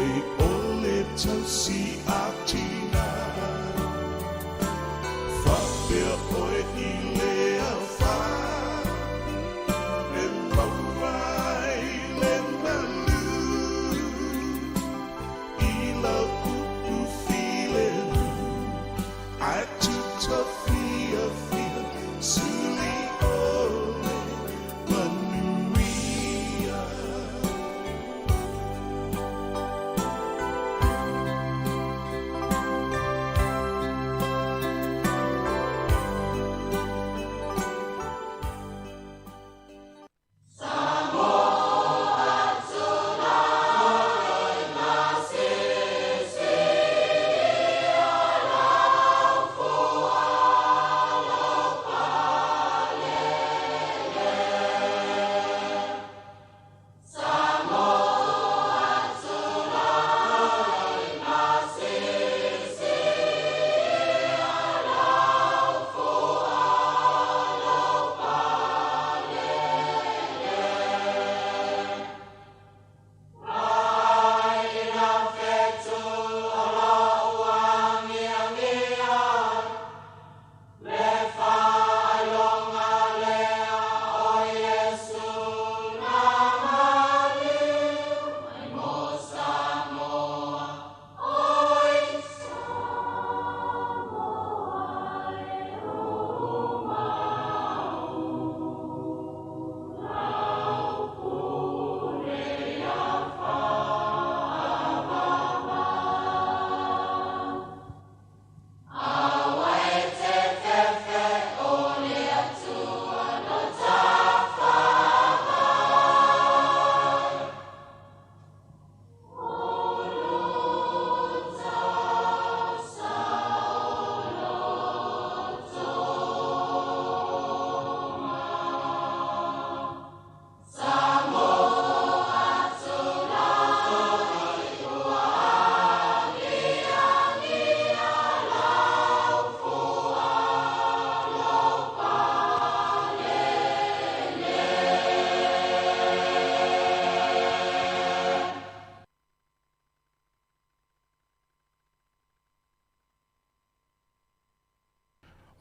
Pei o le tausi a tina. Faapea oe i le afa e maua ai le malu i lau upu filemu ae tuta fiafia suli o le manuia.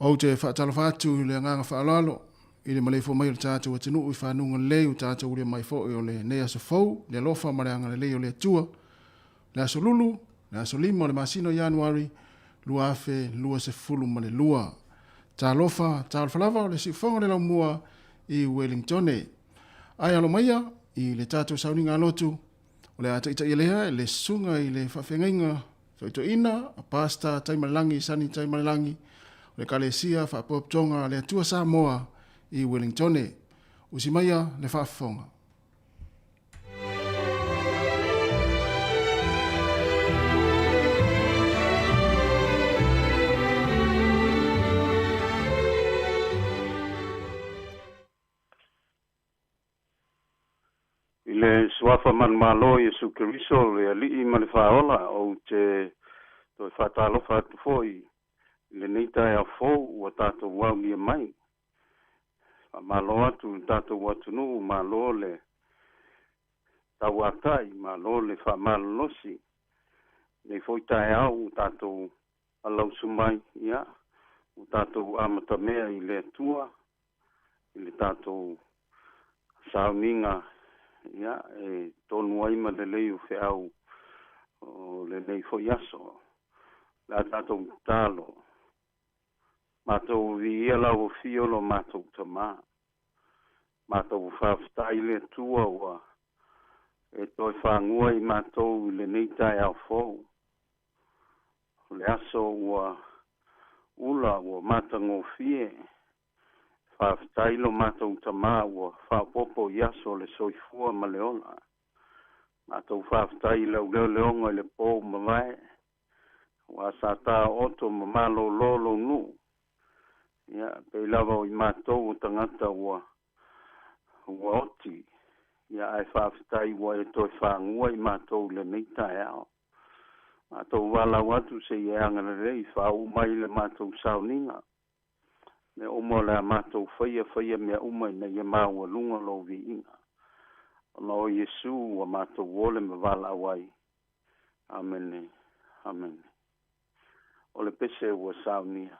Ou te faatalofa atu i le agaga faaaloalo i le maleifua mai o le tatou atunuu i fanuga lelei ua tatou ulia mai foi o lenei aso fou, le alofa ma le agalelei o le Atua. Le aso Lulu, le aso 5 o le masina o Ianuari 2022. Talofa, talofa lava o le siufofoga o le laumua i Wellingtone. Ae alo maia i le tatou sauniga a lotu, o le a taitaia lea e le susuga i le faafeagaiga Toitoina, Pastor Taimalelagi Sani Taimalelagi, o le Ekalesia Faapotopotoga a le Atua Samoa i Wellingtone. Usi maia le faafofoga. I le Suafa manumalo o Iesu Keriso, le Alii ma le Faaola, ou te toe faatalofa atu foi i lenei taeao fou ua tatou aulia mai. Faamalo atu i le tatou atunuu, malo le tauatai, malo le faamalolosi. Lenei foi taeao ua tatou alausu mai, ia, ua tatou amatamea i le Atua, i le tatou sauniga, ia, e tonu ai ma lelei o feau o lenei foi aso. O le a tatou tatalo. Matou viia lau afio lo matou Tamā. Matou faafetai le Atua ua e toe fagua i matou i lenei taeao fou. O le aso ua ula ua matagofie. Faafetai lo matou Tamā ua faaopoopo i aso o le soifua ma le ola. Matou faafetai i lau leoleoga i le po ua mavae, ua sa taooto ma malōlō lou nuu. Ia, pei lava o i matou o tagata ua ua oti, ia ae faafetai ua e toe fagua i matou i lenei taeao. Matou valaau atu seia e agalelei faauu mai le matou sauniga. Mea uma o le a matou faia, faia mea uma ina ia maualuga lou viiga. Ona o Iesu ua matou ole ma valaau ai. Amene, amene. O le pese ua saunia.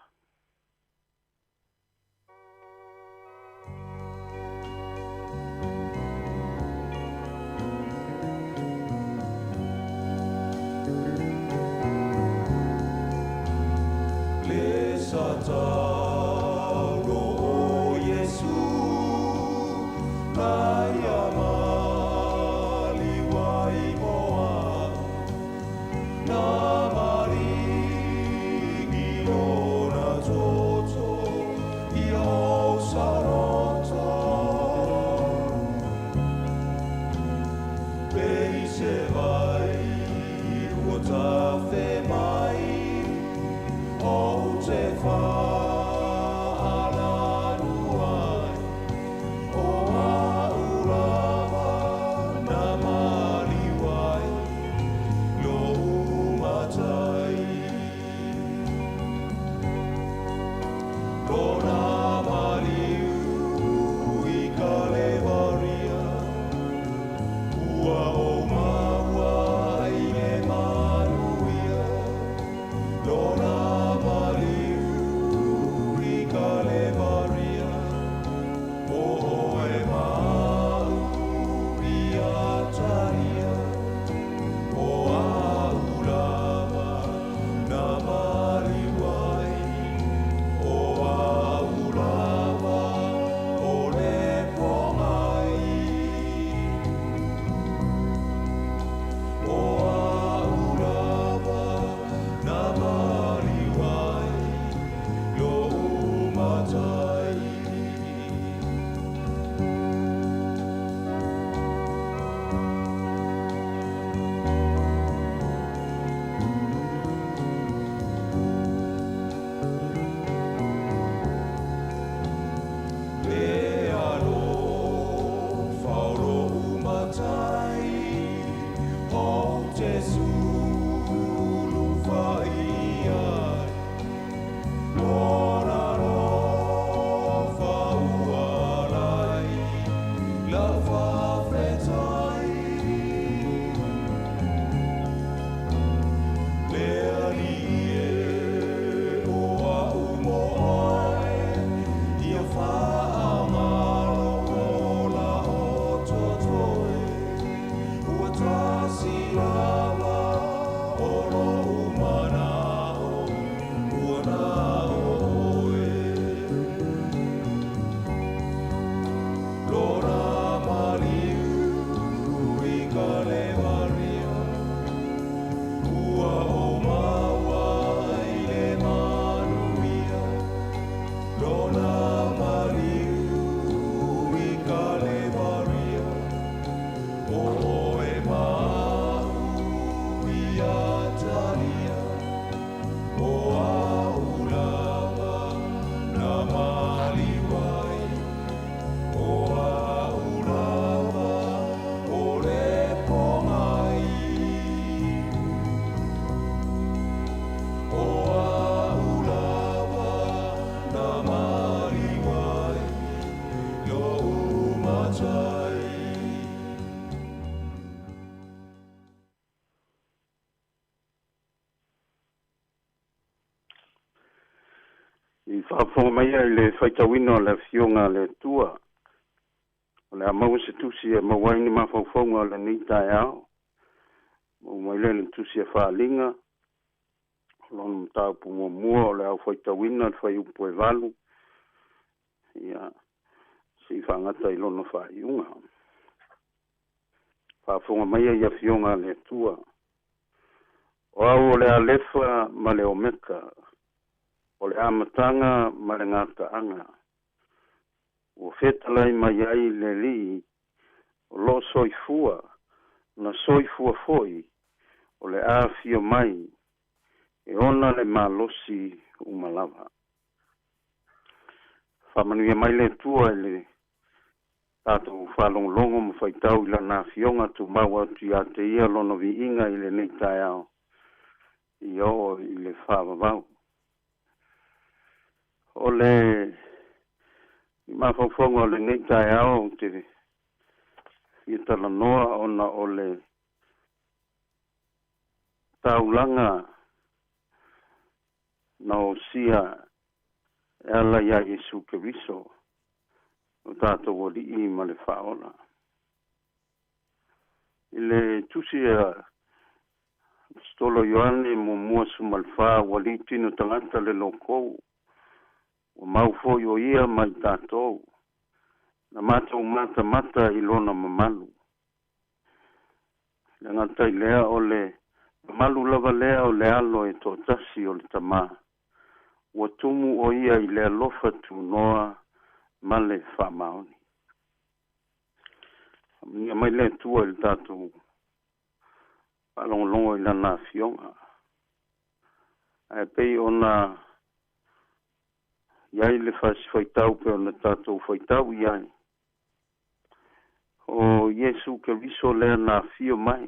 Le satalo o Iesu mai amali wai moa na maringi lona toto i o saroto pe se vai ua tafe mai o te whaalanu ai o aulava na maliwai lo umatai. Lona maliu i Kalevaria ua o maua i le manuia. Lona maliu i Kalevaria o oe mau i ataria o aulava na maliwai o aulava o le pongai o aulava na maliwai lo umatai. Le alo fauro umatai o te sulu fai ai lona alofa ua lai la fafetai. Le ali e o au mo oe ia whaangalo o la o totoe ua tasi lava o lo umanao ua na oe. Lona maliu i Kalevaria ua o maua i le manuia. Lona maliu i Kalevaria o oe mau i ataria o aulava na maliwai o aulava o le pongai o aulava na maliwai lo umatai. I faafofoga mai ai le faitauina o le afioga a le Atua. O le a maua se tusi e maua ai ni mafaufauga o lenei taeao. Maua mai lea i le tusi a Faaliga, o lona mataupu muamua o le au faitauina le fuaiupu e 8, ia seia faagata i lona faaiuga. Faafofoga mai ai afioga a le Atua. O au o le Alefa ma le Omeka, o le amataga ma le gataaga. Ua fetalai mai ai le Alii o loo soifua, na soifua foi, o le afio mai, e ona le malosi uma lava. Faamanuia mai le Atua i le tatou faalogologo ma faitau i lana afioga tumau atu ia te ia lona viiga i lenei taeao ia oo i le faavavau. O le mafaufauga o lenei taeao ou te fia talanoa ona o le taulaga na osia e ala iā Iesu Keriso o tatou Alii ma le Faaola. I le tusi a Aposetolo Ioane muamua 14, ua liutino tagata le lokou, ua mau foi o ia ma i tatou, na matou matamata i lona mamalu. Le gata i lea o le mamalu lava lea o le alo e toatasi o le Tamā, ua tumu o ia i le alofa tunoa ma le faamaoni. Faamanuia mai le Atua i le tatou faalogologo i lana afioga. Ae pei ona i ai le fasifaitau pe ona tatou faitau i ai, o Iesu Keriso lea na afio mai,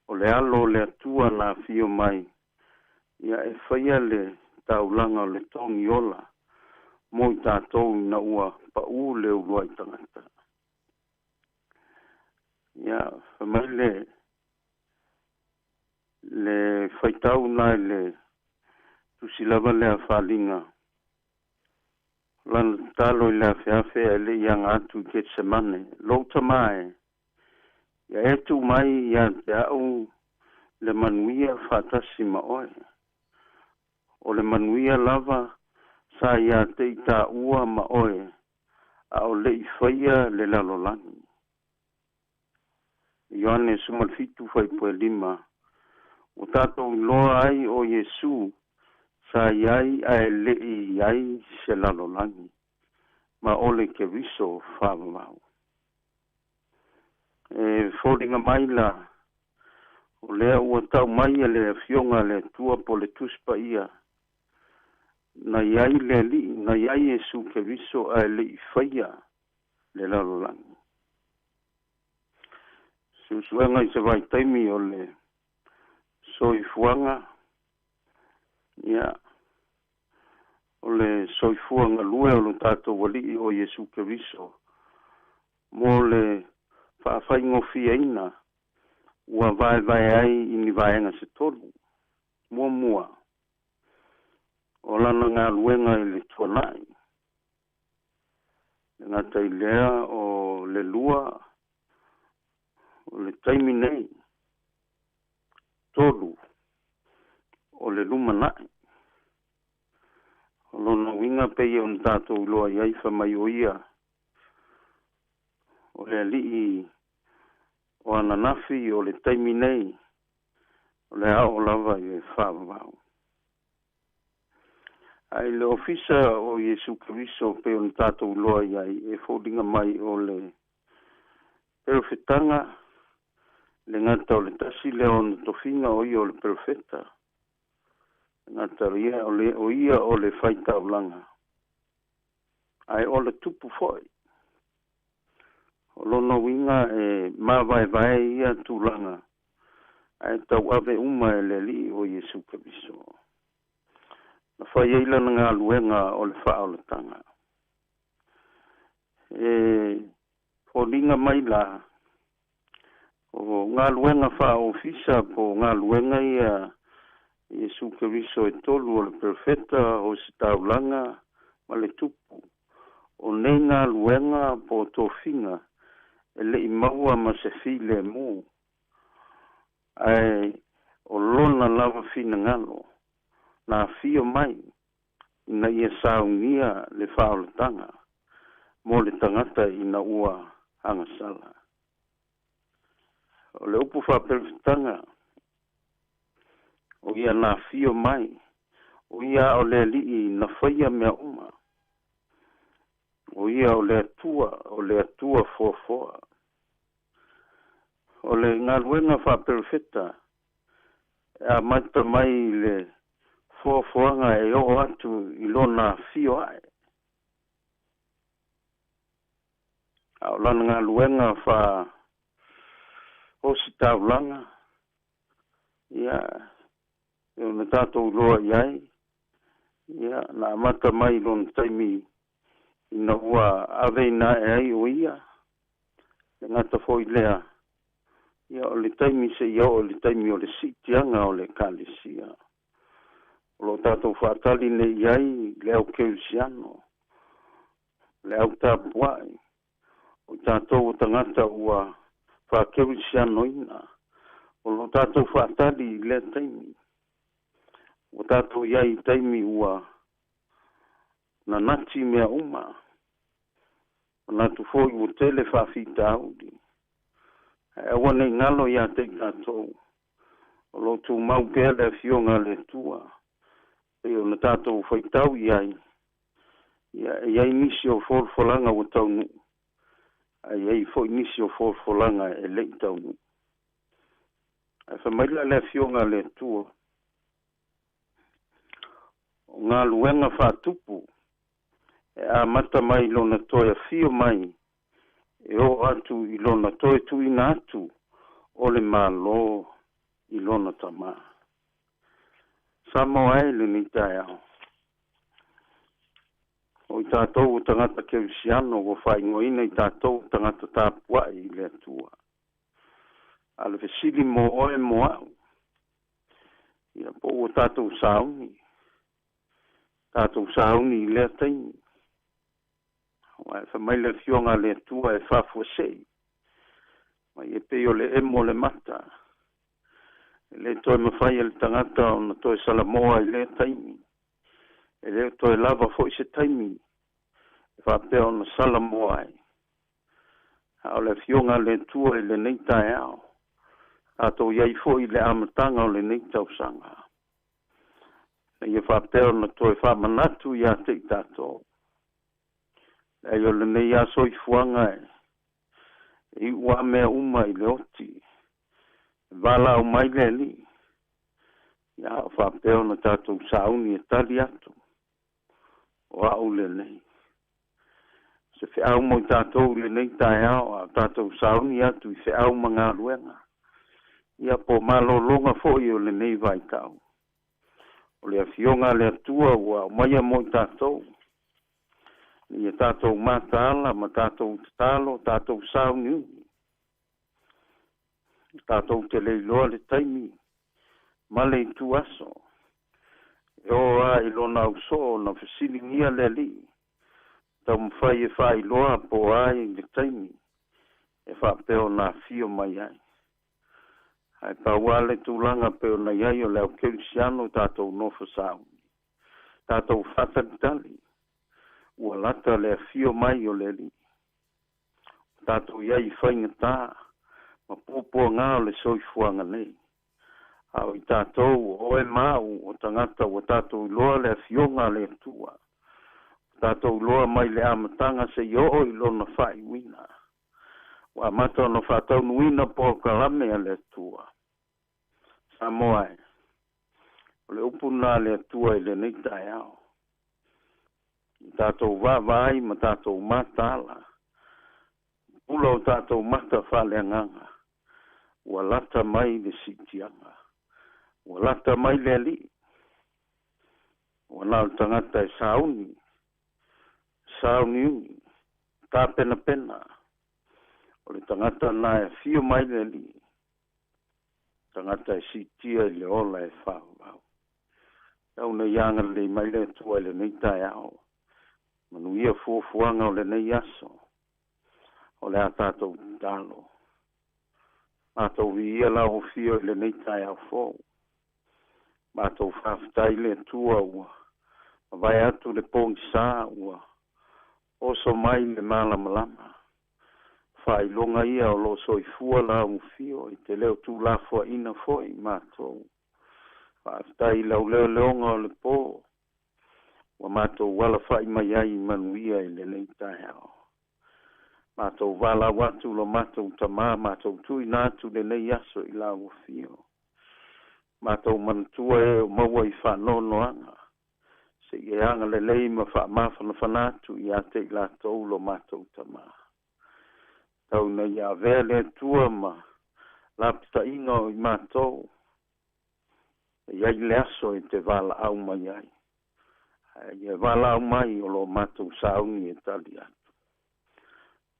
o le alo o le Atua na afio mai, ia e faia le taulaga o le togi ola mo i tatou ina ua paʻū le uluai tagata. Ia, fai mai le faitau na i le tusi lava lea faaaliga, lana tatalo i le afeafe ae le i aga atu i Ketsemane, lou Tamā e, ia e tuu mai ia te au le manuia faatasi ma oe. O le manuia lava sa ia te i taua ma oe, a o le i faia le lalolagi. Ioane 17 5, ua tatou iloa ai o Iesu sa iai ae le i ai se lalolagi, ma o le Keriso faavavau. E foliga mai la, o lea ua tau mai e le afioga a le Atua po le Tusi Paia, na iai le Alii, na iai Iesu Keriso ae le i faia le lalolagi. Suesuega i se vaitaimi o le soifuaga, ia, o le soifua galue o lo tatou Alii o Iesu Keriso, mo le faafaigofieina ua vaevae ai i ni vaega se tolu. Muamua, o lana galuega i le tuanai. Le gata i lea o le lua, o le taimi nei. Tolu, o le lumanai. O lona uiga pei ona tatou iloa i ai fai mai o ia, o le Alii o ananafi, o le taimi nei, o le ao lava i le faavavau. Ae i le ofisa o Iesu Keriso pei ona tatou iloa i ai, e foliga mai o le perofetaga, le gata o le tasi lea ona tofiga o ia o le perofeta, le gata o ia o le, o ia o le faitaulaga, ae o le tupu foi. O lona uiga e mavaevae ia tulaga, ae tauave uma e le Alii o Iesu Keriso. Na fai ai lana galuega o le faaolataga. E foliga mai la, o galuega faaofisa po o galuega ia Iesu Keriso e tolu, o le perofeta, o se taulaga ma le tupu. O nei galuega po o tofiga e le i maua ma se filemu, ae o lona lava finagalo na afio mai ina ia saunia le faaolataga mo le tagata ina ua agasala. O le upu faaperofetaga, o ia na afio mai, o ia o le Alii na faia mea uma, o ia o le Atua, o le Atua foafoa. O le galuega faaperofeta e amata mai i le foafoaga e oo atu i lona afio ae. A o lana galuega faa ositaulaga, ia, e ona tatou iloa i ai, ia, na amata mai i lona taimi ina ua aveina ae ai o ia, le gata foi lea, Ia o le taimi seia oo i le taimi o le siitiaga o le Ekalesia. O loo tatou faatali nei i ai le au kerisiano, le au tapuai, o i tatou o tagata ua faakerisianoina. O loo tatou faatali i lea taimi. Ua tatou i ai i taimi ua nanati mea uma. Manatu foi ua tele faafitauli. Ae aua nei galo ia te i tatou, o loo tumau pea le Afioga a le Atua. Pei ona tatou faitau i ai, ia e i ai nisi o folafolaga ua taunuu, ae i ai foi nisi o folafolaga e le i taunuu. Ae fai mai la le Afioga a le Atua, o galuega faatupu e amata mai lona toe afio mai e oo atu i lona toe tuuina atu o le Malo i lona Tamā. Samoa e i lenei taeao, o i tatou o tagata kerisiano ua faaigoaina i tatou o tagata tapuai i le Atua. A o le fesili mo oe mo a'u, ia po ua tatou sauni, tatou sauni i lea taimi. Aua e fai mai le Afioga a le Atua e faafuasei mai e pei o le emo o le mata. E le toe mafai e le tagata ona toe salamoa i lea taimi. E le toe lava foi se taimi e faapea ona salamoa ai. A o le Afioga a le Atua i lenei taeao, tatou i ai foi i le amataga o lenei tausaga, ina ia faapea ona toe faamanatu ia te i tatou. Leai, o lenei lava soifuaga e iu lava mea uma i le oti, e valaau mai le Alii, ia a o faapea ona tatou sauni e tali atu, o a'u lenei. Se feau mo i tatou i lenei taeao, a o tatou sauni atu i feau ma galuega, ia po o malologa foi o lenei vaitau. O le Afioga a le Atua ua aumaia mo i tatou, ia tatou mataala ma tatou tatalo, tatou sauniuni. Tatou te le iloa le taimi ma le ituaso. E oo lava i lona ausoo na fesiligia le Alii, taumafai e faailoa po o a le taimi e faapea ona afio mai ai. Ae pau lava le tulaga pei ona i ai o le au kerisiano, tatou nofo sauni, tatou faatalitali, ua lata le afio mai o le Alii. Ua tatou i ai i faigata ma puapuaga o le soifuaga nei. A o i tatou, o oe ma a'u, o tagata ua tatou iloa le Afioga a le Atua. Ua tatou iloa mai le amataga seia oo i lona faaiuina. Ua amata ona faataunuuina polokalame a le Atua. Samoa e, o le upu lena a le Atua i lenei taeao. I tatou vaavaai ma tatou mataala, pula o tatou mata faaleagaga, ua lata mai le siitiaga. Ua lata mai le Alii. Ua na o le tagata e sauni, sauniuni, tapenapena. O le tagata lena e afio mai le Alii, tagata e siitia i le ola e faavavau. Tau ina ia agalelei mai le Atua i lenei taeao. Manuia fuafuaga o lenei aso. O le a tatou tatalo. Matou viia lau afio i lenei taeao fou. Matou faafetai i le Atua ua mavae atu le pogisa, ua oso mai le malamalama. Faailoga ia o loo soifua lau afio i te le o tuulafoaiina foi matou. Faafetai i lau leoleoga o le po, ua matou alafai mai ai i manuia i lenei taeao. Matou valaau atu lo matou Tamā, matou tuuina atu lenei aso i lau afio. Matou manatua e o maua i faanoanoaga, se i e agalelei ma faamafanafana atu ia te i latou lo matou Tamā. Tau ina ia avea le Atua ma lapataiga o i matou, e i ai le aso e te valaau mai ai. Ae ia valaau mai o lo matou sauni e tali atu.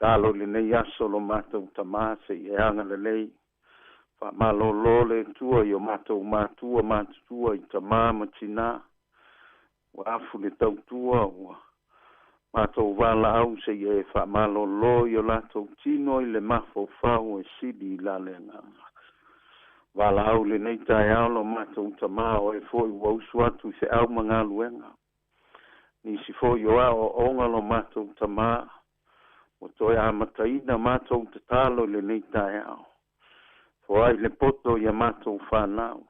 Talo i lenei aso lo matou Tamā, se i e agalelei. Faamalōlō le Atua i o matou matua matutua i tamā ma tinā, ua afu le tautua, ua matou valaau seia e faamalōlō i o latou tino i le mafaufau e sili i la le agaga. Valaau lenei taeao lo matou tamā, o oe foi ua usu atu i feau ma galuega. Nisi foi o aoaoga lo matou tamā, ua toe amataina matou tatalo i lenei taeao. Foai le poto i a matou fanau.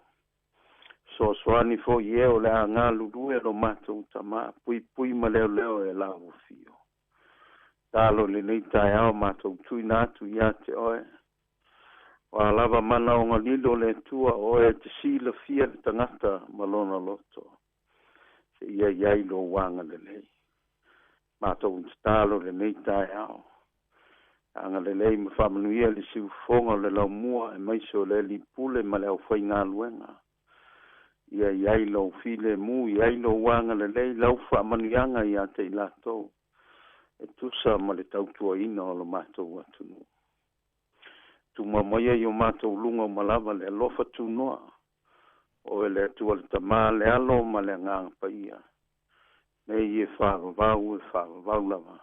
Fesoasoani foi i e o le a galulue lo matou tamā, puipui ma leoleo e lau afio. Talo i lenei taeao matou tuuina atu ia te oe. O a lava manaoga lilo o le Atua, o oe e te silafia le tagata ma lona loto, seia i ai lou agalelei. Matou tatalo i lenei taeao. Agalelei ma faamanuia le siufofoga o le laumua, aemaise o le alii pule ma le aufaigaluega. Ia i ai lou filemu, i ai lou agalelei, lau faamanuiaga ia te i latou, e tusa ma le tautuaina o lo matou atunuu. Tumau maia i o matou luga uma lava le alofa tunoa, o oe le Atua le Tama, le Alo ma le Agaga Paia, nei e faavavau e faavavau lava.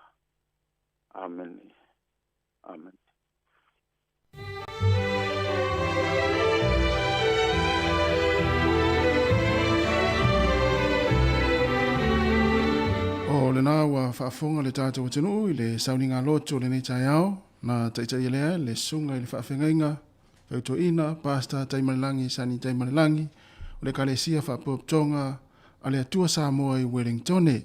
Amene. Amene. O lena ua faafofoga le tatou atunuu i le sauniga loto o lenei taeao, na taitaia lea le susuga i le faafeagaiga fautuaina Pastor Taimalelagi Sani Taimalelagi o le Ekalesia Faapotopotoga a le Atua Samoa i Wellingtone.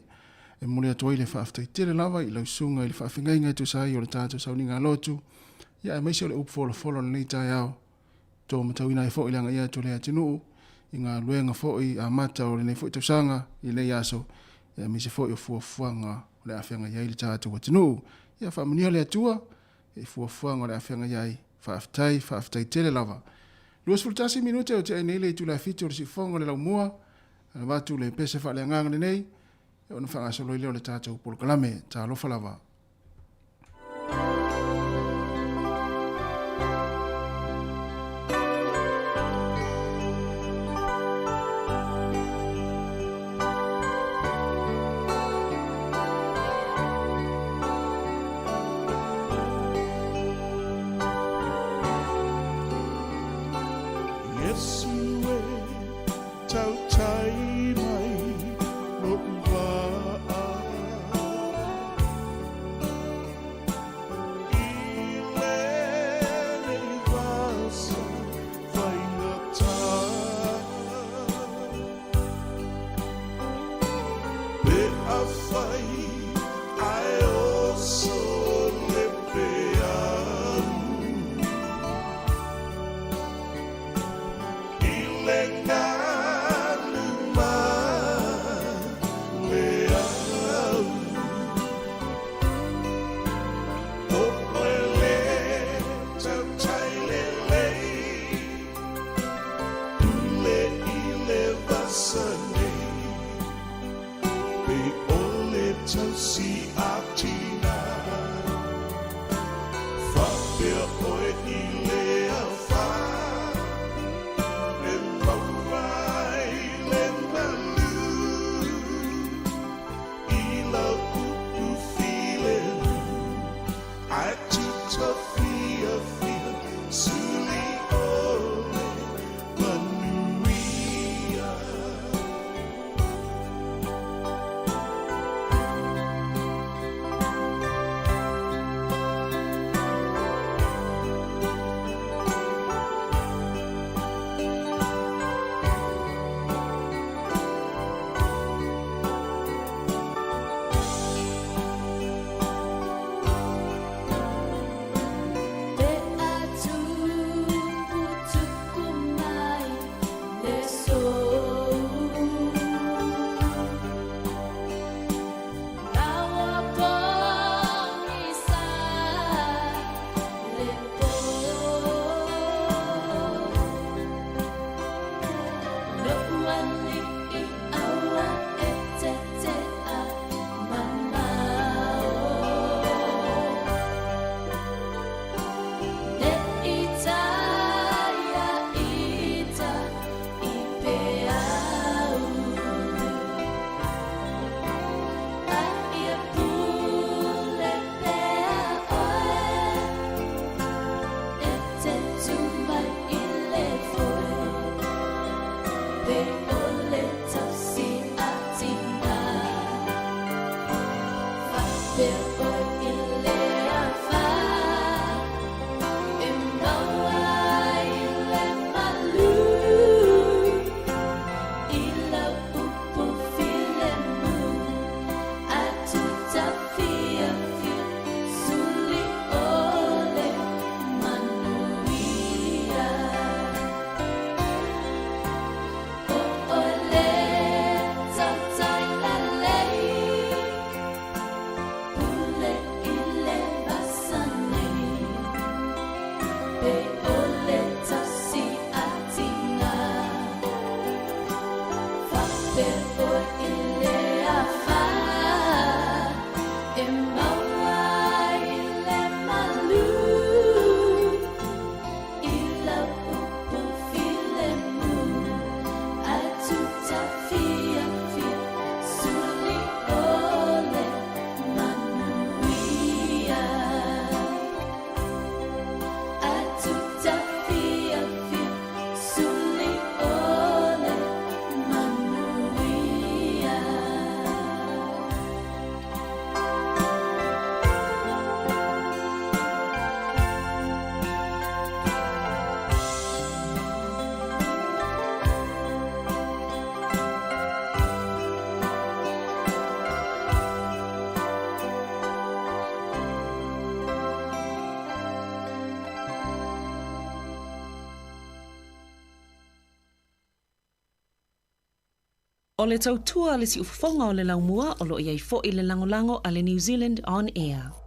E momoli atu ai le faafetai tele lava i lau susuga i le faafeagaiga e tusa ai o le tatou sauniga lotu, ia aemaise o le upu folafola o lenei taeao, to matauina ai foi le agaia atu o le atunuu i galuega foi amata o lenei foi tausaga i lenei aso, ia aemaise foi o fuafuaga o le a feagai ai le tatou atunuu. Ia faamanuia le Atua i fuafuaga o le a feagai ai. Faafetai, faafetai tele lava. 21 minute o tea nei le itula e 7 o le siufofoga o le laumua, avatu le pese faaleagaga lenei, ona faagasolo ai lea o le tatou polokalame. Talofa lava. Iesu e tautai mai lo'u vaa I lenei vasa faigata Pe afai ae oso le peau I le galu ma le au Oe le tautai lelei Pule i le vasa nei Pe o le tausi a tina Faapea oe i le afa E maua ai le malu I lau upu filemu Ae tuta fiafia Suli o le manuia. Pe a tuputupu mai le sou Maua pogisa le po Lo'u ali'i aua e tete'a mamao Ne i taia. O le tautua a le siufofoga o le laumua o lo o i ai foi le lagolago a le New Zealand On Air.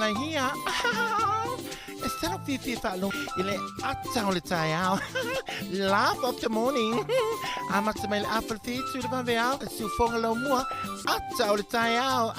mai here. E sa lou fiafia e faalogo i le ata o le taeao. Laugh of the morning. Amata mai le afa le fitu i le vaveao, le siufoga laumua, ata o le taeao.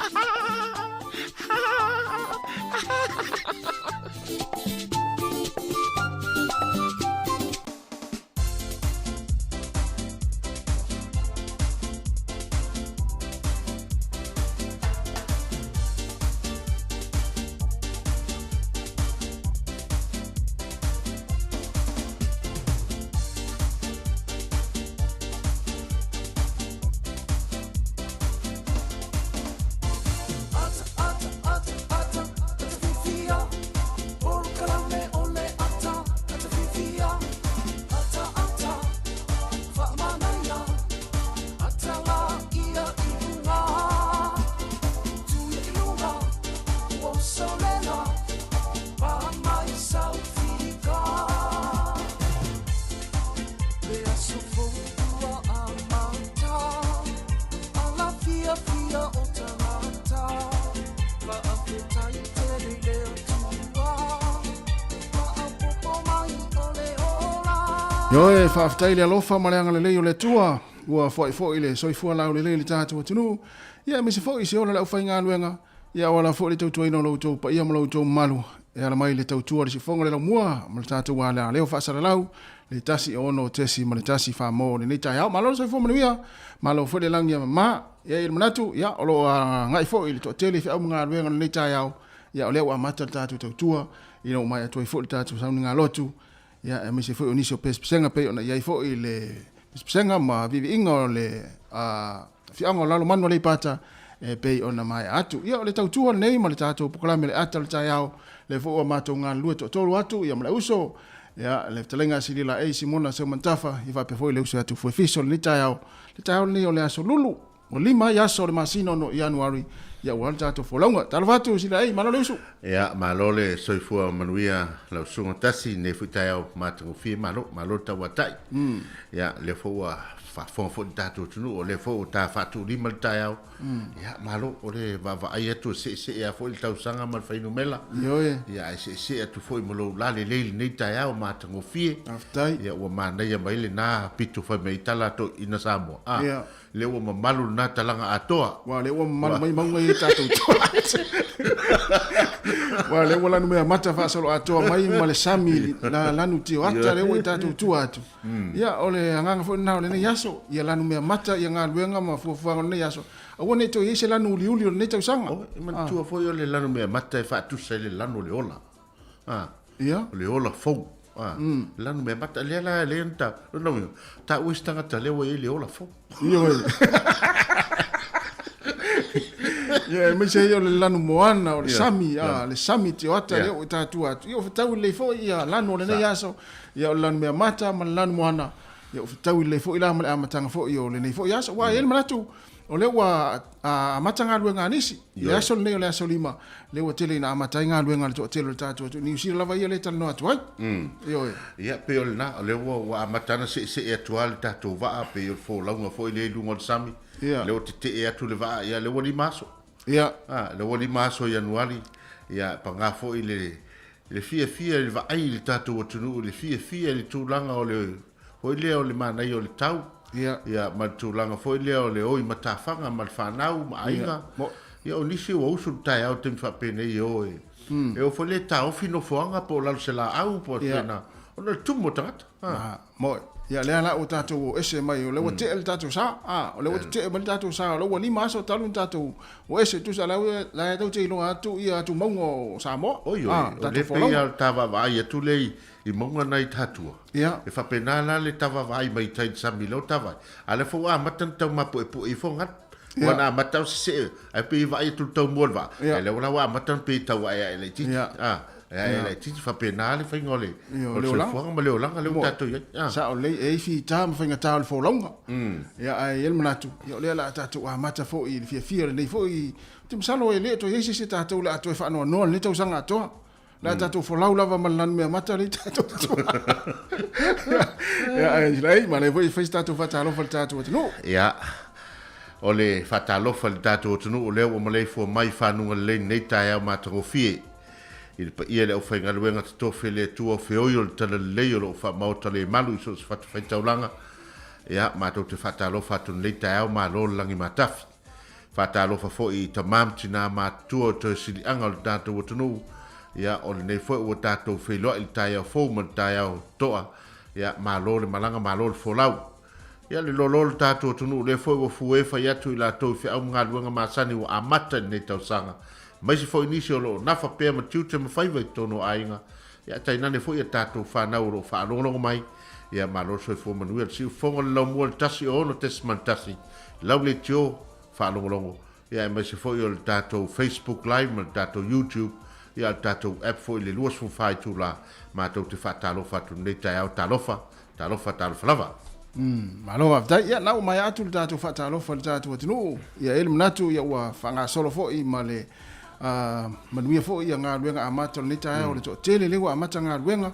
Ioe, faafetai le alofa ma le agalelei o le Atua, ua foaifoai le soifua laulelei i le tatou atunuu, ia aemaise foi se ola le aufaigaluega, ia auala foi le tautuaina o lo outou paia ma lo outou mamalu, e ala mai le tautua le sifoga le laumua ma le tatou alea leo faasalalau, le 1 6 ma le 1 4 mo lenei taeao. Malo le soifua manuia, malo foi le lagi e mama. Ia i le manatu, ia o lo o agai foi le toatele i feau ma galuega o lenei taeao, ia o lea ua amata le tatou tautua, ina ua maea atu ai foi le tatou sauniga lotu, ia aemaise foi o nisi o pesepesega pei ona i ai foi le pesepesega ma viiviiga o le afioaga o Lalomanu Aleipata e pei ona maea atu. Ia o le tautua lenei ma le tatou polokalame le ata o le taeao, lea foi ua matou galulue toatolu atu ia ma le uso, ia le fetalaiga a Silila A Simona Seumanutafa, ia faapea foi le uso ia Tufuefiso lenei taeao. Le taeao lenei o le aso Lulu, ua 5 ai aso o le masina o Ianuari, ia ua le tatou folauga. Talofa atu Sila A, malo le uso. Ia, malo le soifua manuia lau susuga Tasi, lenei foi taeao matagofie, malo, malo le tauatai. Ia, lea foi ua faafofoga foi le tatou atunuu, o lea foi ua ta faatuulima le taeao. Ia, malo, o le vaavaai atu e seesee lava foi le tausaga ma le fuainumera. Ioe. Ia, ae seesee atu foi ma lou lalelei i lenei taeao matagofie. Faafetai. Ia, ua manaia mai lena pito fai mai ai tala a toeaiina Samoa. A, Ia. lea ua mamalu lena talaga atoa. Ua lea ua mamalu mai mauga ia tatou toa. Ua lea ua lanu mea mata faasolo atoa mai ma le sami la lanu tio ata lea ua i tatou tua atu. Ia o le agaga foi lena o lenei aso, ia lanu mea mata ia galuega ma fuafuaga o lenei aso. Aua ne i toe i ai se lanu uliuli o lenei tausaga. O, e manatua foi o le lanu mea mata e faatusa i le lanu o le ola. A, Ia. o le ola fou. A, lanu mea mata, lea la lea na ta, lona uiga, taua isi tagata lea ua i ai le ola fou. Ioe. Ia, aemaise ai o le lanu moana, o le sami, a, le sami tioata lea ua i tatou atu. Ia, ua fetau lelei foi ia lanu o lenei aso, ia o le lanu mea mata ma le lanu moana, ia ua fetau lelei foi la ma le amataga foi o lenei foi aso. Aua e i ai le manatu, o lea ua amata galuega a nisi, i le aso lenei o le aso 5, lea ua tele ina amata ai galuega a le toatele o le tatou atunuu. Niu Sila lava ia lea e talanoa atu ai. Ioe. Ia, pei o lena, o lea ua amata ona seesee atu lava le tatou vaa, pei o le folauga foi lea i luga o le sami. Ia. Lea ua tetee atu le vaa, ia lea ua 5 aso. Ia. A, lea ua 5 aso o Ianuari, ia, paga foi le fiafia i le vaai i le tatou atunuu, le fiafia i le tulaga o le foi lea o le manaia o le tau. Ia. Ia, ma le tulaga foi lea o le o i matafaga ma le fanau ma aiga. Mo- Ia, o nisi ua usu le taeao i le taimi faapenei e o e, e o foi lea e taofi nofoaga po o lalo se laau po o pena, ona o le tumu o tagata. Ah, mo ia lea la ua tatou o ese mai, o lea ua tee le tatou sa, a, o lea ua tetee mai le tatou sa, o lea ua 5 aso talu ona tatou o ese, tusa la la e tou te iloa atu ia atu mauga o Samoa. Oi, oi, Ah, o tatou lea pei folauga. lava o le ta vaavaai atu lea i mauga nai tatua. Ia. E faapena la le ta vaavaai mai tai i le sami lea o tavae. A o lea foi ua amata ona tau mapuepue ifo galu. Ua na amata o sesee, ae pei e vaai atu le taumua o le vaa. Ia. Ae lea la ua amata ona pei e tau aeae laitiiti. Ia. Ah, aeae laitiiti faapena le faiga o le, Ia, o le le olaga. soifuaga ma le olaga lea ua tatou i ai. Ah. Sa o lei e i fita ma faigata o le folauga. Ia, ae i ai le manatu, ia o lea la a tatou amata foi i le fiafia o lenei foi, ou te masalo e le toe i ai se isi tatou le a toe faanoanoa lenei tausaga atoa. La tatou folau lava ma le lanu mea mata lea i tatou tua. Ia, ae lai, ma lea foi e fai se tatou faatalofa i le tatou atunuu. Ia, o le faatalofa i le tatou atunuu o lea ua maleifua mai i fanuga lelei lenei taeao matagofie. I le paia i le aufaigaluega totofi a le Atua o feoi o le Talalelei o lo o faamaota le malu i so o se fatafaitaulaga, ia, matou te faatalofa atu i lenei taeao, malo le lagi matafi. Faatalofa foi i tama ma tina matutua o toe siliaga o le tatou atunuu, ia, o lenei foi ua tatou feiloai i le taeao fou ma le taeao toa, ia, malo le malaga, malo le folau. Ia, le loaloa o le tatou atunuu, lea foi ua fue fai atu i latou i feau ma galuega masani ua amata i lenei tausaga, aemaise foi nisi o lo o nafa pea ma tiute ma faiva i totonu o aiga, ia tainane foi a tatou fanau o lo o faalogologo mai. Ia malo le soifua manuia. Le siufofoga o le laumua i le 106.1, lau leitio faalogologo, ia aemaise foi o le tatou Facebook Live ma le tatou YouTube, ia le tatou app foi i le 24 itula, matou te faatalofa atu i lenei taeao. Talofa, talofa, talofa lava. Malo faafetai. Ia, na ua maea atu le tatou faatalofa i le tatou atunuu. Ia, e i ai le manatu ia ua faagasolo foi ma le manuia foi ia galuega amata o lenei taeao, le toatele lea ua amata galuega.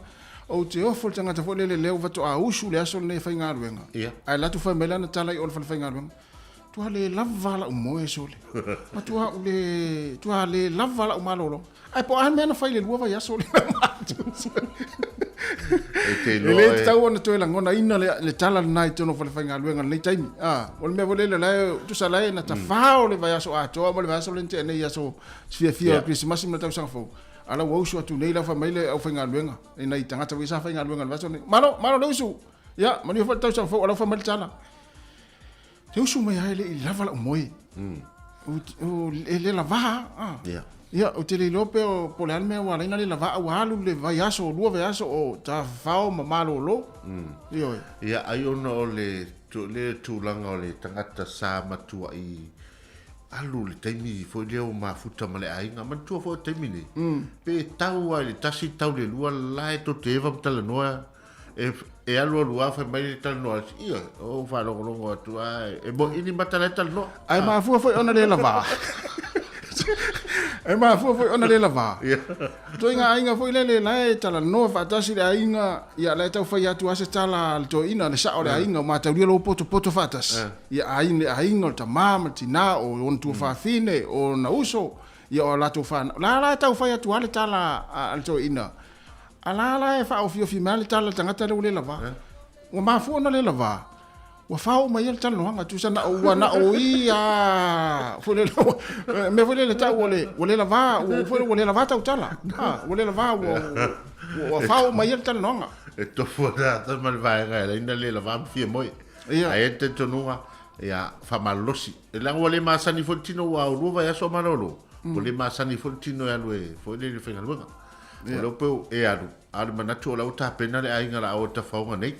Ou te ofo i le tagata foi lele lea ua faatoa usu le aso lenei e faigaluega. Ae alu atu fai mai lana tala i o le falefaigaluega. Tua le lava lau moe sole. Matua ou le tua le lava lau malolo. Ae po o a le mea na fai i le 2 vaiaso lea E E le tatau ona toe lagonaina le tala lena i totonu o falefaigaluega i lenei taimi. O le mea foi lele la e tusa la e na tafao le vaiaso atoa ma le vaiaso lea na tea nei i aso fiafia o le Kerisimasi ma le tausaga fou. A la ua usu atu nei la fai mai le aufaigaluega i nai tagata foi sa faigaluega i le vaiaso lenei. Malo, malo le usu. Ia, manuia foi le tausaga fou. A la ua fai mai le tala. Te usu mai lava e le i lava lau moe. E le lava a. Ia, ou te le iloa pe o po o le a le mea ua ala ai ona le lava a ua alu le vaiaso, 2 vaiaso o tafafao ma malolo. Ioe. Ia, ai ona o le le tulaga o le tagata sa matuai alu le taimi foi lea ua mafuta ma le aiga. Manatua foi o le taimi nei, pe tau lava i le tasi tau i le lua la e tou te eva ma talanoa E alu alu lava fai mai le talanoa, ioe, ou faalogologo atu lava, e moni ni mata la e talanoa. Ae mafua foi ona le lava. Ae mafua foi ona le lava. Ituaiga aiga foi lele la e talanoa faatasi le aiga, ia la e tau fai atu lava se tala a le toeaina, le sao o le aiga, ua mataulia lou potopoto faatasi. Ia aiga, le aiga o le tama ma le tina, o ona tuafafine, o ona uso, ia o a latou fanau. La la e tau fai atu lava le tala a le toeaina. A la la e faaofiofi mai le tala a le tagata lea ua le lava. Ua mafua ona le lava, ua fao uma i ai le talanoaga, tusa na o ua na o ia foi lele, mea foi lele tau o le ua le lava, ua foi ua le lava tau tala. Ha, ua le lava, ua fao uma i ai le talanoaga. E tofu ana ata ma le vaega e ala ai ona le lava ma fia moe. Ae ai le talitonuga, ia, faamalolosi. E leaga ua le masani foi le tino ua 2 vaiaso o malolo, ua le masani foi le tino e alu e foi lele i le faigaluega. O lea pei e alu, a o le manatu o la ua tapena le aiga la o tafaoga nei.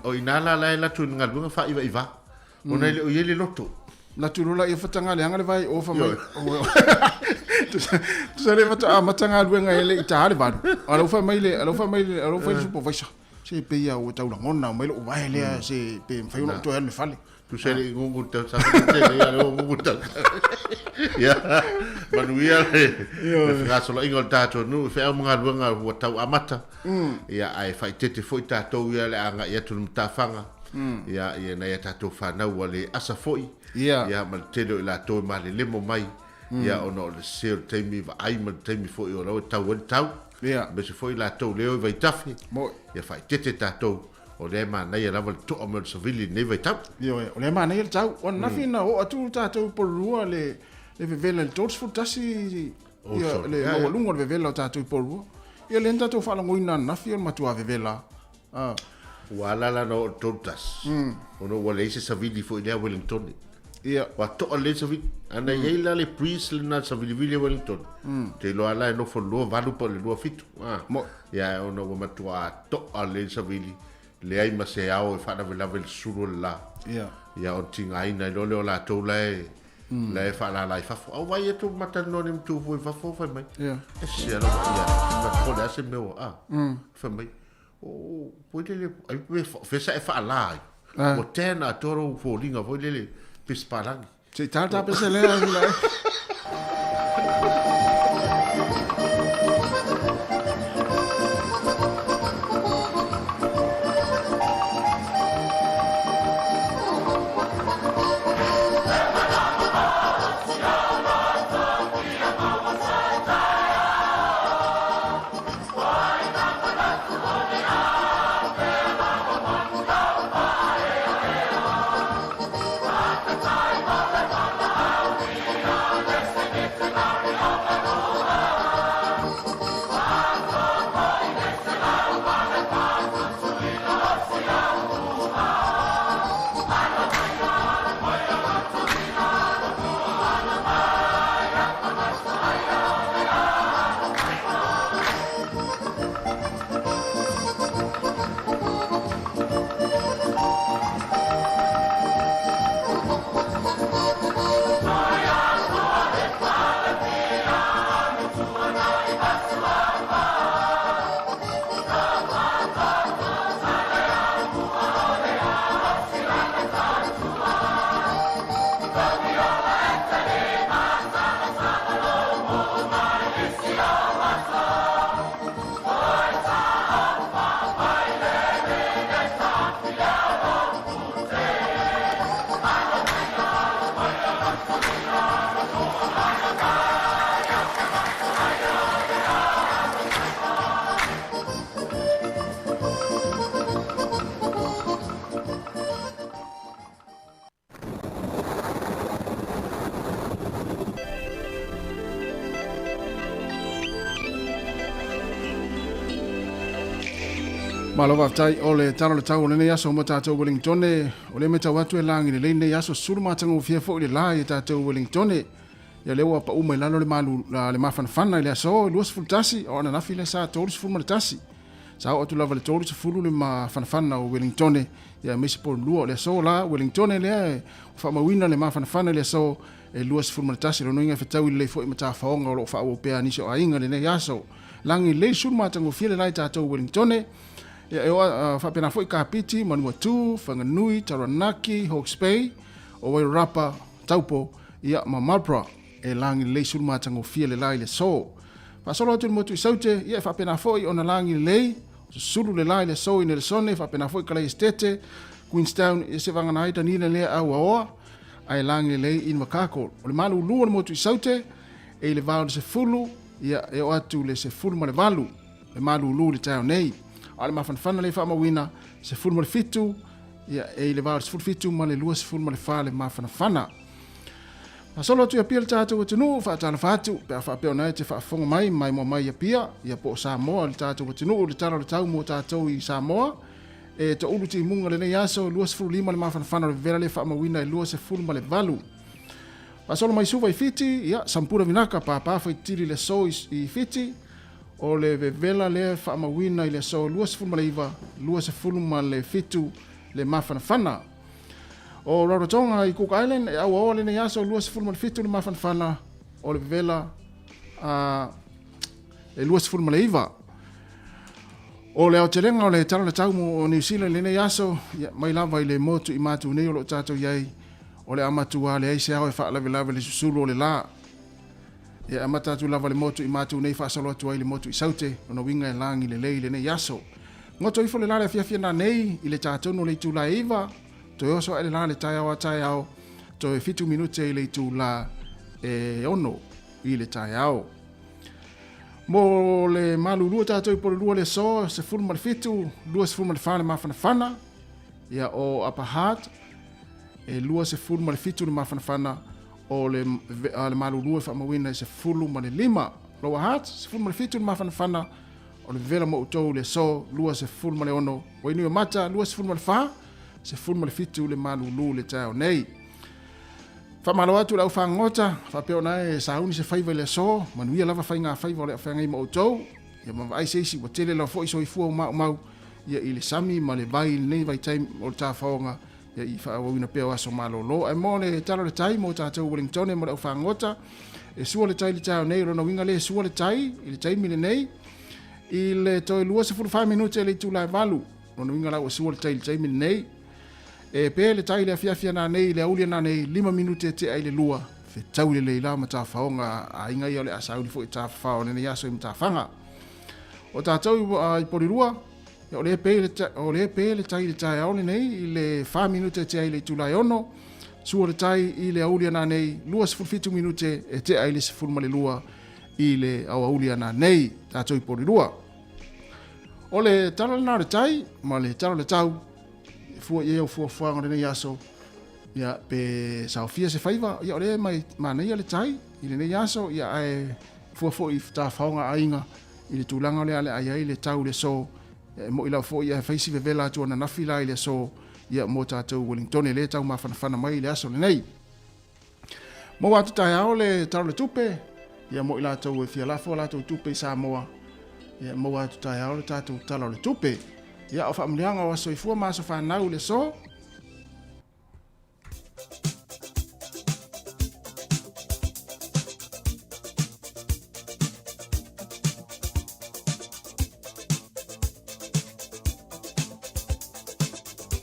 O i ina la la e latu i le galuega faaivaivā. Ona e le o i ai le loto. Latu loa laia fataga leaga le vae i o fa mai. Tusa le faatoa amata galuega e le i ta le 8. A o la ua fai mai le, a la ua fai mai le, a la ua fai le supervisor. Se pei lava ua tau lagona mai lou vae lea se pe mafai ona ou toe alu i le fale. Tusa le gugu tausaga te tele ia le gugu tausaga. Ia, manuia le fegasoloaiga o le tatou nuu i feau ma galuega ua tau amata. Ia, ae faaeteete foi tatou ia le agai atu i le matafaga. Ia, ia nai a tatou fanau ua le asa foi. Ia, ma le tele o i latou e malelemo mai. Ia, ona o le sese o le taimi vaai ma le taimi foi o la e tau ai le tau. Aemaise foi i latou lea e o i vaitafe. Ia faaeteete tatou. O lea e manaia lava le toa mai o le savili i lenei vaitau. Ioe, o lea e manaia le tau. O ananafi na oo atu tatou i Porirua le vevela i le 31 ia le maualuga o le vevela o tatou i Porirua. Ia lea na tatou faalagoina ananafi o le matua vevela. Ua ala la na oo i le 31, ona ua leai se savili foi i lea Wellingtone. Ia. Ua toa lelei le savili. Ana i ai la le breeze lena savilivili a Wellingtone, ou te iloa la e nofo i le 28 po o le 27. Ia, ona ua matua toa lelei le savili, leai ma se ao e faalavelave i le susulu o le la. Ia, ona tigaina ai loa lea o latou la e la e faalala i fafo. Au vai atu matalanoa nei ma tufu i fafo fai mai. Ese alo ia, fai po le a se mea ua, a. Fai mai, o, foi lele, ai pe fesa e faala ai. Ua tan atoa lou foliga foi lele pesi palagi. Se i tata pese lea la. Malo faafetai o le tala o le tau o lenei aso mo tatou Wellingtone. O lea matau atu e lagi lelei lenei aso sulu matagofie foi le la i tatou Wellingtone. Ia lea ua pau mai lalo le malu le mafanafana i le aso 21 o ananafi le sa 31. Sa oo atu lava le 30 le mafanafana o Wellingtone ia aemaise po lua o le aso la Wellingtone lea e faamauina le mafanafana i le aso e 21 lona uiga e fetaui lelei foi ma tafaoga o lo o faaauau pea a nisi o aiga i lenei aso. Lagi lelei sulu matagofie le la i tatou Wellingtone. Ia e oa faapena foi Kapiti, Manuatu, Whanganui, Taranaki, Hawke's Bay, o Wairarapa, Taupo, ia ma Marlborough e lagi lelei sulu matagofie le la i le aso. Faasolo atu i le motu i Saute, ia e faapena foi ona lagi lelei, susulu le la i le aso i Nelesone, faapena foi Kalaesetete, Queenstown, ia se vagana ai Danina lea auaoa, ae lagi lelei i Invercargill. O le malulu o le motu i Saute, e i le va o le 10, ia e oo atu le 18 le malulu i le taeao nei. A o le mafanafana lea e faamauina, 17, ia e i le va o le 17 ma le 24 le mafanafana. Faasolo atu i Apia le tatou atunuu, faatalofa atu pe a faapea ona e te faafofoga mai maimoa mai i Apia, ia po o Samoa le tatou atunuu, le tala o le tau mo tatou i Samoa. E toulu timuga lenei aso, 25 le mafanafana o le vevela lea faamauina e 28. Faasolo mai Suva i Fiti, ia, Sampura Vinaka, pāpā faitili le aso i Fiti, o le vevela lea faamauina i le aso 29, 27 le mafanafana. O Rarotonga i Cook Island, e auaoa lenei aso 27 le mafanafana o le vevela e 29. O le aotelega o le tala o le tau mo New Zealand i lenei aso, ia, mai lava i le motu i matu nei o lo o tatou i ai, o le a matua leai se ao e faalavelave le susulu o le la. Ia, e amata atu lava le motu i matu nei faasolo atu ai le motu i Saute, lona uiga e lagi lelei i lenei aso. Goto ifo le la le afiafi nanei i le ta tonu o le itula e 9, toe oso ae le la le taeao a taeao, toe 7 minute i le itula e 6 i le taeao. Mo le malulu o tatou i Porirua le aso 17, 24 le mafanafana, ia o Upper Hutt e 27 le mafanafana o le, le malulu e faamauina i 15. Lower Hutt, 17 le mafanafana o le vevela mo outou le aso 26, Wainuiomata 24, 17 le malulu le taeao nei. Faamalo atu le au fagota, faapea ona e sauni se faiva i le aso, manuia lava faiga faiva o le feagai ma outou, ia ma vaai se isi ua tele lava foi soifua o maumau, ia i le sami ma le vai i lenei vaitaimi o le tafaoga, ia i faaauauina pea o aso malolo. Ae mo le tala o le tai mo tatou Wellingtone mo le au fagota, e sua le tai i le taeao nei, o lona uiga lea e sua le tai i le taimi lenei, i le toe 24 minute i le itula e 8, lona uiga la ua sua le tai i le taimi lenei. E pe le tai i le afiafi ana nei, i le auli ana nei, 5 minute e tea i le 2, fetaui lelei la matafaoga a aiga ia o le a sauni foi tafafao o lenei aso i matafaga. O tatou i Porirua, o lea pe le, o lea pe le tai i le taeao lenei i le 4 minute e tea i le itula e 6, sua le tai i le auli ana nei, 27 minute e tea i le 12 i le aoauli ana nei, tatou i Porirua. O le tala lena o le tai ma le tala o le tau, e fua i ai au fuafuaga o lenei aso, ia, pe saofia se faiva, ia, o lea e mai manaia le tai i lenei aso, ia, ae fua foi i tafaoga aiga i le tulaga o le a le ai ai le tau le aso, ia, e moi lava foi, ia, e fai si vevela atu ananafi la i le aso, ia, mo tatou Wellingtone lea e tau mafanafana mai i le aso lenei. Maua atu taeao le tala o le tupe, ia mo i latou e fia lafo a latou tupe i Samoa, ia maua atu taeao le tatou tala o le tupe. Ia o faamanuiaga o aso soifua ma aso fanau i le aso.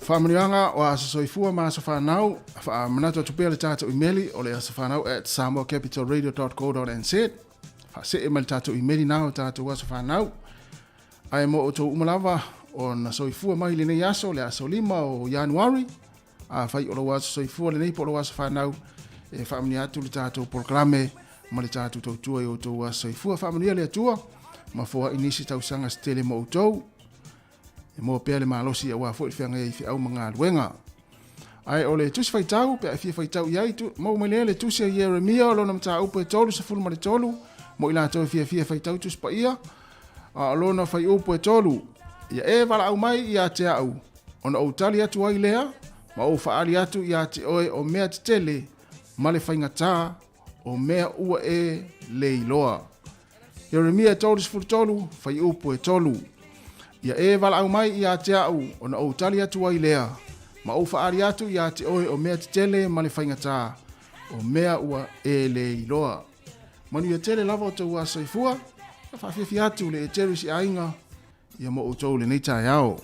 Faamanuiaga o aso soifua ma aso fanau, faamanatu atu pea le tatou imeli o le asofanau at samoacapitalradio.co.nz. Faasee mai le tatou imeli na o tatou aso fanau. Ae mo outou uma lava ona soifua mai lenei aso, le aso 5 o Ianuari, afai o lou aso soifua lenei po o lou aso fanau, e faamanuia atu le tatou polokalame ma le tatou tautua i outou aso soifua. Faamanuia le Atua ma foai nisi tausaga se tele mo outou. E maua pea le malosi aua foi le feagai ai i feau ma galuega. Ae o le tusi faitau, pe a e fia faitau i ai, maua mai lea le tusi a Ieremia o lona mataupu e 33, mo i latou e fiafia e faitau tusi paia, a o lona faiupu e 3. Ia e valaau mai ia te a'u, ona ou tali atu ai lea, ma ou faaali atu iā te oe o mea tetele ma le faigatā, o mea ua e le iloa. Ieremia 33, fuaiupu e 3. Ia e valaau mai ia te a'u, ona ou tali atu ai lea, ma ou faaali atu iā te oe o mea tetele ma le faigatā, o mea ua e le iloa. Manuia tele lava o tou soifua, faafiafia atu le Eteru si aiga, ia mo outou lenei taeao.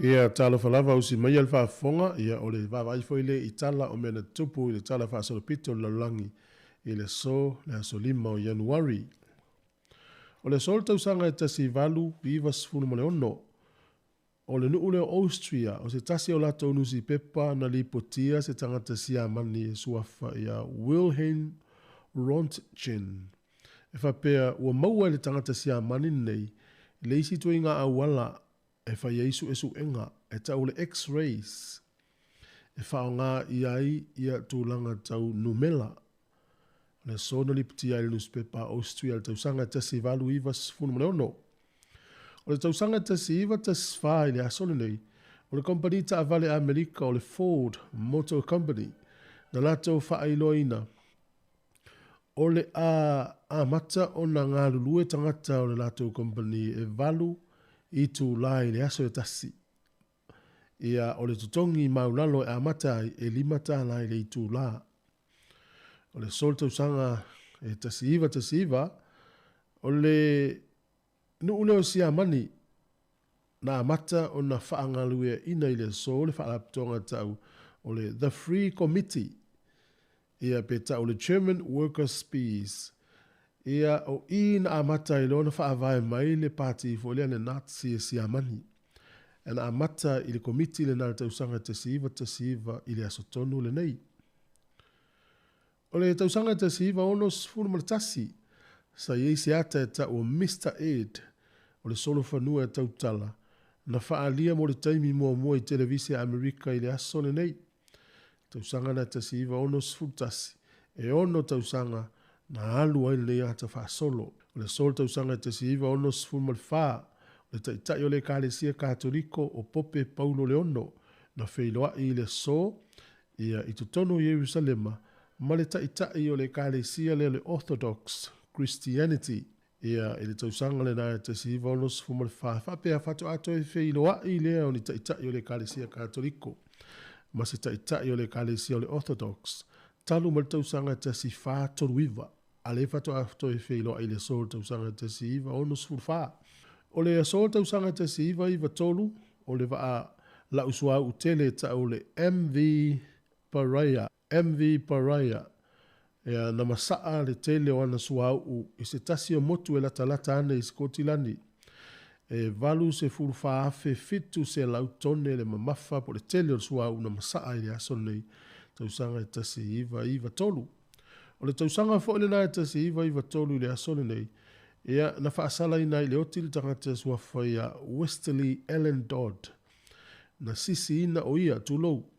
Ia talofa lava usi mai le faafofoga, ia o le vaavaai foi lea i tala o mea na tutupu i le tala faasolopito o le lalolagi i le aso le aso 5 o Ianuari. O le aso le tausaga e 1896, o le nuu lea o Austria, o se tasi o latou nusipepa na lipotia se tagata Siamani e suafa ia Wilhelm Rontgen. E faapea ua maua e le tagata Siamani lenei le isi ituaiga auala e fai ai suesuega e tau le X-rays e faaaoga i ai ia tulaga tau numela. O le aso na lipotia ai le nusipepa Austria le tausaga 1896. O le tausaga 1914 i le aso lenei, o le kompani taavale Amerika o le Ford Motor Company na latou faailoaina o le a amata ona galulue tagata o le latou kompani e 8 itulā i le aso e tasi. Ia o le totogi maulalo e amata ai e $5 i le itulā. O le aso i le tausaga e 1919, o le nuu lea o Siamani na amata ona faagalueaiina i le aso le faalapotopotoga tau o le The Free Committee, ia pe tau o le German Workers Peace. Ia o i na amata ai loa ona faavae mai le pati foi lea le Nazi e Siamani. E na amata i le komiti lena i le tausaga 1919 i le aso tonu lenei. O le tausaga 1961, sa i ai se ata e tau o Mister Ed, o le solofanua e tautala, na faaalia mo le taimi muamua i televise a Amerika i le aso lenei. Tausaga na 1961, e ono tausaga na alu ai lenei ata faasolo. O le aso o le tausaga 1964, o le taitai o le Ekalesia Katoliko o Pope Paulo le Ono, na feiloai i le aso ia i totonu o Ierusalema ma le taitai o le Ekalesia lea o le Orthodox Christianity. Ia, i le tausaga lena e 1964, faapea faatoa toe feiloai lea o ni taitai o le Ekalesia Katoliko ma se taitai o le Ekalesia o le Orthodox talu mai le tausaga 1439, a lea faatoa toe feiloai i le aso o le tausaga 1964. O le aso o le tausaga 1993, o le vaa lau suauu tele e tau o le MV Pariah, MV Pariah, Ea, na masaa le tele o ana suauu i se tasi o motu e latalata ana i Sikotilani. E 84,700 tone le mamafa po o le tele o le suauu na masaa i le aso lenei, tausaga e 1993. O le tausaga foi lena e 1993 i le aso lenei, ea, na faasalaina ai i le oti le tagata suafa ia Westerly Allen Dodd. Na sisiina o ia, tulou,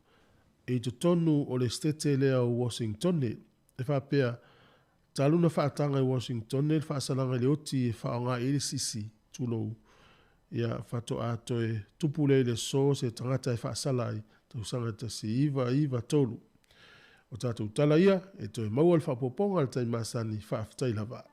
i totonu o le Setete lea o Uasingtone, e faapea, talu na faataga e Uasingtone le faasalaga i le oti e faaaoga i ai le sisi, tulou, ia, faatoa toe tupu lea i le aso se tagata e faasala ai, tausaga 1993. O tatou tala ia, e toe maua le faaopoopoga i le taimi masani, faafetai lava.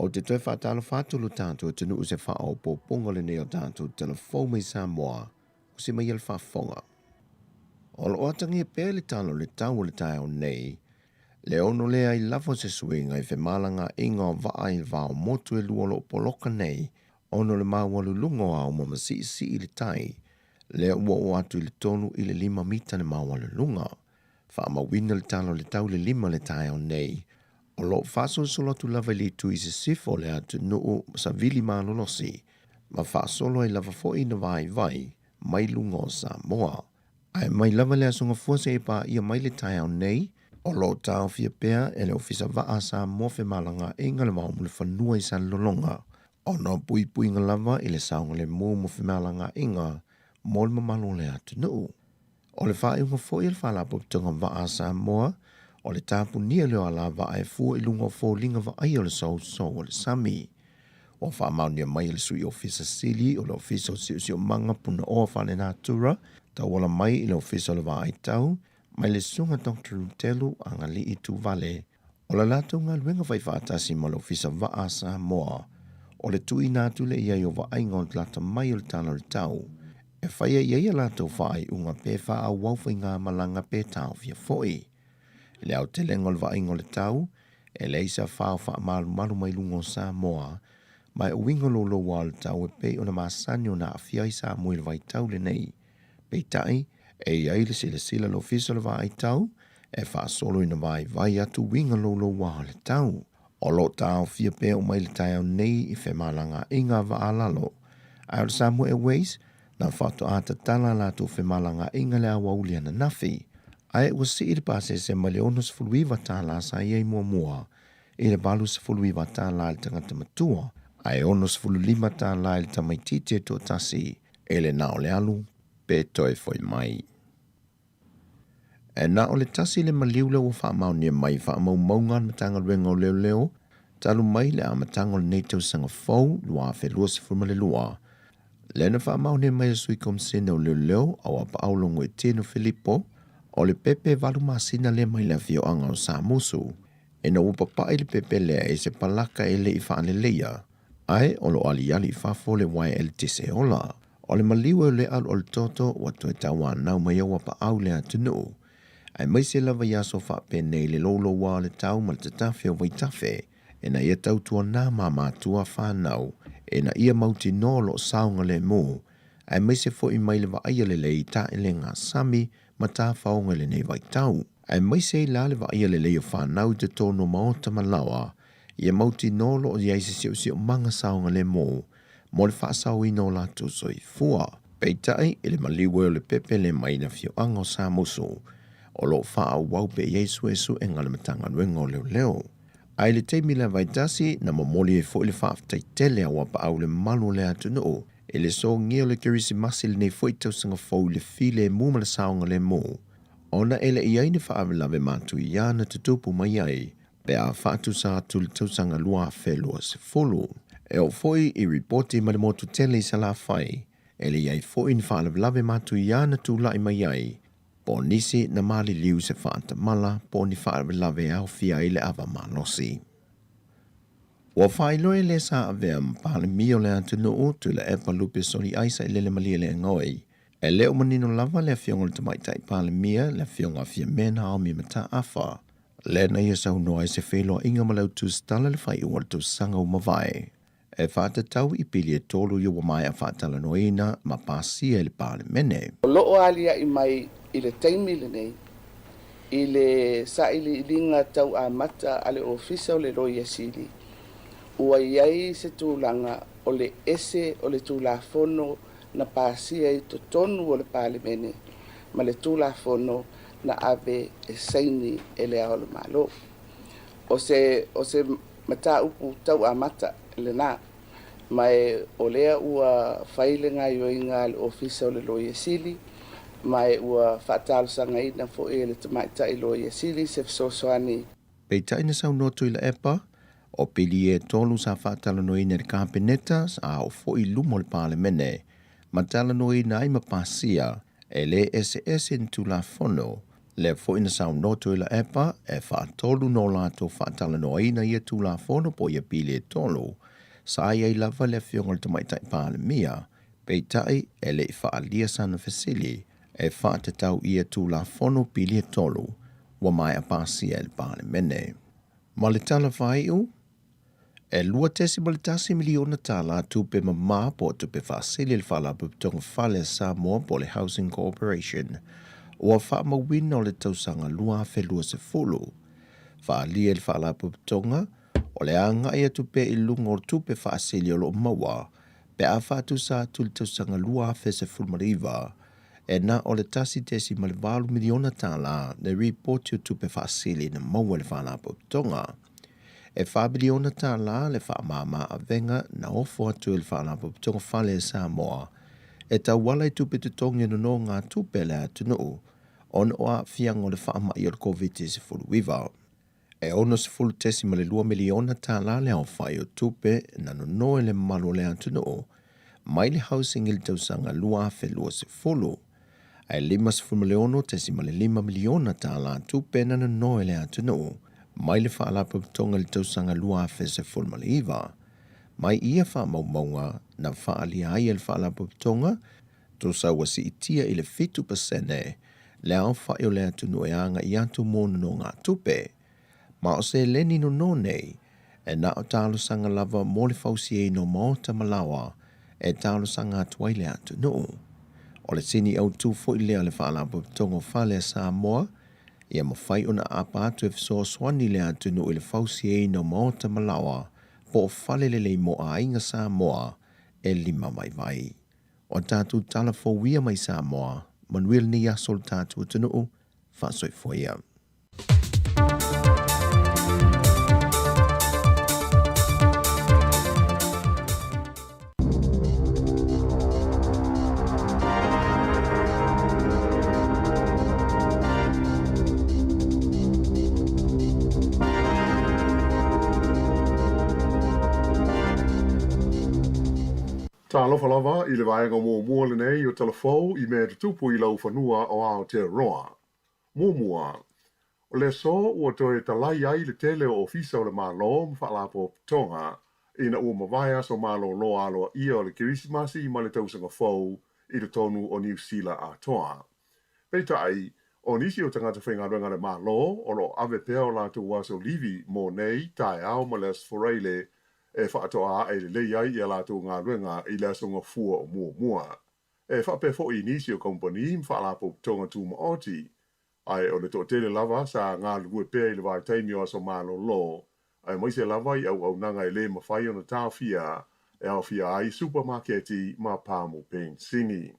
Ou te toe faatalofa atu lo tatou atunuu i se faaopoopoga lenei o tatou tala fou mai Samoa o se mai le faafofoga. O lo o atagia pea le tala o le tau o le taeao nei, le ono leai lava o se suiga i femalagaaiga o vaa i le va o motu e lua o lo o poloka nei ona o le maualuluga o auma ma siisii le tai, lea ua oo atu i le 3 i le 5 mita le maualuluga. Faamauina le tala o le tau le 5 le taeao nei, o lo o faasolosolo atu lava i le itu i sisifo o le atunuu savili malolosi, ma faasolo ai lava foi ina vaivai mai luga o Samoa. Ae mai lava le Aso Gafua seia paia mai le taeao nei, o lo o taofia pea e le Ofisa Vaa a Samoa femalagaaiga le vao mulifanua i Salelologa, ona o puipuiga lava i le saogalemu mo femalagaaiga mo le mamalu o le atunuu. O le faaiuga foi a le Faalapotopotoga Vaa a Samoa, o le tapunia lea o alavaa e fua i luga o foliga vaaia o le sousou o le sami. Ua faamaonia mai e le Sui Ofisa Sili o le Ofisa o Siosiomaga Punaoa Faalenatura, tauala mai i le Ofisa o le Vaai Tau, mai le Susuga Dr. Lutelu Agalii Tuvale, o le latou galuega faifaatasi ma le Ofisa Vaa a Samoa, o le tuuina atu lea i ai o vaaiga o le lata mai o le tala o le tau, e faia i ai a latou faaiuga pe faaauau faigamalaga pe taofia foi. I le aotelega o le vaaiga o le tau, e leai se afa o faamalumalu mai luga o Samoa, ma e uiga louloua o le tau e pei ona masani ona aafia ai Samoa i le vaitau lenei. Peitai, e i ai le silasila a le Ofisa o le Vaai Tau e faasolo ina vaivai atu uiga louloua o le tau. O lo o taofia pea uma i le taeao nei i femalagaaiga a vaalalo, ae o le Samoa Airways na faatoa tatala a latou femalagaaiga i le aoauli ananafi, ae ua sii le pasese mai le $69 sa i ai muamua i le $89 i le tagata matua, ae $65 i le tamaitiiti e toatasi e le na o le alu pe toe foi mai. E na o le tasi le maliu lea ua faamaonia mai i faamaumauga a le Matagaluega o Leoleo talu mai le amataga o lenei tausaga fou 2022, lea na faamaonia mai e le Sui Komisene o Leoleo Auapaau Logoitino Filipo, o le pepe 8 masina lea mai le afioaga o Samusu, ina ua papai le pepe lea i se palaka e le i faaleleia, ae o lo o aliali i fafo le uaea eletise ola. O le maliu e o le alualutoto ua toe tauanau mai Auapaau le atunuu, aemaise lava i aso faapenei le louloua o le tau ma le tatafe o vaitafe, ina ia tautuana ma matua fanau, ina ia mautinoa o lo o saogalemu, aemaise foi mai le vaaia lelei i taelega sami ma tafaoga i lenei vaitau. Aemaise ai la le vaaia lelei o fanau i totonu o maota ma laoa, ia mautinoa o lo o i ai se siosiomaga saogalemu mo le faasaoina o latou soifua. Peitai, i le maliu e o le pepe le mai le afioaga o Samusu, o lo o faaauau pea i ai suesuega a le Matagaluega o Leoleo. Ae i le taimi lea vaitasi, na momoli ai foi le faafetai tele a Uapaau i le mamalu o le atunuu i le sogia o le Kerisimasi lenei foi tausaga fou i le filemu ma le saogalemu, ona e le i ai ni faalavelave matuia na tutupu mai ai pe a faatusa atu i le tausaga 2020. E oo foi i ripoti mai le motu tele i Salafai, e le i ai foi ni faalavelave matuia na tulai mai ai, po o nisi na maliliu i se faatamala po o ni faalavelave e aofia ai le ava malosi. Ua faailoa e le sa avea ma Palemia o le atunuu, Tuilaepa Lupe Soliaisa i Lele Malielegaoi, e le o manino lava le afioga i le Tamaitai Palemia, le afioga a Fiamē Naomi Mataafa, lea na ia saunoa ai se feiloaiga ma le au tusitala i le faaiuga o le tausaga ua mavae, e faatatau i pili e tolu ia ua maea faatalanoaina ma pasia e le Palemene. O lo o aliaʻi mai i le taimi lenei i le sailiiliga tau amata a le Ofisa o le Loia Sili, ua i ai se tulaga o le ese o le Tulafono na pasia i totonu o le Palemene ma le Tulafono na ave e saini e Le Ao o le Malo. O se o se mataupu tau amata lena, ma e o lea ua fai le gaoioiga a le Ofisa o le Loia Sili, ma e ua faatalosagaina foi e le Tamaitai Loia Sili se fesoasoani. Peitai na saunoa Tuilaepa, o pili e tolu sa faatalanoaina e le Kapeneta sa oo foi i luma o le Palemene ma talanoaina ai ma pasia e le eseese ni Tulafono. Lea foi na saunoa Tuilaepa e faatolu na o latou faatalanoaina ia Tulafono po o ia pili e tolu, sa i ai lava le Afioga i le Tamaitai Palemia, peitai e le i faaalia sana fesili e faatatau i ia Tulafono pili e tolu ua maea pasia e le Palemene. Ma le tala faaiu, E $2.1 miliona tala tupe mamā po o tupe faasili a le Faalapotopotoga Fale a Samoa po o le Housing Corporation ua faamauina o le tausaga 2020. Faaalia e le Faalapotopotoga o le agai atu pea i luga o tupe faasili o lo o maua pe a faatusa atu i le tausaga 2019 e na o le $1.8 miliona tala le ripoti o tupe faasili na maua e le Faalapotopotoga. E $4 miliona le faamama avega na ofo atu e le Faalapotopotoga Fale a Samoa e tauala i tupe totogi o nonogatupe a le atunuu ona o aafiaga o le faamai o le Koviti-19. E $60.2 miliona le aofai o tupe na nono e le mamalu o le atunuu mai le Housing i le tausaga 2020, ae $56.5 miliona tupe na nono e le atunuu mai le Faalapotopotoga i le tausaga 2019. Mai ia faamaumauga na faaalia ai e le Faalapotopotoga, tusa ua siitia i le 7% le aofai o le atunuu e agai atu mo nonogatupe. Ma o seleni nono nei, e na o talosaga lava mo le fausiaina o maota ma laoa e talosaga atu ai le atunuu. O le sini autū foi lea o le Faalapotopotoga o Fale a Samoa, ia mafai ona aapa atu e fesoasoani le atunuu i le fausiaina o maota ma laoa po o fale lelei mo aiga Samoa e lima vaivai. O tatou tala fou ia mai Samoa, manuia lenei aso o le tatou atunuu, faasoifua ia. Talofa lava i le vaega muamua lenei o Tala Fou i mea tutupu i laufanua o Aotearoa. Muamua, o le aso ua toe talai ai le tele o ofisa o le Malo ma Faalapotopotoga ina ua mavae aso malolo aloaia o le Kerisimasi ma le Tausaga Fou i totonu o Niu Sila atoa. Peitai, o nisi o tagata faigaluega a le Malo o lo o ave pea o latou aso livi mo nei taeao ma le Aso Faraile e faatoa ae lelei ai i a latou galuega i le aso Gafua o muamua. E faapea foi i nisi o kamupani ma faalapotopotoga tumaoti, ae o le toatele lava sa galulue pea i le vaitaimi o aso malolo, aemaise lava i auaunaga e le mafai ona taofia e aofia ai supamaketi ma pamu penisini.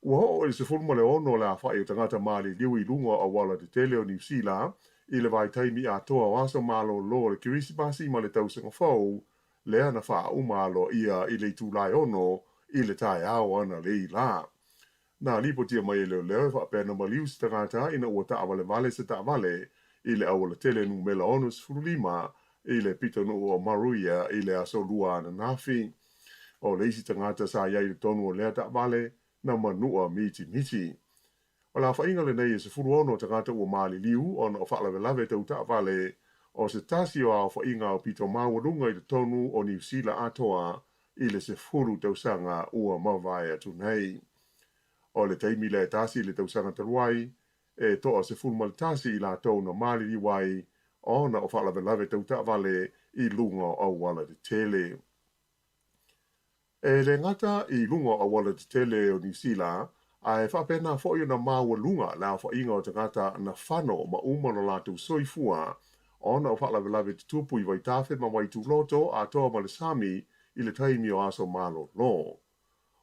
Ua oo i le 16 le aofai o tagata maliliu i luga o auala tetele o Niu Sila i le vaitaimi atoa o aso malolo o le Kerisimasi ma le Tausaga Fou, lea na faauma aloaia i le itula e 6 i le taeao analeila lā. Na lipotia mai e leoleo e faapea na maliu se tagata ina ua taavalevale se taavale i le aualatele numera 65 i le pitonuu o Maruia i le aso Lua ananafi. O le isi tagata sa i ai i totonu o lea taavale na manua mitimiti. O le aofaiga lenei e 16 tagata ua maliliu ona o faalavelave tau taavale, o se tasi o aofaiga aupito maualuga i totonu o Niu Sila atoa i le 10 tausaga ua mavae atu nei. O le taimi lea e tasi i le tausaga talu ai, e toa 11 i latou na maliliu ai ona o faalavelave tau taavale i luga o auala tetele. E le gata i luga o auala tetele o Niu Sila, ae faapena foi ona maualuga le aofaiga o tagata na fano ma uma lo latou soifua ona o faalavelave tutupu i vaitafe ma vaituloto atoa ma le sami i le taimi o aso malolo.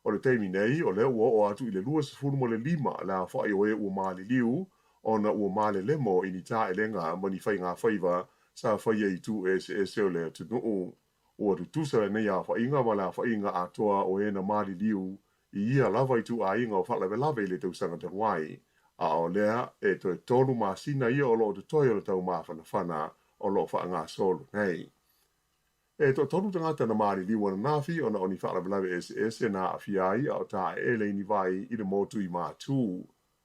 O le taimi nei, o lea ua oo atu i le 25 le aofai o e ua maliliu ona ua malelemo i ni taelega ma ni faigafaiva sa faia i itu eseese o le atunuu. Ua tutusa lenei aofaiga ma le aofaiga atoa o e na maliliu i ia lava ituaiga o faalavelave i le tausaga talu ai, a o lea e toe 3 masina ia o lo o totoe o le taumafanafana o lo o faagasolo nei. E toatolu tagata na maliliu ananafi ona o ni faalavelave eseese na aafia ai a o taeele i ni vai i le motu i Matū.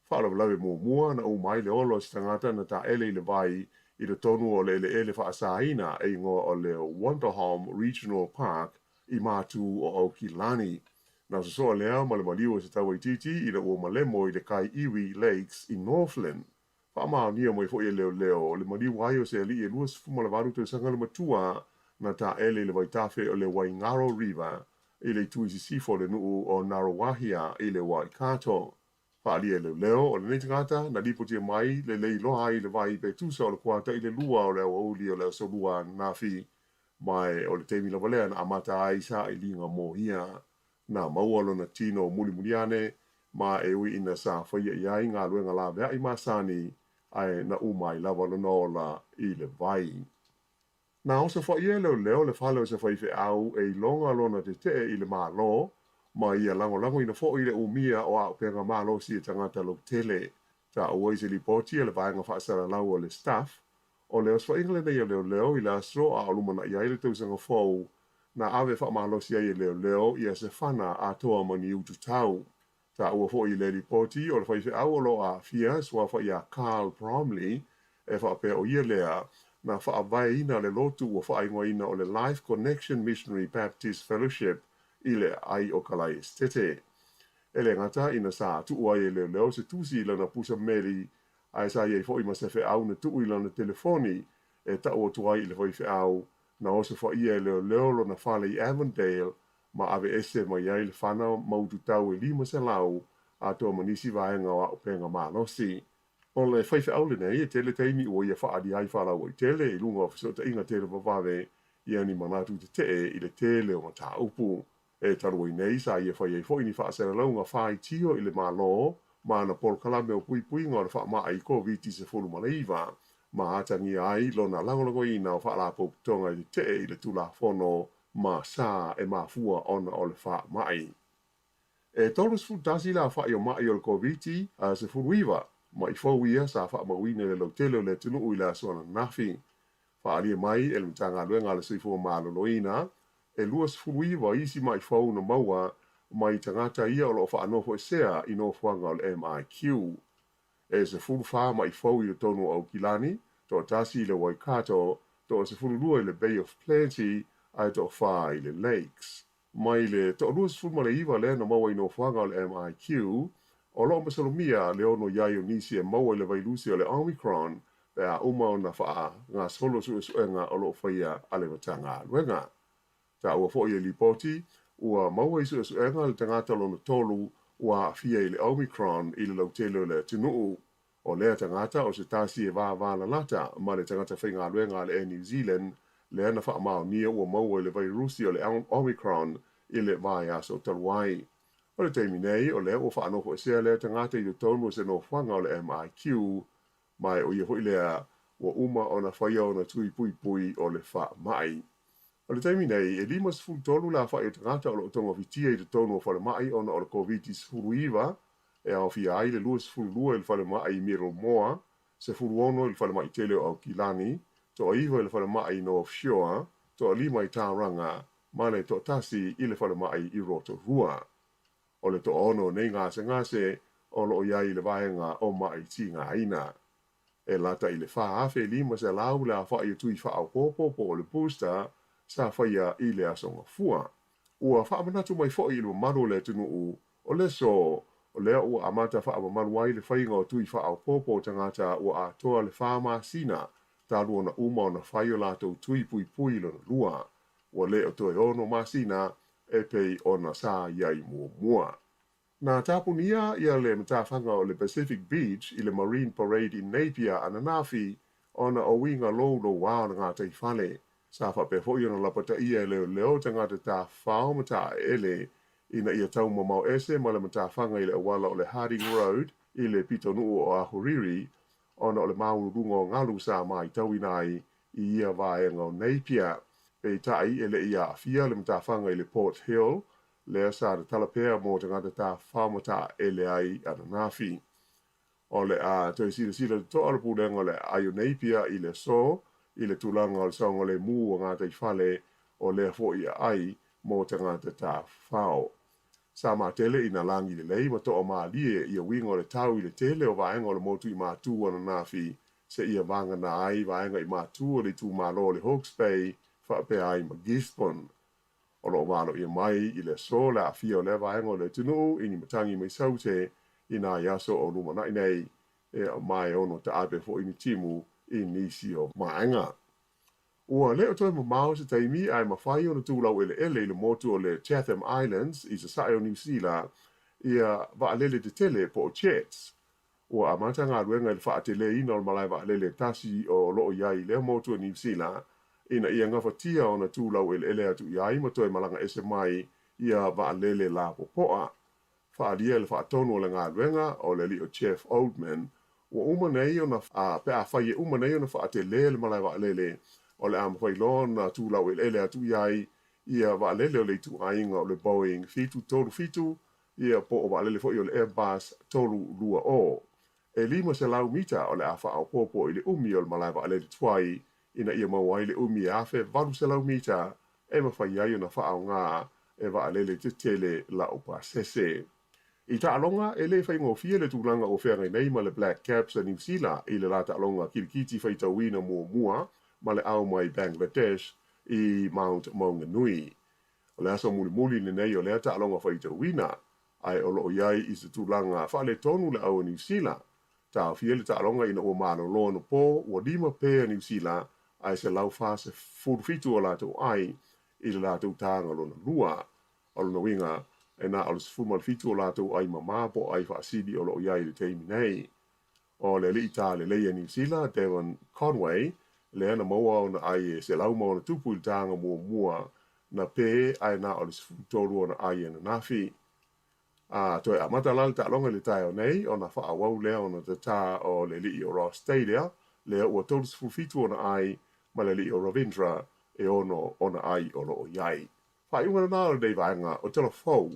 Faalavelave muamua na uma ai le ola o se tagata na taele i le vai i totonu o le eleele faasaina e igoa o le Wonderhome Regional Park i matu o Aukilani. Na sosoa lea ma le maliu o se tauaitiiti ina ua malemo i le kai iwi Lakes i Northland. Faamaonia mai foi e leoleo le maliu ai o se alii e 28 tausaga le matua na taele i le vaitafe o le Waingaro River i le itu i sisifo o le nuu o Ngaruawahia i le Waikato. Faaalia e leoleo, o lenei tagata na lipotia mai le le iloa ai le vai pe tusa o le kuata i le 2 o le aoauli o le aso Lua ananafi, ma o le taimi lava lea na amata ai sailiga mo ia. Na maua lona tino mulimuli ane, ma e ui ina sa faia i ai galuega laveai masani, ae na uma ai lava lona ola i le vai. Na osofaia e leoleo le fale o se faifeau e iloga lona tetee i le Malo, ma ia lagolagoina foi le umia o auupega malosi e tagata lautele. Taua i se lipoti a le vaega faasalalau o le Stuff, o le osofaiga lenei a leoleo i le aso a o lumanai ai le tausaga fou, na ave faamalosi ai e leoleo ia se fana atoa ma ni ututau. Taua foi i le lipoti o le faifeau o lo o aafia suafa ia Carl Bromley, e faapea o ia lea na faavaeina le lotu ua faaigoaina o le Life Connection Missionary Baptist Fellowship i le aai o Kalaesetete. E le gata ina sa tuu ai e leoleo se tusi i lana pusa meli, ae sa i ai foi ma se feau na tuu i lana telefoni e tau atu ai i le faifeau na osofaia e leoleo lona fale i Avondale ma aveese mai ai le fana ma ututau e 500 atoa ma nisi vaega o auupega malosi. O le faifeau lenei e tele taimi ua ia faaali ai faalauaitele i luga o fesootaiga televavave ia ni manatu tetee i le tele o mataupu. E talu ai nei sa ia fai ai foi ni faasalalauga faitio i le Malo ma ana polokalame o puipuiga o le faamai Koviti-19, ma atagia ai lona lagolagoina o faalapotopotoga e tetee i le Tulafono ma sa e mafua ona o le faamai. E 31 le aofai o mai o le Koviti-19 ma'i fou ia sa faamauina i le lautele o le atunuu i le aso ananafi. Faaalia mai e le Matagaluega a le Soifua Maloloina, e 29 isi ma'i fou na maua mai tagata ia o lo o faanofoesea i nofoaga o le MIQ. E 14 ma'i fou i totonu o Aukilani, toatasi i le Waikato, toa-12 i le Bay of Plenty ae toafa i le Lakes. Mai le toa-29 lea na maua i nofoaga o le MIQ, o lo o masalomia le ono i ai o nisi e maua i le vailusi o le Omicron pe a uma ona faagasolo suesuega o lo o faia a le Matagaluega. Taua foi e lipoti, ua maua i suesuega le tagata lona tolu ua aafia i le Omicron i le lautele o le atunuu. O lea tagata o se tasi e vavalalata ma le tagata faigaluega a le Air New Zealand lea na faamaonia ua maua i le vairusi o le Omicron i le vaiaso talu ai. O le taimi nei, o lea ua faanofoesea lea tagata i totonu o se nofoaga o le MIQ, ma o ia foi lea ua uma ona faia ona tui puipui o le faamai. O le taimi nei, e 53 le aofai o tagata o lo o togafitia i totonu o falemai ona o le Koviti-19, e aofia ai le 22 i le falemai i Middlemore, 16 i le falemai tele o Aukilani, toa-9 i le falemai i North Shore, toa-5 i Tauranga, ma le toatasi i le falemai i Rotorua. O le toaono o nei gasegase o lo o i ai i le vaega o ma'i tigaina. E lata i le 4,500 le aofai o tui faaopoopo po o le booster sa faia i le aso Gafua. Ua faamanatu mai foi i le mamalu o le atunuu, o le aso o lea ua amata faamamalu ai le faiga o tui faaopoopo o tagata ua atoa le 4 masina talu ona uma ona fai o latou tui puipui lona lua. Ua le o toe 6 masina e pei ona sa i ai muamua. Na tapunia ia le matafaga o le Pacific Beach i le Marine Parade i Napier ananafi ona o uiga loulouā o le gataifale. Sa faapea foi ona lapataia e leoleo tagata tafafao ma taeele ina ia taumamao ese ma le matafaga i le auala o le Harding Road i le pitonuu o Ahuriri ona o le maualuluga o galu sa matauina ai i ia vaega o Napier. Peitai e le i aafia le matafaga i le Port Hill, lea sa tatala pea mo tagata tafafao ma taeele ai ananafi. O le a toe silasila totoa le pulega o le aai o Napier i le aso i le tulaga o le saogalemu o gataifale o lea foi aai mo tagata tafafao. Sa matele ina lagi lelei ma toamalie ia uiga o le tau i le tele o vaega o le motu i Matu ananafi seia vagana ai vaega i Matu o le itumalo o le Hawke's Bay faapea ai ma Gisborne. O lo o valoia mai i le aso le aafia o lea vaega o le atunuu i ni matagi mai Saute i nai aso o lumanai nei, e ma e ono taape foi ni timu i nisi o vaega. Ua le o toe mamao se taimi ae mafai ona tu laueleele i le motu o le Chatham Islands i sasae o Niu Sila ia vaalele tetele po o jets. Ua amata galuega i le faateleina o le malae vaalele e tasi o lo o i ai i lea motu o Niu Sila ina ia gafatia ona tu laueleele atu i ai ma toe malaga ese mai ia vaalele lapopoa. Faaalia le faatonu o le galuega o le alii o Jeff Oldman, ua uma nei ona, a, pe afai e uma nei ona faatele le malae vaalele, o le a mafai loa ona tu laueleele atu i ai ia vaalele o le ituaiga o le Boeing 737 ia po o vaalele foi o le Airbus 320. E 500 mita o le a faaopoopo i le umi o le malae vaalele tuai ina ia maua ai le umi e 1,800 mita e mafai ai ona faaaoga e vaalele tetele laupasese. I taaloga, e le faigofie le tulaga ua feagai nei ma le Black Caps a Niu Sila i le la taaloga kilikiti faitauina muamua ma le ao mai Bangladesh i Mount Maunganui. O le aso mulimuli lenei o lea taaloga faitauina, ae o lo o i ai i se tulaga faaletonu le au a Niu Sila. Taofia le taaloga ina ua malolo anapo, ua lima pē a Niu Sila ae 147 o latou ai i le latou taga lona lua. O lona uiga, e na o le 17 o latou ai mamā po o ai faasili o lo o i ai i le taimi nei. O le alii tā lelei a Niu Sila, Devon Conway, lea na maua ona ai e 100 ma ona tupu i le taga muamua na pē ae na o le 13 ona ai ananafi. A toe amata la le taaloga i le taeao nei, ona faaauau lea ona tatā o le alii o Ross Taylor, lea ua 37 ona ai, ma le alii o Ravindra, e ono ona ai o lo o i ai. Faaiuga lena o lenei vaega o Tala Fou.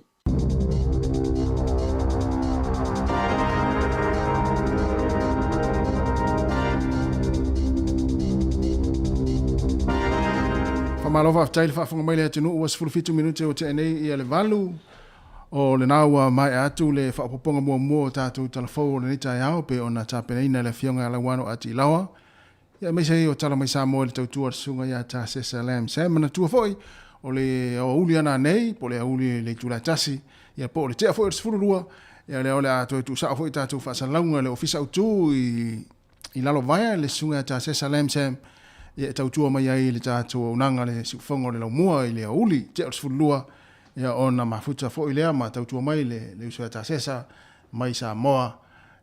Faamalo faafetai le faafofoga mai le atunuu ua 17 minute ua tea nei ia le valu o lena ua maea atu le faaopoopoga muamua o tatou tala fou o lenei taeao pei ona tapenaina e le Afioga ia Lauano Atiilaoa ia aemaise ai o tala mai Samoa i le tautua a le Susuga ia Tasesa Lam Sam. Manatua foi o le aoauli ana nei po o le aoauli i le itula e tasi ia po o le tea foi o le 12 ia lea o le a toe tuusao foi tatou faasalalauga i le Ofisa Autu i lalo vaea le Susuga ia Tasesa Lam Sam ia e tautua mai ai i le tatou auaunaga le siufofoga o le laumua i le aoauli tea o le 12 ia ona mafuta foi lea ma tautua mai le uso ia Tasesa mai Samoa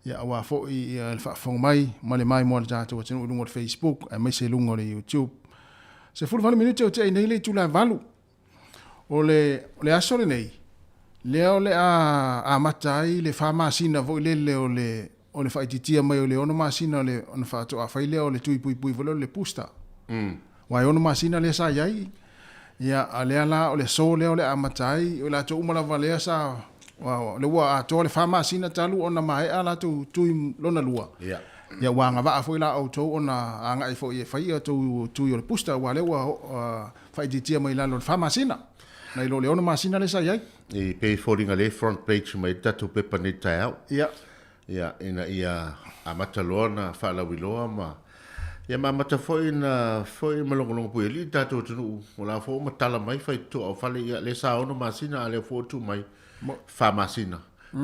ia aua foi ia le faafofoga mai ma le maimoa a le tatou atunuu i luga o le Facebook aemaise i luga o le YouTube. 18 minute o tea nei le itula e valu. O le aso lenei, lea o le a amata ai le fa masina foi lele o le o le faaitiitia mai o le ono masina o le ona faatoa fai lea o le tui puipui foi lea o le booster. Aua e ono masina lea sa i ai, ia a lea la o le aso lea o le a amata ai, o i latou uma lava lea sa o lea ua atoa le fa masina talu ona maea latou tui lona lua. Ia. Ia ua agavaa foi la outou ona agai foi e fai ia outou tui o le booster aua lea ua faaitiitia mai i lalo o le fa masina nai lo le ono masina lea sa i ai. E pei e foliga lea e front page mai ai le tatou pepa nei i le taeao. Ia. Ia, ina ia amata loa ona faalauiloa ma, ia ma amata foi ona foi ma logologo puialii le tatou atunuu. O la foi ua matala mai faitotoa o fale, ia lea sa ono masina a lea foi ua tuu mai fa masina.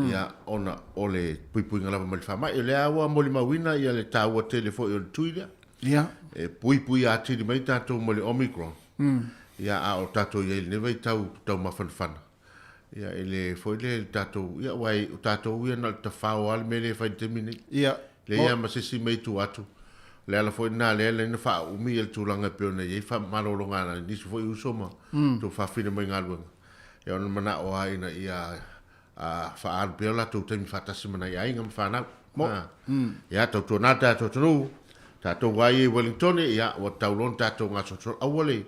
Ia, ona o le puipuiga lava mai le faamai. O lea ua molimauina ia le taua tele foi o le tui lea. Ia. E puipui atili mai tatou ma le Omicron. Ia, a o tatou i ai i lenei vaitau taumafanafana. Ia, e le foi lea i le tatou, ia, aua o tatou ia na o le tafao lava le mea lea e fai i le taimi nei. Ia. Leai lava ma se isi mea i tua atu. O le ala foi lena lea na faaumi le tulaga e pei ona i ai faamalologa a nisi foi uso ma tou fafine mai galuega. Ia, ona manao lava ina ia faaalu pea o latou taimi faatasi ma nai aiga ma fanau. Mo. Ia, tautuana le tatou atunuu, tatou lava ia i Wellington, ia, ua tatau loa ona tatou gasolosolo. Aua le,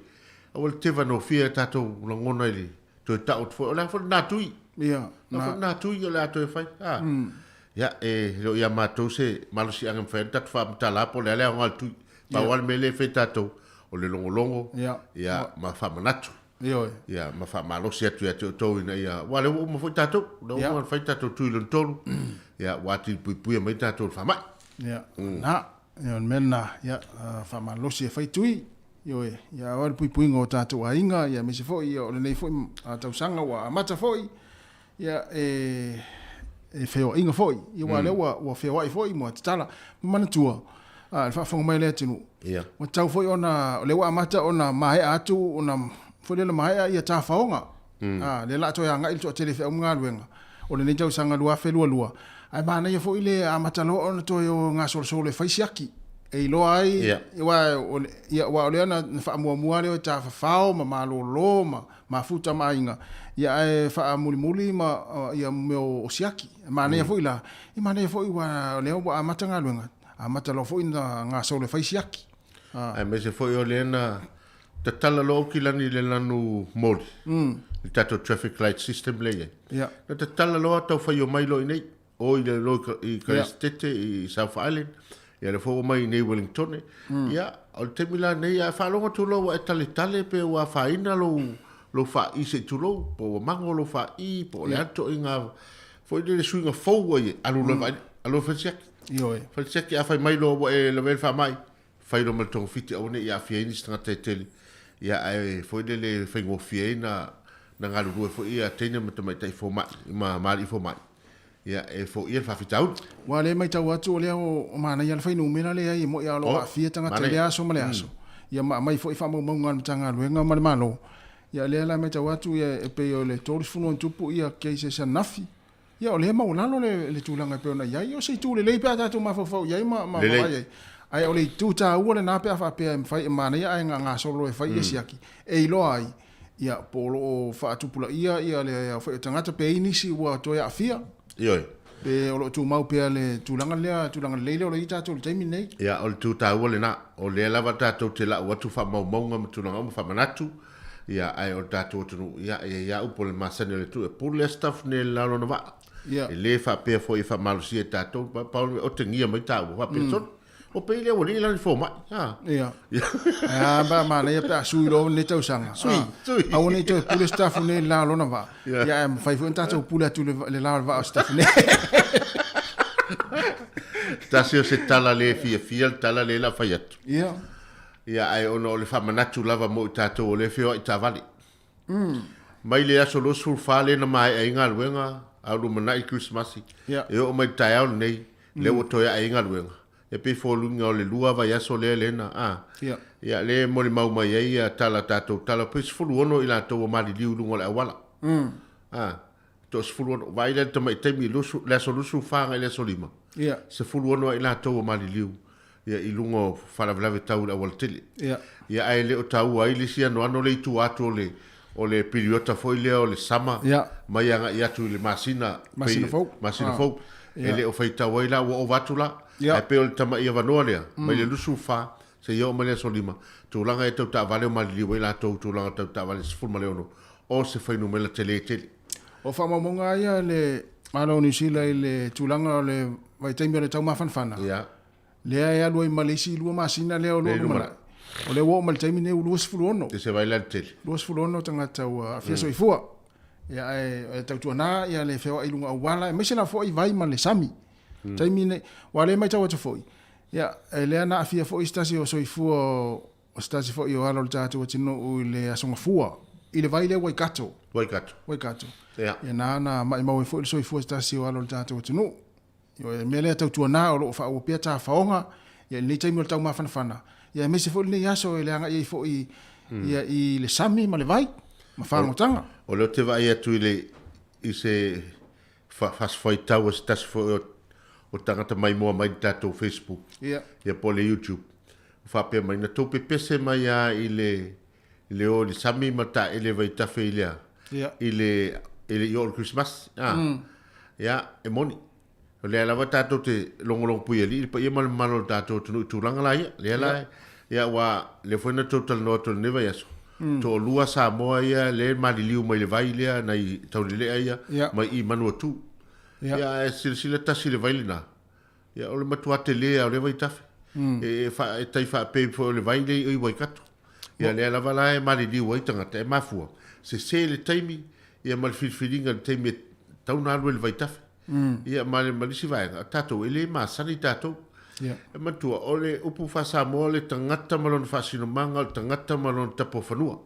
aua le teva gofie tatou lagona i le toe tau atu foi, o le a foi lena tui? Ia, na. Foi lena tui o le a toe fai. Ah. Ia, e le o ia matou se malosiaga e mafai ai ona tatou faamatala po o le a le aoga o le tui. Pau lava le mea lea e fai tatou, o le logologo, ia, ia, ma faamanatu. Ioe. Ia, ma faamalosi atu ia te outou ina ia, aua o lea ua uma foi tatou, o lea ua uma ona fai tatou tui lona tolu, ia, ua atili puipuia mai tatou i le faamai. Ia, na, ia, o le mea lena, ia, faamalosi e fai tui, ioe, ia, aua le puipuiga o tatou aiga, ia, aemaise foi, ia, o lenei foi tausaga ua amata foi, ia, e, e feoaiga foi, ia, aua o lea ua, ua feoai foi ma tatala. Ma manatua, le faafofoga mai a le atunuu, Ia. ua tatau foi ona, o lea ua amata ona maea atu, ona, foi lele maea ia tafaoga, a, lea o le a toe agai le toatele i feau ma galuega o lenei tausaga 2022, ae manaia foi le amata loa ona toe o gasolosolo e fai siaki, e iloa ai, Ia. aua o le, ia, aua o lea na faamuamua lea o tafafao ma malolo ma mafuta ma aiga, ia ae faamulimuli ma ia mea o siaki. E manaia foi la, e manaia foi aua o lea ua amata galuega, amata loa foi ona gasolo e fai siaki. Aemaise foi o lea na tatala loa Aukilani i le lanu moli, le tatou traffic light system lea e i ai. Ia. Na tatala loa tau fai omai loa i inei, o i le loa i Kaiastete i South Island, ia lea foi ua omai i inei i Wellingtone. Ia, o le taimi la lenei, a e faalogo atu loa ua e taletale pe ua afaina lou, lou faai se i tulou, po ua mago lou faai, po o le a le toaiga foi lele suiga fou ua i ai, alu loa e vaai, alu loa e fai le siaki. Ioe. Fai le siaki, a fai mai loa ua e lavea i le faamai, fai loa ma le togafiti aua ne i aafia ai nisi tagata e tele, ia ae foi lele e faigofie ai na na galulue foi ia teine ma tamaitai fomai ma ma alii fomai, ia e foia le faafitauli. Aua o lea e matau atu o lea o manaia le fuainumera lea e moni a o lo o aafia tagata i lea aso ma le aso, ia ma aumai foi faamaumauga a le Matagaluega ma le Malo. Ia o lea la e matau atu e pei o le 30 ia cases ananafi, Ia, o lea e maualalo le, le tulaga e pei ona i ai. O se itu lelei pe a tatou mafaufau i ai ma, ma vaai ai. Ae o le itu taua lena pe a faapea e mafai, e manaia ae gasolo e fai ia siaki, e iloa ai, ia, po o lo o faatupulaia ia le aofai o tagata pe i ai nisi ua toe aafia. Ioe. Pe o lo o tumau pea le tulaga lea, tulaga lelei lea o lo o i ai tatou i le taimi lenei. Ia, o le itu taua lena. O lea lava tatou te lau atu faamaumauga ma tulaga uma, faamanatu. Ia, ae o le tatou atunuu, ia, e i ai lava upu o le masani o le atunuu, e pule lava stuff nei i le la o lona vaa. Ia. E le faapea foi e faamalosia e tatou, pau le mea, otegia mai taua, faapea, sole, o pei lea ua lii la ni fomai, a. Ia. Ae a pe a manaia pe a sui loa lenei tausaga. Sui, sui. Aua ne i toe pule stuff nei i le la o lona vaa. Ia. Ia, ae mafai foi ona tatou pule atu i le la o le vaa o stuff nei. Tasi o se tala le fiafia le tala lea o le a fai atu. Ia. Ia, ae ona o le faamanatu lava mo i tatou o lea e feoai taavale. Mai le aso 24 lea na maea ai galuega, a o lumanai le Kerisimasi, e oo mai le taeao lenei, lea ua toe ae ai galuega. E pei foliga o le lua vaiaso lea lea na, a. Ia, lea e molimau mai ai ia tala, tatou tala, pei 16 i latou ua maliliu i luga o le auala. A, toa 16. Vaai la i le tamai taimi, le aso 24 agai le aso 5, 16 ai latou ua maliliu. ia, i luga o faalavelave tau i le aualatele. Ia. Ia, ae le o taua ai le isi anoano lea i tua atu o le, o le piliota foi lea o le sama Ia. mai agai atu i le masina, Masina fou. masina Ah. fou. E Ia. le o faitau ai la, ua ova atu la. Ia. Ae pei o le tamai avanoa lea, mai le 24 seia oo mai le aso 5, tulaga e tau taavale o maliliu ai latou, tulaga tau taavale 16, o se fuainumera tele tele. O faamaumauga lava ia a le Malo o Niu Sila i le tulaga o le vaitaimi o le taumafanafana. Ia. Lea e alu ai ma le isi 2 masina lea o lo o lumanai. O lea ua oo mai le taimi lenei ua 26. E se vai la le tele. 26 tagata ua aafia soifua. Ia ae tautuana ia le feoai i luga auala, aemaise lava foi vai ma le sami. Taimi nei, aua o lea e matau atu foi, ia e lea na aafia foi se tasi o soifua o se tasi foi o alo o le tatou atunuu i le Aso Gafua, i le vai lea Waikato. Waikato. Waikato. Ia. Ia na na maimau ai foi le soifua o se tasi o alo o le tatou atunuu. O le mea lea tautuana o lo o faaauau pea tafaoga ia i lenei taimi o le taumafanafana, ia aemaise foi lenei aso e leaga i ai foi ia i le sami ma le vai ma fagotaga. O lea ou te vaai atu i le i se fasifuaitau a se tasi foi o o tagata maimoa mai le tatou Facebook ia, ia po o le YouTube, o faapea mai na tou pepese mai lava i le i le o i le sami ma taele vaitafe i le Ia. i le e le i oo i le Kerisimasi. A. Ia, e moni. O lea lava tatou te logologo puialii i le paia ma le mamalu o le tatou atunuu i tulaga la ia. Lea la, ia aua lea foi na tou talanoa atu i lenei vaiaso, toalua Samoa ia lea e maliliu mai le vai lea nai Taulelea ia, Ia. mai i Manuatu. Ia. Ia, ae silasila tasi i le vai lena, Ia, o le matua tele lava o lea vaitafe. E, e, fa, e tai faapei foi o le vai lea i Waikato. Ia lea lava la e maliliu ai tagata e mafua, sese le taimi, ia ma le filifiliga i le taimi e tatau ona alu ai i le vaitafe. Ia ma le ma le isi vaega, o tatou e le masani tatou. E manatua, o le upu faa-Samoa o le tagata ma lona faasinomaga, o le tagata ma lona tapuafanua.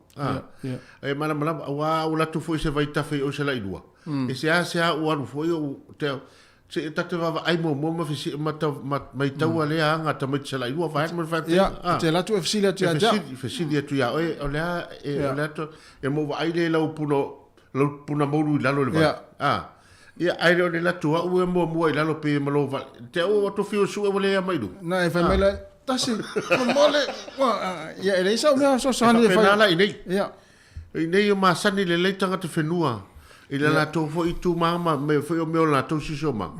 E malamalama, aua a ou alu atu foi i se vaitafe i o i Salailua, e seasea ou alu foi ou te Se i tatou vaavaai muamua ma fesi ma tau ma maitaua lea aga a tamaiti Salailua vaeane ma le faafetaiga. Ia, e te alu atu e fesili atu ia te au. E fesili atu ia oe, o le a e o le a to e mo vaai lea i lau puna lau puna moulu i lalo i le vai. A. Ia, ae le o le alu atu au ia muamua i lalo pei e ma lou vale. Te au ua tofi o sue ua le ea mai i luga. Na e fai mai la, tasi, momole, ia e leai sau mea fesoasoani e fai. E faapena la i inei. Ia. I nei o masani lelei tagata whenua i la latou foi itu ma ma me foi o mea o latou siosiomaga.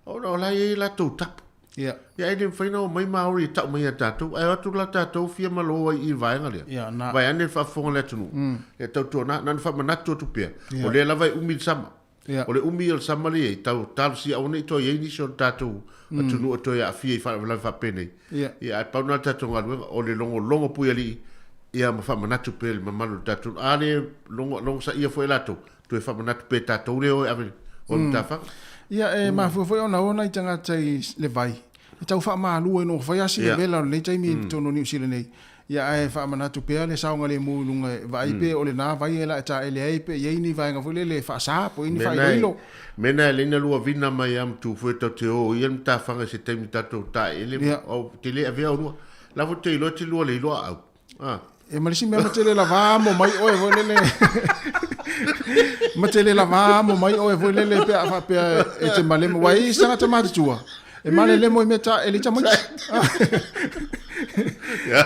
Ona o la e i ai latou tapu. Ia. Ia e le mafai ona omai Maori e tau mai ia tatou, ae o atu la tatou fia malo ai i le vaega lea. Ia, na. Vaeane le faafofoga a le atunuu. Ia tautuana, na ona faamanatu atu pea, o lea lava e umi le sama. Ia. O le umi o le sama lea e i ai, tau talosia aua ne i toe i ai nisi o le tatou atunuu e toe aafia i faalavelave faapenei. Ia. Ia, ae pau lena o le tatou galuega, o le logologo puialii, ia ma faamanatu pea i le mamalu o le tatou atunuu. A le logo, logosaia foi e latou, toe faamanatu pea e tatou lea o e ave o le matafaga. Ia, e mafua foi ona o nai tagata i le vai, e tau faamalu ai no fai asi le vela o lenei taimi i totonu o Niu Sila nei. Ia ae faamanatu pea le saogalemu i luga e vaai pe o lena vai e la e taele ai pe i ai ni vaega foi lele e faasa po o i ai ni faailoilo. Mea na e leina lua vina mai a matu foi tau te o ia le matafaga i se taimi tatou taele au te le avea olua. La foi te iloa te lua le iloa au. Ah. E ma le isi mea ma te le lava amo mai oe foi lele. Ma te le lava amo mai oe foi lele pe a faapea e te malemo. Ua i ai se tagata matutua e malelemo i mea ta e le tamaiti.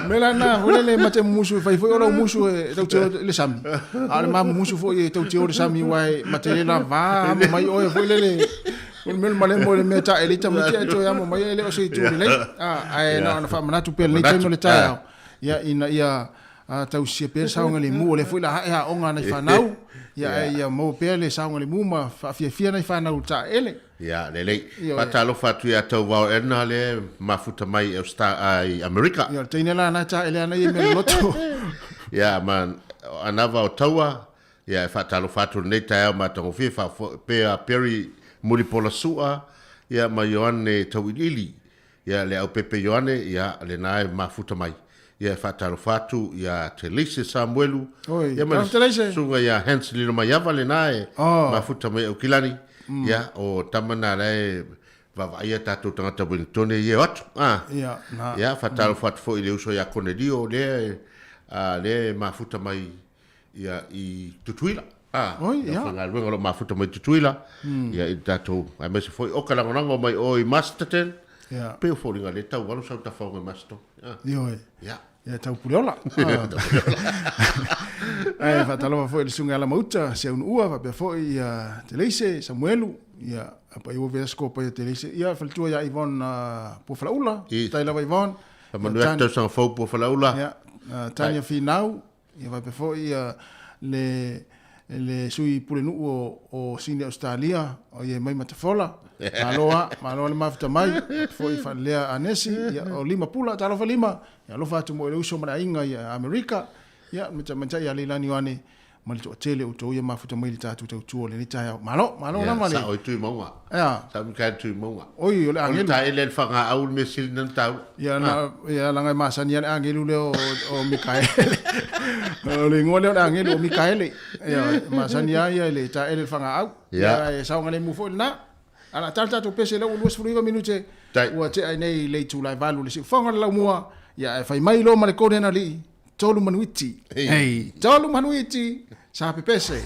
Mea la na foi lele ma te mumusu e fai foi o lau musu e tau te o le sami. A o le ma mumusu foi e tau te o le sami aua e ma te le lava amo mai oe foi lele. O le mea o le malemo i le mea ta e le tamaiti ae toe amo mai e le o se itu lelei. Ae na ona faamanatu pea i lenei taimi o le taeao. Ia, ina ia tausia pea le saogalemu, o lea foi o le a ae aoga a nai fanau, ia, ae ia maua pea le saogalemu ma faafiafia nai fanau i le taeele. Ia, lelei. Faatalofa atu ia Tauvao Edna lea e mafuta mai i Austa, i Amerika. Ia, o le teine la na e taele ana ia i mea loloto. Ia, ma anava o Taua, ia e faatalofa atu i lenei taeao matagofie, faapea Perry Mulipola Sua, ia ma Ioane Tauiliili. Ia, le Aupepe Ioane, ia, lena e mafuta mai. Ia, e faatalofa atu ia Teleise Samuelu, Oi, ia ma le Teleise. susuga ia Hans Lilomaiava, lena e Oh. mafuta mai Aukilani. Ia, o tama na la e vaavaaia tatou tagata Wellingtone ia e o atu. Ah. Ia, na. Ia, faatalofa atu foi i le uso ia Konelio, lea e, a, lea e mafuta mai ia i Tutuila. Ah, Oi, ia. ia. Faigaluega o lo o mafuta mai Tutuila. Ia i le tatou, aemaise foi o ka lagolago mai o i Masterton. Ia. Pei o foliga lea tau alu sau tafaoga i Masterton. Ah. Ioe. Ia. Ia tau puleola. Ae faatalofa foi i le susuga ia Lamauta, Siaunuua, faapea foi ia Teleise, Samuelu, ia pa i Vesco pa ia Teleise. Ia faletua ia Yvonne Puafalaula, tai lava Yvonne. Faamanuia atu tausaga fou Puafalaula. Ia, Tania Finau, Ia faapea foi ia le le sui pulenuu o, o Sini Australia, o ia mai Matafola. Malo a, malo le mafuta mai. Foi faalelea Anesi, ia o Lima Pula, talofa Lima. Ia alofa atu mo i le uso ma le aiga ia Amerika. Ia me tamaitai ia Leilani Ioane ma le toatele o outou ia mafuta mai i le tatou tautua o lenei taeao. Malo, malo Ia, lava le. sao i Tuimauga. Ia. Sao Mikaele Tuimauga. Oi, o le O le agelu. taele a le fagaau le mea sili na taua. Ia, na, ia laga e masani lava le agelu lea o, o Mikaele. O le igoa lea o le agelu o Mikaele. Ia, e masani lava ia i le taele le fagaau. Ia. Ia, e saogalemu foi lena. Ae o le a tala tatou pese lea ua 29 minute Tai. ua tea ai nei le itula e 8 le siufofoga o le laumua. Ia, ae fai mai loa ma le kone na alii. Tolu manuiti. Hey. Tolu manuiti. Sa pepese.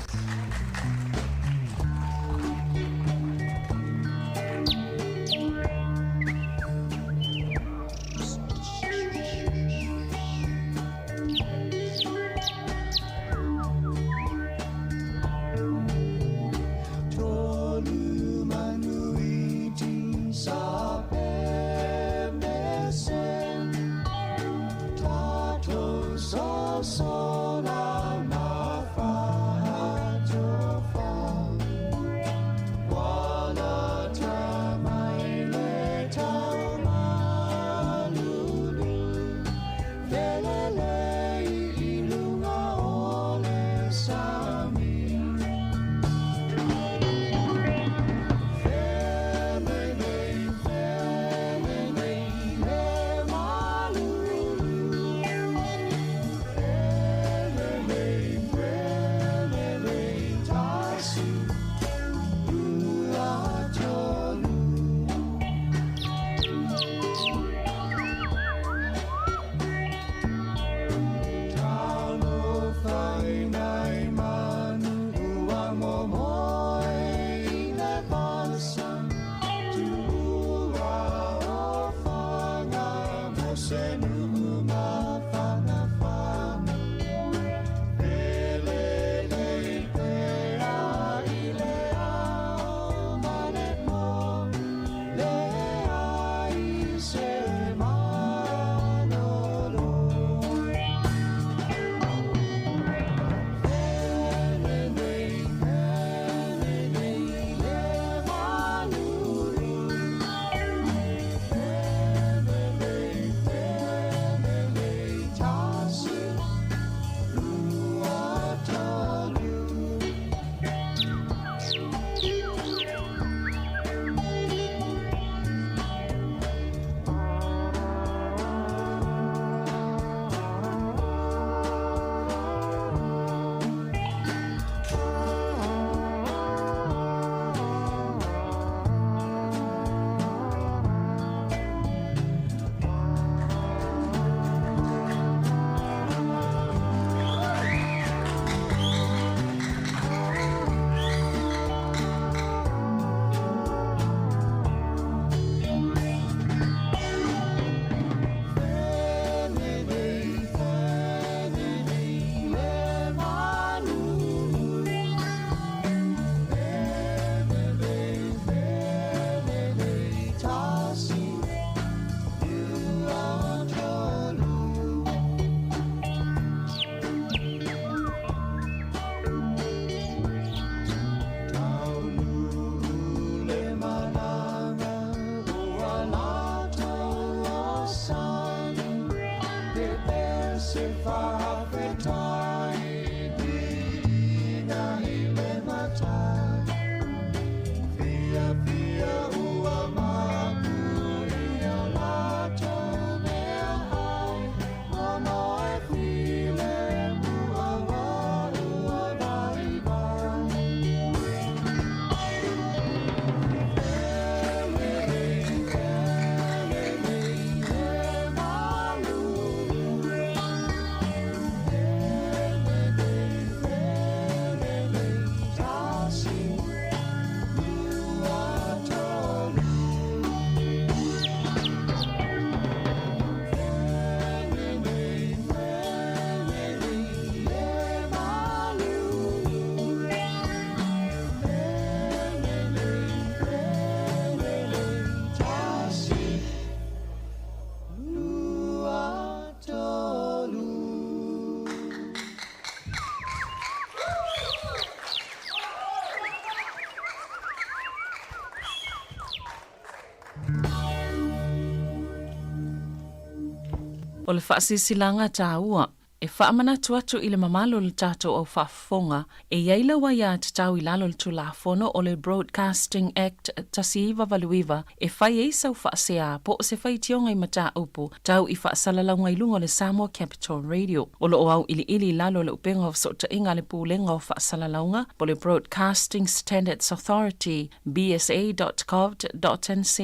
O le faasilasilaga taua e faamanatu atu i le mamalu o le tatou au faafofoga e i ai lau aiatatau i lalo o le Tulafono o le Broadcasting Act 1989 e fai ai sau faasea po o se faitioga i mataupu tau i faasalalauga i luga o le Samoa Capital Radio. O lo o auiliili i lalo o le upega o fesootaiga a le Pulega o Faasalalauga po o le Broadcasting Standards Authority, bsa.govt.nz,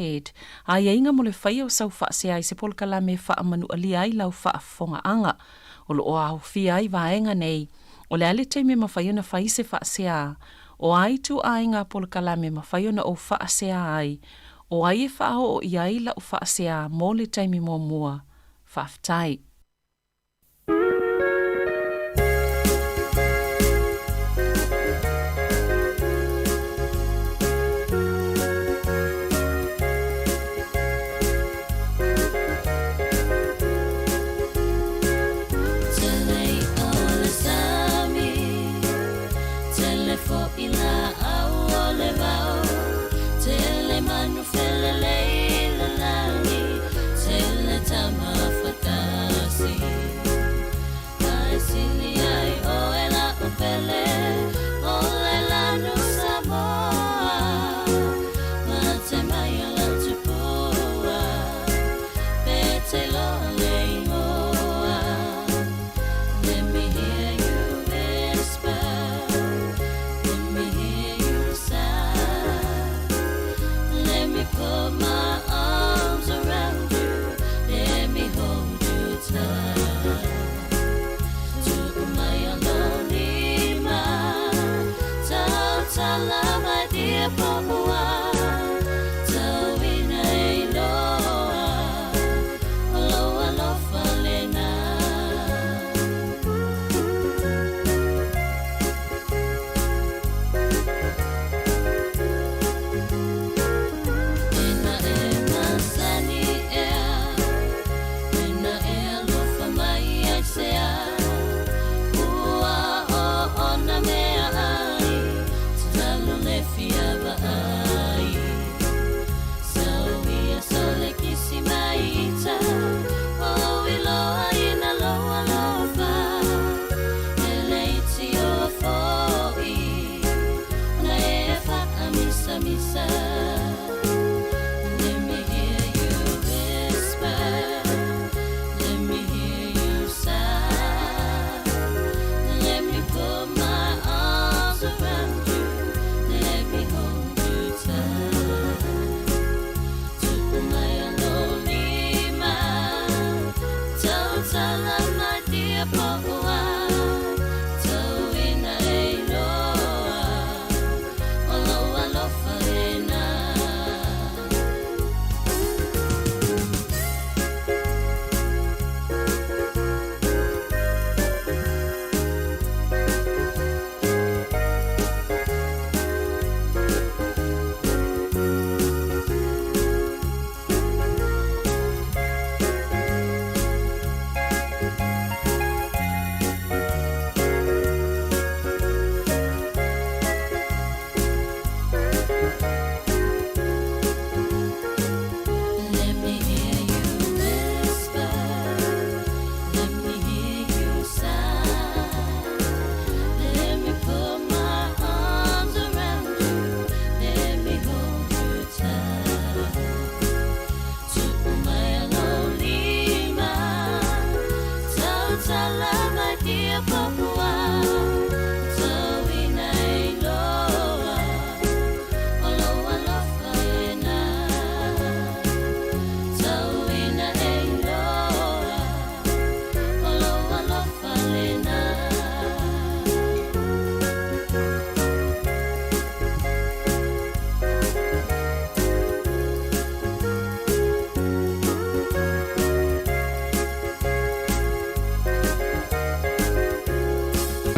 aiaiga mo le faia o sau faasea i se polokalame e faamanualia ai lau faafofogaaga. O lo o aofia ai vaega nei, o le a le taimi e mafai ona fai se faasea, o a ituaiga polokalame e mafai ona ou faasea ai, o ai e faaoo i ai lau faasea mo le taimi muamua. Faafetai.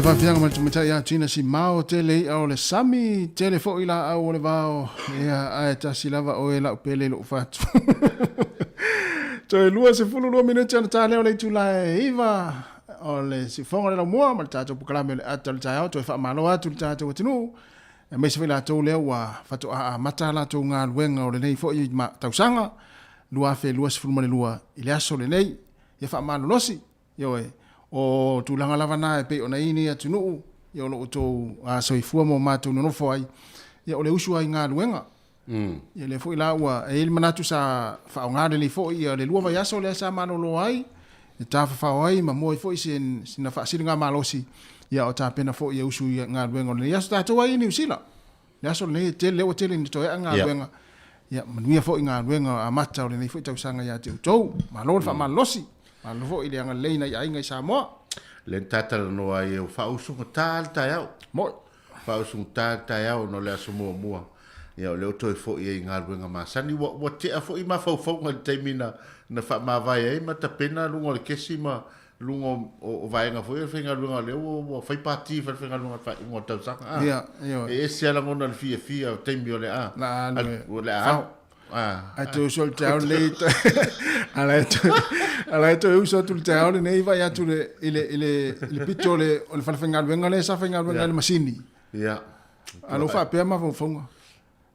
faafiaga ma le tamaitai ia Tina Simao tele i'a o le sami, tele foi laau o le vao, ia ae tasi lava oe lau pele i lou fatu. Toe 22 minute ona ta lea o le itula e 9 o le siufoga o le laumua ma le tatou polokalame o le ata o le taeao. Toe faamalo atu i le tatou atunuu, aemaise foi latou lea ua faatoa amata a latou galuega o lenei foi tausaga 2022 i le aso lenei. Ia faamalolosi. Ioe, o tulaga lava na e pei ona i ai nei atunuu, ia o lo outou soifua ma o matou nonofo ai, ia o le usu ai i galuega. Ia lea foi la ua, e i ai le manatu sa faaaoga lelei foi ia le 2 vaiaso lea sa malolo ai, e tafafao ai ma maua ai foi sina faasiligamalosi, ia o tapena foi e usu i galuega o lenei aso. Tatou ai i Niu Sila, le aso lenei e tele, lea ua tele ina toe aa galuega, ia manuia foi galuega amata o lenei foi tausaga ia te outou. Malo le faamalolosi, malo foi le agalelei i nai aiga i Samoa. Lea na ta talanoa ai ua faausugata le taeao. Moi. Faausugata le taeao ona o le aso muamua. Ia o lea ua toe foi ai i galuega masani. Ua, ua tea foi mafaufauga i le taimi na, na faamavae ai ma tapena luga o le kesi ma luga o, o vaega foi o le faigaluega lea ua, ua fai pati fai le faigaluega i le faaiuga o le tausaga. Ah, Ia, ioe. E ese lava lagona o le fiafia o taimi o le a. La alu e O le a fao. alu. Ah, Ae toe uso i le taeao lenei, a la e toe, a la e toe uso atu i le taeao lenei, vaai atu i le, i le, i le, i le pito o le, o le falefaigaluega lea sa faigaluega ai le masini. Ia. A lo faapea mafaufauga.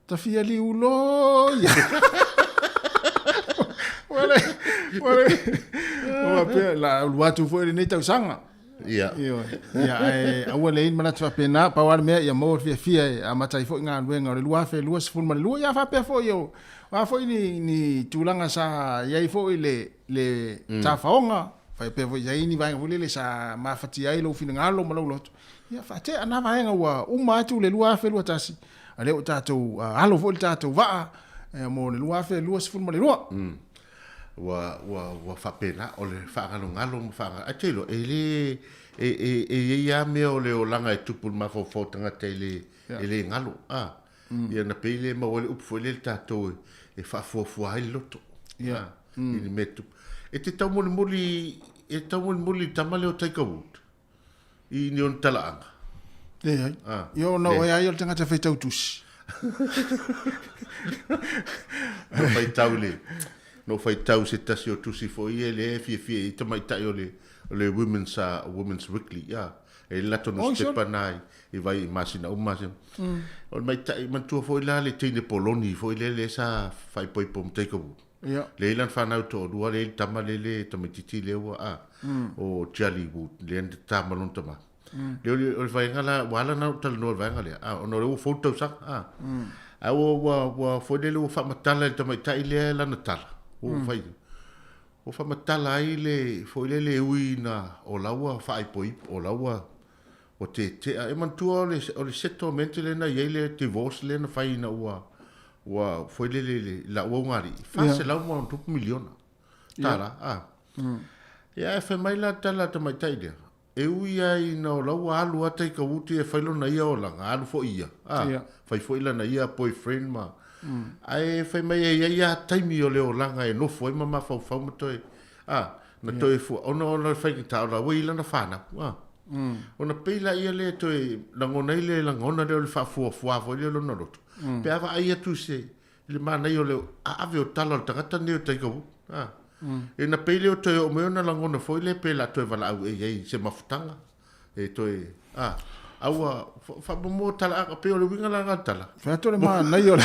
Tafia liu loia. Wale, wale. Ua pea, la ulu atu foi lenei tausaga. Ia. Ioe. Ia, ae aua le i ai ni manatu faapena, pau lava le mea ia maua le fiafia e amata ai foi galuega o le 2022. Ia faapea foi o a foi ni, ni tulaga sa i ai foi le, le tafaoga, faapea foi i ai ni vaega foi lele sa mafatia ai lou finagalo ma lou loto. Ia faatea na vaega ua uma atu le 2021, a lea ua tatou alo foi le tatou vaa mo le 2022. Ua, ua, ua faapena, o le faagalogalo ma faaga, ae te iloa, e le, e, e, e i ai lava mea o le olaga e tupu i le mafaufau o tagata e le, e le galo, a. Ia na pei le maua ai le upu foi lele tatou e, e faafuafua ai le loto, a, i le mea e tupu. E te taumolimoli, e taumolimoli i le tama lea o Tiger Woods, i ni ona talaaga? Leai. Ah, Ia ona le. oe ai o le tagata faitau tusi. No faitau le no faitau se tasi o tusi foi ia lea e fiafia i ai tamaitai o le o le Women's Women's Weekly ia. E i ai le latou Oi, nusipepa na i i vai i masina uma masina. O le maitai manatua foi la le teine poloni foi lea lea sa faaipoipo ma Tiger Woods. Ia. Lea i lana fanau toalua, lea i le tama lea le tamaititi lea ua a, o Jelly Wood, lea na tata ma lona tama. Lea o le, o le vaega la, ua ala ona ou talanoa i le vaega lea, a, ona o lea ua fou le tausaga, a. A ua, ua, ua foi lele ua faamatala e le tamaitai lea lana tala, ua fai, ua faamatala ai le, foi lele e ui ina o la ua faaipoipo, o la ua, ua tetea. E manatua o le, o le settlement lea na i ai le divorce lea na fai ina ua, ua foi lele i le lau augali'i, $400 ma miliona tala, a. Ia, ae fai mai la le tala a le tamaitai lea, e ui lava ina o la ua alu lava Taika Wuti e fai lona ia olaga, alu foi ia, a, fai foi lana ia boyfriend ma, ae fai mai e i ai lava taimi o le olaga e nofo ai ma mafaufau ma toe, a, na toe fua, ona o le faigata o la ua i ai lana fanau, a. Ona pei laia lea e toe lagona ai le lagona lea o le faafuafua foi lea o lona loto, pe a vaai atu i se, i le manaia o le aave o tala o le tagata lenei o Tiger Woods, a. Ina pei lea o toe oo mai ona lagona foi lea pe o le a toe valaau ea i ai i se mafutaga, e toe, a, a ua faamomoa talaaga, pei o le uiga la lena o le tala. Fai atu o le manaia o le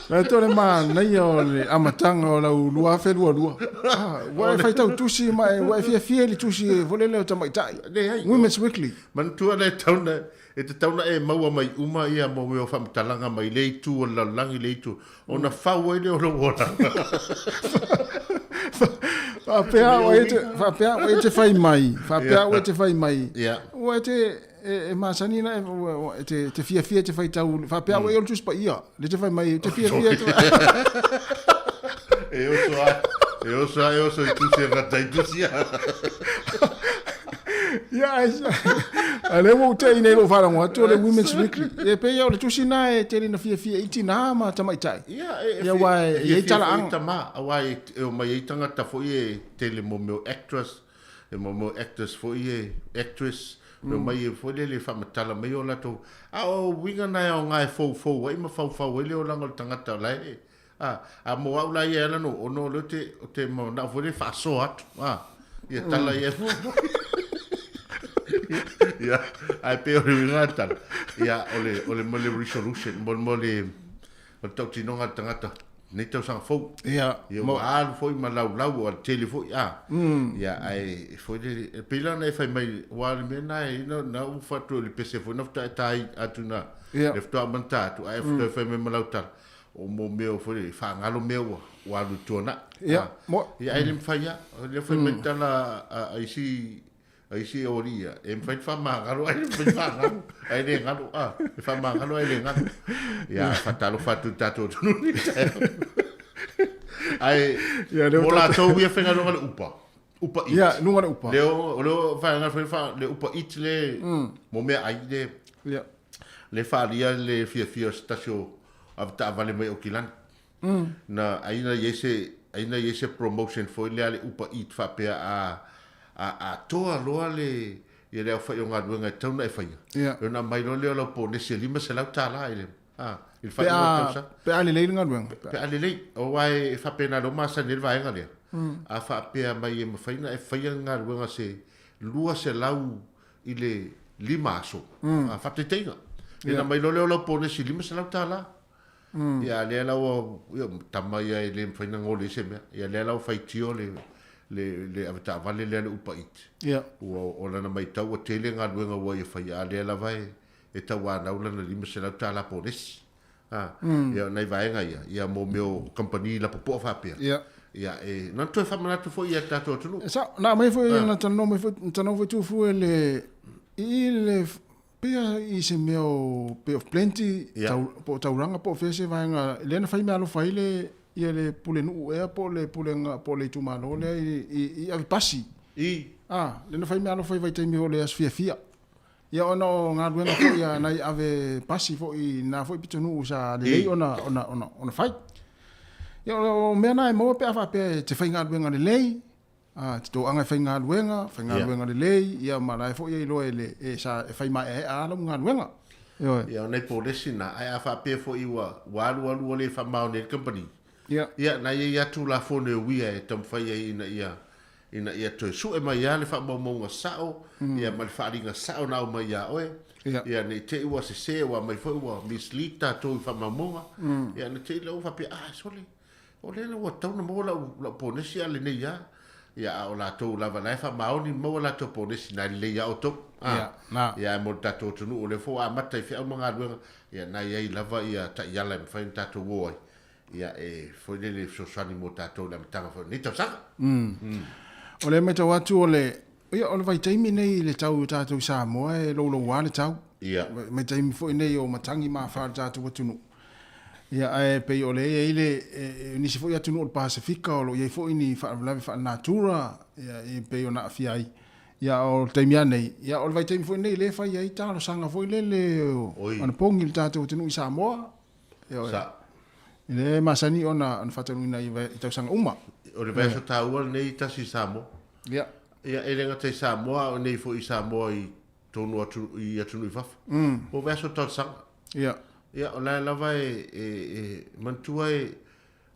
Fai atu o le manaia o le amataga o lau 2022. Ah, ua e faitau tusi ma e, ua e fiafia i le tusi foi lele o tamaitai. Leai. Women's Weekly. Manatua le tatau na, e tatau na e maua mai uma ia mo mea o faamatalaga mai lea itu o le lalolagi lea itu, ona fau ai lea o lou olaga. Faapea ua e te, faapea ua e te fai mai, faapea ua e te fai mai. Yeah. Ua e te, e, e masani na e, e te, te fiafia te faitau, faapea ua e o le Tusi Paia, le te fai mai, te fiafia te... E oso a, e oso a, e oso i tusi a ngata i tusi a. Ia, ai, a lea ua ou te'i nei i lou faalogo atu o le Women's Weekly. E pei o le tusi na e tele ina fiafia i tinā ma tamaitai. Ia, e, Ia, aua e i ai fiafia foi i talaaga. tama, aua e, e omai ai tagata foi e tele mo mea o actress, e mo mea o actors foi e, actress, E omai e foi lele e faamatala mai o latou, a o uiga na e aoga e foufou ai ma faufau ai le olaga o le tagata o la e, a, a mo au la ia e ala ona ou ono o lea ou te, ou te manao foi lele e faasoa atu, a, ia tala ia e Ia, ae pei o le uiga o le tala, ia, o le, o le, mo le resolution, mo, mo le, o le tautinoga a le tagata nei tausaga fou. Ia, Ia ua alu foi ma laulau ua tele foi a. Ia ae e foi lele e pei la ona e fai mai aua o le mea na e na na ua fatu le pese foi na faatoa e ta ai atu na Ia. le faatoa amata atu ae faatoa fai mai ma lau tala o mo mea o foi lele faagalo mea ua ua alu i tuanai. Ia, A. mo- Ia ae le mafai lava. O lea fai mai le tala a a isi A isi o alii ia, e mafai ona faamagalo ae le mafai ona faagalo, ae le galo, a, e faamagalo ae le galo. Ia, faatalofa atu i le tatou atunuu i lenei taeao. Ae, Ia, lea ua mo tatou- latou ia faigaluega le upa, upa eat. Ia, luga o le upa. Lea o lea o vaega foi fa, le upa eat le, mo meaai le, Ia. le faaalia le fiafia o se tasi o avetaavale mai Aukilani. Na ai na i ai se ai na i ai se promotion foi lea a le Uber Eat faapea a a atoa loa le ia le aofai o galuega e tatau ona e faia. Ia. Ona aumai loa lea o lau ponesi e $500 i le a i le Pe faaiuga o le a tausaga. pe a lelei le galuega. Pe a lelei, aua e faapena lea ua masani ai le vaega lea. A faapea mai e mafai ona e faia le galuega se 200 i le 5 aso, a faataitaiga. Ia ona aumai loa lea o lau ponesi $500. Ia lea la ua ia tama ia e le mafai ona gole ai se mea. Ia lea la ua faitio le le le avetaavale lea le Uber Eat. Ia. Ua o lana maitau ua tele galuega ua ia faia a lea lava e e tauanau lana $500 ponesi. A ia o nai vaega ia ia mo mea o kamupani lapopoa faapea. Ia. Ia e na ona toe faamanatu foi ia le tatou atunuu. E sao, na aumai foi na talanoa mai foi na talanoa foi Tufu e le i le Pea i se mea o Bay of Plenty, Ia. tau, po o Tauranga po o fea se vaega lea na fai meaalofa ai le ia le pulenuu ea po o le pulega po o le itumalo lea i, i, i avepasi. I. Ah, lea na fai meaalofa i vaitaimi o le aso fiafia. Ia ona o galuega foi a nai ave pasi foi i na foi pitonuu sa lelei I. ona ona ona ona fai. Ia o, o mea na e maua pe a faapea e te faigaluega lelei, A, te toaga e faigaluega, faigaluega lelei, ia ma la e foi e iloa e le, e sa, e fai maeaea lava lau galuega. Ioe. Ia, o nai polesi na, ae a faapea foi ua, ua alu alu ua le faamaoni ai le kamupani, Ia. ia, na i ai lava Tulafono e uia e taumafai ai ina ia, ina ia toe sue mai lava le faamaumauga sao, ia, ma le faaaliga sao na aumai ia oe, Ia. ia, ne i te i ua sese, ua aumai foi ua mislead tatou i faamaumauga, ia, na te i lea ua faapea, ah, sole, O lea la ua tatau ona maua lau, lau ponesi a lenei lava. Ia, a o latou lava la e faamaoni ma maua latou ponesi, na e lelei lava outou. A, Ia, na. Ia, ae mo le tatou atunuu, o lea foi ua amata i feau ma galuega, ia, na i ai lava ia taiala e mafai ona tatou o ai, ia, e foi lele e fesoasoani mo tatou i le amataga foi o lenei tausaga. O lea e matau atu o le, ia, o le vaitaimi nei i le tau i o tatou i Samoa e louloua le tau. Ia. Vaitaimi foi nei o matagi ma afa o le tatou atunuu. Ia, ae pei o lea e i ai le, e, nisi foi atunuu o le Pasefika o lo o i ai foi ni faalavelave faalenatura, ia, e pei ona aafia ai. Ia, o le taimi lava nei, ia, o le vaitaimi foi lenei lea e fai ai talosaga foi lele o Oi. anapogi i le tatou atunuu i Samoa. Ioe. Sa. Lea e masani ona, ona faataunuuina i, i tausaga uma. O le vaiaso taua lenei tasi i Samoa. Ia. Ia, e le gata i Samoa, a o nei foi i Samoa i tonu atu i atunuu i fafo. Po o vaiaso talosaga. Ia. Ia, o la e lava e, e, e manatua e,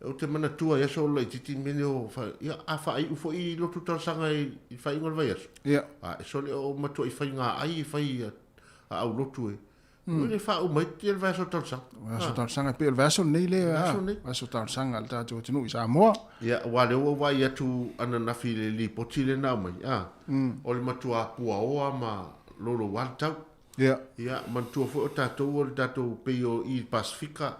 ou te manatua i aso o laitiiti mea nei o fa, ia, a faaiu foi i lotu talosaga i, i le faaiuga o le vaiaso. Ia. A, e sole o matua i fai ngā ai, i fai a, a au lotu e. Mm. Le faauma ai le vaiaso talosaga. Vaiaso talosaga, e pei o le vaiaso lenei lea, Vaiaso lenei. vaiaso talosaga a le tatou atunuu i Samoa. Ia, aua lea ua ou vaai atu ananafi i le lipoti lea na aumai, a, o le matua puaoa ma louloua le tau. Ia. Ia, manatua foi o tatou o le tatou pei o i Pasefika,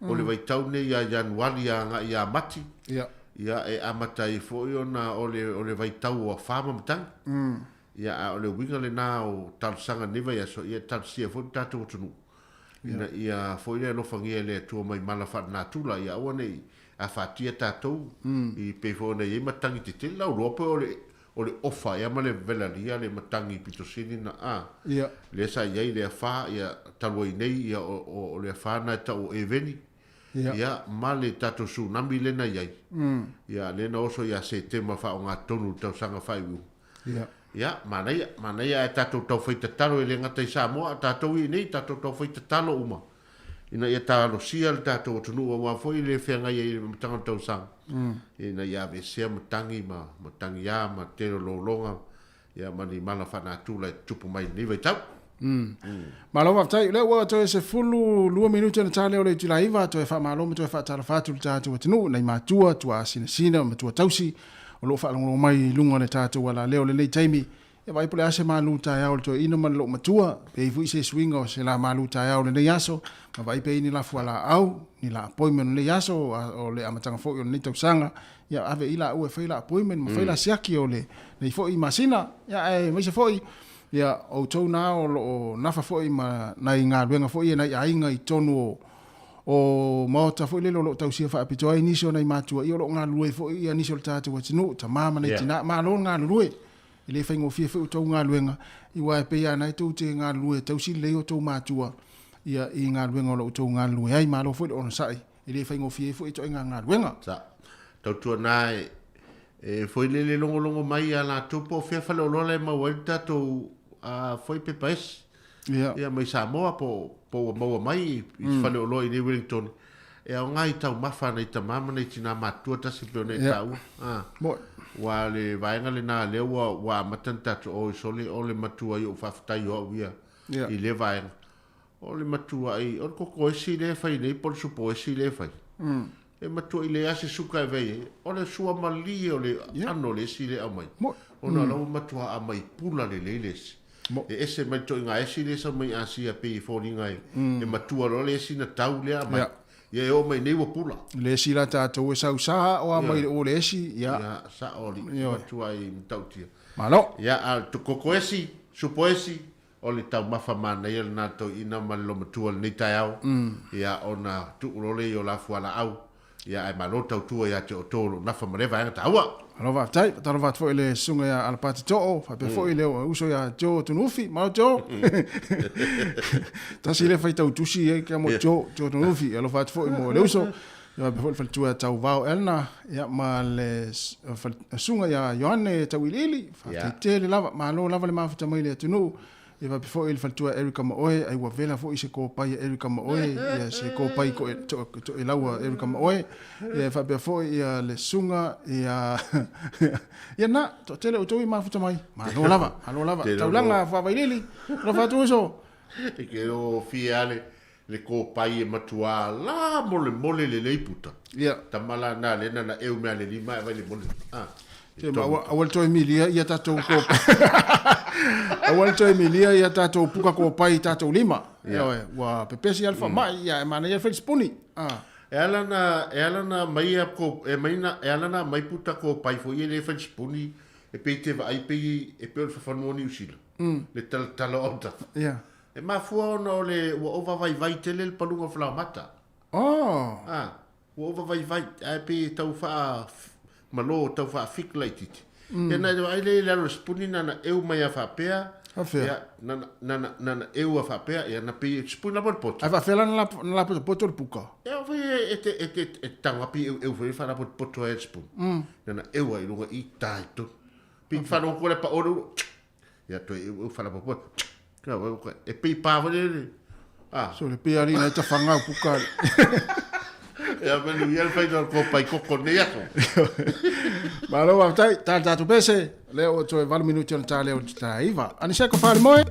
o le vaitau lenei ia Ianuari agai ia Mati. Ia. Ia, e amata ai foi ona o le, o le vaitau o afa ma matagi. Ia, a o le uiga lena o talosaga i lenei vaiaso, ia talosia foi le tatou atunuu. Ina ia foi le alofagia e le Atua mai mala faalenatura, ia aua ne i afatia tatou i pei foi ona i ai matagi tetele. Lau iloa pe o le, o le ofa ea ma le velalia le matagi pito sili na, a, Ia. lea sa i ai le afa, ia, talu ai nei, ia, o, o, o le afa lena e tau o Eveni. Ia. Ia, ma le tatou tsunami lea na i ai. Ia, lea na oso ia Setema faaaogatonu i le tausaga faaiuiuga. Ia. Ia, manaia, manaia ae tatou taufai tatalo e le gata i Samoa, a o tatou i inei, tatou taufai tatalo uma ina ia talosia le tatou atunuu aua foi le feagai ai i le amataga o le tausaga, ina ia aveesea matagi ma matagiā ma tele o lologa, ia ma ni mala faanatura e tutupu mai i lenei vaitau. Malo faafetai. O lea ua toe 12 minute ona ta lea o le itula 9, toe faamalo ma toe faatalofa atu i le tatou atunuu, nai matua, tuaasinasina, matua tausi, o lo o faalogologo mai i luga o le tatou alaleo i lenei taimi. Ia vaai po o le a se malu taeao o le toeaina ma le loomatua, pe i ai foi se suiga o se la malu taeao o lenei aso, ma vaai pe i ai ni la fualaau, ni la appointment o lenei aso, o le amataga foi o lenei tausaga. Ia ave i laua e fai la appointment ma fai la siaki o lenei foi masina. Ia aemaise foi, ia outou na o lo o nafa foi ma nai galuega foi ia nai aiga i totonu o o maota foi lele o lo o tausia faapitoa ai nisi o nai matua, ia o lo o galulue foi ia nisi o le tatou atunuu, tama ma nai tina, malo le galulue. E le faigofie foi outou galuega, aua e pei lava na e tou te galulue e tausi lelei outou matua ia i galuega o lo o outou galulue ai. Malo foi le onosai, e le faigofie ai foi ituaiga galuega. Sa. Tautuana e, e foi lele logologo mai ia latou po o fea faleoloa la e maua ai le tatou a, foi pepa esi. Ia. Ia mai Samoa po, po ua maua mai i mm. faleoloa i nei Wellington. E aoga i taumafa a nai tamā ma nai tinā matutua tasi pei ona e taua. Ah. Moe. Ua le vaega lena lea ua, ua amata ona tatou oi sole o le matua i ou faafetai o au ia Ia. i lea vaega. O le matuai, o le koko esi lea e fai nei po o le supo esi lea e fai. E matuai leai lava se suka e fai ai. O le suamalie o le ano o le esi lea e aumai. Ona o la ua matua aumai pula lelei le esi. E ese mai le toaiga esi lea e sau mai Asia pei e foliga e matua loa le esi na tau lea aumai. Ia e oo mai nei ua pula. Le esi la tatou e sau sa o aumai le o le esi, ia. Ia, sao alii. Matuai matautia. Malo. Ia, a o le koko esi, supo esi, O le taumafa manaia lena toeaina ma le lomatua i lenei taeao, ia ona tuu loa lea i o la fualaau, ia ae malo tautua ia te outou o lo o nafa ma lea vaega taua. Malo faafetai, faatalofa atu foi i le susuga ia Alapati Too, faapea foi le uso ia Joe Tunuufi, malo Joe. Tasi lea faitau tusi e kia mo Joe, Joe Tunuufi, alofa atu foi mo le uso. Ia faapea foi le faletua ia Tauvao Elna, ia ma le susuga ia Ioane Tauiliili, faafetai tele lava, malo lava le mafuta mai i le atunuu. Ia faapea foi le faletua ia Erica Maoe, ai ua vela foi se kopai a Erica Maoe, ia se kopai toelau a Erica Maoe. Ia faapea foi ia le susuga ia ia na, toatele outou i mafuta mai. Malo lava, malo lava. Taulaga Faavailili, alofa atu uso. E ke o fia ale Le kopai e matua la molemole lelei puta. Ia. Tama la na le na na eu mea le lima e vai le mole. Ah. Te ma aua, aua le toe milia ia tatou ko aua le toe milia ia tatou puka kopai i tatou lima. Ia. Ioe, ua pepesi lava le faamai, ia e manaia le fai le sipuni. Ah. E ala na, e ala na mai ia ko, e mai na, e ala na mai puta kopai foi e le fai le sipuni, e pei te vaai pei, e pei o le fafanua o Niu Sila. Le talatala o autafa. Ia. E mafua ona o le ua ova vaivai tele le paluga o falaoamata. Oh. Ah, ua ova vaivai, ae pei e tau faa malo, tau faa fik laititi. Mm. Ia na vaai le i lalo o le sipuni na na eu mai a faapea. Faafea? Ia, na na na na na eu a faapea, ia na pei e sipuni lava le poto. Ae faafea la na na lapotopoto le puka? Ia foi e te e te e tago api eu eu foi faalapotopoto ai le sipuni. Mm. Na na eu ai luga i tai tonu. Pei faalogo atu le pao le ulu. Ia toe eu eu faalapotopoto. E pei pa foi lele. Ah. So le pei alii nai tafanga o puka. Ia manuia le faiga o le kopai koko nei aso. Malo faafetai, tala tatou pese, lea ua toe 8 minuti ona ta lea o le 9. Aniseko Falemoe.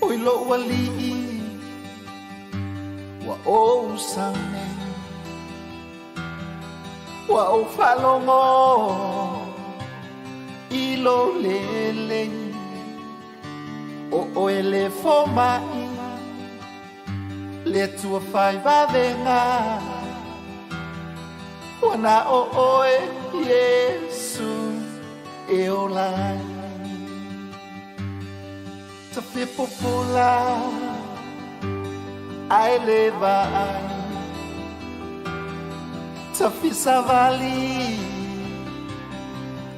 Oi lo'u ali'i ua ou sau nei, ua ou faalogo i lou lelei, o oe le foma'i, le Atua fai vavega, ua na o oe Iesu e ola ai. Tafepopola ae le vaai, tafisavali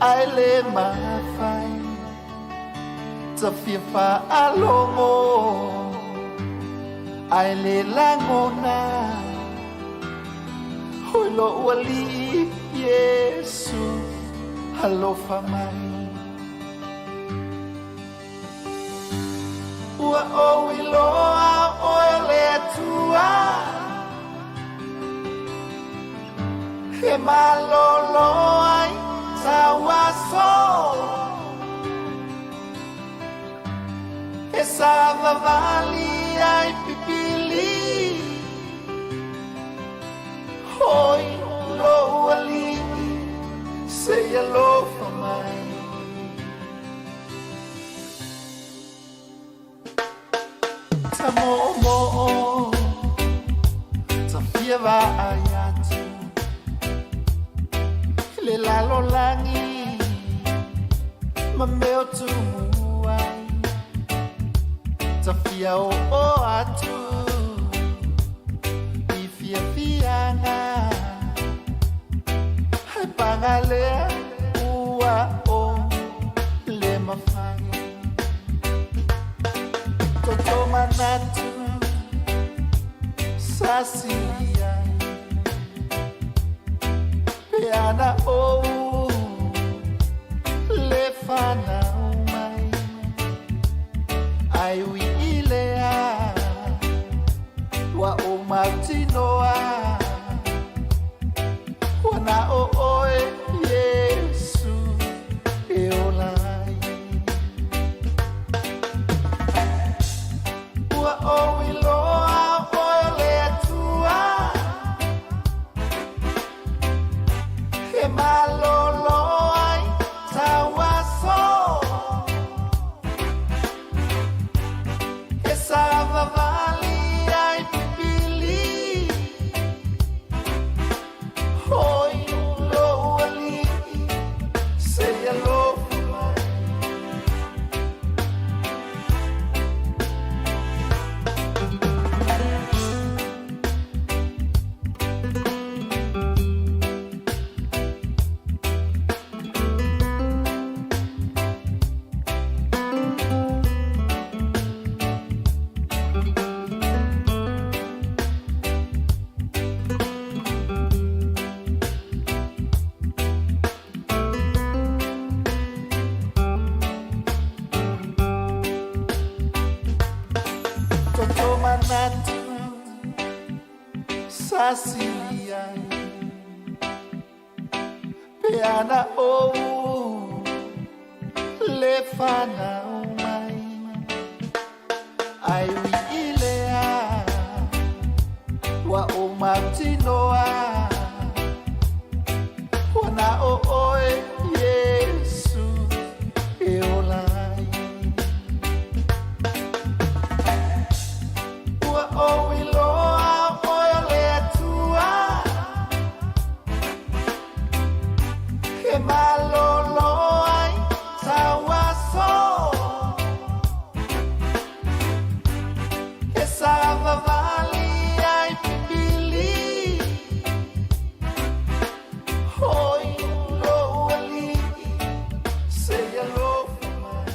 ae le mafai, tafia faalogo ae le lagona, hoi lo'u ali'i Iesu alofa mai. Ua ou iloa oe le Atua, e malolo ai tau aso, e savavali ai pipili, hoi lo'u ali'i se i alofa mai. Ta mo'omo'o, ta fia vaai atu i le lalolagi ma mea o tumu ai, ta fia o'o atu i fiafiaga, ae paga lea ua o le mafai. Toto manatu sasili ai, pe ana ou le fanau mai, ai ui i lea ua ou mautinoa, ua na o oe Iesu e ola ai. Ua ou iloa oe le Atua, e malolo ai tau aso, e savavali ai pipili, hoi lo'u ali'i se i alofa mai. Toto manatu sasili ai, pe ana ou le fanau mai, ai ui i lea ua ou mautinoa, ua na o oe Iesu e ola ai. Ua ou iloa oe le Atua, e malolo ai tau aso, e savavali ai pipili, hoi lo'u ali'i se i alofa mai.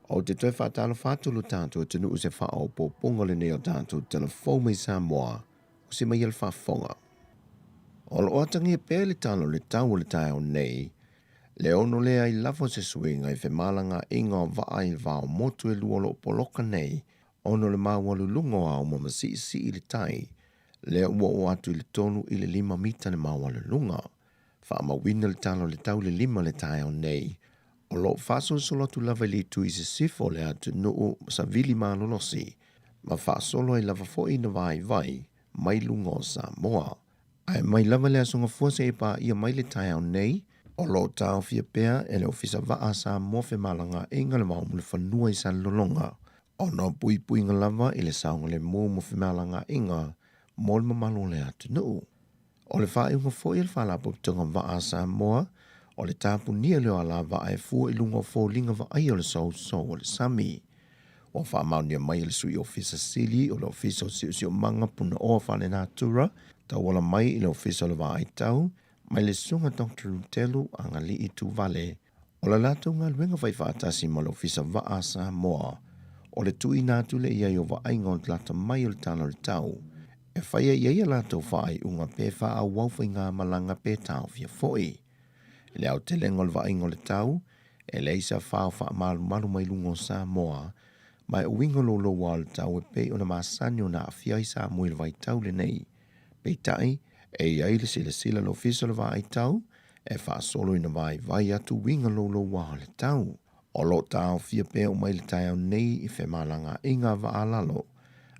Ou te toe faatalofa atu lo tatou atunuu i se faaopoopoga lenei o tatou telefou mai Samoa o se mai le faafofoga. O lo o atagia pea le tala o le tau o le taeao nei, le ono lea i lava o se suiga i femalagaaiga o vaa i vao motu e lua o lo o poloka nei ona o le maualuluga o auma ma siisii le tai, lea ua oo atu i le 3 i le 5 mita le maualuluga. Faamauina le tala o le tau i le 5 i le taeao nei, o lo o faasolosolo atu lava i le itu i sisifo o le atunuu savili malolosi ma faasolo ai lava foi ina vaivai mai luga o Samoa. Ae mai lava le Aso Gafua seia paia mai le taeao nei, o lo o taofia pea e le Ofisa Vaa a Samoa femalagaaiga le vaomulifanua i Salelologa, ona o puipuiga lava i le saogalemu mo femalagaaiga mo le mamalu o le atunuu. O le faaiuga foi a le Faalapotopotoga Vaa a Samoa, o le tapunia lea o alavaa e fua i luga o foliga vaaia o le sousou o le sami. Ua faamaonia mai e le Sui Ofisa Sili o le Ofisa o Siosiomaga Punaoa Faalenatura, tauala mai i le Ofisa o le Vaai Tau, mai le Susuga Doctor Lutelu Agalii Tuvale, o le latou galuega faifaatasi ma le Ofisa Vaa a Samoa, o le tuuina atu lea i ai o vaaiga o le lata mai o le tala o le tau, e faia i ai a latou faaiuga pe faaauau faigamalaga pe taofia foi. I le aotelega o le vaaiga o le tau, e leai se afa o faamalumalu mai luga o Samoa, ma e uiga louloua o le tau e pei ona masani ona aafia ai Samoa i le vaitau lenei. Peitai, e i ai le silasila a le Ofisa o le Vaai Tau e faasolo ina vaivai atu uiga louloua o le tau. O lo o taofia pea uma i le taeao nei i femalagaaiga a vaa lalo,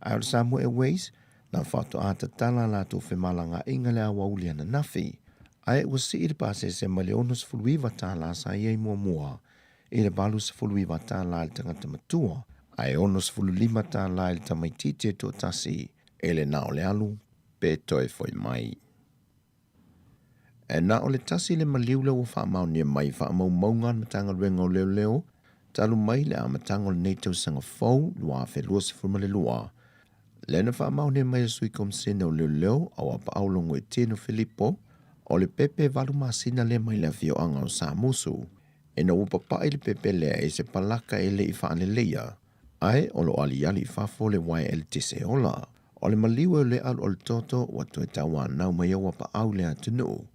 ae o le Samoa Airways, na faatoa tatala a latou femalagaaiga le aoauli ananafi, ae ua sii le pasese mai le $69 sa i ai muamua i le $89 i le tagata matua, ae $65 i le tamaitiiti e toatasi e le na o le alu pe toe foi mai. E na o le tasi le maliu lea ua faamaonia mai i faamaumauga a le Matagaluega o Leoleo talu mai le amataga o lenei tausaga fou 2022, lea na faamaonia mai e le Sui Komisene o Leoleo Auapaau Logoitino Filipo, o le pepe 8 masina lea mai le afioaga o Samusu, ina ua papai le pepe lea i se palaka e le i faaleleia, ae o lo o aliali i fafo le uaea eletise ola. O le maliu e o le alu o le toto ua toe tauanau mai Auapaau i le atunuu,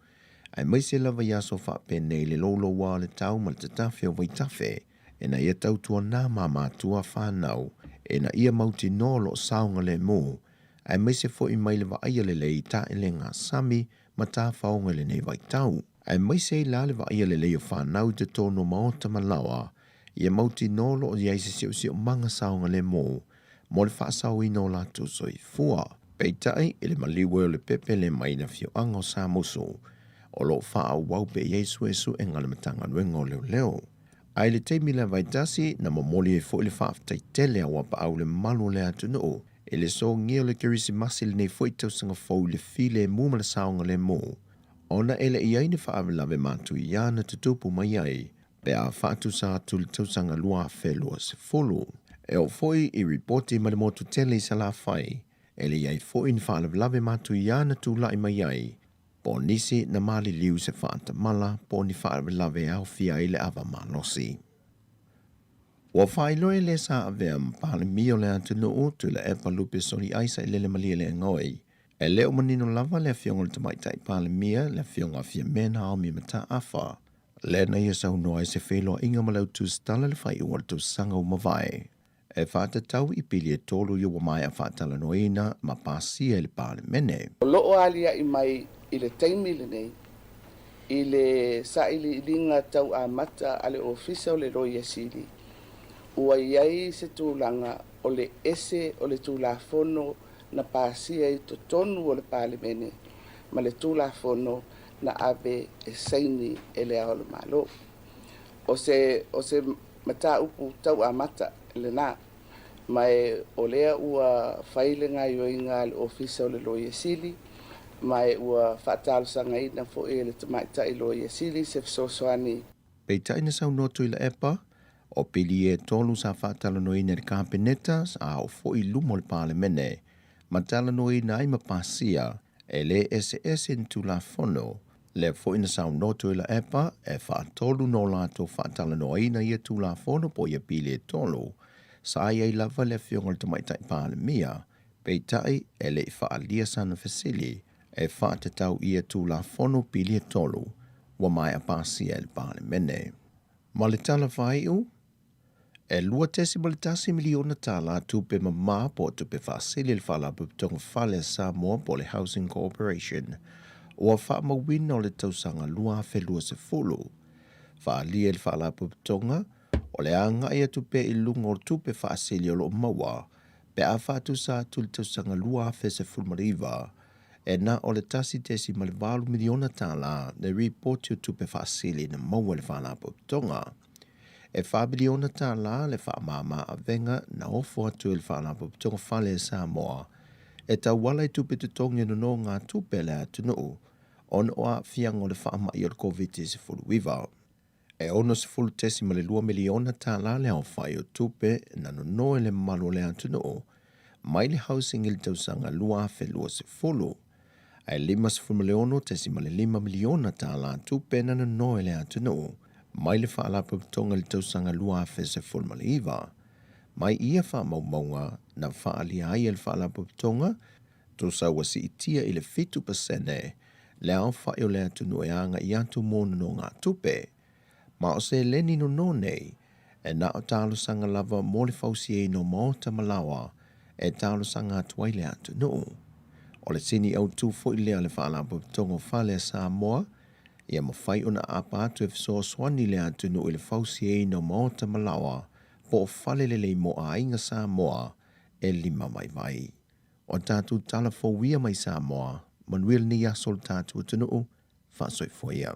aemaise lava i aso faapenei le louloua o le tau ma le tatafe o vaitafe, ina ia tautuana ma matua fanau ina ia mautinoa o lo o saogalemu, aemaise foi mai le vaaia lelei i taelega sami ma tafaoga i lenei vaitau. Aemaise ai la le vaaia lelei o fanau i totonu o maota ma laoa, ia mautinoa o lo o i ai se siosiomaga saogalemu mo le faasaoina o latou soifua. Peitai, i le maliu e o le pepe le mai le afioaga o Samusu, o lo o faaauau pea i ai suesuega a le Matagaluega o Leoleo. Ae i le taimi lea vaitasi, na momoli ai foi le faafetai tele a Uapaau i le mamalu o le atunuu i le sogia o le Kerisimasi i lenei foi tausaga fou i le filemu ma le saogalemu, ona e le i ai ni faalavelave matuia na tutupu mai ai pe a faatusa atu i le tausaga 2020. E oo foi i ripoti mai le motu tele i Salafai, e le i ai foi ni faalavelave matuia na tulai mai ai, po o nisi na maliliu i se faatamala po o ni faalavelave e aofia ai le ava malosi. Ua faailoa e le sa avea ma Palemia o le atunuu, Tuilaepa Lupe Soliai Sailele Malielegaoi, e le o manino lava le afioga i le Tamaitai Palemia, le afioga a Fiame Naomi Mataafa, lea na ia saunoa ai se feiloaiga ma le au tusitala i le faaiuga o le tausaga ua mavae, e faatatau i pili e tolu ia ua maea faatalanoaina ma pasia e le Palemene. O lo o aliaʻi mai i le taimi lenei i le sailiiliga tau amata a le Ofisa o le Loia Sili, ua i ai se tulaga o le ese o le Tulafono na pasia i totonu o le Palemene ma le Tulafono na ave e saini e Le Ao o le Malo. O se, o se mataupu tau amata lena, ma e o lea ua fai le gaoioiga a le Ofisa o le Loia Sili, ma e ua faatalosagaina foi e le Tamaitai Loia Sili se fesoasoani. Peitai na saunoa Tuilaepa, o pili e tolu sa faatalanoaina e le Kapeneta a oo foi i luma o le Palemene, ma talanoaina ai ma pasia e le eseese ni Tulafono. Lea foi na saunoa Tuilaepa e faatolu nō latou faatalanoaina ia Tulafono po o ia pili e tolu, sa i ai lava le Afioga i le Tamaitai Palemia, peitai e le i faaalia sana fesili e faatatau i ia Tulafono pili e tolu ua maea pasia e le Palemene. Ma le tala faaiu, E $2.1 miliona tālā tupe mamā po o tupe faasili a le Faalapotopotoga Fale a Samoa po o le Housing Corporation ua faamauina o le tausaga 2020. Faaalia e le Faalapotopotoga o le agai atu pea i luga o tupe faasili o lo o maua pe a faatusa atu i le tausaga 2019 e na o le $1.8 miliona tālā le ripoti o tupe faasili na maua e le Faalapotopotoga. E $4 miliona tālā le faamāmā avega na ofo atu e le Faalapotopotoga Fale a Samoa e tauala i tupe totogi o nonogatupe a le atunuu ona o aafiaga o le faamai o le Koviti-19. E $60.2 miliona tālā le aofai o tupe na nono e le mamalu o le atunuu mai le Housing i le tausaga 2020, ae $56.5 miliona tālā tupe na nono e le atunuu mai le Faalapotopotoga i le tausaga 2019. Mai ia faamaumauga na faaalia ai e le Faalapotopotoga, tusa ua siitia i le 7% le aofai o le atunuu e agai atu mo nonogatupe. Ma o seleni nono nei, e na o talosaga lava mo le fausiaina o maota ma laoa e talosaga atu ai le atunuu. O le sini autū foi lea a le Faalapotopotoga o Fale a Samoa, ia mafai ona aapa atu e fesoasoani le atunuu i le fausiaina o maota ma laoa po o fale lelei mo aiga Samoa e lima vaivai. O tatou tala fou ia mai Samoa, manuia lenei aso o le tatou atunuu, faasoifua ia.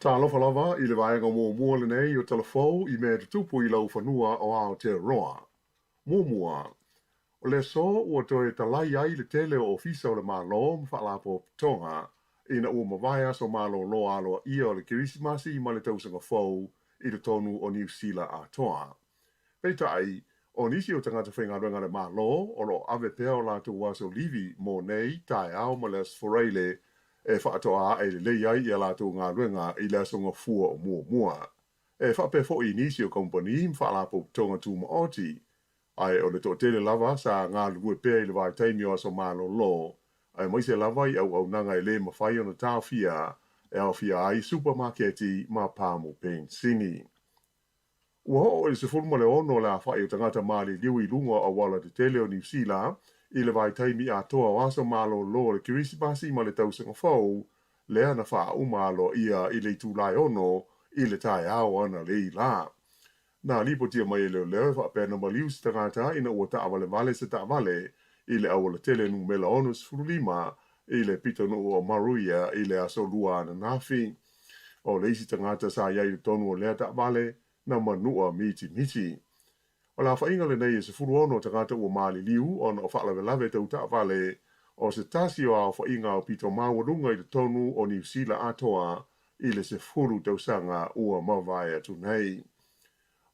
Talofa lava i le vaega muamua lenei o Tala Fou i mea tutupu i laufanua o Aotearoa. Muamua, o le aso ua toe talai ai le tele o ofisa o le Malo ma Faalapotopotoga ina ua mavae aso malolo aloaia o le Kerisimasi ma le Tausaga Fou i totonu o Niu Sila atoa. Peitai, o nisi o tagata faigaluega a le Malo o lo o ave pea o latou aso livi mo nei taeao ma le Aso Faraile e faatoa ae lelei ai i a latou galuega i le aso Gafua o muamua. E faapea foi i nisi o kamupani ma faalapotopotoga tumaoti, ae o le toatele lava sa galulue pea i le vaitaimi o aso malolo, aemaise lava i auaunaga e le mafai ona taofia e aofia ai supamaketi ma pamu penisini. Ua oo i le 16 le aofai o tagata maliliu i luga o auala tetele o Niu Sila i le vaitaimi atoa o aso malolo o le Kerisimasi ma le Tausaga Fou, lea na faauma aloaia i le itula e 6 i le taeao analeila lā. Na lipotia mai e leoleo e faapea na maliu se tagata ina ua taavalevale se taavale i le aualatele numela 65 i le pitonuu o Maruia i le aso Lua ananafi. O le isi tagata sa i ai i totonu o lea taavale na manua mitimiti. O le aofaiga lenei e 16 tagata ua maliliu ona o faalavelave tau taavale, o se tasi o aofaiga aupito maualuga i totonu o Niu Sila atoa i le 10 tausaga ua mavae atu nei.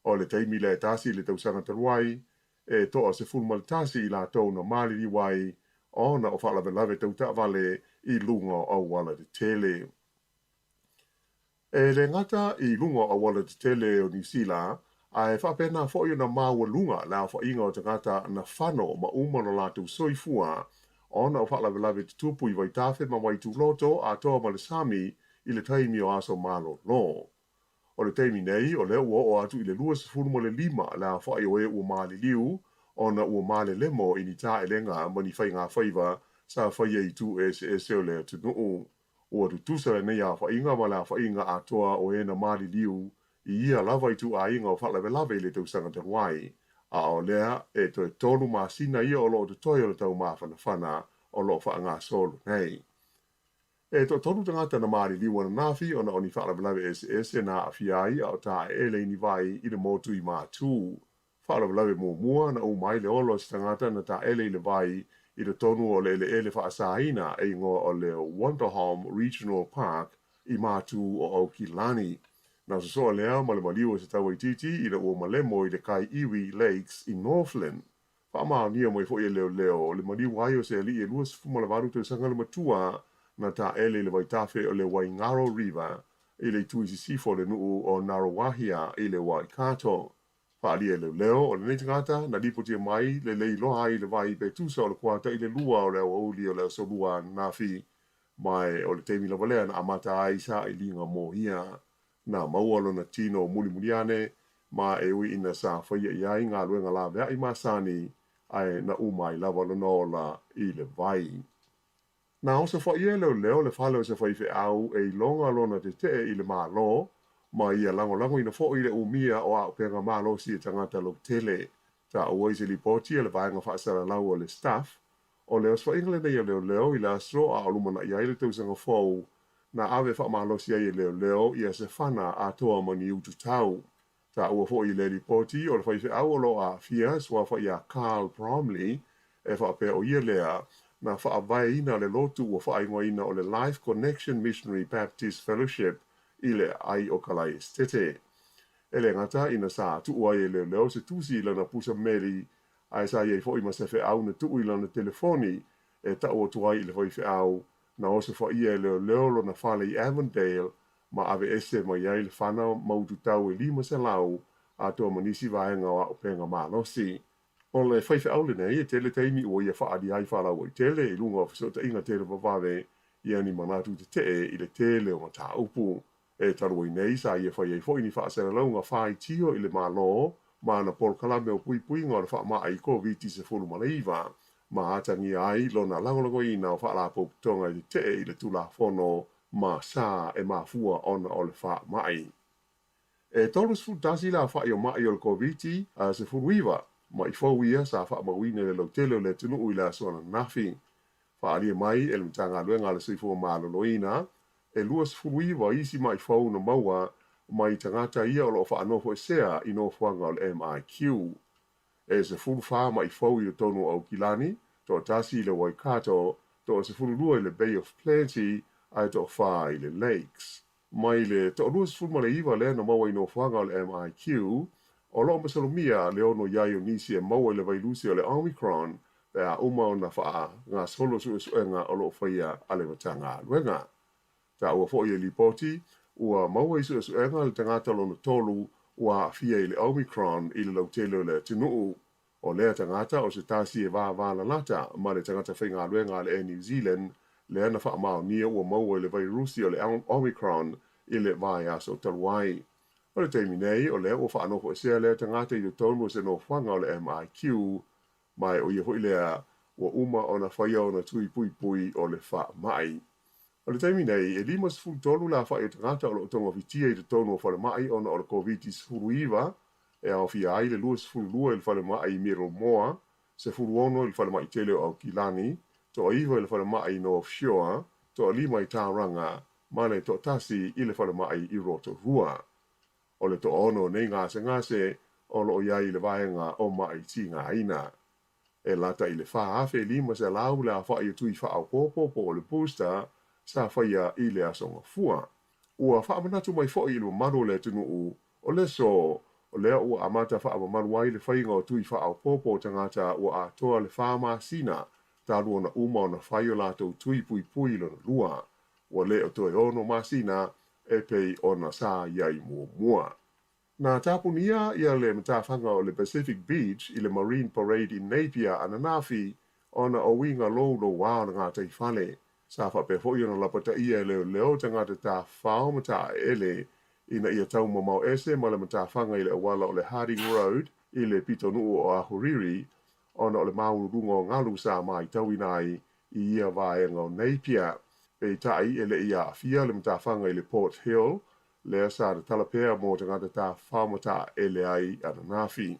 O le taimi lea e tasi i le tausaga talu ai, e toa 11 i latou na maliliu ai ona o faalavelave tau taavale i luga o auala tetele. E le gata i luga o auala tetele o Niu Sila, ae faapena foi ona maualuga le aofaiga o tagata na fano ma uma lo latou soifua ona o faalavelave tutupu i vaitafe ma vaituloto atoa ma le sami i le taimi o aso malolo. O le taimi nei, o lea ua oo atu i le 25 le aofai o e ua maliliu ona ua malelemo i ni taelega ma ni faigafaiva sa faia i itu eseese o le atunuu. Ua tutusa lenei aofaiga ma le aofaiga atoa o e na maliliu i ia lava ituaiga o faalavelave i le tausaga talu ai, a o lea e toe 3 masina ia o lo o totoe o le taumafanafana o lo o faagasolo nei. E toatolu tagata na maliliu ananafi ona o ni faalavelave eseese na aafia ai a o taeele i ni vai i le motu i Matū. Faalavelave muamua na uma ai le ola o se tagata na taele i le vai i totonu o le eleele faasaina e igoa o le Wonderhome Regional Park i Matū o Aukilani. Na sosoa lea ma le maliu o se tauaitiiti ina ua malemo i le kai iwi Lakes i Northland. Faamaonia mai foi e leoleo le maliu ai o se alii e 28 tausaga le matua. na taele i le vaitafe o le Waingaro River i le itu i sisifo o le nuu o Ngaruawahia i le Waikato. Faaalia e leoleo, o lenei tagata na lipotia mai le le iloa ai le vai pe tusa o le kuata i le 2 o le aoauli o le aso Lua ananafi, ma o le taimi lava lea na amata ai sailiga mo ia. Na maua lona tino mulimuli ane, ma e ui ina sa faia i ai galuega laveai masani, ae na uma ai lava lona ola i le vai. Na osofaia e leoleo le fale o se faifeau e iloga lona tetee i le Malo, ma ia lagolagoina foi le umia o auupega malosi e tagata lautele. Taua i se lipoti a le vaega faasalalau o le Stuff, o le osofaiga lenei a leoleo i le aso a o lumanai ai le tausaga fou, na ave faamalosi ai e leoleo ia se fana atoa ma ni ututau. Taua foi i le lipoti o le faifeau o lo o aafia e suafa ia Carl Bromley, e faapea o ia lea na faavaeina le lotu ua faaigoaina o le Life Connection Missionary Baptist Fellowship i le aai o Kalaesetete. E le gata ina sa tuu ai e leoleo se tusi i lana pusa meli, ae sa i ai foi ma se feau na tuu i lana telefoni e tau atu ai i le faifeau na osofaia e leoleo lona fale i Avondale ma aveese mai ai le fana ma ututau e 500 atoa ma nisi vaega o auupega malosi. O le faifeau lenei e tele taimi ua ia faaalia ai faalauaitele i luga o fesootaiga televavave ia ni manatu tetee i le tele o mataupu. E talu ai nei sa ia fai ai foi ni faasalalauga faitio i le Malo ma ana polokalame o puipuiga o le faamai Koviti-19 ma atagia ai lona lagolagoina o faalapotopotoga e tetee i le Tulafono ma sa e mafua ona o le faamai. E 31 le aofai o mai o le Koviti-19 ma'i fou ia sa faamauina i le lautele o le atunuu i le aso ananafi. Faaalia mai e le Matagaluega a le Soifua Maloloina, e 29 isi ma'i fou na maua mai tagata ia o lo o faanofoesea i nofoaga o le MIQ. E 14 ma'i fou i totonu o Aukilani, toatasi i le Waikato, toa-12 i le Bay of Plenty ae toafa i le Lakes. Mai le toa-29 lea na maua i nofoaga o le MIQ, o lo o masalomia le ono i ai o nisi e maua i le vailusi o le Omicron pe a uma ona faagasolo suesuega o lo o faia a le Matagaluega. Taua foi e lipoti, ua maua i suesuega le tagata lona tolu ua aafia i le Omicron i le lautele o le atunuu. O lea tagata o se tasi e vavalalata ma le tagata faigaluega a le Air New Zealand lea na faamaonia ua maua i le vairusi o le Omicron i le vaiaso talu ai. O le taimi nei, o lea ua faanofoesea lea tagata i totonu o se nofoaga o le MIQ, ma o ia foi lea ua uma ona faia ona tui puipui o le faamai. O le taimi nei, e 53 le aofai o tagata o lo o togafitia i totonu o falemai ona o le Koviti-19, e aofia ai le 22 i le falemai i Middlemore, 16 i le falemai tele o Aukilani, toa-9 i le falemai i North Shore, toa-5 i Tauranga, ma le toatasi i le falemai i Rotorua. O le toaono o nei gasegase o lo o i ai i le vaega o ma'i tigaina. E lata i le 4,500 le aofai o tui faaopoopo po o le booster sa faia i le aso Gafua. Ua faamanatu mai foi i le mamalu o le atunuu, o le aso o lea ua amata faamamalu ai le faiga o tui faaopoopo o tagata ua atoa le 4 masina talu ona uma ona fai o latou tui puipui lona lua. Ua le o toe 6 masina e pei ona sa i ai muamua. Na tapunia ia le matafaga o le Pacific Beach i le Marine Parade i Napier ananafi ona o uiga loulouā o le gataifale. Sa faapea foi ona lapataia e leoleo tagata tafafao ma taeele ina ia taumamao ese ma le matafaga i le auala o le Harding Road i le pitonuu o Ahuriri ona o le māululuga o galu sa matauina ai i ia vaega o Napier. Peitai e le i aafia le matafaga i le Port Hill, lea sa tatala pea mo tagata tafafao ma taeele ai ananafi.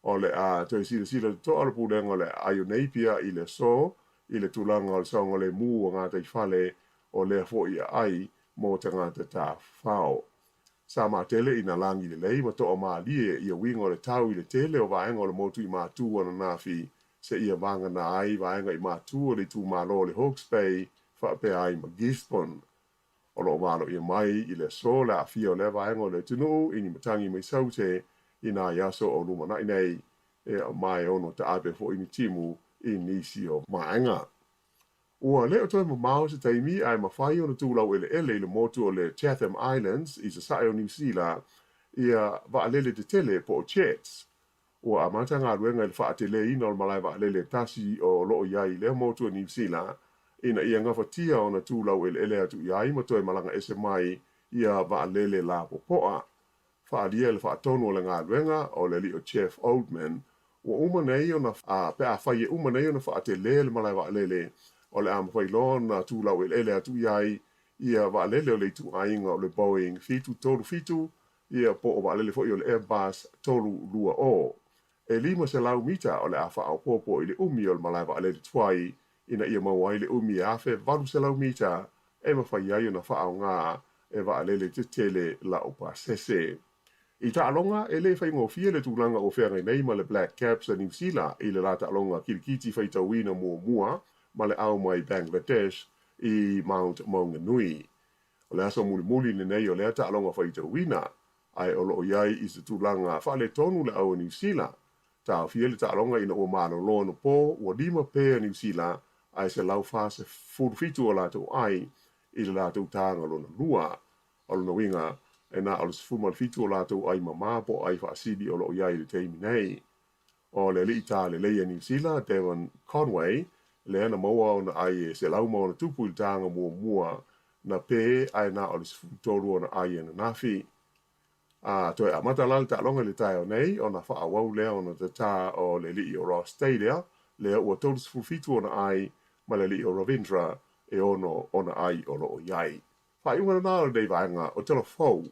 O le a toe silasila totoa le pulega o le aai o Napier i le aso i le tulaga o le saogalemu o gataifale o lea foi aai mo tagata tafafao. Sa matele ina lagi lelei ma toamalie ia uiga o le tau i le tele o vaega o le motu i Matu ananafi seia vagana ai vaega i Matu o le itumalo o le Hawke's Bay faapea ai ma Gisborne. O lo o valoia mai i le aso le aafia o lea vaega o le atunuu i ni matagi mai Saute i nai aso o lumanai nei, e ma e ono taape foi ni timu i nisi o vaega. Ua le o toe mamao se taimi ae mafai ona tulau eleele i le motu o le Chatham Islands i sasae o Niu Sila ia vaalele tetele po o jets. Ua amata galuega i le faateleina o le malae vaalele e tasi o loo i ai i lea motu o Niu Sila ina ia gafatia ona tulau eleele atu i ai ma toe malaga ese mai ia vaalele lapopoa. Faaalia i le faatonu o le galuega o le alii o Jeff Oldman, ua uma nei ona pe afai e uma nei ona faatele le malae vaalele, o le a mafai loa ona tulau eleele atu i ai ia vaalele o le ituaiga o le Boeing 737 ia po o vaalele foi o le Airbus 320. E 500 mita o le a faaopoopo i le umi o le malae vaalele tuai ina ia maua ai le umi e 1,800 mita e mafai ai ona faaaoga e vaalele tetele laupasese. I taaloga, e le faigofie le tulaga ua feagai nei ma le Black Caps a Niu Sila i le la taaloga kilikiti faitauina muamua ma le ao mai Bangladesh i Mount Maunganui. O le aso mulimuli lenei o lea taaloga faitauina, ae o loo i ai i se tulaga faaletonu le au a Niu Sila. Taofia le taaloga ina ua malolo anapo, ua 5 pē a Niu Sila ae 147 o latou ai i le latou taga lona lua. O lona uiga, e na o le 17 o latou ai mamā po o ai faasili o loo i ai i le taimi nei. O le alii talelei a Niu Sila, Devon Conway, lea na maua ona ai e 100+ i le taga muamua na pē ae na o le 13 ona ai ananafi. A toe amata la le taaloga i le taeao nei ona faaauau lea ona tatā o le alii o Ross Taylor, lea ua 37 ona ai, ma le alii o Ravindra e 6 ona ai o loo i ai. Faaiuga lena o lenei vaega o Tala Fou.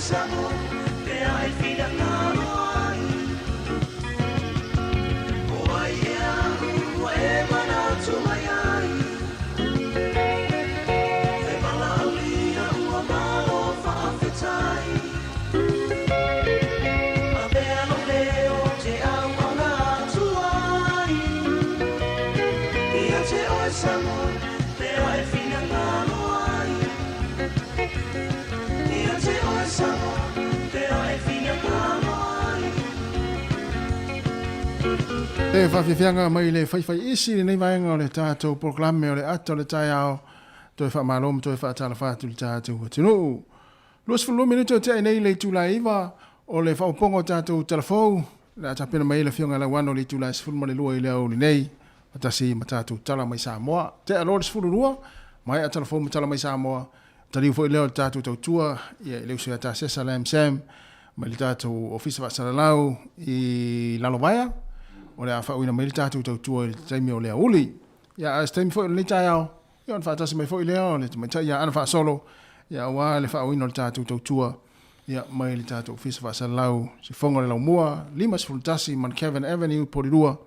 Samoa Pea e finagalo ai O ai ea ua e manatu mai ai E valaaulia ua malo faafetai Avea lou leo te auauna atu ai Ia te oe Samoa Pea e finagalo ai Ia te oe Samoa Pea e finagalo ai E faafiafiaga mai le faifaiisi lenei vaega o le tatou polokalame o le ata o le taeao toe faamalo ma toe faatalofa atu i le tatou atunuu. 22 minute o tea nei le itula e 9 o le faaopoopoga o tatou talafou le a tapena mai ai le Afioga ia Lauano i le itula e 12 i le aoauli nei faatasi ma tatou tala mai Samoa. Tea loa le 12, maea talafou ma tala mai Samoa, taliu foi lea o le tatou tautua ia i le uso ia Tasesa Lam Sam mai le tatou Ofisa Faasalalau i Lalovaea, o le a faauuina mai le tatou tautua i le taimi o le aoauli. Ia a o se taimi foi o lenei taeao, ia ona faatasi mai foi lea o le tamaitai ia Ana Faasolo, ia aua le faaauauina o le tatou tautua ia mai le tatou Ofisa Faasalalau Sifoga o le Laumua, 51 Mount Kevin Avenue, Porirua,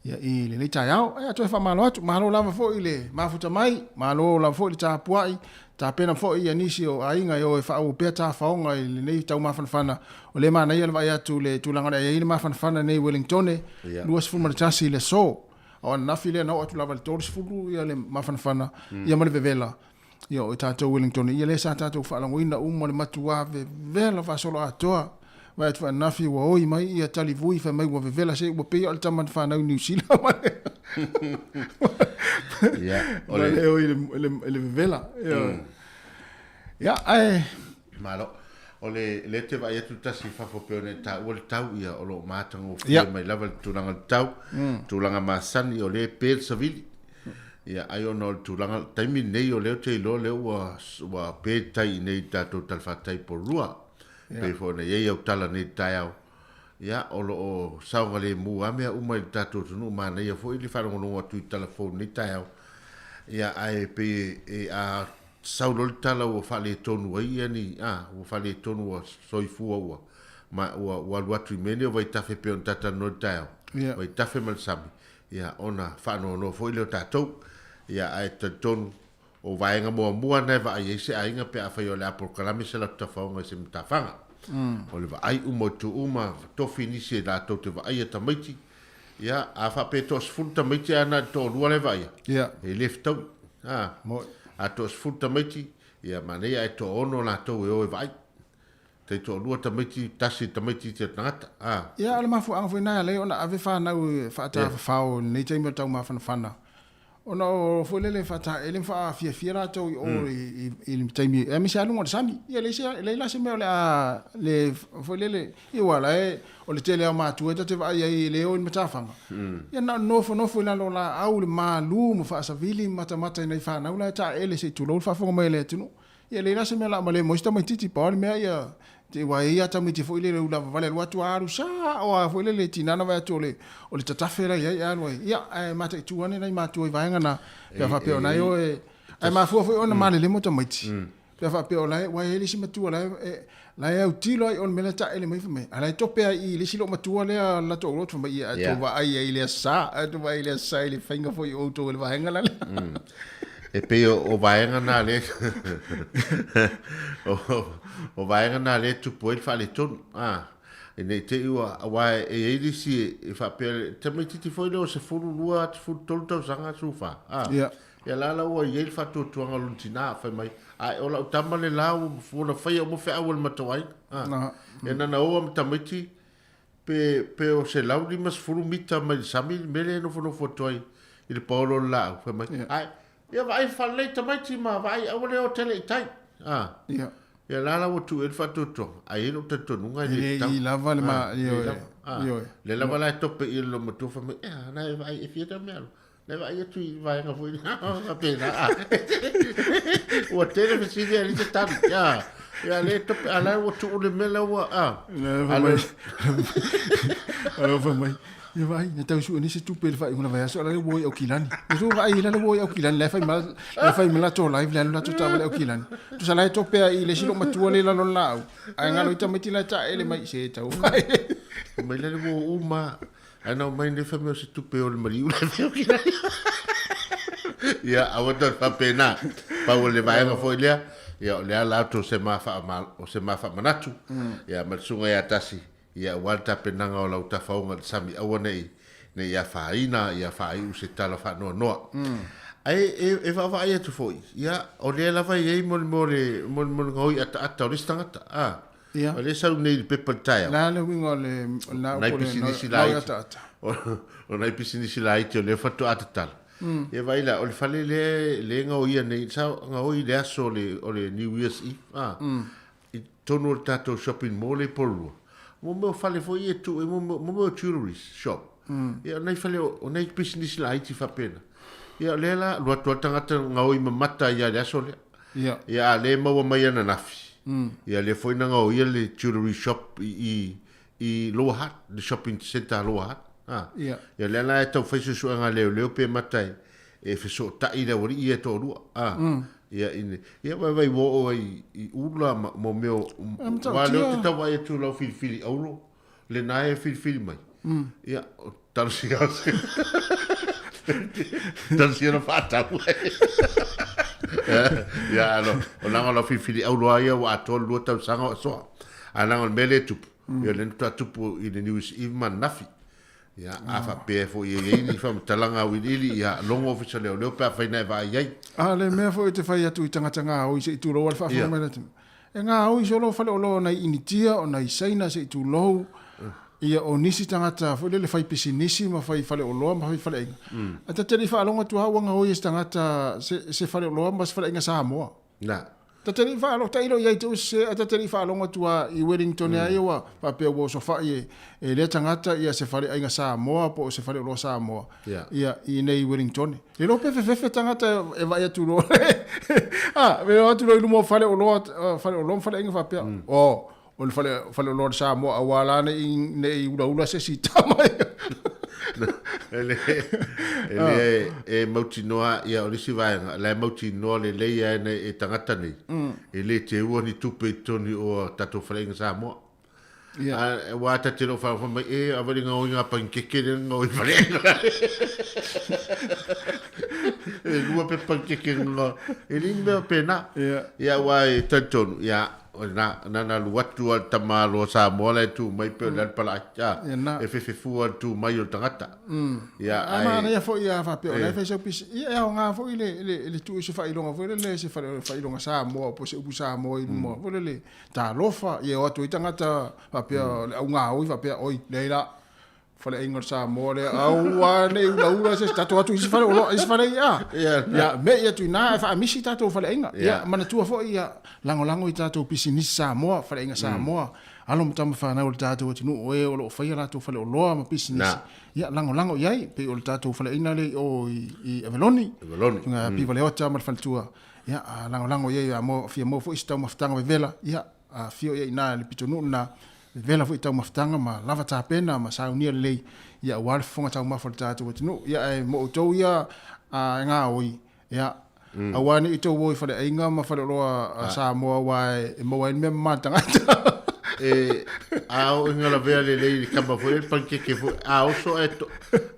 ia i lenei taeao. Ia toe faamalo atu, malo lava foi le mafuta mai, malo lava foi le tapuai, tapena foi ia nisi o aiga e o e faaauau pea tafaoga i lenei taumafanafana. O lea e manaia le vaai atu i le tulaga o le a i ai le mafanafana nei i Wellingtone, 21 i le aso. O ananafi lea na oo atu lava i le 30 ia le mafanafana ia ma le vevela. Ia o tatou Wellingtone, ia lea sa tatou faalagoina uma le matua vevela faasoloatoa. Vaai atu ananafi ua oi mai ia talivui fai mai ua vevela se ua pei o le tama na fanau i Niu Sila ma le Ia, o le le oi i le vevela. Ia, ae Malo. O le lea te vaai atu tasi i fafo pei ona e taua le tau ia o lo o matagofie mai lava le tulaga o le tau, tulaga masani o lea e pe le savili. Ia ai ona o le tulaga taimi lenei o lea ou te iloa lea ua ua pe le tai i inei i le tatou talafatai i Porirua. Pei foi ona i ai au tala nei i le taeao. Ia o lo o saogalemu lava mea uma i le tatou atunuu manaia foi le faalogologo atu i tala fou i lenei taeao. Ia ae pei e a Sau loa le tala ua faaletonu ai ia ni, a, ua faaletonu ua soifua ua, ma ua, ua alu atu i mea nei o vaitafe pei ona talatalanoa i le taeao, Ia. vaitafe ma le sami, ia, ona faanoanoa foi lea o tatou. Ia, ae talitonu, o vaega muamua na e vaai ai se aiga pe afai o le a polokalame se latou tafaoga i se matafaga. O le vaai uma o itu uma, tofi nisi e latou te vaaia tamaiti, ia, a faapea e toasefulu tamaiti ae na o le toalua la e vaaia, Ia. e le fetaui. A, Moi. a toasefulu tamaiti, ia, manaia ae toaono latou e o e vaai. Tai toalua tamaiti, tasi le tamaiti te tagata. A. Ia, o le mafuaaga foi lena e ala ai ona ave fanau e faatafafao i lenei taimi o le taumafanafana, ona o foi lele faataele ma faafiafia latou i o i le taimi aemaise lava luga o le sami. Ia e leai se, e leai la se mea o le a le foi lele, ia aua o la e, o le tele lava o matua e ta te vaai ai e le o i le matafaga, ia na o le nofonofo i lalo o laau i le malu ma faasavili ma matamata i nai fanau la e taele se i tulou le faafofoga mai a le atunuu. Ia e leai la se mea o le a malemo ai si tamaitiiti, pau lava le mea ia, te aua e i ai lava tamaiti foi lele ua lavavale alu atu alu sao lava foi lele tiga na vaai atu o le o le tatafe la e i ai ae alu ai. Ia, ae mataitu ane nai matua i vaega na pe a faapea o na e o e ae mafua foi ona malelemo tamaiti pe a faapea o la e aua e i ai le isi matua la e la e autilo lava i o i le mea la e taele mai fai mai, a o la e tope lava i i le isi loomatua lea o le latou lotu fai mai, ia a tou vaai ai i le aso Sa, a tou vaai i le aso Sa i le faiga foi o outou i le vaega la lea. E pei o vaega na lea o vaega na lea e tupu ai le faaletonu. A, ina i te i ua, aua e i ai nisi e faapea, le tamaitiiti foi lea o 12, 13 tausaga, 14, a, ia la la ua i ai le faatuatuaga o lona tina, fai mai, ae o lau tama le la ua na faia uma feau a le matou aiga. A, ia na ona o lava ma tamaiti, Pe, pe o 150 mita mai le sami le mea lea e nofonofo atu ai i le paolo o le laau, fai mai, Ia. Ae, ia vaai faalelei tamaiti ma vaai aua le o tele i tai. Ah. Ia. Ia la la ua tuu i ai le faatuatuaga, ae i ai lou talitonuga e E le le tatau. i lava le ma, Ah, le ioe, lava. Ah. ioe. Le lava la e tope i le loomatua fai mai, ea, na e vaai e fia ta mea alu. Na e vaai atu i vaega foi faapena. Ah. Ua tele fesili ae leai se tali. Ah. Ia le tope, a la ua tuu le mea la ua, ah. Fai mai, fai mai, Ia vaai, na tau sue nei se tupe i le faaiuga o le vaiaso, a o la e ua o i Aukilani. Ia soo vaai la le ua o i Aukilani, la e fai ma, la e fai ma latou live le alu latou taavale Aukilani. Tusa la e tope ai i le isi loomatua lea i lalo o le laau, ae galo i tamaiti la e taele mai, se tau vaai. Mai la le ua uma, ae na omai nei fai mai o se tupe o le maliu la e fai Aukilani. Ia, aua tau faapena. Pau o le vaega foi lea, ia o le ala atu o se ma o se ma faamanatu, ia ma le susuga ia Tasi, Ia aua le tapenaga o lau tafaoga i le sami, aua ne i, ne i afaina, ia faaiu se tala faanoanoa. Ae e, e vaavaai atu foi, ia, o lea lava e i ai mo le mea o le, mo le, mo le gaoi ataata o le isi tagata, a. Ia. O lea e sau nei i le pepa i le taeao. Le a le uiga o le, o le Nai upu lea, pisinisi gaoi laiti. ataata? O nai pisinisi laiti o lea faatoa tatala. Ia vaai la, o le fale lea, lea e gaoia nei, sa gaoi i le aso o le, o le New Year's Eve, a. I totonu o le tatou shopping mall i Porirua, mo mea o fale foi ia e tuu ai, mo mea o jewelleries shop. Ia o nai fale, o nai pisinisi laiti faapena. Ia o lea la, alu atu lava le tagata gaoi mamata ai lava i le aso lea. Ia. Ia a o lea e maua mai ananafi, ia lea foi na gaoia le jewellery shop i i Lower Hutt, le shopping centre a Lower Hutt. A. Ia. Ia lea la e tau fai suesuega a leoleo pe mata e, e fesootai le aualii ia e toalua. A. Ia ine, ia vaivai ua oo ai i ula ma mo mea o, E matautia. aua lea ou te tau vaai atu i lau filifili auro, lena e filifili mai. Ia, o talosia talosia na faatau ai. Ia, alo, o leaga o lau filifili auro lava ia ua atoa le 2 tausaga o soa. Ae leaga o le mea lea e tupu, ia lea na faatoa tupu i le New Year's Eve ma ananafi. Ia, a faapea foi e i ai ni faamatalaga auiliili, ia logo Ofisa Leoleo pe afai na e vaai ai. A o le mea foi ou te fai atu i tagata gaoi se i tulou a le faafofoga mai le atunuu. E gaoi solo faleoloa o nai Initia, o nai Saina se i tulou, ia o nisi tagata foi lele fai pisinisi ma fai faleoloa ma fai faleaiga. Ae ta te le i faalogo atu lava ua gaoi e se tagata se faleoloa ma se faleaiga Samoa. Na. Ta te le i faalogo, tailo i ai te usi se, ae ta te le i faalogo atu lava i Wellington mm. ia ua faapea ua osofai e, e lea tagata ia se faleaiga Samoa po o se faleoloa Samoa yeah. ia i nei Wellington. Le iloa pe fefefe tagata e vaai atu loa. ah, e atu loa i luma o faleoloa, faleoloa ma faleaiga faapea. Mm. Oh, o le fale, faleoloa le Samoa aua la ne i, ne i ulaula se isi tama ia. E le, e le, e mautinoa, ia o le isi vaega, la e mautinoa lelei lava e, e tagata nei, e le teua ni tupe i totonu o a tatou faleaiga Samoa. Ia. A, aua ta te lo whaawha mai, e, a wale ngā oi ngā pankeke le ngā oi faleaiga. E lua pe pankeke ngā, e le ni mea pēnā. Ia. Ia, aua e talitonu, ia, O na, na na alu atu a le tama alo a Samoa la e tu mai pei o le ala palaai, a, Ia na. e fefefua le tu mai o le tagata. Ia, A ae, manaia foi a faapea o la e e. fai sau pisi, ia e aoga foi le, le, le tuu i se faailoga foi lele, se fale, faailoga Samoa po o se upu Samoa i luma foi lele, talofa, ia e o atu ai tagata faapea le au gaoi faapea, oi, leai la, faleaiga o le Samoa lea, aua ne i ulaula se isi, tatou atu i isi fale oloa, isi fale ia. Ia, me'i atu i ina ae faamisi tatou faleaiga. Ia, manatua foi ia lagolago i tatou pisinisi Samoa, faleaiga Samoa, alo ma tama fanau o le tatou atunuu o e o lo o faia latou faleoloa ma pisinisi. Ia, lagolago i ai, pei o le tatou faleaiga lea i o i Aveloni, Susuga ia Piva Leota ma le faletua. Ia, lagolago i ai a fia maua foi se taumafataga vevela, ia, afio i ai i ina i le pitonuu lena, Vevela foi taumafataga ma lava tapena ma saunia lelei, ia aua le fofoga taumafa o le tatou atunuu. Ia ae mo outou ia e gaoi, ia, aua ne i outou o i faleaiga ma faleoloa a Samoa aua e maua ai le mea mama a le tagata. E, a oo ina lavea lelei i le kama foi le panikeke foi, a oso ae, to,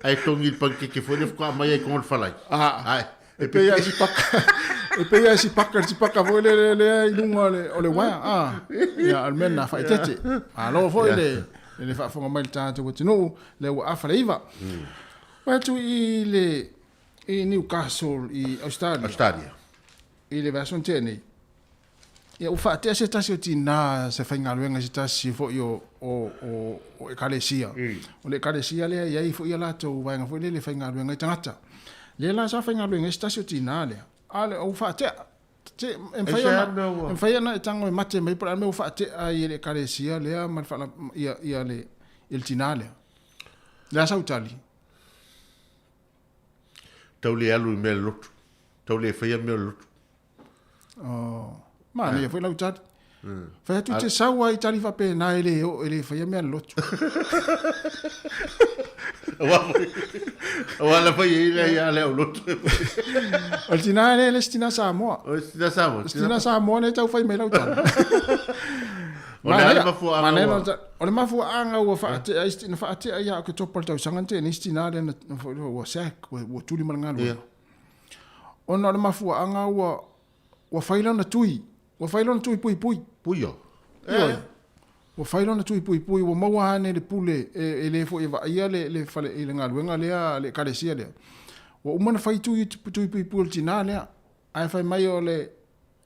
ae togi i le panikeke foi lea faatoa aumai ai i totonu o le falai. Ae, E pei lava i si paka, e pei lava i si paka, si paka foi lele lea i luga o le, o le uaea. Ah, ia, o le mea lena, faaeteete. Malo foi le, le faafofoga mai i le tatou atunuu, lea ua afa le iva. Vaai atu i le, i Newcastle i Australia. Australia. I le vaiaso na tea nei. Ia, ua faatea se tasi o tinā se faigaluega i se tasi foi o, o, o, o ekalesia. O le ekalesia lea e i ai foi a latou vaega foi lele e faigaluega ai tagata. Lea la sa faigaluega ai se tasi o tinā lea, a lea ua faatea. Te, e mafai ona, e mafai ona e tago e mate mai po o le a le mea ua faatea ai e le ekalesia lea ma le faala, ia, ia le, ia le tinā lea. Le a sau tali? Tau le alu i mea le lotu. Tau le faia mea o le lotu. Oh, manaia foi lau tali. Fai atu te sau ai tali faapena e le o e le faia mea lotu. Aua la fai ai le ia le au lotu. O le tina le le tina Samoa. O le tina Samoa. Tina Samoa le tau fai mai lau tala. O le ale mafuaaga ua... O le mafuaaga ua faatea ai na faatea ia Oketopa le tausaga na tea nei isi tina lea na ua sack, ua tuli ma le galuega. Ona o le mafuaaga ua ua fai lana tui, ua fai lona tui puipui. Puio. Ioe. Ua fai lona tui puipui, ua maua ane le pule e, e le foi e vaaia le, le fale i le galuega lea, le ekalesia lea. Ua uma ona fai tui, tui puipui o le tinā lea. Ae fai mai o le,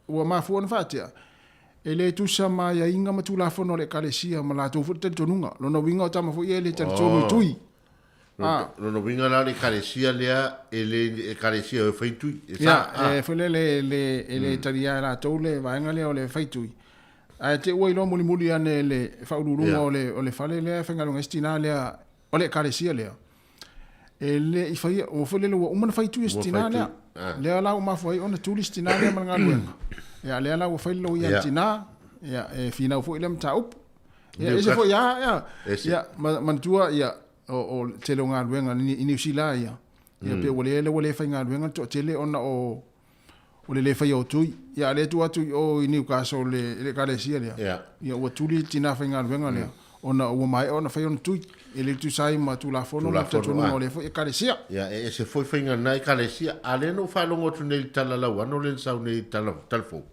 ua mafua ona faatea, e le tusa ma aiaiga ma tulafono a le ekalesia ma latou foi le talitonuga. Lona uiga o tama foi ia e le talitonu i tui. Ah. Lona uiga la o le ekalesia lea e le ekalesia e fai tui. E sa, ah. E foi le le le e le talia e latou le vaega lea o le fai tui. Ae te ua iloa mulimuli ane le faauluuluga o le o le fale lea e faigaluega ai si tina lea o le ekalesia lea. E le i faia, ua foi lele ua uma ona fai tui e si tina lea. Lea la ua mafua ai ona tuli si tina lea ma le galuega. Ia lea la ua fai le loia a le tina, ia e finau foi lea mataupu. Ia ese foi a ia, ia manatua ia o le tele o galuega i Niu Sila ia. Ia pe ua le ua le faigaluega le toatele ona o o le le faia o tui. Ia a lea tuu atu i o i Newcastle le le ekalesia lea. Ia ua tuli le tina faigaluega lea ona ua maea ona fai ona tui. E le tusa ai ma Tulafono ma talitonuga o lea foi ekalesia. Ia e ese foi faiga na ekalesia. A lea na ou faalogo atu nei i le tala lauano lea na sau nei i le tala tala fou.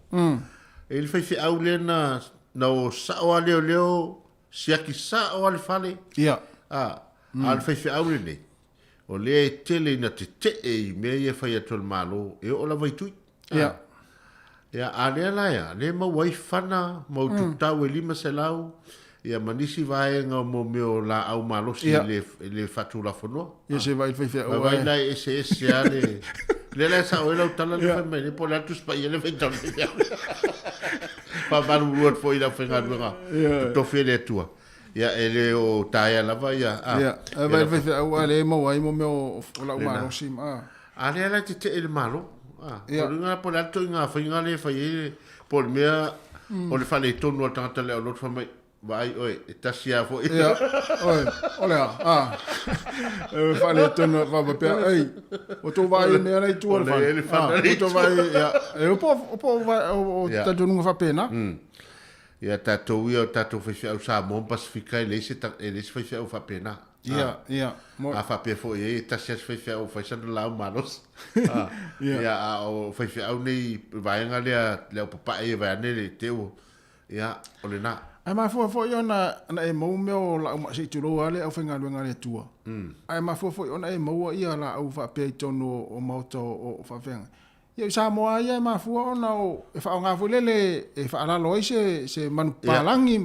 E le faifeau lea na na o sao lava leoleo siaki sao lava le fale. Ia. A, a o le faifeau lenei, o lea e tele ina tetee i mea ia e fai atu e le Malo, e oo lava i tui. Ia. Ia, a lea la ea, lea e maua ai fana ma ututau e 500, ia ma nisi vaega mo mea o laau malosi Ia. e le, e le faatulafonoa. Ia se vai le faifeau Vaai ae. la e eseese lava le... Lea la e sao ai lau tala lea fai mai nei, po o le a le Tusi Paia lea e faitau nei mea. Faamalulu atu foi i le aufaigaluega totofi e le Atua. Ia, e le o taea lava ia... a, Ia, ae vai le faifeau ae lea e maua ai mo mea o, o lau malosi ma, a. A lea la e tetee le Malo. A, o le uiga po o le a le ituaiga faiga lea e fai ai, po o le mea o le faaletonu o le tagata lea o lotu fai mai, Vaai oe, e tasi lava foi. Ia, oe, o le a, a, e faaletonu e faapea, ei, ua tou vaai i mea la i tua o le fale. A, ua tou vaai, ia, e po, po o talitonuga faapena. Ia, tatou ia o tatou faifeau Samoa ma Pasefika, e leai se, e leai se faifeau faapena. Ia, ia. A faapea foi ai, e tasi lava se faifeau e fai sana laau malosi. Ia, a o faifeau nei, vaega lea, le au papae ia vaeane le te ua, Ia, o lena. Ae mafua foi ona na e maua mea o laau maa, se i tulou lava le aufaigaluega a le Atua. Ae mafua foi ona e maua ia laau faapea i totonu o maota o faafeagai. Ia i Samoa lava ia e mafua ona o e faaaoga foi lele e faalalo ai se se manupapalagi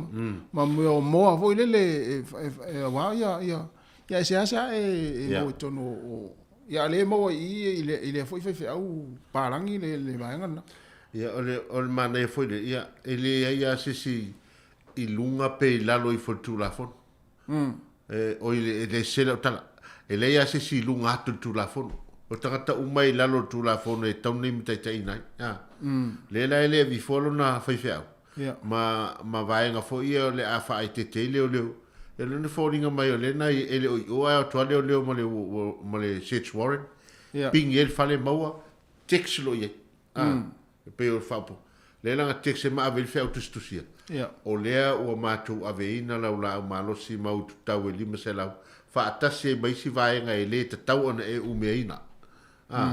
ma mea o moa foi lele e aua ia ia ia e seasea e maua i totonu o ia a le maua i i i lea foi faifeau palagi le vaega lena. Ia, o le, o le manaia foi lea, ia, e leai lava se isi i luga pe i lalo ifo o le Tulafono. E, oi, e le sese lau tala. E leai lava se isi i luga atu o le Tulafono. O tagata uma e i lalo o le Tulafono e tatau ona limataitaiina ai. A. Lea la e le avifoa lona faifeau, ma, ma vaega foi ia o le a faaeteete ai leoleo. E lona foliga mai o lea na e le o i o ae o atu lava leoleo ma le, ma le search warrant, pigi ai le fale maua, text loa i ai. A, e pei o le faaupu, lea la na text ai ma ave ai le feau tusitusia. O lea ua matou aveina lau laau malosi ma ututau e 500, faatasi ai ma isi vaega e le tatau ona e umeaina. A,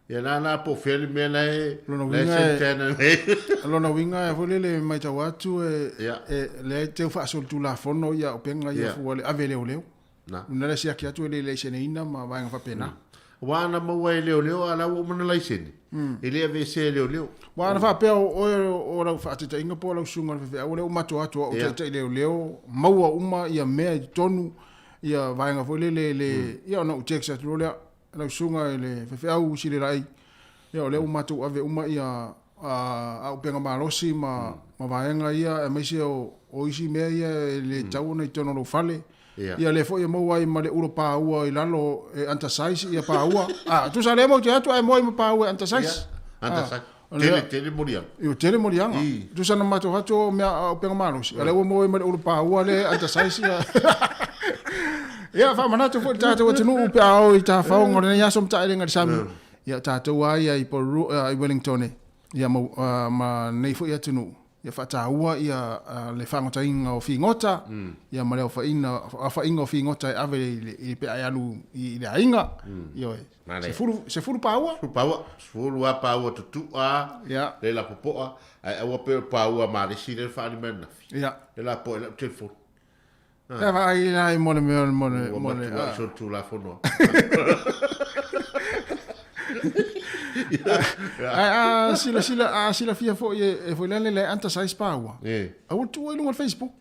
ia la la po o fea le mea la e, Lona la e uiga e, Santana nei. lona uiga e foi lele e matau atu e, e, lea e teu faasolitulafono ia upega ia fua le ave leoleo. Na. Lona lea siaki atu e le laiseneina ma vaega faapena. Aua ana maua e leoleo a la ua uma ona laisene, e le aveesea e leoleo. Aua ana faapea o oe o lau faataitaiga po o lau susuga i le faifeau, o lea ua matou atu au taitai leoleo, maua uma ia mea i totonu, ia vaega foi lele le, ia ona ou text atu loa lea, lau susuga i le faifeau Silelaei, ia o lea ua matou ave uma ia auupega malosi ma vaega ia aemaise o isi mea ia e le tatau ona i totonu o lou fale. Ia lea foi e maua ai ma le ulo paua i lalo e undersize ia paua. A, tusa lea matou te atu ae moa ai ma paua e undersize. Undersize. Tele, tele moliaga. Io tele moliaga. Tusa na matou atu o mea a upega malosi, a lea ua maua ai ma le ulu paua le antasaisi. Ia, faamanatu foi le tatou atunuu pe a o i tafaoga o lenei aso ma taelega i le sami. Ia, tatou lava ia i Porirua, i Wellington, ia ma, ma lenei foi atunuu. Ia faataua ia le faagotaina o figota, ia ma le aofaiga, aofaiga o figota e ave i le pe a e alu i le aiga. Ioe. 10, 10 paua? 10 paua. 10 lava paua tutua, le lapopoa, ae aua pei o paua malesi lea na faaali mai ananafi. Lea la poe lau telefoni. Ia vaai la i mo le mea mo le mo le. Ua matua i solitulafono. Ae a silasila a silafia foi e foi lea le anta size paua. Aua le tuua i luga o le Facebook.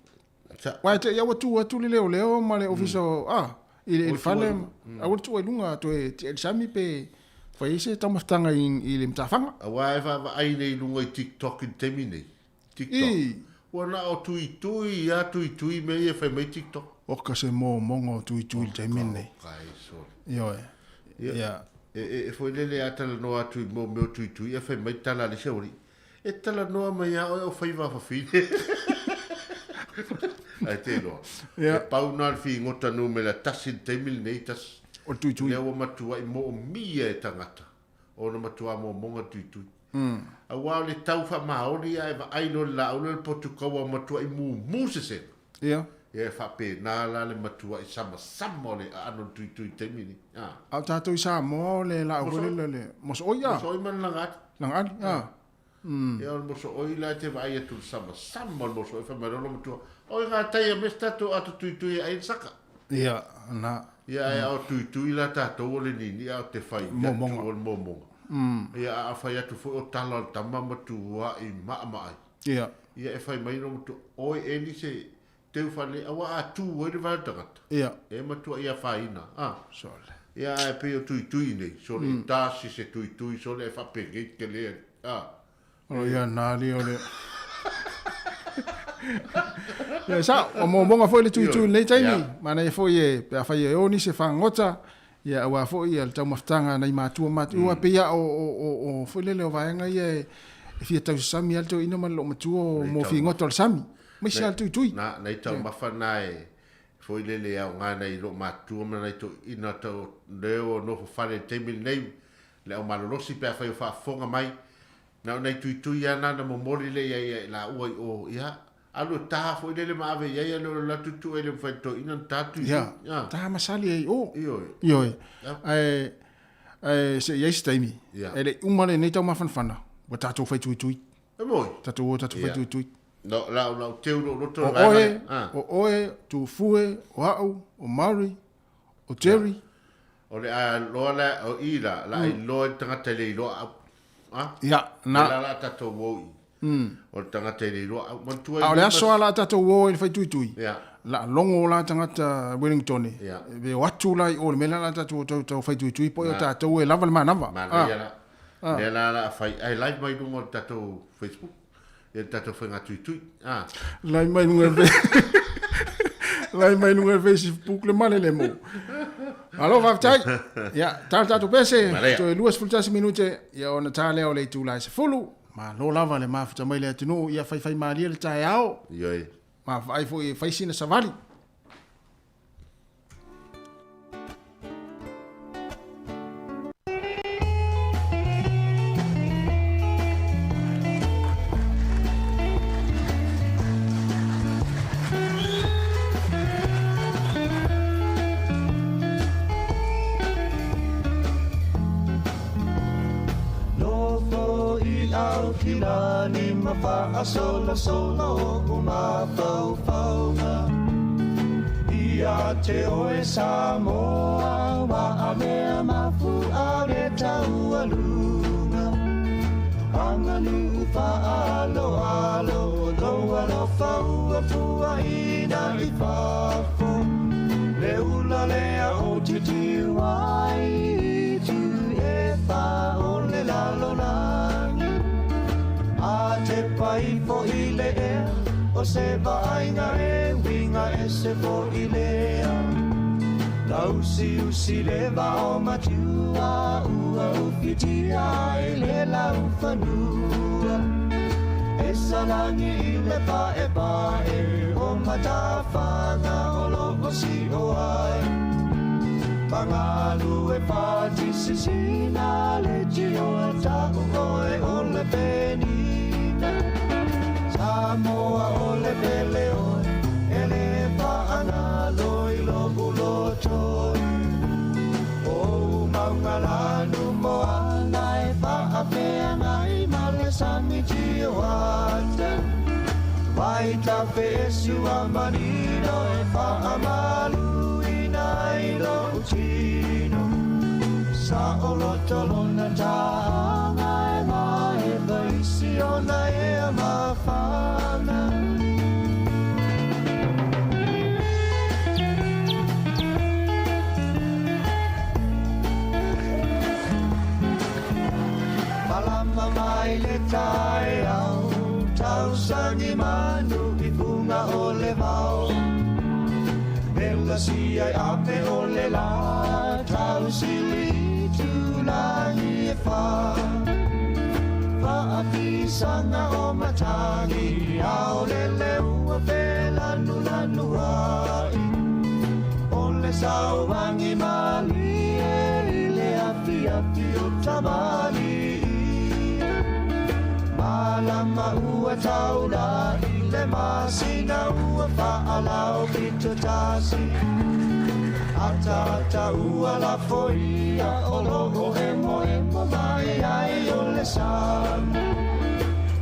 Aua e te i aua tu atu le leoleo ma le ofisa o a i le fale aua le tuua i luga toe tia i le sami pe fai ai se taumafataga i le matafaga. Aua e vaavaai nei i luga i TikTok i le taimi nei. TikTok. Ua na o tuitui a tuitui mea ia e fai mai TikTok. Oka se momoga o tuitui i le taimi lenei. Oka e sole. Ioe. Ia. E foi lele a talanoa atu i mo mea o tuitui e fai mai tala a le isi aualii. E talanoa mai a oe o faiva a fafine. Ae te iloa. E pau na le figota numera tasi i le taimi lenei tasi. O le tuitui. Lea ua matuai moomia e tagata. Ona matua momoga tuitui. Aua o le tau faamaoni a e vaai loa i le laau lea o le potu kaua ua matuai mumu sesega. Ia. Ia e faapena la le matuai samasama o le aano o le tuitui i le taimi lenei. A. A o tatou i Samoa o le laau foi lele o le mosooi a. Mosooi ma le lagaali. Lagaali, a. Ia o le mosooi la e te vaai atu i le samasama o le mosooi fai mai loa lou matua, Oi gatai a me se tatou ato tuitui e ai le saka. Ia, na. Ia ae a o tuitui la tatou o le niini'a o te fai atu o le momoga. Ia a fai atu foi o tala o le tama matua'i ma'ama'ai. Ia. Ia e fai mai lou matua, Oi Eli se teu faalelei aua a tu ai le vae o le tagata. Ia. E matua'i afaina, a. Sole. Ia ae pei o tuitui nei, sole e tasi se tuitui sole e faapenei tele, a. O ia nā li o le... Ia sa, o momoga foi le tuitui i lenei taimi. Manaia foi e, pe afai e o nisi e fagogota, ia aua foi ia le taumafataga a nai matua matua. Mm. Pei a o, o, o, o foi lele o vaega ia e, e fia tausasami a le toeaina ma le loomatua o mo figota o le sami. Maise a le tuitui. Na, nai taumafa na e foi lele e aoga nai loomatua ma nai toeaina tau leo o nofo fale i le taimi lenei, le au malolosi pe afai o faafofoga mai, Na o nai tuitui lava na na momoli lea ia ia i laua i o, ia, alu e ta foi lele ma ave i ai a le o le latou tu ai le mafai e toeaina ona ta tuitui. Ia, ta masali ai i o. Ioe. Ioe. Ae, ae se i ai se taimi, e le i uma lenei taumafanafana, ua tatou fai tuitui. E moi. Tatou o tatou fai tuitui. No, la, la o teu lou loto le vaega lea. O oe, o oe, Tufue, o au, o Murray, o Jerry. O le a loa la, o i la, la ai loa i le tagata e le iloa au. A? Ia, na. Le la la tatou o i. O le tagata e le iloa au. Manatua A o le aso a la tatou o i le faituitui. Ia. La logo la tagata Wellington. Ia. E o atu la i o le mea la la tatou tau tau faituitui po o tatou e lava le manava. Manaia la. Lea la la fai ai live mai luga o le tatou Facebook. Ia le tatou faiga tuitui. A. Live mai luga Live mai luga o le Facebook le male le mo. Malo faafetai. Ia, ta le tatou pese, toe 21 minute, ia ona ta lea o le itula e 10. Malo lava le mafuta mai le atunuu, ia faifaimalie le taeao. Ioe. Ma vaai foi e fai sina savali. Nofo i Aukilani ma faasolosolo o mafaufauga Ia te oe Samoa wa avea mafu a le taualuga Aganuu faaaloalo lou alofa ua fuaina i fafo Le ula lea o titiu ai i itu e whā o le lalolagi A tepa ifo i le ea o se vaaiga e uiga ese foi lea. Tausiusi le vao matua ua ufitia ai le laufanua. E salagi i le paepae o matafaga o loo sio ai. Magalu e fatisisina le tio ta'u oe o le penina. Samoa o le pele oe, e le faagalo i lo'u loto. O maugalanu moana e faafeagai ma le sami tioata. Vai tafesu a manino e faamaluina i lo'u tino. Sa o loto lona ta'aga e mae vaisi ona ea mafana. Malama mai le taeao, tausagi manu i fuga o le vao. Mela sia i ape o le la, tausili i tulagi e whā. Faafisaga o matagi, ao le leua felanulanu ai. O le sauagi malie i le afiafi o tamali'i. Malama ua taula'i le masina ua fa'alao pito tasi. Ata ata ua lafoia o loo emoemo mai ai o le sami.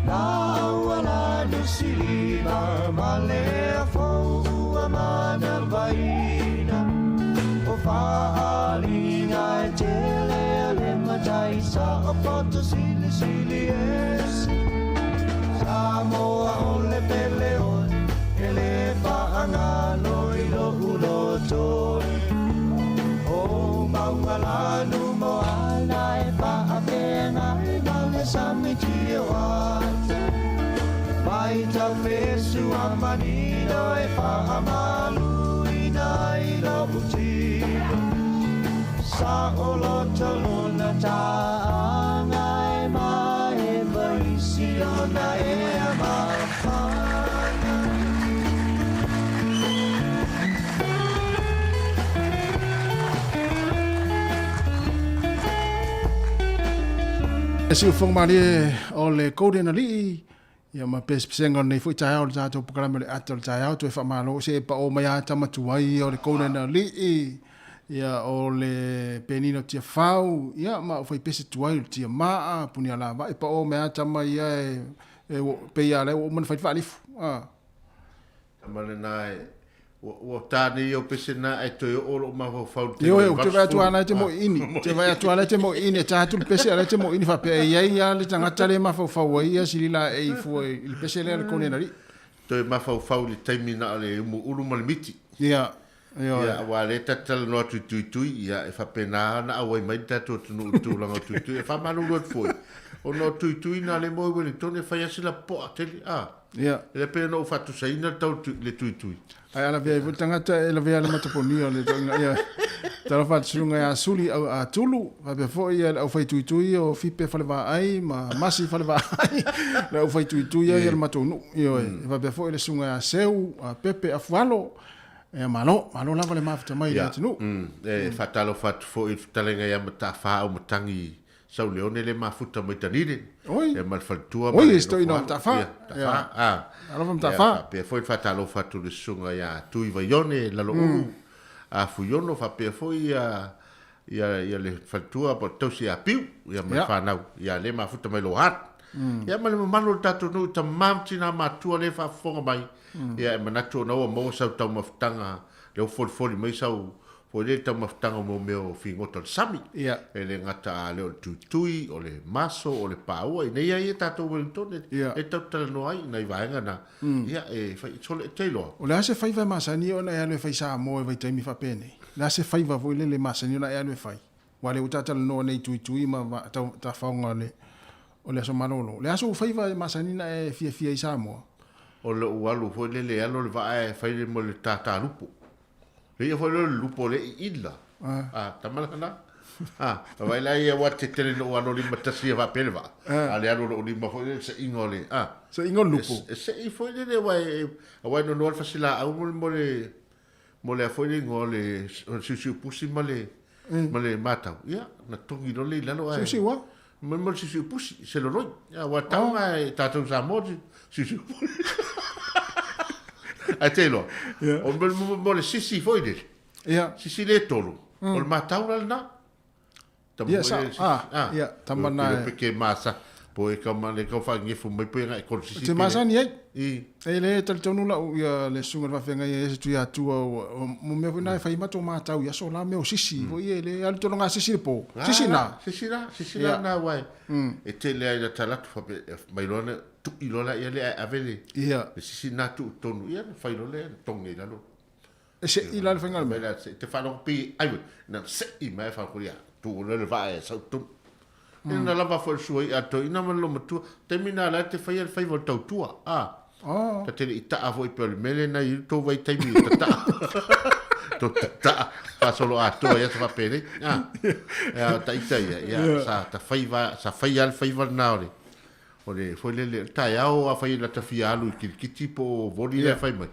La ua lanu silima ma le afou ua manavaina. O fa'aliga e tele a le matai sa o poto silisili ese. Samoa o le pele oe, e le faagalo i lo'u loto. O maugalanu moana e faafeagai ma le sami tioata. Mai tafesu a manino e faamaluina i lo'u tino. Sa o loto lona ta'aga e mae vaisi ona ea mafana. E siufoga malie o le Golden Alii, ia ma pesepesega o lenei foi taeao o le tatou polokalame o le ata o le taeao toe faamalo se e pao mai a tama tuai o le Golden Alii, ia o le Penina o Tiafau, ia ma o fai pese tuai o le Tiamaa, Punialavai, pao mai a tama ia e, e pei a lea ua uma ona fai le faalifu. Ah. Tama lena e, ua, ua tā nei au pese nā e toe oo lou mafaufau i le Ioe, ou te vaai atu lava la e te moi ini. Ou te vaai atu lava la e te moi ini, e tā atu le pese a la e te moi ini faapea e i ai lava le tagata lea e mafaufau ai ia silila e i fua i le pese lea a le kone na alii. Toe mafaufau i le taimi na o le umuulu ma le miti. Ia, ioe. Ia, aua o lea ta te talanoa atu i Tuitui, ia, e faapena ona auai mai le tatou atunuu i le tulaga o Tuitui. E faamalulu atu foi, ona o Tuitui na le moe Wellington e fai lava sina poa tele, a. Ia. E le pei ona ou faatusaina le tau le Tuitui. Ae a lavea ai foi le tagata e lavea le mataponia o le toeaina. Ia, talofa atu susuga ia Suli au a Tulu, faapea foi ia le aufaituitui o Fipe Falevaai ma Masi Falevaai, le aufaituitui ia le matou nuu. Ioe, e faapea foi le susuga ia Seu a Pepe Afualo. Ia malo, malo lava le mafuta mai i le atunuu. E faatalofa atu foi i le fetalaiga ia Mataafa Aumatangi Sauleone le mafuta mai Tanile. Oi. Ia ma le faletua ma le nofo alo. Mataafa. Ia, Mataafa. Ah. Alofa Mataafa. Ia, faapea foi le faatalofa atu i le susuga ia Tui Vaione Laloulu. A Fuiono faapea foi ia ia ia le faletua po o le tausi ia Piu ia ma le fanau ia le mafuta mai Lohan. Ia ma le mamalu o le tatou nuu i tama ma tina matua le faafofoga mai. Ia e manatu ona ua maua sau taumafataga lea ua folifoli mai sau foi lea taumafataga mo mea o figota o le sami. Ia. E le gata a lea o le tuitui, o le maso, o le paua, ina ia ia tatou Wellington e, Ia. e tau talanoa ai nai vaega na. Ia e fai sole e te iloa. O le a se faiva e masani ona e alu e fai Samoa i vaitaimi faapenei? O le a se faiva foi lele e masani ona e alu e fai? Aua o lea ua ta talanoa nei i tuitui ma va, tau, tafaoga o le, o le aso malolo. O le a sou faiva e masani ona e fiafia i Samoa? O lou alu foi lele e alo le vaa e fai le mo le tātālupo. Le ia foi le lupo le i ila. Ah, tama la na. Ah, vai la ia wa te tele no alo lima tasi va pele va. A le alo lo lima foi le se ingo le. Ah. Se ingo lupo. E se i foi le wa e wa no no fasila au mo mo le mo le foi le ngo le siu pusi ma le ma le matau. Ia, na tongi lo le lalo ai. Siu wa? Mo mo siu pusi se lo loi. Ia wa tau ai tātou sa mo siu pusi. Ai te lo. O mo mo le sisi foi le. Ia. Sisi le tolu. O le matau la na. Ia, sa- ah, ia, tama na e. Pe ke masa. Po e ka ma le ka fa ngefu mai po e ngai kol sisi. Te masani ai. I. E le talitonu lau ia le suga le faafeagai ai se tui atua mo mea foi na e fai matou matau i aso la mea o sisi foi e le alu tolo sisi le po. Sisi na. Sisi na, sisi na na wai. E tele ai na talatu fa mai loa na tu i loa la ia le ave le. Ia. Le sisi na tu tonu ia na fai loa le tonge i lalo. E se i la le faiga o le mea. Mai la se te whanau pi ai na se i mai fa ko ia tu le le va e sau tu. Mm. Na lava fo sua i ato ina ma lo matua te mina la te fai al fai vo tautua. Ah. Oh. Ta te i taa fo i pe le mele na i to vai taimi i ta. To ta fa solo a to ia fa pele. Ah. Ya ta ita ia ia sa ta fai va sa fai al fai va na ore. O le foi le le ta iao a fai la ta fia alu i kirikiti po voli le fai mai.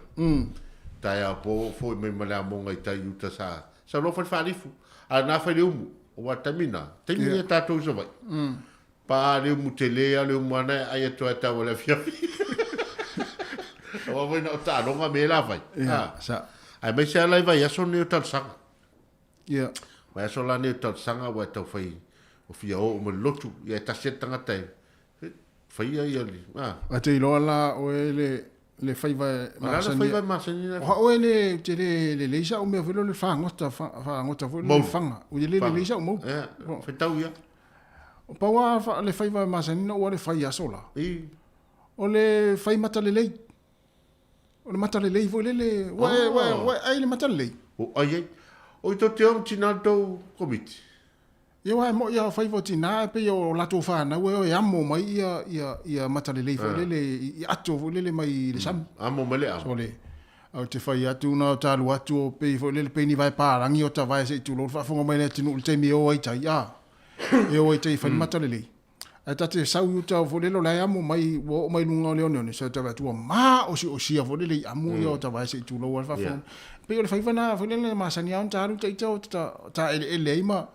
Ta iao po foi mai ma le amonga i tai uta sa sa lo fai whaalifu. A nā fai le umu. O wa tamina. Taimi e tātou sa vai. Pa le umu te lea le umu ana ai atu ai tau le fiafi. O wa foi na o tālonga me la fai. Ia, sa. Ai mai se ala i vai aso ni o talsanga. Ia. Vai aso la ni o talsanga wa tau fai o fia o o lotu. Ia e tasi e tangata e. Fai ia ia li. Ah. A te iloa la o e le le faiva O la le faiva masani na. O ha oe le te le le leisa o mea foi le fagota fagota foi le fanga. O le le leisa o mau. Ia, whetau ia. O paua le faiva masani na ua le fai aso la. I. O le fai mata lelei. O le mata lelei foi le le ua ua ai le mata lelei. O ai ai. O i tō te ong tina tō komiti. Ia wa mo ia fai fo tina pe o latou whanau e o e amo mai ia ia ia mata lelei foi lele i ato foi lele mai le sami. Amo mai le amo. So le au te fai atu na o tālu atu o pe foi lele pe ni vai pārangi o ta vai se i tūlo whaafonga mai le tinu le teimi e o ai tai a. E o ai tai whai mata lelei. Ai tate sau i uta o foi lele o lai amo mai o mai lunga o le one one. So ta vai atu ma o si o sia foi lele i amo ia o ta vai se i tūlo o le whaafonga. Pe o le whaiwana foi lele masani au tālu ta ita o ta ele ele ai ma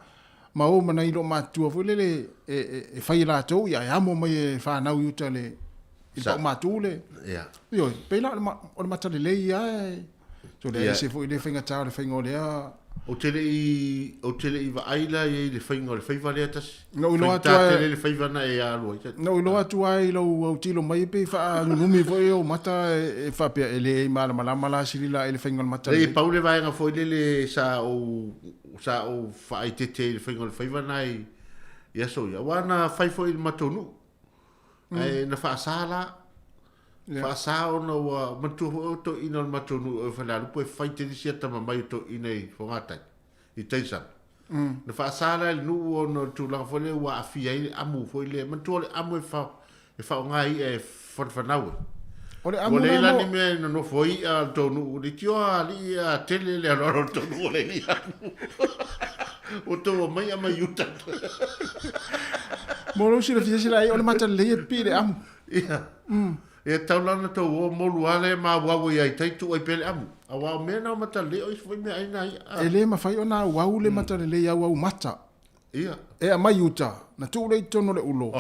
ma o mana i lo matua foi lele e fai latou ia e amo mai e whanau i uta le i pau mātu le. Ia. Io, pe la o le mata lelei ia e. So le ese foi le whainga tā o le whainga o lea. O te le i vaai la i le whainga o le whaiva lea tasi. No i loa atu ai. Tele le whaiva na e alua. No i loa atu ai lau au tilo mai pe whaanunumi foi o mata e whapea e le e malamalama la sili la e le whainga o le mata lelei. Le pau le vaenga foi lele sa o sa o whaitete i le whainga o le whaiva na i aso ia. Wa na whai foi i le matonu. Ai na whaasa la. Whaasa ona ua matua foi o tō ina o le matonu o whalalupo e whaitete sia tama mai o tō ina i whangatai. I teisana. Na whaasa la le nuu o na tūlanga foi le ua awhia i le amu foi le. Matua le amu e whaonga i e whanwhanau e. O le amu Ua le na lani mea i nonofo i a tō nuu. Le tio a li a tele le aloalo tō nuu o le ni amu. O tō mai a mai uta. Mo lou sila fia sila ai o le mata lelei e pi le amu. Ia. Ia taulana tō o molu ale ma wawe ai tai tu ai pele amu. A wao mea na o mata lelei o isfoi mea ai na ia. E le mawhai o nā wau le mata lelei au au mata. Ia. E a mai uta. Na tū lei tono le ulo.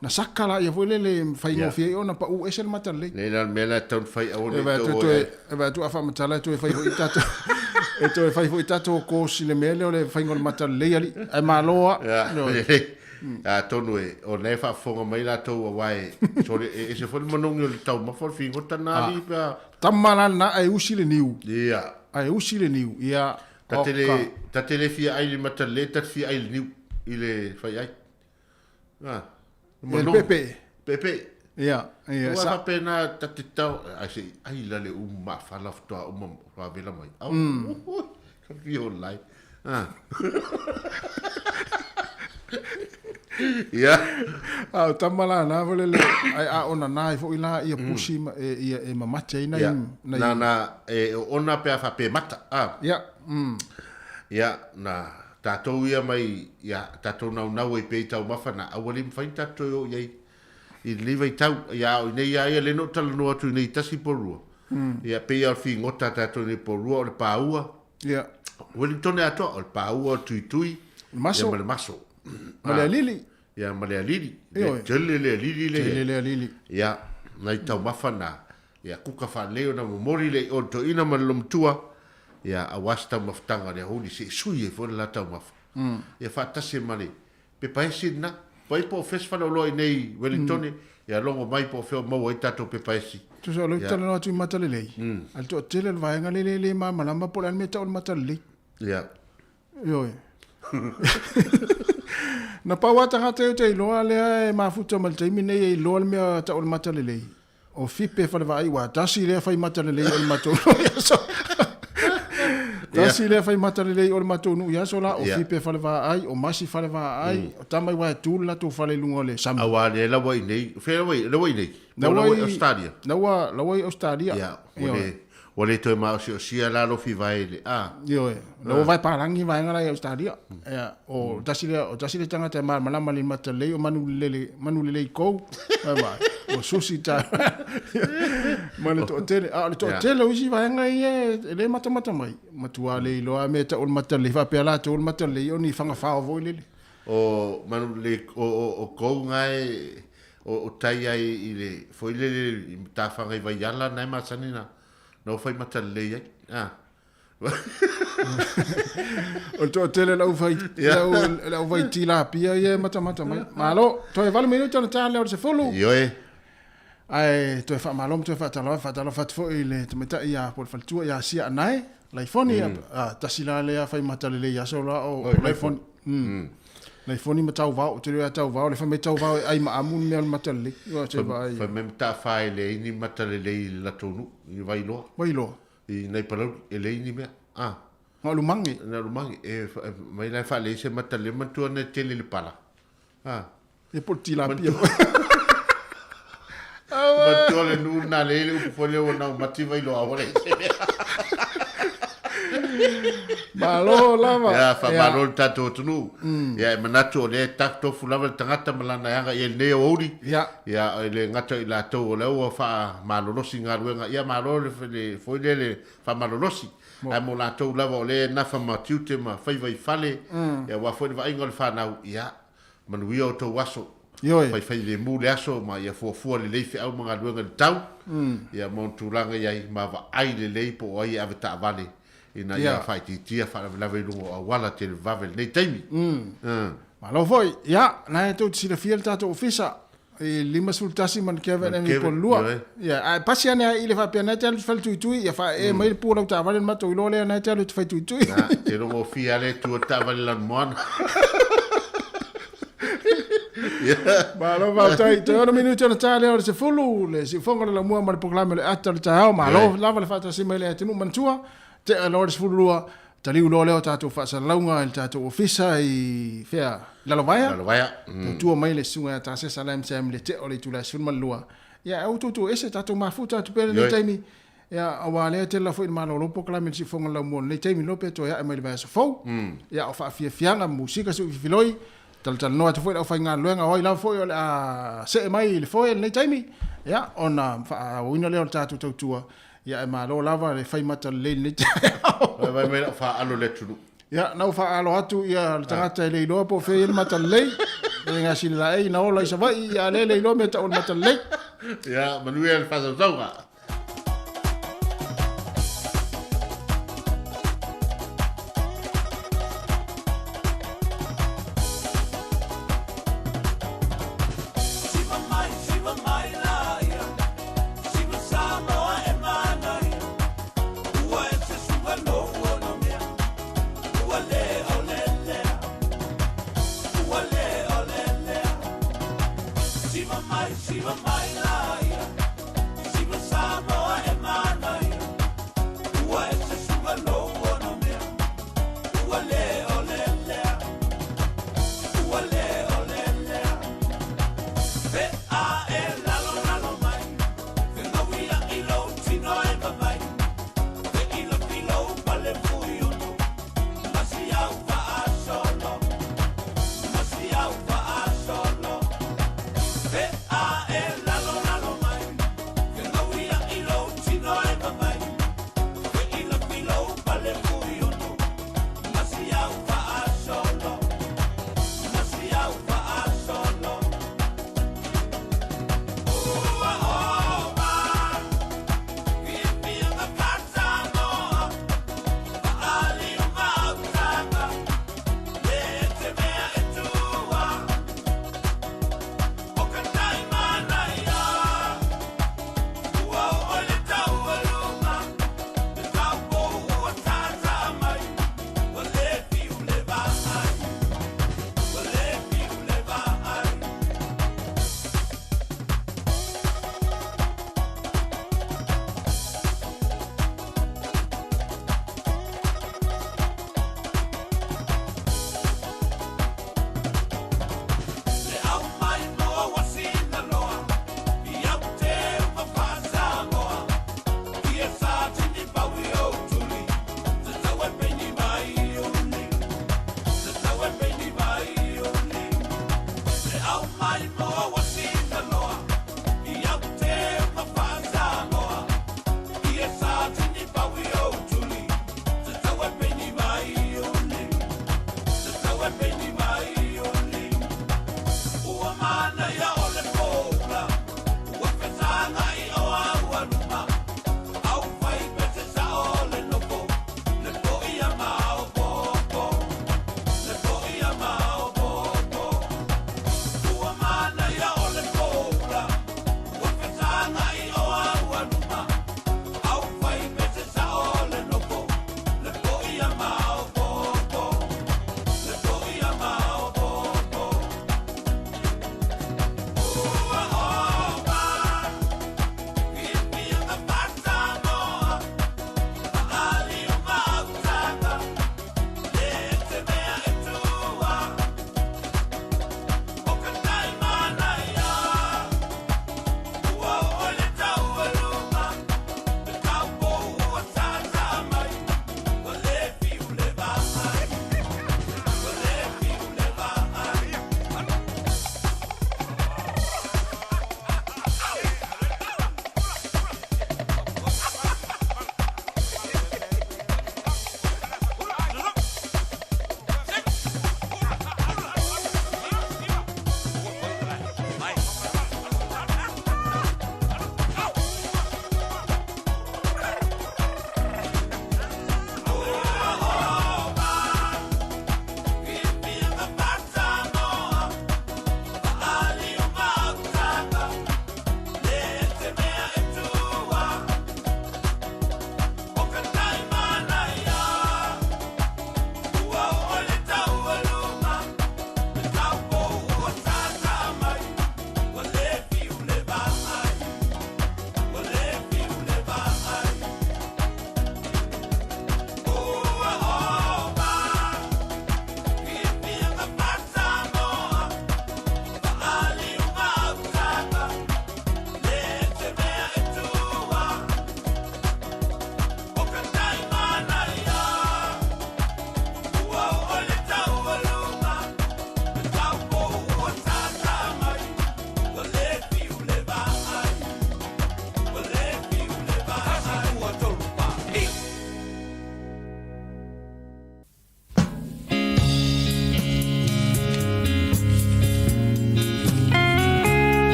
Na saka la ia foi lele whai ngofia i o na pa u ese le mata lelei. Le la mea la taun whai au le tō e. E vai atu a whamatala e toe whai foi tato. E toe whai foi tato ko si le mea leo le whai ngol mata lelei ali. Ai maloa. A tonu e, o nei whaafonga mai la tau a wai. E se fo le manongi o le tau mawha le whingota nā li pea. Tama la na e usi le niu. Ia. A e usi le niu. Ia. Ta te le fia ai le mata le, ta te fia ai le niu. I le whai ai. E le pepe. Pepe. Ia. Ia. Ua whapena ta te tau. Ai se, ai la le umu maawhala whatoa uma whawela mai. Au, ka fia o lai. Ia. A o tama la na foi lele ai a ona na ai foi la ia pusi ma e ia e mamate ai nai nai Na na e ona pe a faapea mata. A. Ia. Ia na tatou ia mai ia tatou naunau ai pea i taumafa na aua le mafai ona tatou toe oo i ai i lenei vaitau. Ia a o i nei lava ia lea na ou talanoa atu i nei tasi po o lua. Ia pei lava o le figota a tatou i nei po o lua o le paua. Ia. Wellington e atoa, o le paua, o le tuitui, Le maso. ia ma le maso. Ma le alili. Ia ma le alili. Ioe. Le tele le alili le. Tele le alili. Ia, nai taumafa na, ia kuka faalelei ona momoli le i o le toeaina ma le lomatua, ia aua se taumafataga o le aoauli se i sui ai foi le la taumafa. Ia faatasi ai ma le pepa esi lena. Pai po o fea se faleoloa i nei Wellington, ia logo mai po o fea o maua ai tatou pepa esi. Tusa o lea ou te talanoa atu i mata lelei, a le toatele o le vaega lea e le malamalama po o le a le mea e tau o le mata lelei. Ia. Ioe. Na pau lava tagata ia ou te iloa lea e mafuta mai le taimi nei e iloa le mea e tau o le mata lelei, O Fipe Falevaai, ua tasi lea fai mata lelei o le matou nuu i aso. Tasi lea fai mata lelei o le matou nuu i aso la, o Fipe Falevaai, o Masi Falevaai, o tama i wae tu le latou fale i luga o le sami. Aua lea la ua i nei, fea la ua i, la ua i nei? La ua i Australia. La ua, la ua i Australia. Ia, ua le, ua le toe maosiosia la lofi vae i le, a. Ioe, la ua vae palagi vaega la i Australia. Ia, o tasi lea, o tasi lea tagata e malamalama i le mata lelei o manu lele, manu lelei kou, vae vae, o susi ta, ma le toatele. A o le toatele o isi vaega ia e le matamata mai, matua le iloa mea e tau o le mata lelei, faapea latou o le mata lelei o ni faga fao foi lele. O manu lelei, o kou na e, o tai ai i le, foi lele i matafaga i Vaiala na e masani na, na o fai mata lelei ai. A. O le toatele o le aufai, le aufai tilapia ia e matamata mai. Malo, toe 8 minute ona ta lea o le 10. Ioe. Ae toe faamalo ma toe faatalofa, faatalofa atu foi i le tamaitai ia po o le faletua ia Sia Anae, Laifoni, tasi la lea fai mata lelei i aso la o Laifoni. Laifoni ma Tauvao, ou te le o ia Tauvao, le fai mai Tauvao e ai ma amu le mea o le mata lelei. Ua se vaai. Fai mai mataafa e leai ni mata lelei i le latou nuu, i Vailoa. Vailoa. I nai Palauli, e leai ni mea. Ah. Na o Lumange. Na o Lumange. E mai la e faalelei se mata lelei, manatua na e tele le pala. Ah. E po o le tilapia. Manatua le nuu lena lea e i ai le upu foi lea ua nau mati Vailoa ua leai se mea. Malo lava. Ia, faamalo le tatou atunuu. Ia, e manatu o lea e tofu lava le tagata ma lana e aga i ai i lenei aoauli. Ia. Ia, e le gata i latou o lea ua faamalolosi galuega, ia malo le foi lea le faamalolosi. Ae mo latou lava o lea e nafa ma tiute ma faiva i fale, ia aua foi le vaaiga o le fanau, ia, manuia outou aso. Ioe. Faifailemu le aso ma ia fuafua lelei feau ma galuega i le tau, ia ma ona tulaga i ai ma vaai lelei po o ai e ave taavale ina ia faaitiitia faalavelave i luga o auala televave i lenei taimi. Malo foi. Ia, na e tou te silafia le tatou ofisa i 51 ma le Kevin e po lua. Ia, ae pasi ane ai i le faapea na e te alu te fale tuitui, ia faaee mai le pu o lau taavale na matou iloa lea na e te alu e te fai tuitui. Na, te rongofia lava le tu o le taavale lanumoana. Malo faafetai. Toe 6 minute ona ta lea o le 10, le siufoga o le laumua ma le polokalame o le ata o le taeao. Malo lava le faatasi mai le atunuu manatua. Tea loa le 12, taliu loa lea o tatou faasalalauga i le tatou ofisa i fea? Lalovaea. Lalovaea. Tautua mai le susuga ia Tasesa Lam Sam i le tea o le itula e 12. Ia, aua tou tu ese, tatou mafuta atu pea lenei taimi. Ia, aua lea e tele foi ina malolo polokalame i le siufoga o le laumua o lenei taimi, loa pe toe ae mai le vaiaso fou. Ia, o faafiafiaga, musika, suifiloi, talatalanoa atu foi le aufaigaluega, o ai lava foi o le a see mai i le foe i lenei taimi, ia, ona faaauauina lea o le tatou tautua. Ia, ae malo lava le fai mata lelei i lenei taeao. Vae vae mai lau faaalo i le atunuu. Ia, na ou faaalo atu ia le tagata e le iloa po o fea e i ai le mata lelei. E gasili laei na ola i Savaii, ia a lea e le iloa mea tau o le mata lelei. Ia, manuia le faasausauga.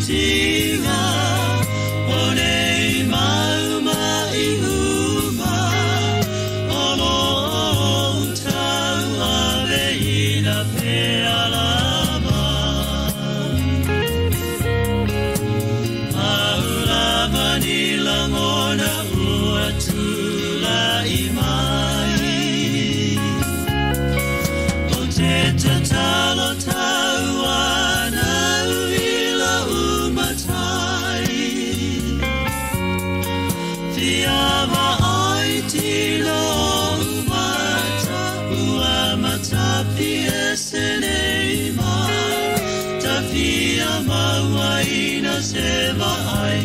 itiga o nei mau maʻi uma o loo ou tauaveina pea lava. Pau lava ni lagona ua tulai mai. Ou te tatalo tauanau i lou Matai. Fia vaai tino o mata ua matapiese nei ma. Ta fia mauaina se vaai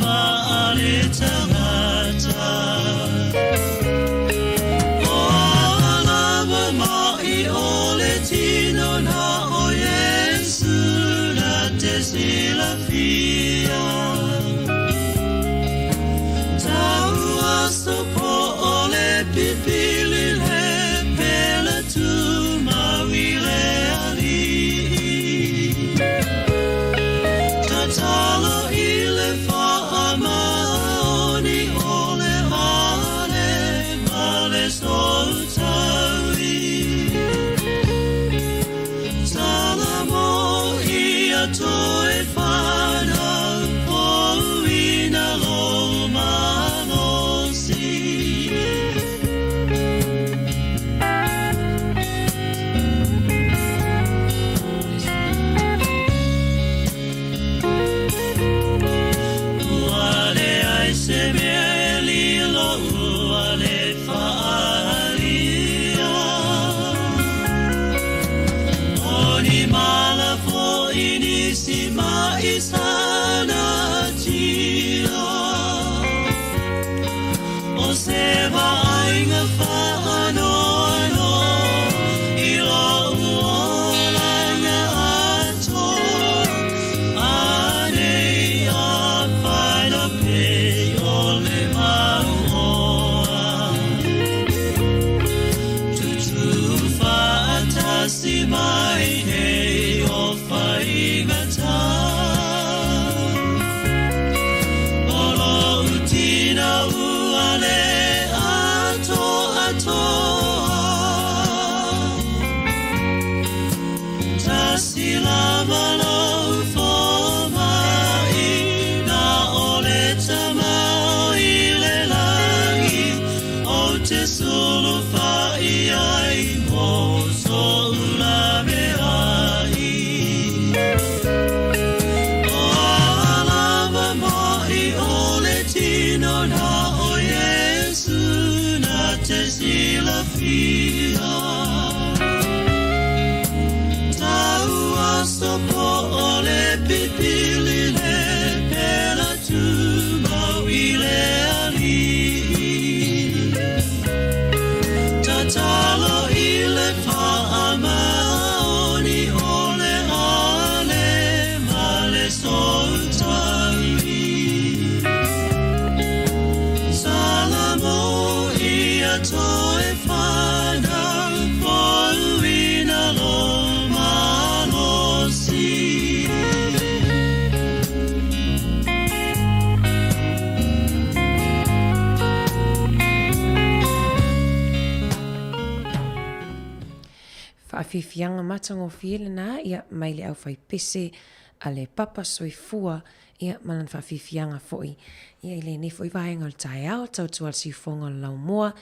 faaletagata. O a lava mai o le tino na o Iesu na te silafia. Tau aso po o le pipili le pele tumau i le alii. Tatalo i le faamaoni o le ale ma le soutaui. Salamo ia toe whanau pouina lo malosi. Ua leai se mea e lilo ua le faaalia. O ni mala foʻi nisi maʻi sa natia. O se vaaiga faanoanoa i lou olaga atoa. Anei apaina pei o le mauoa. Tutū faatasi mai nei o faigata. O lou tina ua le atoatoa. Tasi lava lou fomai na o le Tama i le lagi. Ou te sulufai ai mo sou laveai. O a lava mai o le tino na o Iesu na te silafia. Tau aso po o le pipili le pele tumau i le alii. Tatalo i le faamaoni o le ale ma le soutaui. Salamo ia toe whanau pouina lo malosi. Faafiafiaga matagofie lena ia mai le aufaipese a le Papa Soifua ia ma lana faafiafiaga foi ia i lenei foi vaega o le taeao tautua le siufoga o le laumua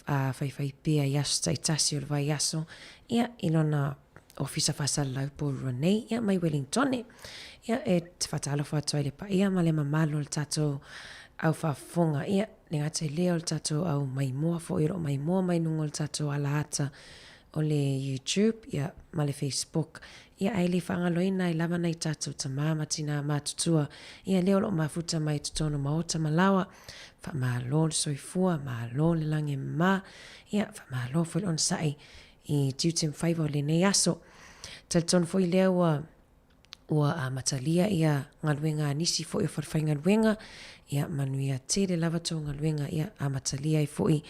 a faifai pea i aso taitasi o le vaiaso ia i lona ofisa faasalalau pourua nei ia mai Wellingtone. Ia e te faatalofa atu ai le paia ma le mamalu o le tatou au faafofoga ia le gata i lea o le tatou au maimoa foi o loo maimoa mai luga o le tatou alaata o le YouTube ia ma le Facebook ia ae le faagaloina ai lava nai tatou tama ma tinā matutua ia lea o loo mafuta mai totonu maota ma laoa. Faamalo le soifua, malo le lagi e mama, ia faamalo foi le onosai i tiute ma faiva o lenei aso. Talitonu foi lea ua ua amatalia ia galuega a nisi foi o falefaigaluega, ia manuia tele lava tou galuega, ia amatalia ai foi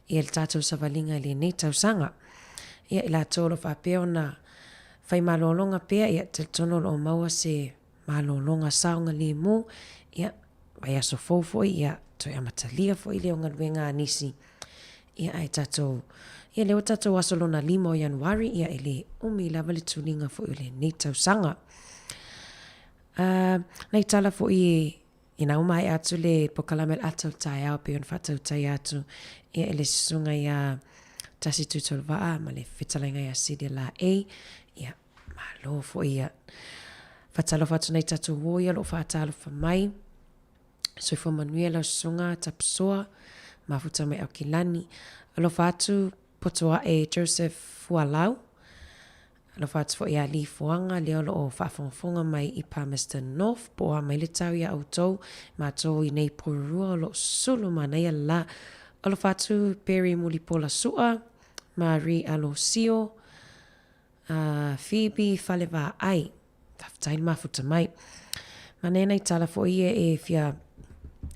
ia le tatou savaliga i lenei tausaga. Ia i latou o lo o faapea ona fai malologa pea, ia talitonu o lo o maua se. malologa saogalemu, ia, vaiaso fou foi, ia, toe amatalia foi lea o galuega a nisi. Ia, ae tatou, ia, lea ua tatou aso lona lima o Ianuari, ia, e le umi lava le tuliga foi o lenei tausaga. Uh, nai tala foi e Ina ua maea atu le pokalame o le ata o le taeao pei ona faatautaia atu ia e le susuga ia Tasi Tuitolovaa ma le fetalaiga ia Celia Laei, ia malo foi ia. Faatalofa atu nei tatou uo ia o lo o faatalofa mai. Soifua manuia lau susuga Tapusoa, mafuta mai Aukilani. Alofa atu Potoae Joseph Fualau, Alofa atu foi ia Lee Fuaga lea o lo o faafogafoga mai i Palmerston North po o a mai le tau iā outou, matou i nei Porirua o lo o sulu manaia le la. Alofa atu Perry Mulipola Sua, Marie Alosio, uh, Phoebe Falevaai. Faafetai le mafuta mai. Manaia nai tala foi ia e fia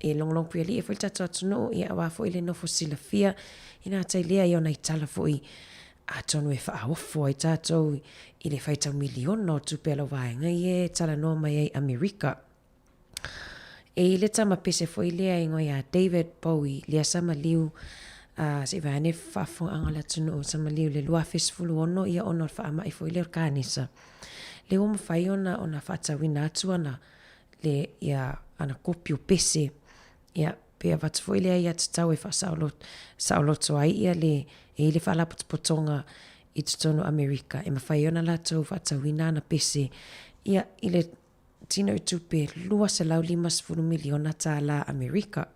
e logologo puialii ai foi le tatou atunuu, ia aua foi le nofo silafia i nā tai lea ia o nai tala foi atonu e faaofo ai tatou i le faitau miliona o tupe a lau vaega ia e talanoa mai ai Amerika. E i le tama pese foi lea e igoa ia David Bowie, lea sa maliu uh, se i vaeane faafofogaaga o le atunuu, sa maliu i le 2016 ia ona o le faamai foi lea o le kanesa. Lea ua mafai ona, ona faatauina atu ana, le, ia, ana kopi o pese, ia, pe avatu foi lea ia tatau e faasaoloto ai ia le, e i le faalapotopotoga i totonu o Amerika, e mafai ai ona latou faatauina ana pese, ia, i le tino i tupe $250 miliona tālā Amerika.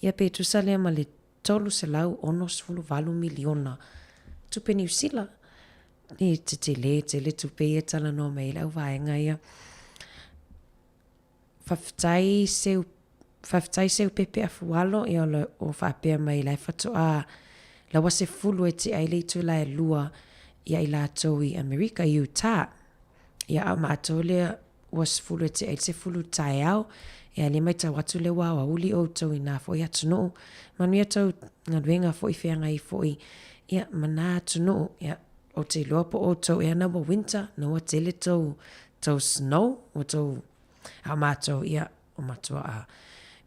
Ia pe tusa lea ma le $368 miliona tupe Niu Sila. E tetele tele tupe ia e talanoa mai ai le auvaega ia. Faafetai Seu, faafetai Seupepe Afualo, ia o lo o faapea mai la e faatoa laua 10 e tea ai le itula e lua ia i latou i Amerika, i Utah. Ia a o matou lea ua 10 e tea ai le 10 taeao, ia lea maitau atu lea ua aoauli outou i na foi atunuu. Manuia tou galuega foi feagai foi ia ma na atunuu. Ia ou te iloa po o outou ea na ua winter, na ua tele tou tou snow, ua tou a o matou ia ua matuaʻa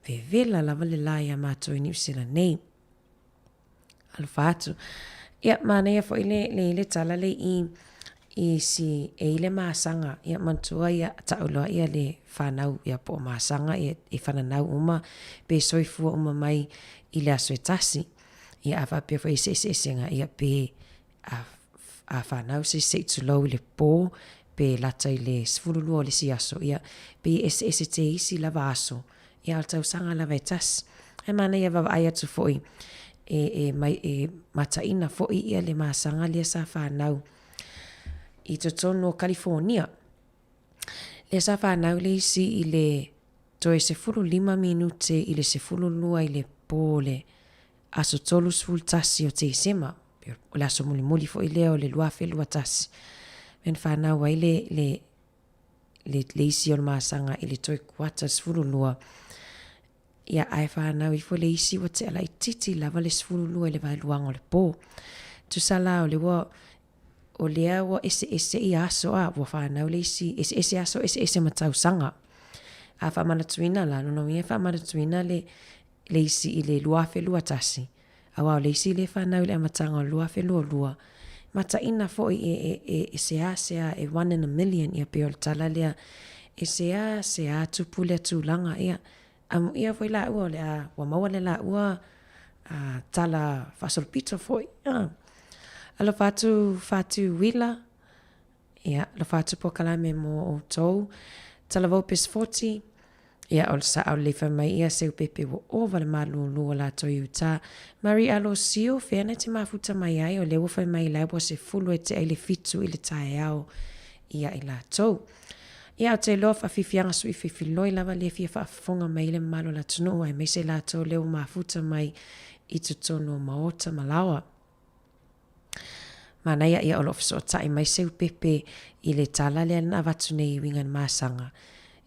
vevela lava le la iā matou i Niu Sila nei. Alofa atu. Ia, manaia foi le, le, le tala le i, i si e i le masaga, ia manatua ia taʻu loa ia le whanau ia po o masaga ia e whananau uma pe soifua uma mai i le aso e tasi. Ia a faapea foi i seeseesega ia pe a, a whanau se se i tulou i le pō pe lata i le 12 o le isi aso, ia, pe i eseese te isi lava aso, ia, o le tausaga lava e tasi. Ae manaia vaavaai atu foi e, e, mai, e mataina foi ia le masaga lea sa whanau i totonu o Kalifornia. Lea sa whanau le isi i le toe 15 minute i le 12 i le pō le aso 31 o Tesema, o le aso mulimuli foi lea o le 2021, mea na whanau ai le, le, le, le isi o le masaga i le toe kuata 12, ia ae whanau ifo le isi ua tea laititi lava le 12 i le vaeluaga o le pō. Tusa la o le ua, o lea ua eseese ia aso a, ua whanau le isi, eseese aso, eseese ma tausaga. A whaamanatuina la, lona uiga e whaamanatuina le, le isi i le 2021, aua o le isi lea e fanau i le amataga o le 2022, mataina foi e, e, e, e seasea e one in a million, ia pei o le tala lea, e seasea tupu lea tulaga, ia, amuia foi laua o le a, ua maua le laua a, tala faasolopito foi. A. Alofa atu Fatu Wila, ia, alofa atu polokalame mo outou. Talavou Pesefoti, Ia, o le saʻao lelei fai mai ia Seupepe ua ova le malūlū o latou i uta. Marie Alosio, fea na te mafuta mai ai, o lea ua fai mai la ua 10 e tea i le 7 i le taeao ia i latou. Ia, ou te iloa faafiafiaga sui filifiloi lava lea fia faafofoga mai i le mamalu o le atunuu aemaise latou lea ua mafuta mai i totonu o maota ma laoa. Manaia ia o lo o fesootai mai Seupepe i le tala lea na avatu nei i uiga i le masaga.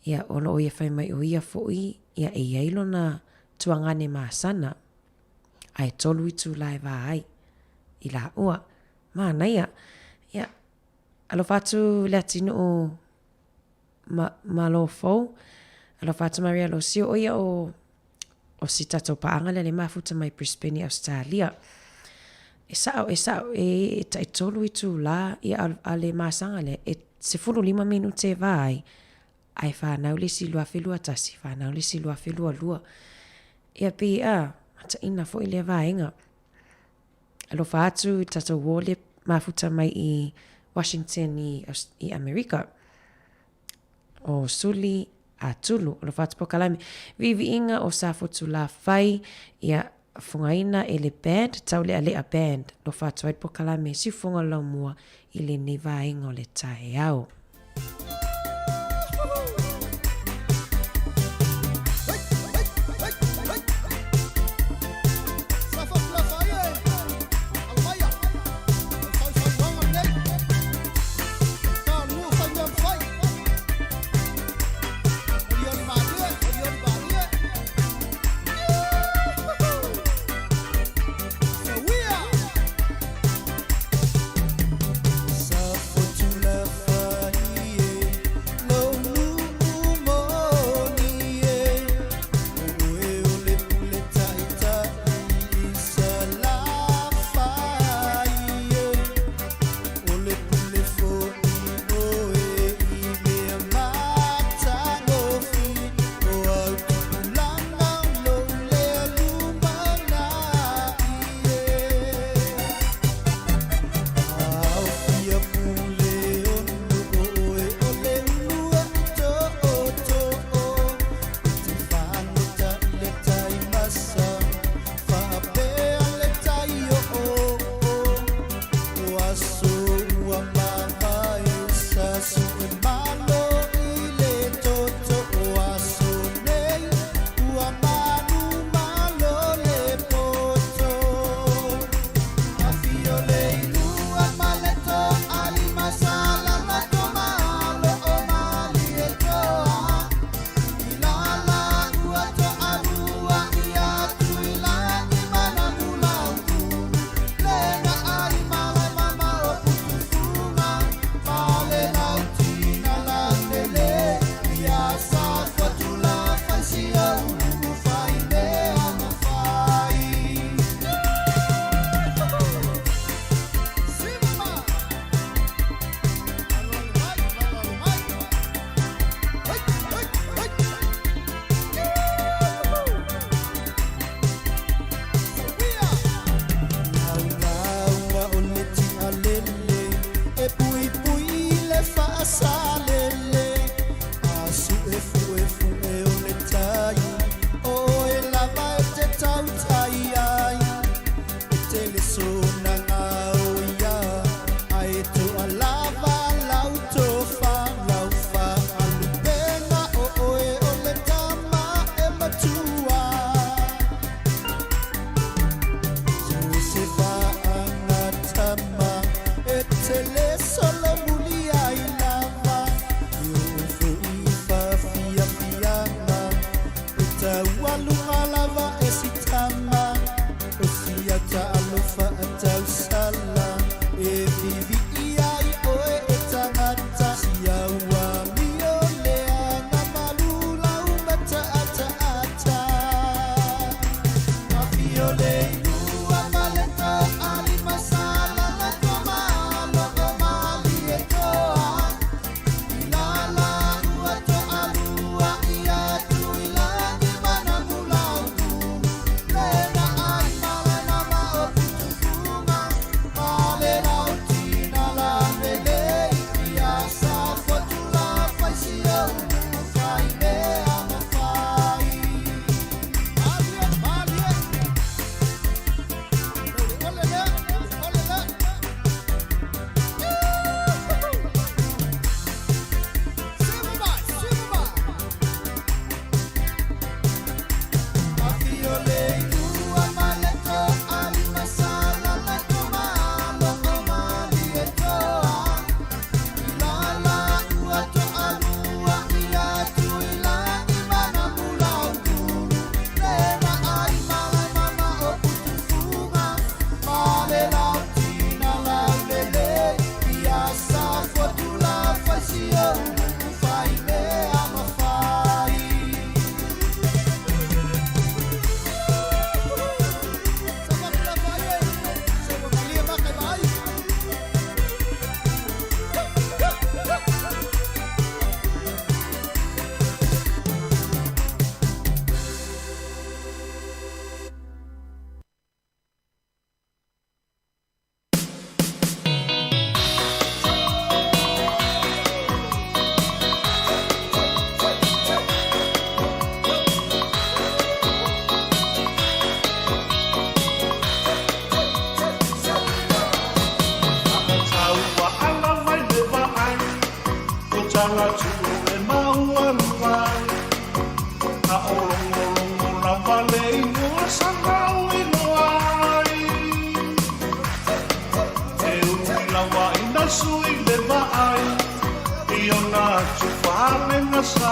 Ia o lo o ia fai mai o ia foi ia e i ai lona tuagane masana ae tolu itula e va ai i laua. Manaia. Ia alofa atu Leatinuu. ma, Malo Fou. Alofa atu Maria Losio, o ia o o si tatou paaga lea le mafuta mai Brisbane i Ausetalia. E sao, e sao, e, e taitolu itulā ia a, a le masaga lea, e 15 minute e va ai, ae fanau le isi 2021, fanau le isi 2022. Ia pei a, mataina foi lea vaega. Alofa atu i tatou uo le mafuta mai i Washington i, i Amerika. O Suli a Tulu, alofa atu Pokalame. Viiviiga o Safotulafai, ia fogaina e le band, Taulealea Band. Alofa atu ai le Pokalame, siufoga o le laumua i lenei vaega o le taeao.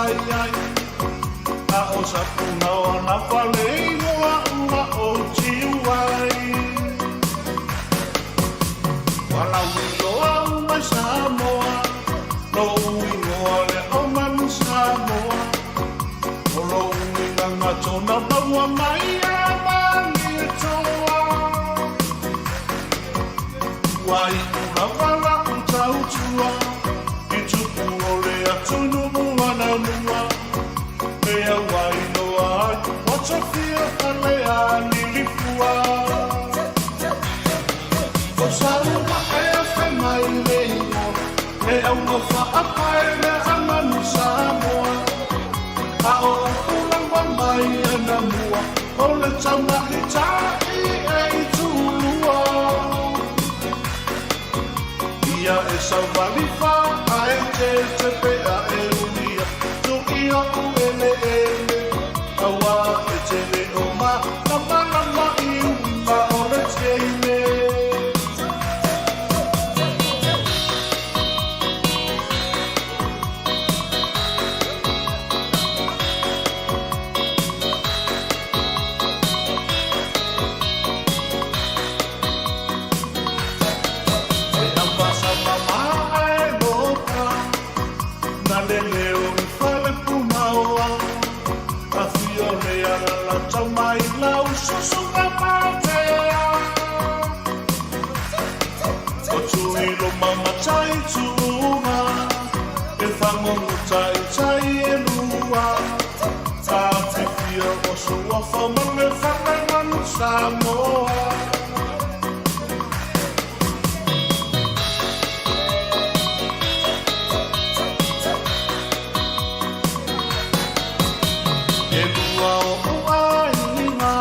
mai ai A o Sapunaoa lava le igoa ua ou tiu ai Ua lauiloa uma i Samoa Lou igoa lea o Manu Samoa O lou igaga tona maua mai ia Malietoa Ua iu lava lau tautua I tupu o le atunuu anamua Mea ua iloa ai ua tofia Falealilifua O Sauma'e fai mai le igoa E auga faapae le amanu Samoa A o upu lava mai anamua O le tauma'ita'i e itulua Ia e sauvali fa ae tete pea e ulia Tuia u eleele Aua e te le o ma lamalama i uka o le teine. E aupasa mama ae loka Na le leo i fale punaoa Afio le alala tau mai lau susuga matea O Tuiloma ma Taituga E fagogo taitai e lua Afifio o Suafa ma le fale manu Samoa E lua oʻu aiga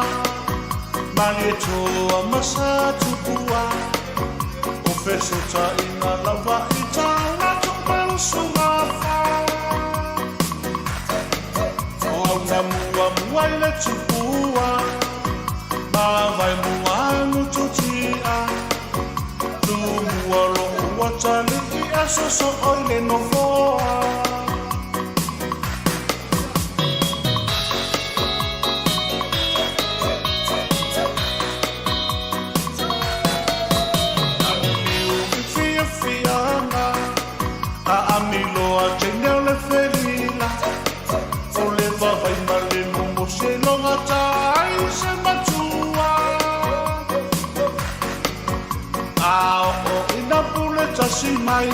Malietoa ma Satupua O fesootaiga lava i tā latou mau suafa O au na muamua i le tupua Ma Vaimua nututia Tumua lo'u atalii a sosoo i le nofoa Aliliu i fiafiaga A amiloa teine o le felila O le vavai ma le momosi e logata ai se matua A oo ina pule tasi mai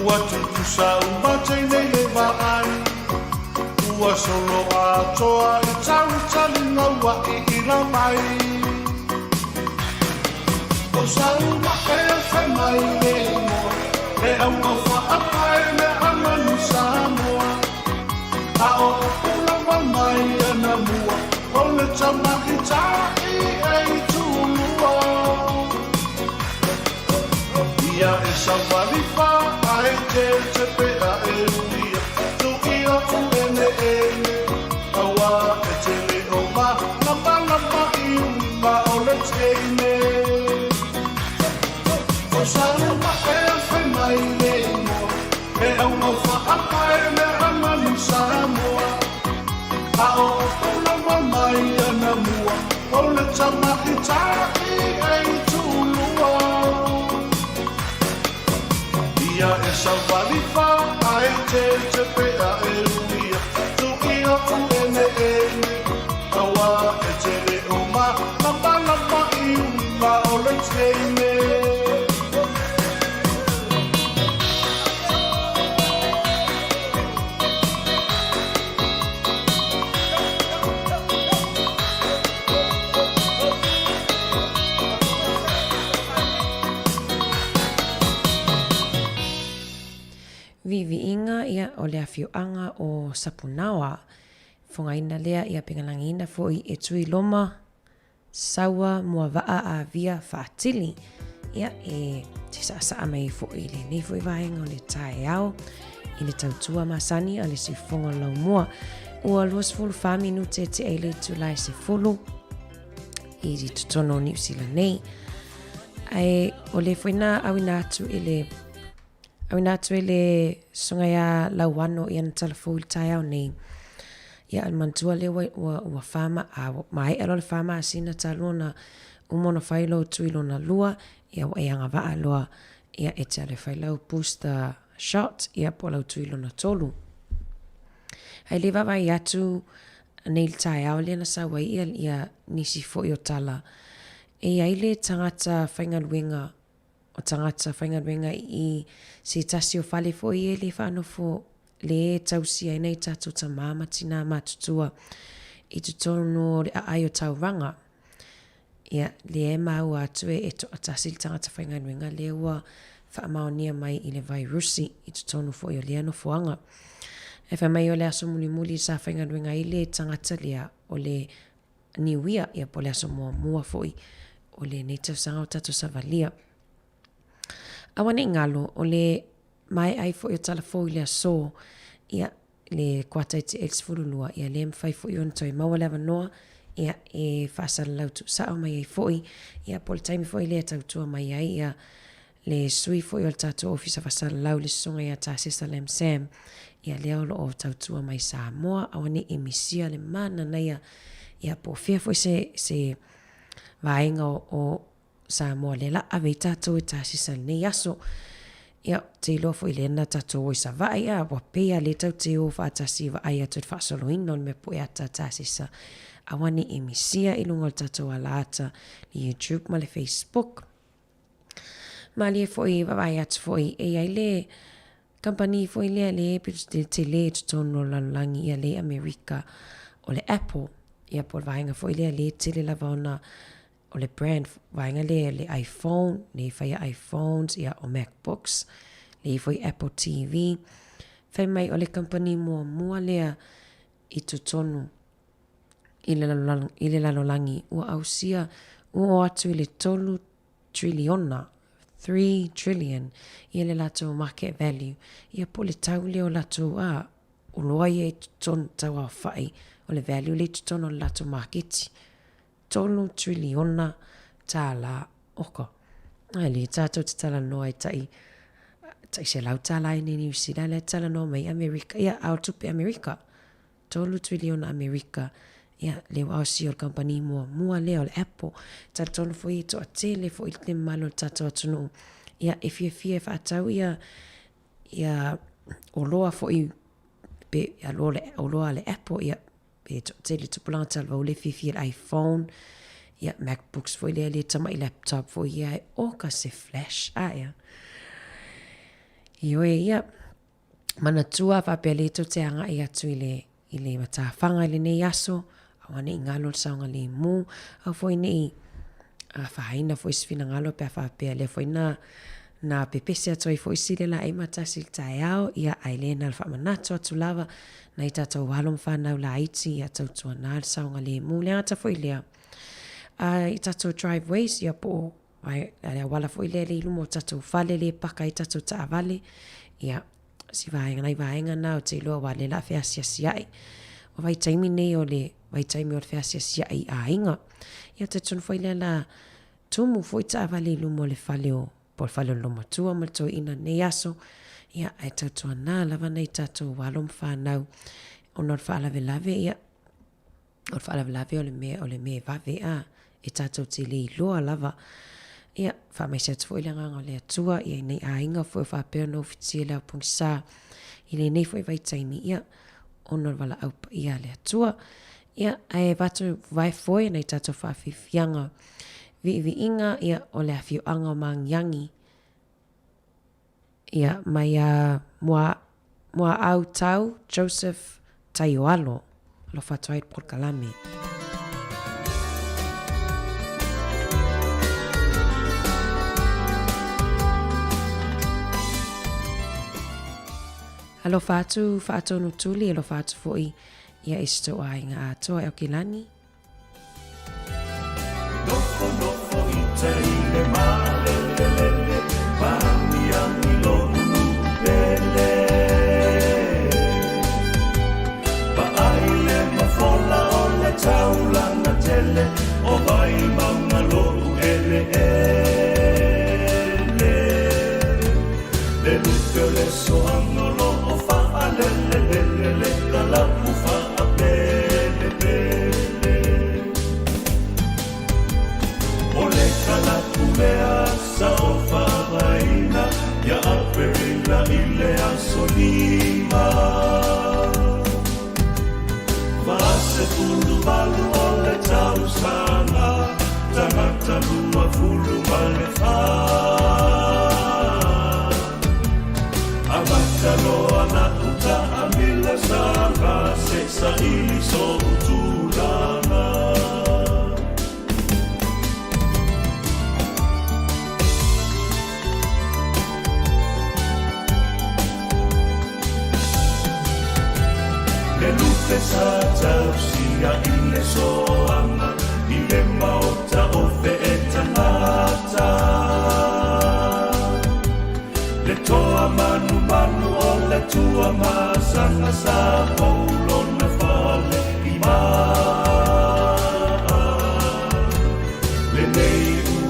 Ua tutusa uma teine i le vaai Ua solo atoa i talitaliga ua iila mai O Sauma'e fai mai le igoa E auga faapae le amanu Samoa A o upu lava mai anamua O le tama'ita'i e itulua Ia e savali fa ae tete pea e ulia Tuia u eleele Aua e te le o ma lamalama i uga o le teine O Sauma'e fai mai le igoa E auga faapae le amanu Samoa A o upu lava mai anamua O le tama'ita'i e itulua Ia e savali fa ae tete pea e ulia Tuia u eleele Aua e te le o ma lamalama i uga o le teine Viiviiga ia o le afioaga o Sapunaoa. Fogaina lea ia pegalagiina foi e Tuiloma, Saua, Muavaa, Avia, Faatili. Ia, e te saasaa mai ai foi i lenei foi vaega o le taeao i le tautua masani a le siufofoga o le laumua. Ua 24 minute e tea i le itula e 10 i totonu o Niu Sila nei. Ae o le foi na auina atu i le Auina atu e le susuga ia Lauano i ana tala fou i le taeao nei. Ia, o le manatua lea ua, ua, ua wha ma, a, ua maea loa le wha masina talu ona uma ona fai lou tui lona lua, ia ua e agavaa loa, ia e te alu e fai lau booster shot, ia po o lau tui lona tolu. Ae le vaavaai atu nei le taeao lea na sau ai ia, ia nisi foi o tala. E i ai le tagata faigaluega, o tagata faigaluega i se tasi o fale foi e le faanofo, le e tausia ai nai tatou tamā ma tinā matutua i totonu o le aai o tauraga. Ia, lea e maua atu e toatasi le tagata faigaluega lea ua faamaonia mai i le vairusi i totonu foi o lea nofoaga. Ae fai mai o le aso mulimuli sa faigaluega ai le tagata lea o le Niuia, ia po o le aso muamua foi o lenei tausaga o tatou savalia. Aua ne i galo, o le maea ai foi o tala fou i le aso, ia, le kuata i te 12, ia lea e mafai foi ona toe maua le avanoa, ia, e faasalalau tuusao mai ai foi, ia, po o le taimi foi lea e tautua mai ai, ia, le sui foi o le tatou Ofisa Faasalalau, le Susuga ia Tasesa Lam Sam, ia, lea o lo o tautua mai Samoa, aua ne i misia le mananaia, ia, po o fea foi se, se vaega o, o Samoa lea la ave ai tatou e tasisa i lenei aso. Ia, ou te iloa foi lea na tatou o i Savaii, a ua pei lava lea tatou te o faatasi e vaai atu i le faasoloina o le mea poe ata a tasisa. Aua ne i misia i luga o le tatou alaata, le YouTube ma le Facebook. Malie foi, vaavaai atu foi, e i ai le kamupani foi lea le pito tele i totonu o le lalolagi, ia le i Amerika, o le Apple, ia po o le vaega foi lea le tele lava ona o le brand vaega lea le iPhone, le faia iPhones, ia o MacBooks, le foi Apple TV. Fai mai o le kamupani muamua lea i totonu i le lalolagi, i le lalolagi ua ausia ua oo atu i le 3 triliona, 3 trillion, ia le latou market value, ia po o le tau lea o latou a oloa ia i totonu tau aofai o le value lea i totonu o le latou maketi. $3 triliona. Oka. Ai lea tatou te talanoa i tai, tai $100 i nei Niu Sila, lea talanoa mai Amerika, ia, a o tupe Amerika. $3 triliona Amerika, ia, lea ua aosia o le kamupani muamua lea o le Apple. Talitonu foi e toatele foi le mamalu o le tatou atunuu, ia, e fiafia e faatau ia, ia oloa foi, pe, ia, oloa a le Apple, ia, pe toatele tupulaga talavou le fiafia i le iPhone, ia MacBooks foi lea, le tamai laptop foi ia e oka se flash a ea. Ioe ia, manatua faapea le tou te agai atu i le, i le matafaga i lenei aso, aua ne i galo le saogalemu, aua foi ne i afaina foi se finagalo pe a faapea lea foi na na pepese atu ai foi si le laei ma tasi i le taeao, ia ae le na o le faamanatu atu lava nai tatou alo ma fanau laiti, ia tautuana le saogalemu. Le gata foi lea, a i tatou driveways, ia po o le auala foi lea le i luma o tatou fale le paka ai tatou taavale, ia si vaega, nai vaega na ou te iloa aua lea la a feasiasiai. O vaitaimi nei o le vaitaimi o le feasiasiai i aiga. Ia talitonu foi lea la tumu foi taavale i luma o le fale o po o le fale o le lomatua ma le toeaina i lenei aso, ia ae tautuana lava nai tatou alo ma fanau ona o le faalavelave, ia o le faalavelave o le mea o le mea e vave a e tatou te le iloa lava. Ia, faamaise atu foi le agaga o le Atua ia i nei aiga foi o faapea ona ufitia le aupogisa i lenei foi vaitaimi, ia, ona o le valaau paia a le Atua. Ia, ae avatu vae foe nai tatou faafiafiaga viiviiga, ia, o le afioaga o Magiagi, ia, mai a Mua, Muaau Tau Joseph Taioalo. Alofa atu ai le polokalame. Alofa atu Faatonu Tuli, alofa atu foi ia i si tou aiga atoa e Okilani. Nofo nofo i tai le malelelele Maagiagi lo'u pele Vaai le mafola o le taulaga tele O Vaimauga lo'u eleele Le lupe 48 o le tausaga, tagata 24. Amata loa la'u ta'amila saga se sa'ili so'u tulaga. Le lupe sa tausia i le soaga i le maota o fe'etagata. Le toa manumanu o le Tuamasaga sa pou lona fale i ma'a. Lelei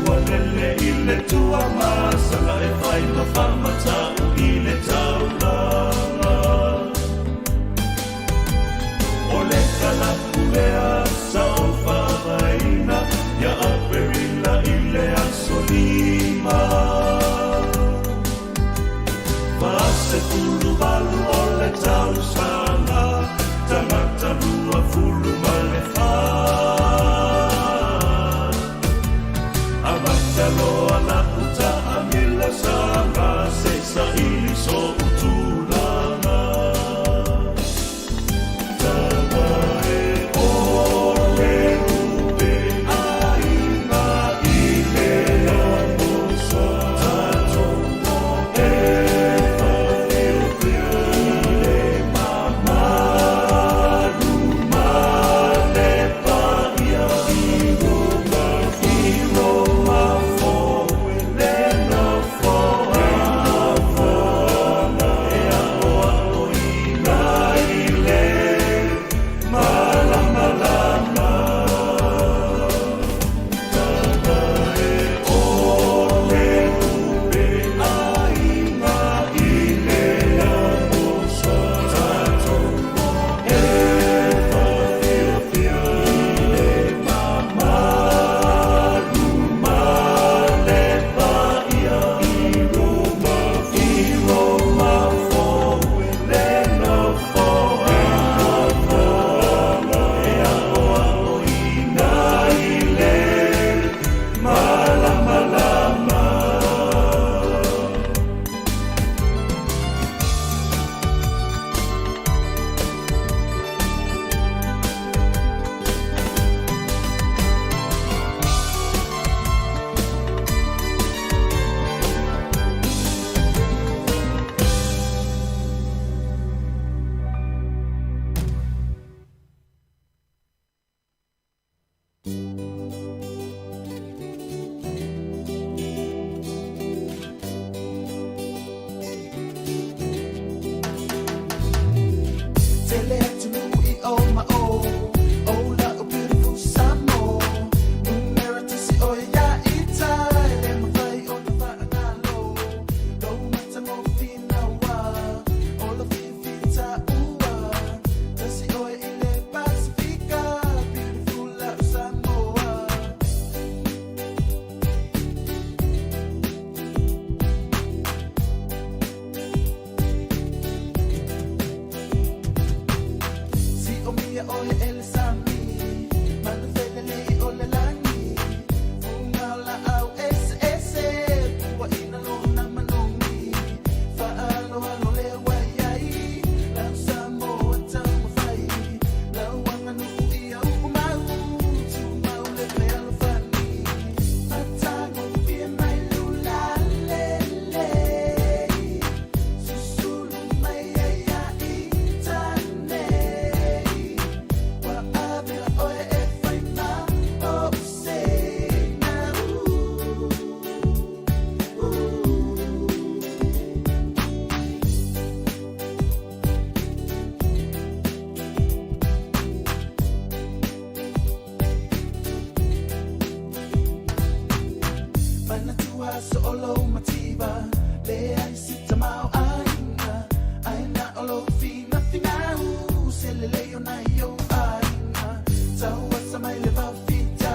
ua lele i le Tuamasaga e fai ma fa'amata'u i le taulaga. O le kalapulea sa ou fa'avaina ia Aperila i le aso 5. 48 o le tausaga, tagata 24. Amata loa la'u ta'amila saga se sa'ili so'u tulaga. Taga e o le lupe aiga i le amosa tatou e fa'afiofio i le mamalu ma le paia i Roma i Roma foe le nofoafoaga e a'oa'oina i le malamalama. Taga e o le lupe aiga i le amosa tatou e fa'afiofio i le mamalu ma le paia i Roma i Roma foe le nofoafoaga e a'oa'oina i le malamalama. Tele atunuu i o ma o, o la'u beautiful Samoa. Numera tasi oe ia ita, e le mafai ona fa'agalo. Lou matagofie naua, o lo fiafia ta'ua. Tasi oe i le Pasifika, beautiful la'u Samoa. Si o mia oe e le sami, manufelelei o le lagi. Fuga o la'au eseese, puaʻina lona manogi. Fa'aloalo lea ua iai, lau Samoa taumafai. Lau aganu'u ia u'u mau, tumau le fealofani. Matagofie mai lula lelei, susulu mai ai ia ita nei. Ua avea oe e fai ma o'u seina. Manatua so o lou mativa, leai se tamaoaiga. Ae na o lou finafinau, se lelei o nai ou aiga. Tauasa mai le vaofita,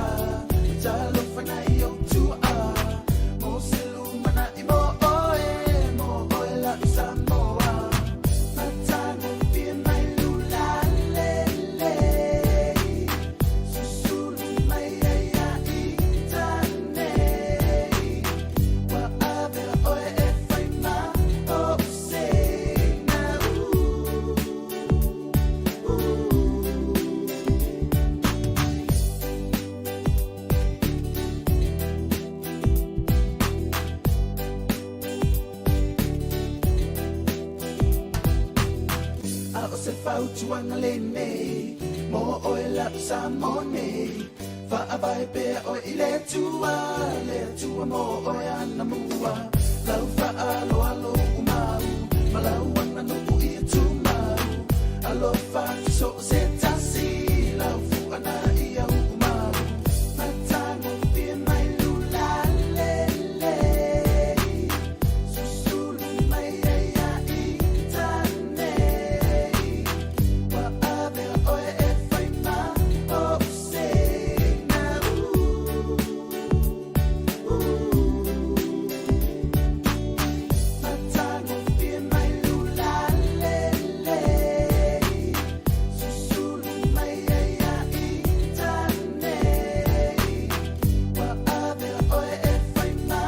talofa nai ou tua'a. Mo se lumana'i mo oe, mo oe la'u Samoa. Matagofie mai lula lelei, soifuaga lenei Mo oe la'u Samoa nei Faavae pea oe i le Atua Le Atua mo oe anamua Lau faaaloalo uumau Ma lau aganuu ia tumau Alofa atu so o se tasi Lau fuaga ia uumau Matagofie mai lula lelei Susulu mai ai ia ita nei Ua avea oe e fai ma ou seina Matagofie mai lula lelei Susulu mai ai ia ita nei Ua avea oe e fai ma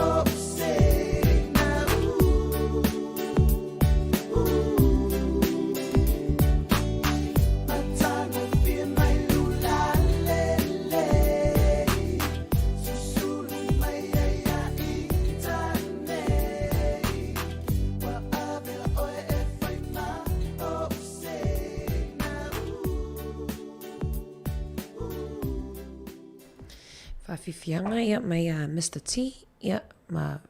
ou seina Matagofie mai lula lelei Susulu mai ai ia ita nei Ua avea oe e fai ma ou seina Faafiafiaga ia mai a Mister T ia ma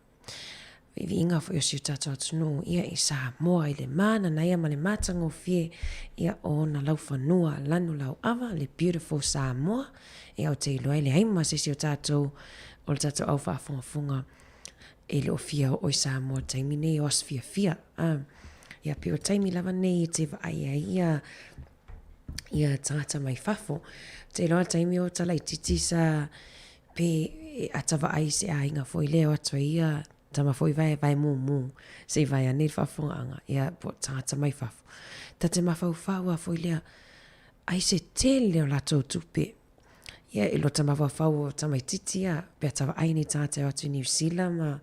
viiviiga foi o si o tatou atunuu ia i Samoa i le mananaia ma le matagofie ia o ona laufanua lanu lauava le beautiful Samoa ia ou te iloa e leai ma se isi o tatou o le tatou au faafogafoga e le o fia oo i Samoa i le taimi nei o aso fiafia a ia pei o le taimi lava nei e te vaai ai ia ia tagata mai fafo. Te iloa le taimi o talaititi sa pe e ata vaai se aiga foi lea o atu ai ia tama foi vae vae mumu se i vae ane le faafofogaaga ia po o tagata mai fafo. Ta te mafaufau lava foi lea ai se tele o latou tupe. Ia e lota mafaufau o tamaititi ia pe ata vaai ni tagata e o atu i Niu Sila ma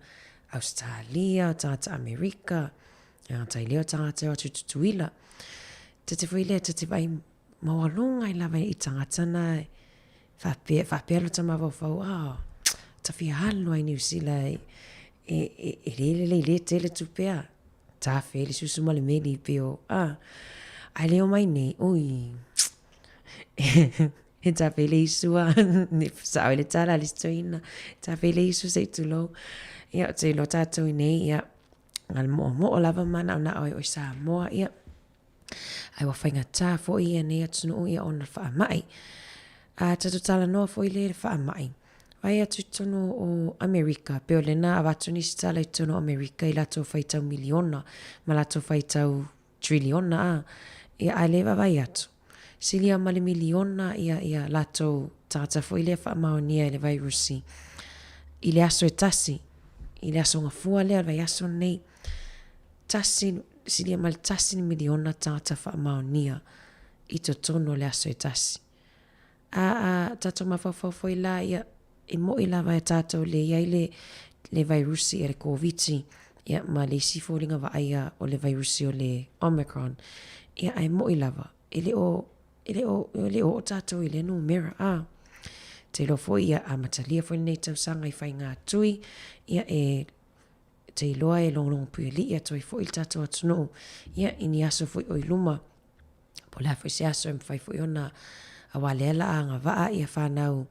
Ausetalia, tagata Amerika, Ia tai lea o tagata e o atu i Tutuila. Ta te foi lea, ta te vaai maualuga ai lava i tagata na faapea, faapea lota mafaufau, ah, ta fia alu ai Niu Sila e, e, e, e le lelei le tele tupe a. Ta fe le susu ma le meli pe o, ah. Ai leo mai nei, ui, e ta fe le isu a, ne sao le tala le stoina, ta fe le isu se i tulou. Ia, o te iloa tātou i nei, ia, Nā le mo'omo'o lava manaʻonaʻo ai ʻoe Samoa, ia. Ai ua faigata foi ia nei atunuu ia ona faama'i. A tatou talanoa foi lea i le faama'i, vaai atu i totonu o Amerika, pei o lena avatu nisi tala i totonu o Amerika i latou faitau miliona ma latou faitau triliona a, ia ae le vaavaai atu. Silia ma le miliona ia ia latou tagata foi lea faamaonia i le vairusi i le aso e tasi, i le aso gafua lea o le vaiaso lenei, tasi, silia ma le tasi le miliona tagata faamaonia i totonu o le aso e tasi. A, a tatou mafaufau foi la ia, e mo'i lava e tatou le i ai le, le vairusi ia le Koviti, ia ma le isi foliga vaaia o le vairusi o le Omicron. Ia ae mo'i lava, e le o, e le o, e le o oo tatou i lea numera, a. Te iloa foi ia amatalia foi lenei tausaga i faiga tui, ia e te iloa e logologo puialii atu ai foi le tatou atunuu, ia i ni aso foi o i luma. Po o le a foi se aso e mafai foi ona aua lea la agavaa ia fanau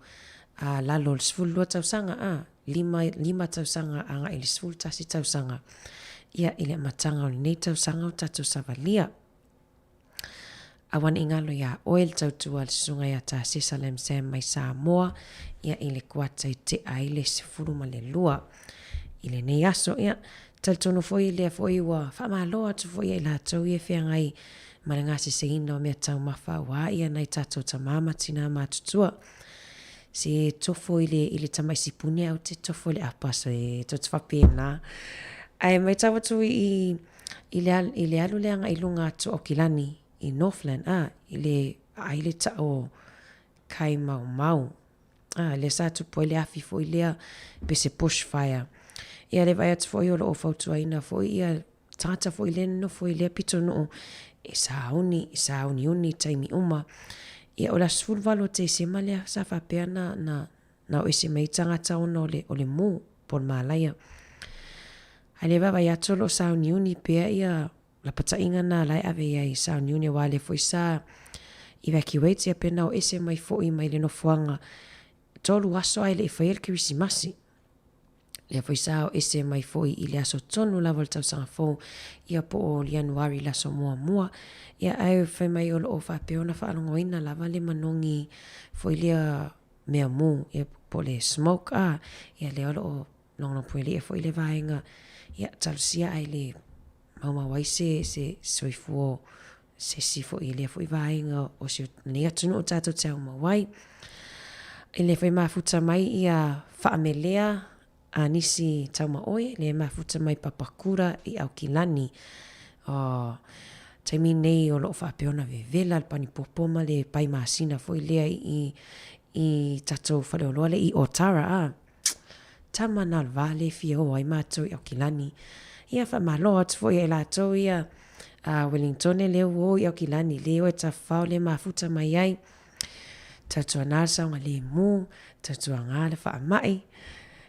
a lalo o le 12 tausaga a 5, 5 tausaga agai i le 11 tausaga ia i le amataga o lenei tausaga o tatou savalia. Aua ne i galo iā oe le tautua a le Susuga ia Tasesa Lam Sam mai Samoa ia i le kuata i tea ai le 12 i lenei aso. Ia, talitonu foi lea foi ua faamalo atu foi ia i latou ia e feagai ma le gaseseina o mea taumafa aua ia nai tatou tamā ma tinā matutua. Se tofo i le, i le tamai sipuni ae ou te tofo i le apa se tou te faapena. Ae maitau atu i, i le, i le alu lea agai i luga atu o Aukilani i Northland, a, i le aai le tau o Kaimaumau. A, lea sa tupu ai le afi foi lea, pe se bush fire. Ia le vaai atu foi o lo o fautuaina foi ia tagata foi lea nonofo i lea pitonuu e sauni, e sauniuni i taimi uma. Ia o le aso 18 o Tesema lea sa faapea na, na, na o ese mai tagata ona o le, o le mū po o le mālaia. Ae le vaavaai atu o lo o sauniuni pea ia. lapataiga na la e ave iai i sauniuni aua lea foi sa evacuate ia pe na o ese mai foi mai le nofoaga 3 aso ae le i faia le kerisimasi. Lea foi sa o ese mai foi i le aso tonu lava o le tausaga fou ia po o Ianuari i le aso muamua. Ia ae fai mai o lo o faapea ona faalogoina lava le manogi foi lea mea mū ia po o le smoke a, ia lea o lo o logolopuelia foi le vaega ia talosia ae le maumau ai se se soifua o se isi foi i lea foi vaega o si lenei atunuu tatou te aumau ai. I le foi mafuta mai ia faamelea a nisi taumaoe, le mafuta mai Papakura i Aukilani. O taimi nei o loo faapea ona vevela le panipopo ma le pai masina foi lea i i tatou faleoloa lea i Otara a. Tama na o le va lea e fia o ai matou i Aukilani. Ia faamalo atu foi ia i latou ia a Wellingtone lea ua o i Aukilani, le o e tafafao lea e mafuta mai ai. Tautuana le saogalemu, tautuaga le faamai.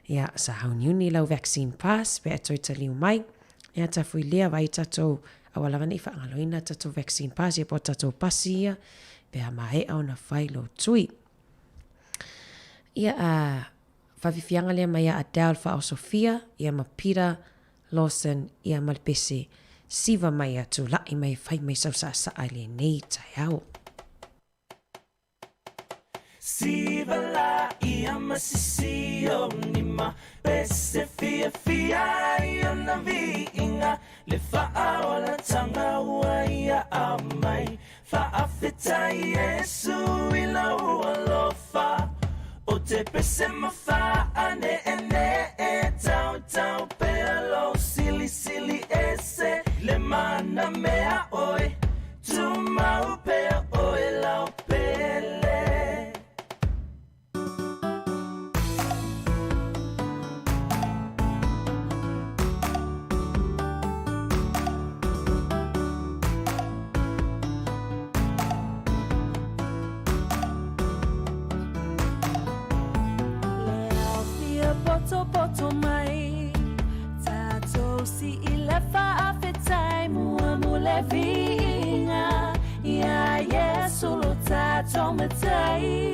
Ia sa hauniuni lau vaccine pass pe a toe taliu mai. Ia tafui lea vai tatou aua lava nei faagaloina tatou vaccine pass ia po o tatou pasi ia pe a maea ona fai lou tui. Ia a faafiafiaga lea mai ia Adele Faaosofia ia ma Peter Lawson ia ma le pese siva mai a tulai mai e fai mai sau saasaa i lenei taeao. Siva la ia ma sisi o ni ma pese fiafia i ona viiga le faaolatanga ua ia aumai Faafetai Iesu i lou alofa O te pese ma faaneenee Tautau pea lou silisili ese Le mana mea oe Tumau pea oe lau pele. Le ao fia potopoto mai Tatou si i le faafetai Mua mo le viiga Ia Iesu lo tatou matai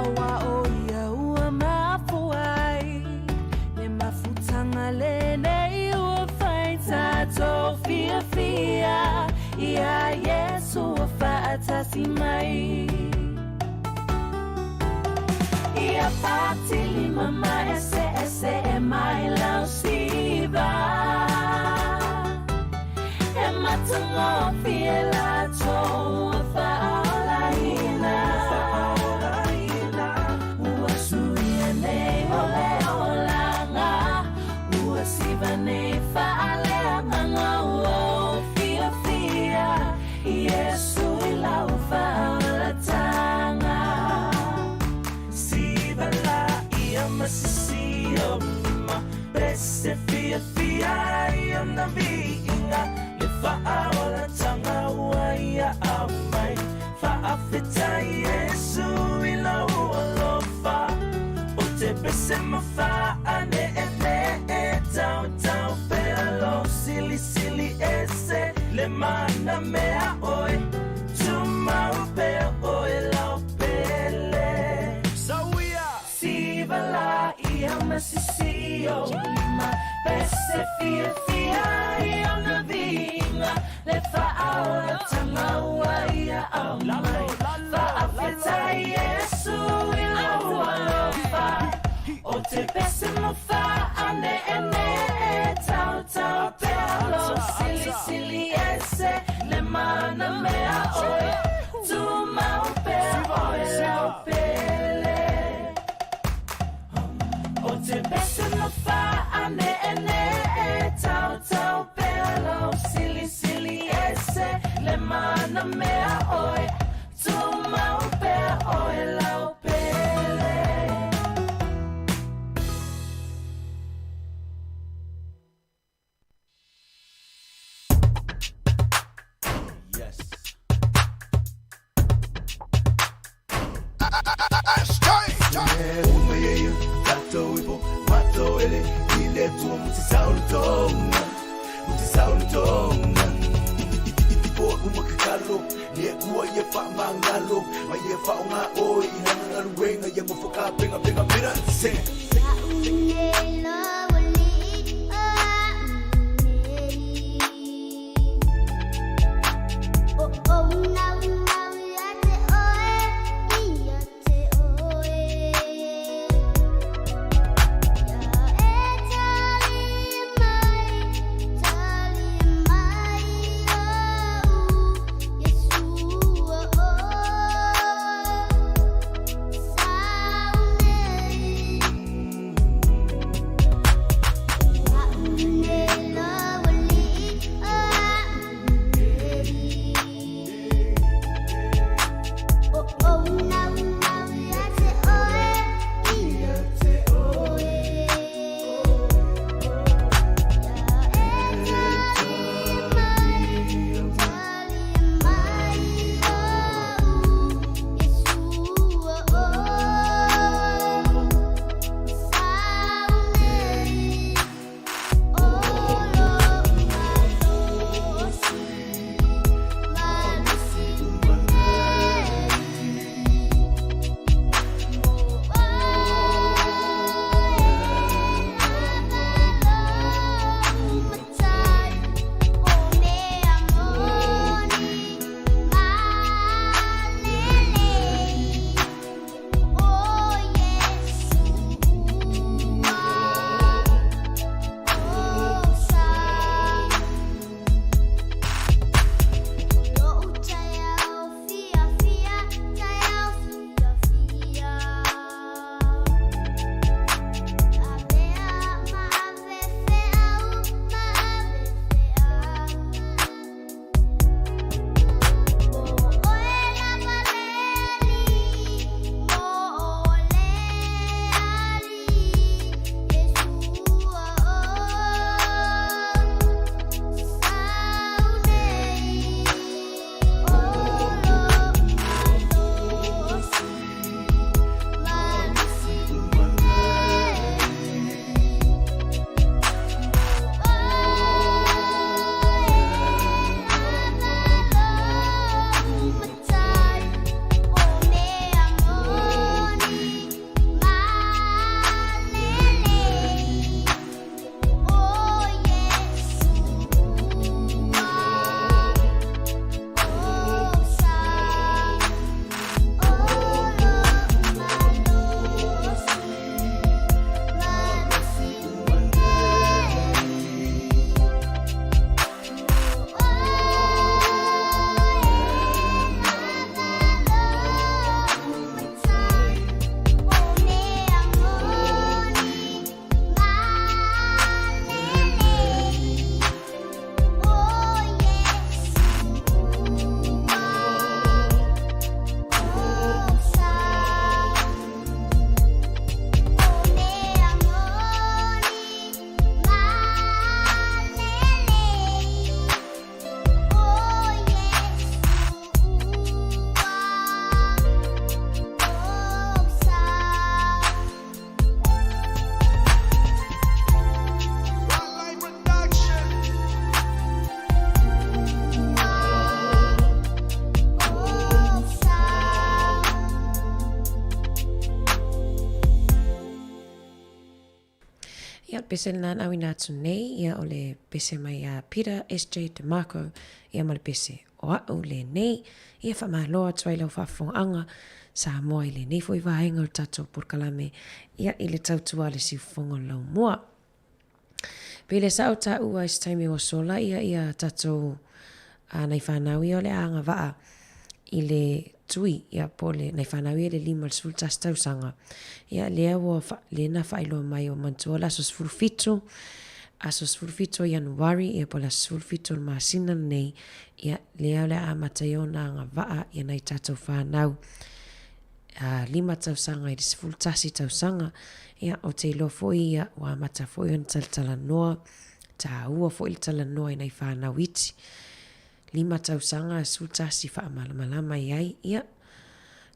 Aua o ia ua mafua ai Le mafutanga lenei ua whai Tatou fiafia Ia Iesu ua faatasi mai Ia patili ma eseese e mai lau siva E matagofie latou ua faaolaina Ua suia nei o le olaga Ua siva nei faaleagaga Ua ou fiafia Iesu i lau faaolataga Siva la ia ma sisi o ma pese fiafia i ona viiga Le faaolatanga ua ia aumai Faafetai Iesu i lou alofa O te pese ma faaneenee Tautau pea lou silisili ese Le mana mea oe Tumau pea oe lau pele Siva la ia ma sisi o ma pese fiafia i ona viiga Le faaolatanga ua ia aumai Faafetai Iesu i lou alofa O te pese ma faaneenee Tautau pea lou silisili ese Le mana mea oe Tumau pea oe lau pele O te pese ma faaneenee Tautau pea lou silisili ese Le mana mea oe Tumau pea oe lau pele. Saulitoga O aʻu makakalo Le Atua ia faamagalo Ma ia faaaogā oe i lana galuega ia nofo tapenapena pena sing it. Ia, o le pese lena na auina atu nei, ia o le pese mai a Peter SJ DeMarco, ia ma le pese o a'u lenei, ia faamalo atu ai lau faafofogaaga Samoa i lenei foi vaega o le tatou polokalame, ia i le tautua a le siufofoga o le laumua. Pei le sao taua i se taimi ua sola ia ia tatou a nai fanau ia o le a agavaa i le tui ia po o le nai fanau ia le 5 i le 11 tausaga. Ia lea ua fa, lea na faailoa mai ua manatua le aso 17, aso 17 o Ianuari ia po o le aso 17 o le masina lenei, ia lea o le a amata ai ona agavaa ia nai tatou fanau. 5 tausaga i le 11 tausaga, ia, ou te iloa foi ia, ua amata foi ona talatalanoa, taua foi le talanoa i nai fanau iti. 5 tausaga, 11 faamalamalama i ai, ia,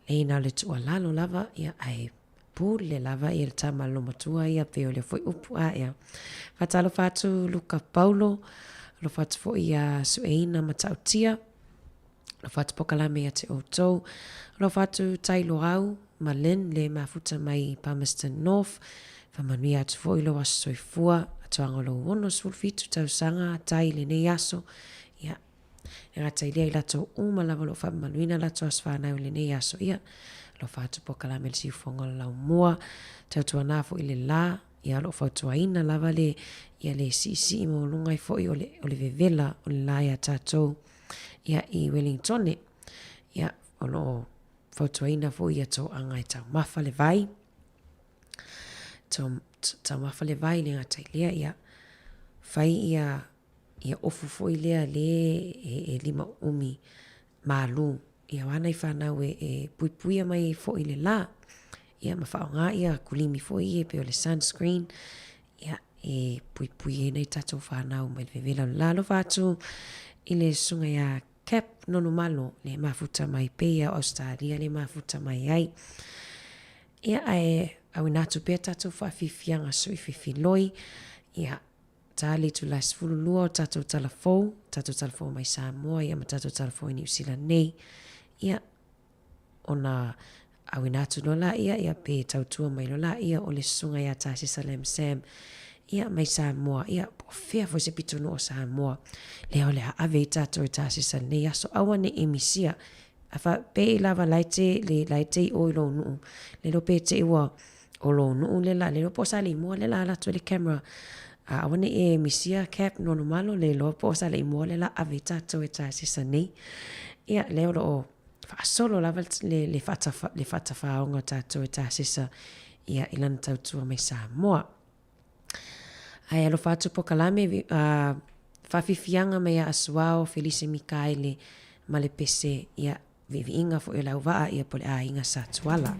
leai na o le tuualalo lava, ia, ae pule lava ia le tama a le matua ia, pei o lea foi upu a, ia. Faatalofa atu Luka Paulo, Alofa atu foi iā Sueina Matautia. Alofa atu Pokalame ia te outou. Alofa atu Tai Loau ma Lynn le mafuta mai i Palmerston North. Whamanuia atu foi lou aso soifua, atoaga o lou 67 tausaga Tai i lenei aso. Ia, e gata i lea i latou uma lava o lo o faamamaluina latou aso fanau i lenei aso. Ia, alofa atu Pokalame le siufofoga o le laumua. Tautuana foi le la, ia o lo o fautuaina lava le, ia le siisii maualuga ai foi o le, o le vevela o le la ia tatou ia i Wellingtone. Ia, o lo o fautuaina foi ia toaga e taumafa le vai. Taumafa le vai le gata i lea, ia, fai ia, ia ofu foi lea le e, e lima umi malū. Ia o a nai whanau e, e puipuia mai ai foi le la. Ia ma whaonga ia kulimi foi ia pe o le sunscreen. Ia e puipui ai nai tatou whanau mai le vevela o le la. Alofa atu i le susuga ia Cap Nonomalo le mafuta mai pei o Australia le mafuta mai ai. Ia ae auina atu pea tatou whaafifianga sui fifiloi. Ia tā le itula 12 o tatou tala fou, tatou tala fou mai Samoa ia ma tatou tala fou i Niu Sila nei. Ia ona auina atu loa laia, ia pe tautua mai loa laia o le susuga ia Tasesa Lam Sam, ia mai Samoa, ia po o fea foi se pitonuu o Samoa, lea o le a ave ai tatou e Tasesa i lenei aso, aua ne i misia. A fa, pe i lava la e te, le, la e te i o i lou nuu, le iloa pe te i ua o lou nuu le la, le iloa po o Saleimoa le la ala atu ai le camera, a aua ne i e misia Cap Nonomalo, le iloa po o Saleimoa le la ave ai tatou e Tasesa nei. Ia, lea o lo o faasolo lava le, le, faatafa, le faatafāoga o tatou e Tasesa ia, i lana tautua mai Samoa. Ae alofa atu Pokalame, faafiafiaga mai ia Asuao, Felise Mikaele ma le pese, ia, viiviiga foi o le auvaa, ia po o le aiga Sa Tuala.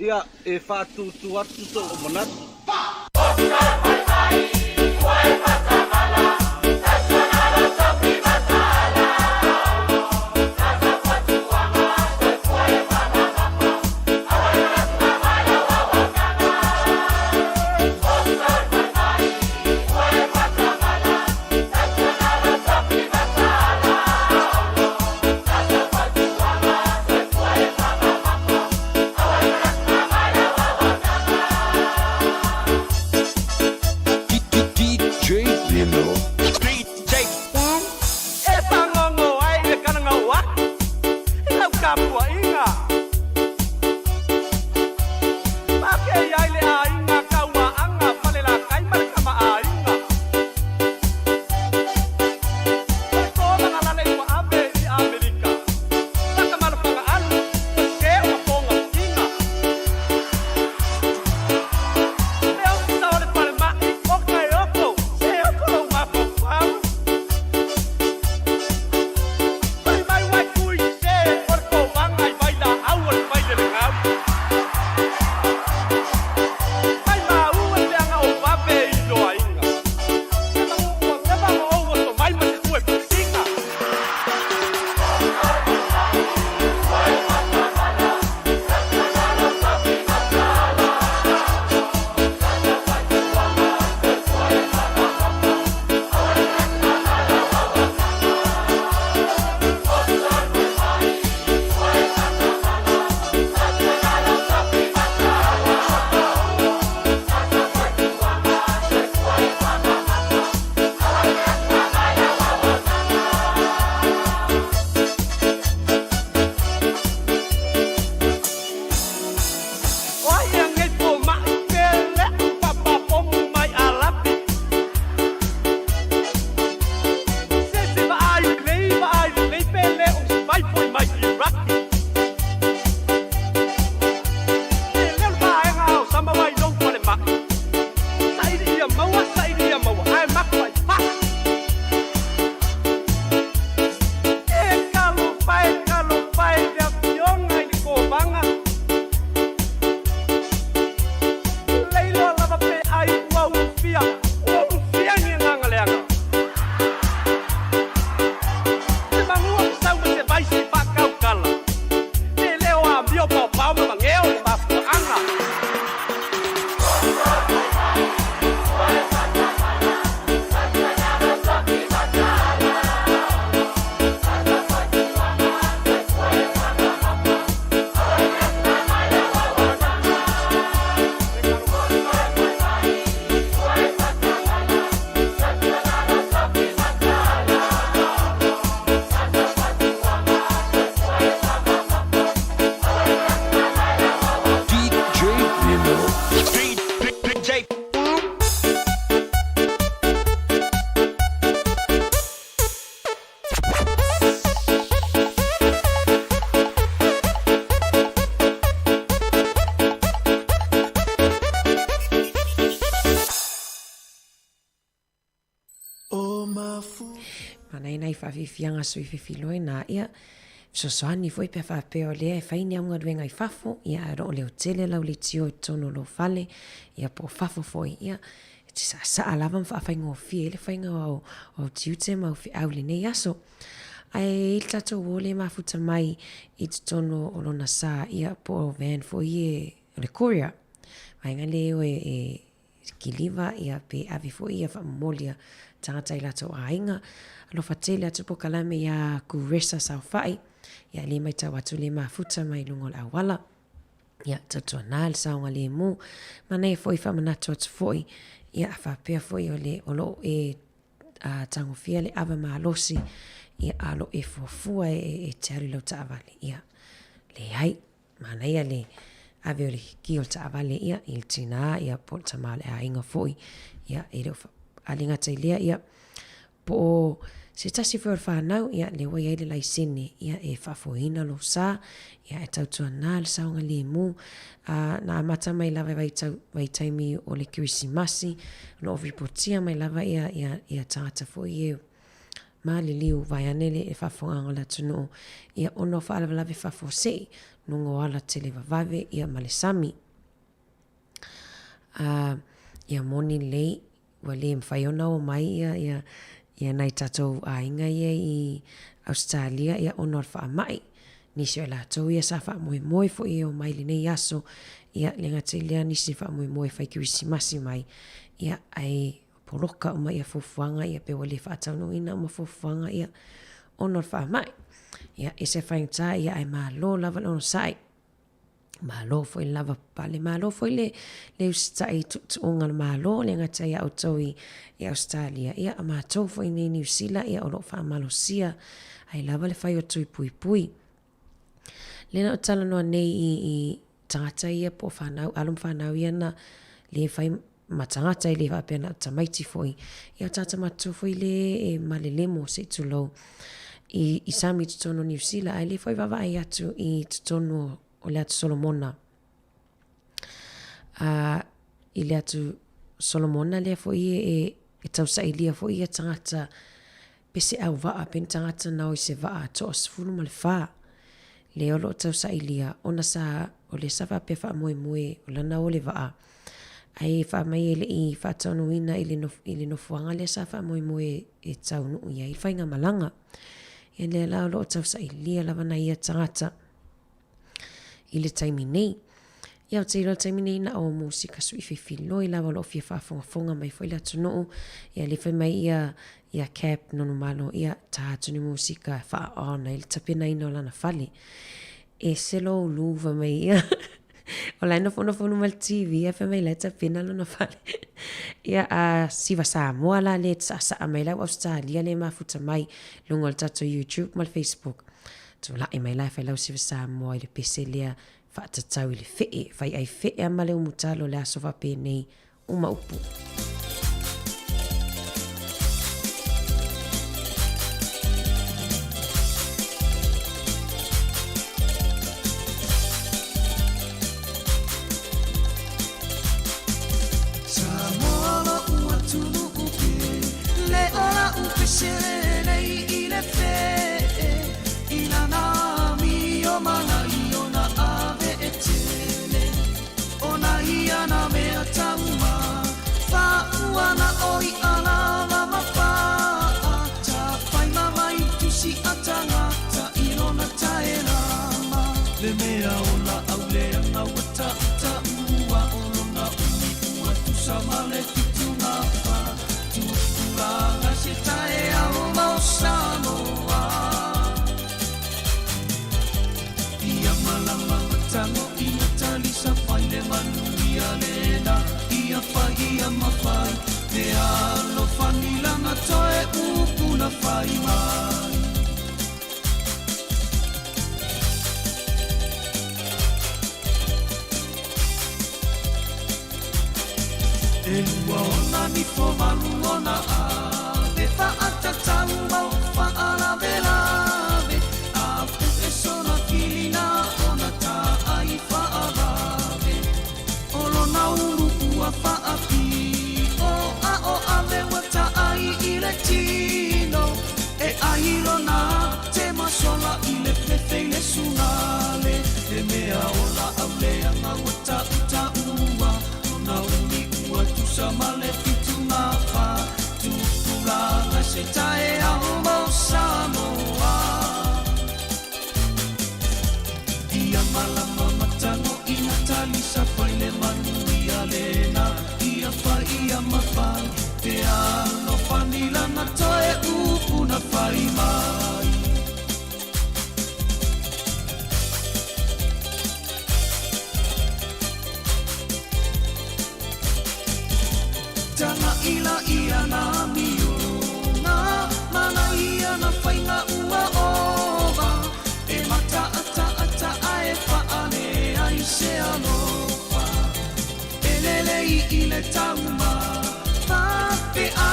Ia, e faatūtū atu so'u manatu. E pagogo ai le kalagau aku i lau tapuaiga. Pakei ai le aiga Kauaaga Falelatai ma le Tamaaiga. O le tolaga lalei ua ave i Amerika. Lata alu, ua sē o mapoga tiga. Le ofisa o le falema'i o Kaeoko, se oko lou mafaufau. Fai mai uai tui sē o le kovaga i vailaau o le failelegau. Mai maua le feaga o vave i loaiga. Se magu ua leva ma ou oso mai ma se tue pusiga. O ai ea nei foma'i pe le'u papapomu mai Alapi. Se vaai lelei vaai lelei pe le o se vai foi mai Iraki. E leo le vaega o sama ai lou falema'i. Saili ia maua, saili ia maua, ae maku ai pa'a. E talofa e, talofa e i le afioga i le kovaga. Leiloa lava pe ai ua ulufia, ua ulufia ni agaga leaga. Se magua fesau ma se vai se i faakaukala. Pe le o amio paopao ma mageo le mafuaaga. Manaia nai faafiafiaga sui fefiloi na ia fesoasoani foi pe a faapea o lea e fai ni augaluega i fafo ia ae o lo o leotele lau leitio i totonu o lou fale ia po o fafo foi ia e te saasaa lava ma faafaigofie ai le faiga o au tiute ma au feau i lenei aso. Ae i ai le tatou uo lea e mafuta mai i totonu o lona sa ia po o van foi e o le courier. Vaega lea e o e kiliva ia pe ave foi ia faamomoli a tagata i latou aiga. Alofa tele atu polokalame iā Kuresa Saofai ia le maitau atu le mafuta mai luga o le auala. Ia tautuana le saogalemu. Manaia foi faamanatu atu foi ia a faapea foi o le o lo o e a tagofia le ava malosi ia a lo e fuafua e, e te alu i lau taavale ia leai. Manaia le ave o le ki o le taavale ia i le tinā ia po o le tama o le aiga foi ia e le o a le gata i lea ia po o se tasi foi o le whanau ia lea ua i ai le laisene ia e faafoeina lou sa ia e tautuana le saogalemu a na amata mai lava i vaitau vaitaimi o le Kerisimasi o lo o ripotia mai lava ia ia ia tagata foi e. Maliliu vaeane le faafofogaaga o le atunuu, ia ona o faalavelave faafuasei luga o ala televavave ia ma le sami. A ia moni lelei ua le mafai ona o mai ia ia ia nai tatou aiga ia i Ausetalia ia ona o le faamai. Nisi o i latou ia sa faamoemoe foi e o mai i lenei aso, ia le gata i lea nisi faamoemoe e fai kerisimasi mai, ia ae poloka uma ia fuafuaga ia pe ua le faataunuuina uma fuafuaga ia ona o le faamai. Ia ese faigata ia ae malo lava le onosai. Malo foi le lava pale, malo foi le, le usitai i tuutuuga o le Malo, le gata ia outou i, i Ausetalia, ia a matou foi nei Niu Sila, ia o lo o faamalosia ai lava le fai o tui puipui. Lea na ou talanoa nei i, i tagata ia po o whanau, alo ma whanau ia na le whai ma tagata e le faapea na o tamaiti foi, ia o tagata matutua foi le e malelemo se i tulou i, i sami i totonu o Niu Sila, ae le foi vaavaai atu i totonu o le atu Solomona. A, i le atu Solomona lea foi e, e, e tausailia foi ia tagata pe se auvaa pe ni tagata na o i se vaa 14 lea o lo o tausailia ona sa o lea sa faapea faamoemoe o lana o le vaa ae faamai e le i faataunuuina i le i le nofoaga lea sa faamoemoe e taunuu i ai le faigamalaga. Ia lea la o lo o tausailia lava nai ia tagata i le taimi nei. Ia ou te iloa i le taimi nei na o musika sui filfiloi lava o lo o fia faafogafoga mai foi le atunuu. Ia lea fai mai ia ia Cap Nonumalo ia ta atu ni musika e faa-on ai le tapenaina o lana fale. Ese lou luva mai ia. O la e nofonofo numa le TV ae fai mai la e tapena lona fale. Ia a siva Samoa la lea e saasaa mai la ua Ausetalia lea e mafuta mai luga o le tatou YouTube ma le Facebook. Tulai mai la e fai lau siva Samoa i le pese lea faatatau i le fee, fai ai fee ma le umutalo le aso faapenei uma upu. Samoa lo'u atunuu pe le o la'u pese lenei i le fee i lana amio mana i ona ave e tele ona ia na mea tauma faaua na o i'a lava ma paa tafai ma mai tusi a tagata i lona taelama le mea o laau leaga ua tautaua o lona umi ua tusa ma le 74 tupulaga se taeao mo Samoa Ia malama matago ia talisa fai le manuia lena ia fai ia mafai te alofani lana toe upu na fai mai. E lua ona nifo malu ona ave faatatau mau faalavelave a puʻe sona kilina ona taai faavave o lona ulu ua faapio a o ave ua taai i le tino e ai lona tema sola i le fefe i le sugale le mea o laau leaga ua tautaua lona umi ua tusa ma le 74 tupulaga se taeao mo Samoa Ia malama matago ina talisa fai le manuia lena ia fai ia mafai te alofani lana toe upu na fai mai. Tagaila ia na amioga mana ia na faiga ua ova e mataataata e faale ai se alofa e lelei i le tauma fape a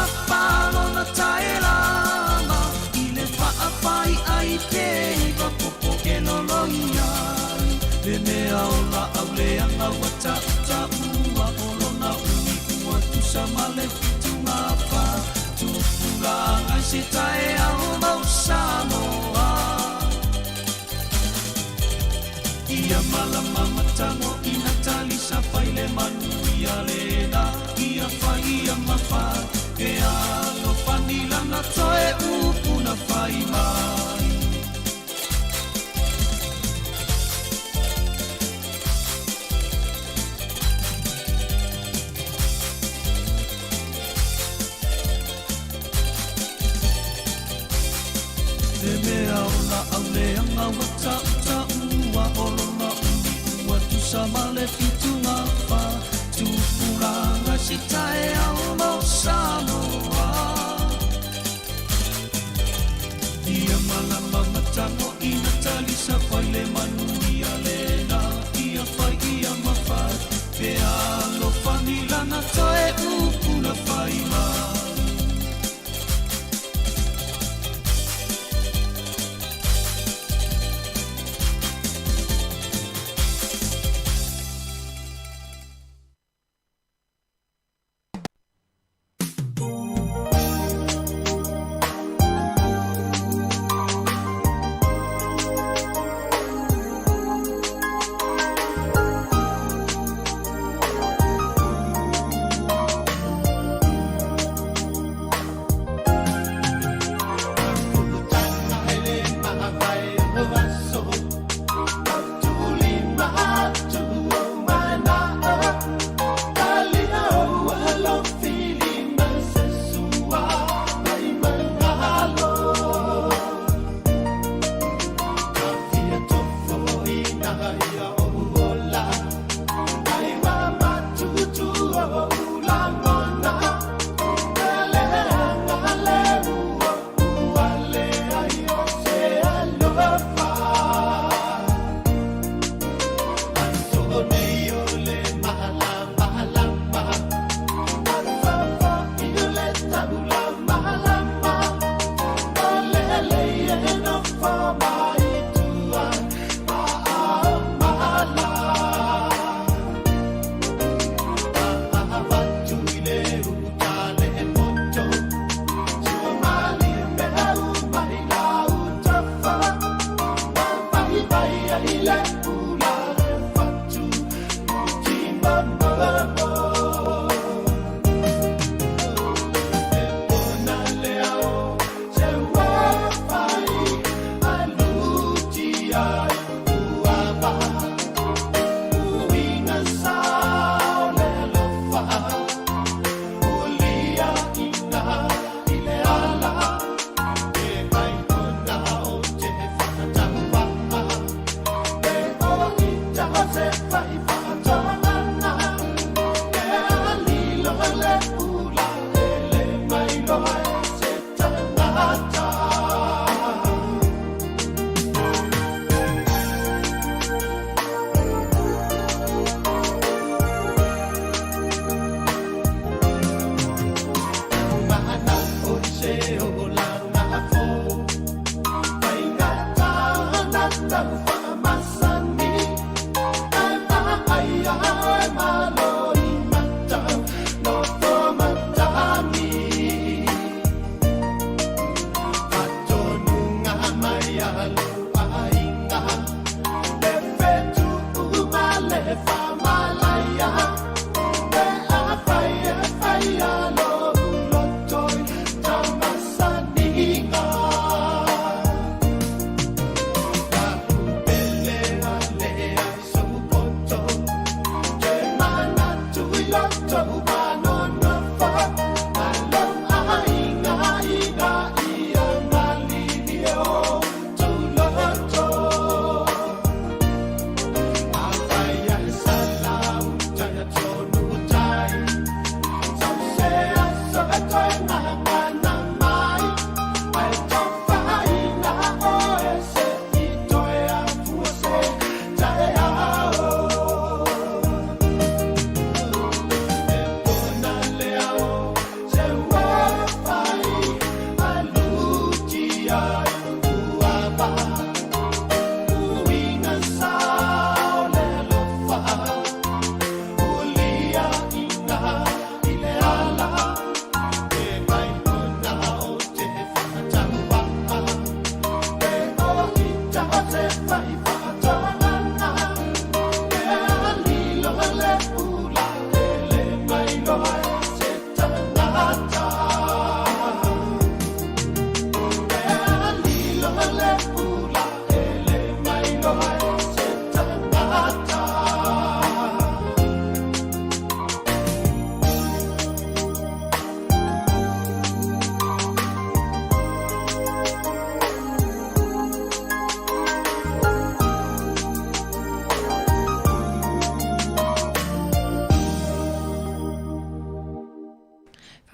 lona taelama i le faafai ai pe iva popo e loloi ai le mea o laau leaga ua tautaua o lona umi ua tusa ma le 74 tupulaga si taeao mau Samoa. Ia malama matango ina talisa fai le manuia lena ia fai ia mafa e alofani lana toe upu na fai mai. E mea o la au leaga ua tautaua o lona umi ua tusa ma le fituga fa tupulaga si taeao mo Samoa. Ia malama matango ina talisa fai le manuia lena ia fai ia mafai pe alofani lana toe upu na fai mai.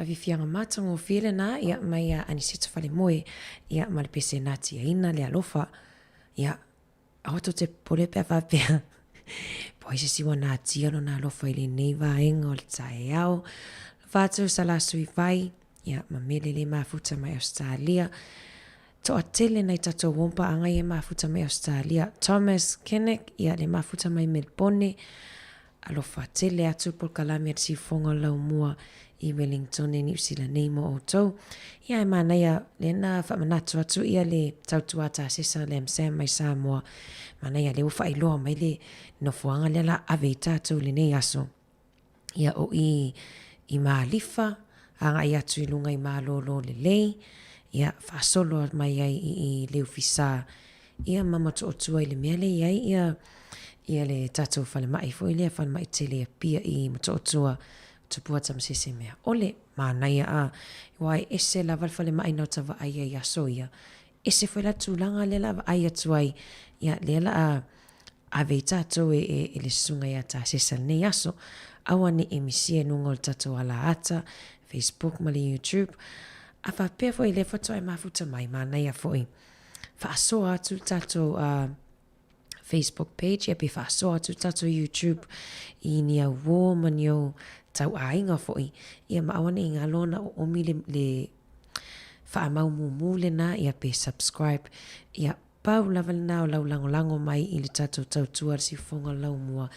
Faafiafiaga matagofie lena ia mai ia Aniseto Falemoe ia ma le pese natiaina le alofa ia aua tou te popole pe a faapea po o ai se isi ua natia lona alofa i lenei vaega o le taeao. Alofa atu Sala Suivai ia ma Mele le mafuta mai Ausetalia. Toatele nai tatou uo ma paaga ia e mafuta mai Ausetalia. Thomas Kinnock ia le mafuta mai Melebone. Alofa tele atu polokalame a le siufofoga o le laumua i Wellingtone, Niu Sila nei mo outou. Ia ae manaia lea na faamanatu atu ia le tautua tasesa le AMSAM mai Samoa. Manaia lea ua faailoa mai le nofoaga lea la ave i tatou i lenei aso. Ia o i i Malifa, agai atu i luga i Malolo lelei, ia faasolo mai ai i i Leufisa, ia ma Motootua i le mea lea e i ai ia ia le tatou falemai foi lea, falemai tele i Apia i Motootua, Tupua Tamasese mea ʻole, manaia a, aua e ese lava le falemai na ota vaai ai i aso ia, ese foi la le tulaga lea la vaai atu ai, ia lea la a ave ai tatou e, e, e le susuga ia Tasesa lenei aso. Aua ne i misia i luga o le tatou alaata, Facebook ma le YouTube. A faapea foi lea faatoa e mafuta mai, manaia foi. Faasoa atu le tatou uh, Facebook page, ia pe faasoa atu le tatou YouTube i ni au uō ma ni au tauaiga foi. Ia ma aua ne i galo ona oomi le, le faamaumumu lena, ia pe subscribe. Ia pau lava lena o lau lagolago mai i le tatou tautua le siufofoga o le laumua.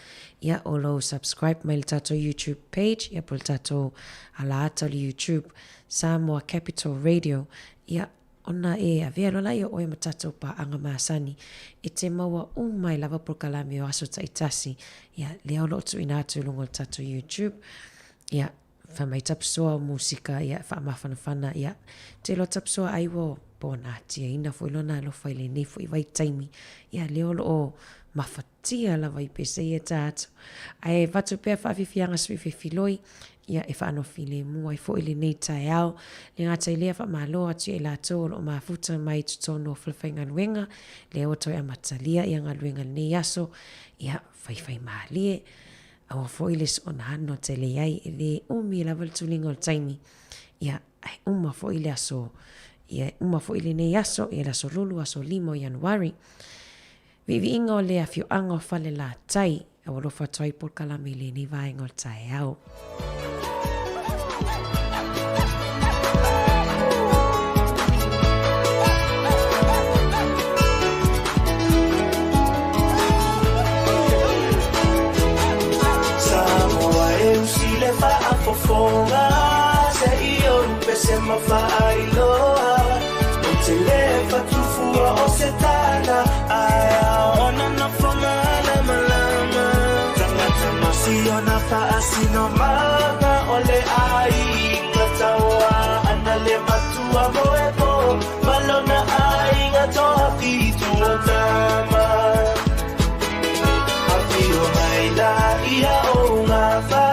Ia o lou subscribe mai le tatou YouTube page, ia po o le tatou alaata o le YouTube, Samoa Capital Radio. Ia ona e avea loa laia o oe ma tatou paaga masani e te maua uma ai lava polokalame o aso taitasi, ia lea o lo o tuuina atu i luga o le tatou YouTube. Ia fai mai tapusoa o musika, ia faamafanafana, ia te iloa tapusoa ai ua po ua natiaina foi lona alofa i lenei foi vaitaimi, ia lea o lo o mafatia lava i pese ia ta atu. Ae avatu pea faafiafiaga sui fefiloi, ia e faanofilemu ai foi lenei taeao. Le gata i lea faamalo atu ia i latou o lo o mafuta mai i totonu o falefaigaluega, lea ua toe amatalia ia galuega i lenei aso, ia faifaimalie. Aua foi le soona ano tele i ai, e le umi lava le tuliga o le taimi, ia, ae uma foi le aso, ia, e uma foi lenei aso, ia le aso lulu, aso lima o Ianuari. Viiviiga o le afioaga o Falelatai, a ua alofa atu ai polokalame i lenei vaega o le taeao. Samoa e usi le faafofoga se i ou pese ma faailoa Ou te le fatufua o se tala ae ao ona nofo malamalama Tagata ma siona faasinomaga o le aiga taua ana le matua moe po ma lona aiga toafitu o tama Afio mai la ia o ngā wha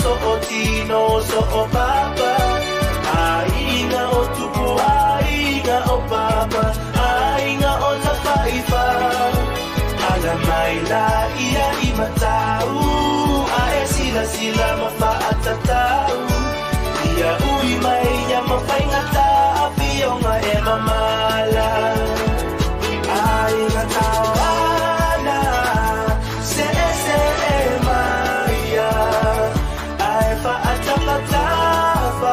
so o tino so o papa Aiga o tupu, aiga o papa, aiga o tafaifa Ala mai la ia i matau, a e sila sila ma whaatatau Ia ui mai ia ma whaingata, afionga e mamala Aiga tauana, se e se e maia Ae whaatapatafa,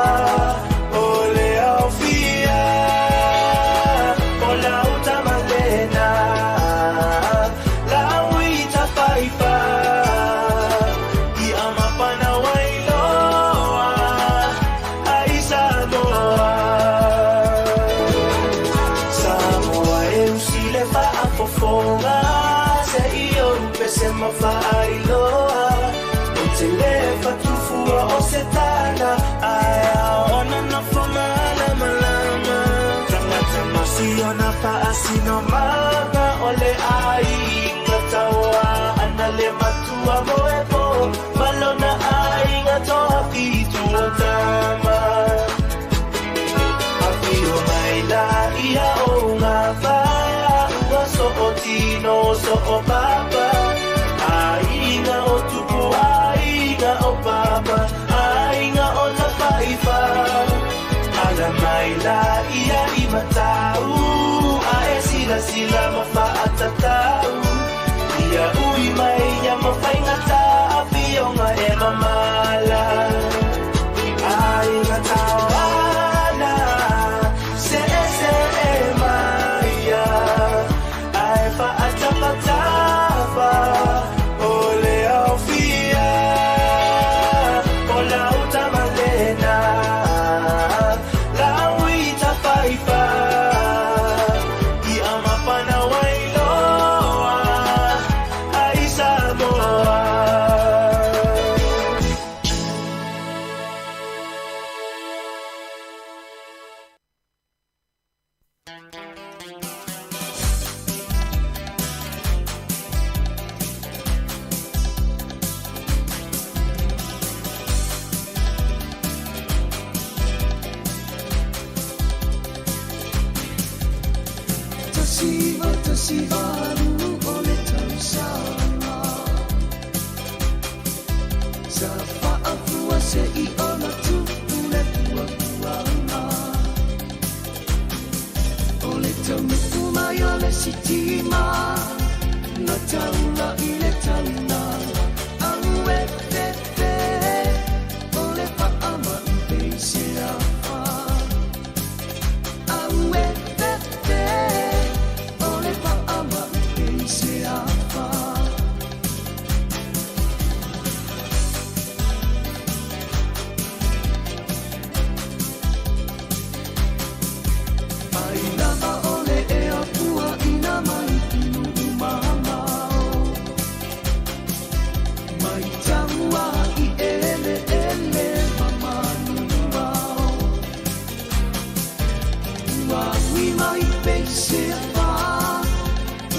faafofoga se i ou pese ma faailoa o te lē fatufua o se tala ae aona nofo malamalama tagata masiona faasinomaga o le aiga tauā ana le matua moe po malona aiga toafitu o tama afio mai la ia o gafa ua so'otino so'o papa aiga o tupu aiga o papa aiga o tafaifa ala mai la ia i matau ae silasila ma faatatau ia ui mai ia mafaigata afioga e mamala aiga taoana seese e maia ae faatafatafa o le aofia o lau tamalena lau i tafaifa ia mapana wailoa ai Samoa. Tasiva, tasiva, lu o le tausaga. Sa faafua se i ona tupu le puapuaga. O le taunuu mai o le sitima, na taula i le taulaga. Au e fefe, o le faamai peise afa. Au e fefe, o le faamai peise afa. Ai lava o le ea pua ina mai i nuu mamao. Mai taua i ele ele mamanuao. Ua ui mai peise afa,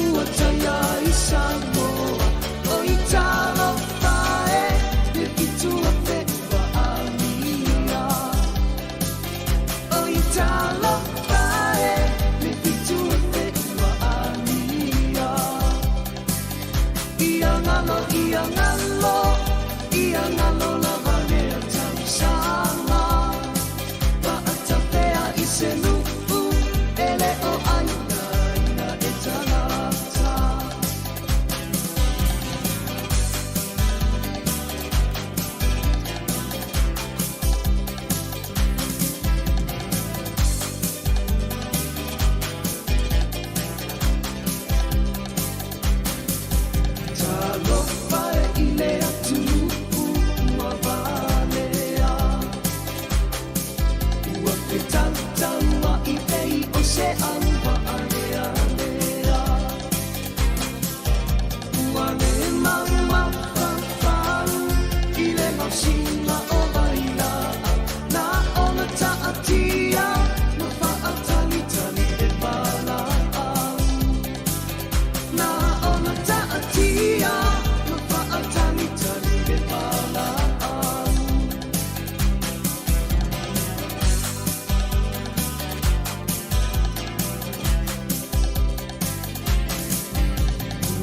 ua taia i Samoa. O i talofa e, le fitu afe ua amia. O i talofa e, le fitu afe ua amia. Ia ngalo, ia ngalo, ia ngalo lava lea tausaga. Paatafea i se nuu, e le o aina ina e tagata. Talofa e i le atunuu ua valea. Ua fetautaua i pei o se auvaalealea. Ua le maumafafau i le gaosiga o vailaau. Na ona taatia ma faatalitali e valaau. Na ona taatia ma faatalitali e valaau.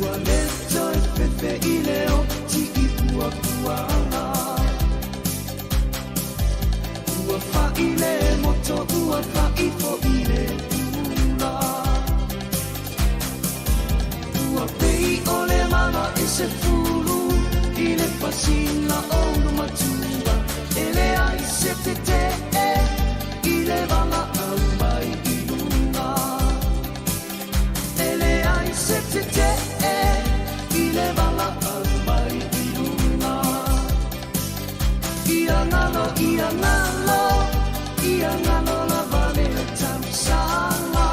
Ua le toe fefe i le oti i puapuaga. Ua fai le moto, ua fai foi le pula. Ua pei o le mala e se fulu i le pasina o ulu matua. E leai se tetee i le valaau mai i luga. E leai se tetee i le valaau mai i luga. Ia ngalo, ia ngalo, ia ngalo lava le tausaga.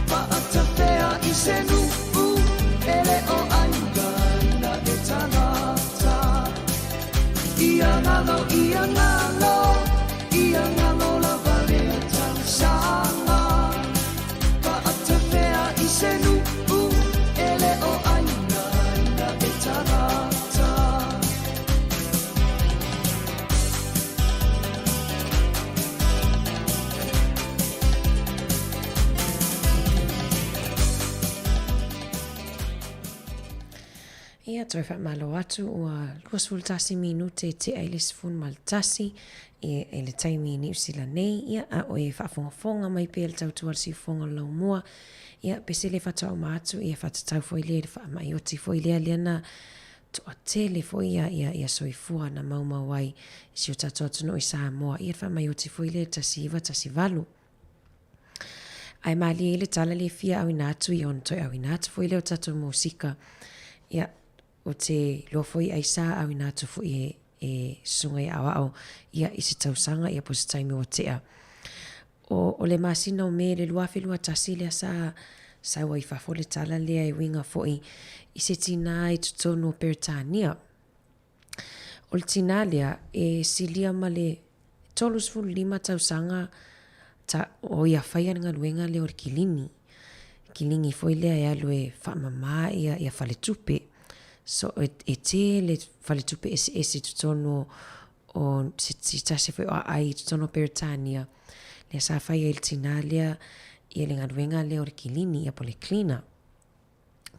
Paatafea i se nuu Ia, toe faamalo atu ua 21 minute tea i le 11 i le taimi i Niu Sila nei, ia, a o e faafogafoga mai pea i le tautua a le siufofoga o le laumua, ia, pe se le faatoa atu, ia, faatatau foi lea i le faamai oti foi lea, lea na toatele foi ia, ia, ia soifua na maumau ai i si o tatou atunuu i Samoa, ia, le faamai oti foi lea i le 1918. Ae malie ai le tala le fia auina atu ia ona toe auina atu foi lea o tatou musika. Ia, o te iloa foi ai sa auina atu foi e, e susuga i aoao ia i se tausaga ia po o se taimi ua tea. O, o le masina o Me le 2021 lea sa sau ai fafo le tala lea e uiga foi i se tinā i totonu o Peretania. O le tinā lea e silia ma le 35 tausaga ta, o ia whaia le galuega lea o le kilini. Kilini foi lea e alu e whaamama ia, ia faletupe. So, e, e tele faletupe eseese i totonu o, o se, se tasi foi o aai i totonu o Peretania. Lea sa whaia i le tinā lea ia le galuega lea o le kilini, ia po le cleaner.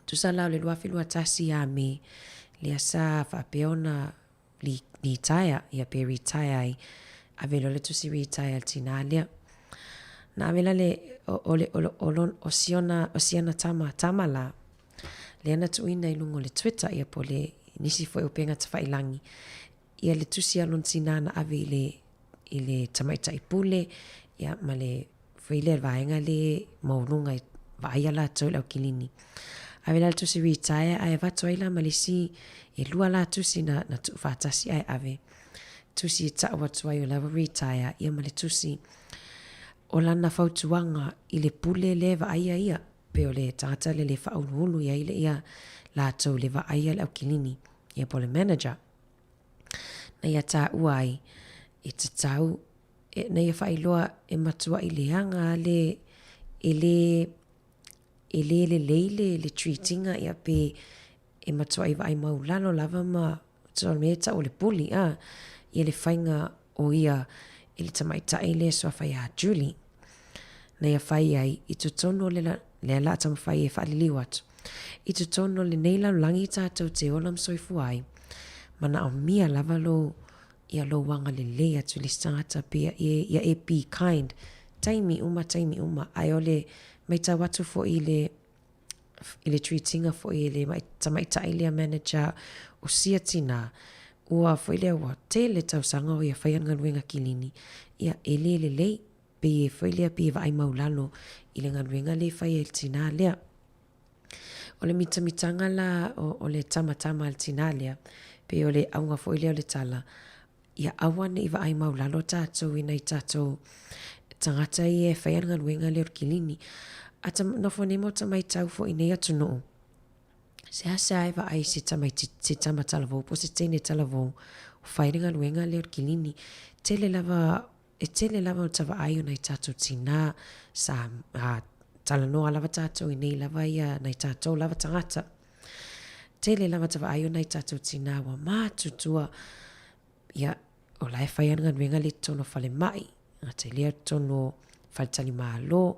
Tusa la o le 2021 ia Me, lea sa faapea ona litaea, ia pe retire ai, ave loa le tusi retire a le tinā lea. Na ave la le, o, le, o, le, o, lon, o, siona, o siana tama, tama la, lea na tuuina i luga o le Twitter, ia po le nisi foi o upega tafailangi, ia le tusi a lona tinā na ave i le, i le tamaitai pule, ia ma le foi lea vaega le maualuga e vaaia latou i le aukilini. Ave la le tusi retire ae avatu ai la ma le isi e lua la tusi na, na tuufaatasi ae ave. Tusi e tau atu ai o la ua retire ia ma le tusi o lana fautuaga i le pule lea e vaaia ia pe o le tagata lea le faauluulu i ai le ia latou le vaaia le aukilini ia po o le manager. Na ia taua ai e tatau e, na ia faailoa e matuai leaga a le, e le, e le lelei le, le treat ina ia pe e matuai vaai maulalo lava ma so le mea e tau o le bully a, ia le faiga o ia i le tamaitai lea e suafa ia Julie. Na ia fai ai i totonu o le, lea la a taumafai e faaliliu atu, i totonu o lenei lalolagi tatou te ola ma soifua ai, manaomia lava lou ia lou agalelei atu i le isi tagata pea ia e be kind taimi uma taimi uma ae o le maitau atu foi i le i le treat-ina foi e le tamaitai lea manager o sia tinā ua foi lea ua tele tausaga o ia faia le galuega kilini ia e le lelei pei e foi lea pei e vaai maulalo i le galuega lea e fai e le tinā lea. O le mitamitaga la o, o le tamatama a le tinā lea, pei o le auga foi lea o le tala, ia aua ne i vaai maulalo tātou i nai tātou tagata ia e faia le galuega lea o le kilini. A ta, nofo nei ma ota maitau foi i nei atunuu, seasea e vaai i se tamaiti, se tama talavou po o se teine talavou o fai le galuega lea o le kilini. Tele lava E tele lava o tavaai o nai tatou tinā sa a talanoa lava tatou i nei lava ia nai tatou lava tagata. Tele lava tavaai o nai tatou tinā ua matutua ia o la e fai ana galuega le totonu o falemai, gata i lea totonu o faletalimalo,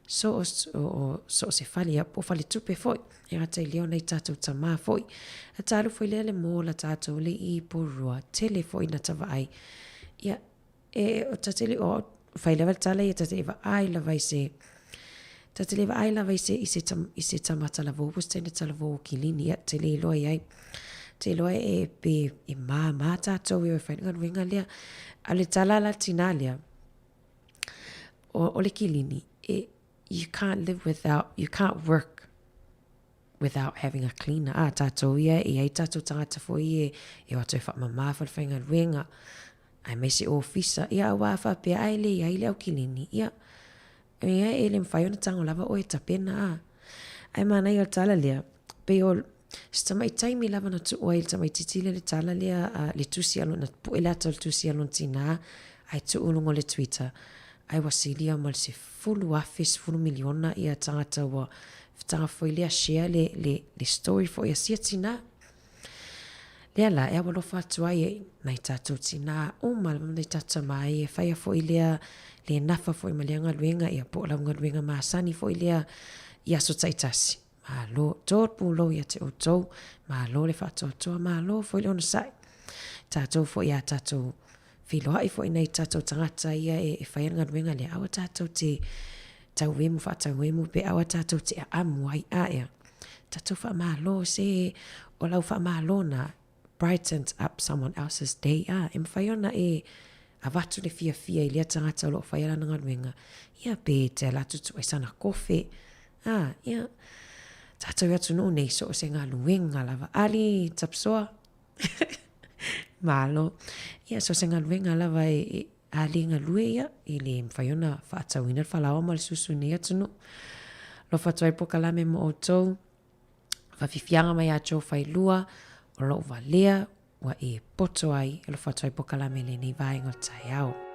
so o, o, so o se fale ia po o faletupe foi. E gata i lea o nai tatou tamā foi. A talu foi lea le mola tatou le i Porirua, tele foi na tavaai. Ia, e, o ta te le, o, fai lava le tala ia, ta te le vaai lava i se, ta te le vaai lava i se, i se, tam, i se tama talavou po se teine talavou o kilini, ia, te le iloa i ai. Te iloa e, pe, e māmā tātou e o e fai le galuega lea. A o le tala la tinā lea, o, o le kilini, e, you can't live without, you can't work without having a cleaner. Ā, tātou ia, e ai tātou tangata foi e, e o atu e whaamamā whalewhaingaluenga, aemaise ofisa, ia auā whapea, ai le iai le au kilini, ia, ia e le mawhai ona tango lava oe tapena, ā. Ai mana ia o tala lea, pei o, se tamaitai taimi lava na tuu ai le tamaitiiti lea le tala lea, a, le tusi a lona, na pue le ata o le tusi a lona tinā, ae tuu i luga o le Twitter, ae ua silia ma le 10,000, 10 miliona ia tagata ua fetaga foi lea share le, le, le story foi a sia tinā. Lea la, e alofa atu ai e nai tātou tinā uma lava ma nai tātou tamā ai e whaia foi lea le nafa foi ma lea galuega ia po o lau galuega masani foi lea i aso taitasi. Malo, to le pulou ia te outou, malo le faatoatoa, malo foi le onosai. Tatou foi a tatou feiloai foi nai tatou tagata ia e, e fai le galuega lea, aua tatou te tauemu faatauemu pe aua tatou te aamu ai a ea. Tatou faamalo se o lau faamalo na brightens up someone else's day a e mafai ona e avatu le fiafia i lea tagata o loo faia lana galuega ia pe te ala atu tuu ai sana kofe a ia tatou i atunuu nei so o se galuega lava ali tapisoa malo ia so se galuega lava e, e a le galue ia e le mafai ona faatauina le falaoa ma le susu i nei atunuu lofa atu ai pokalame mo outou Faafiafiaga mai ia Joe Failua, o lou valea ua e poto ai e alofa atu ai pokalame i lenei vaega o le taeao.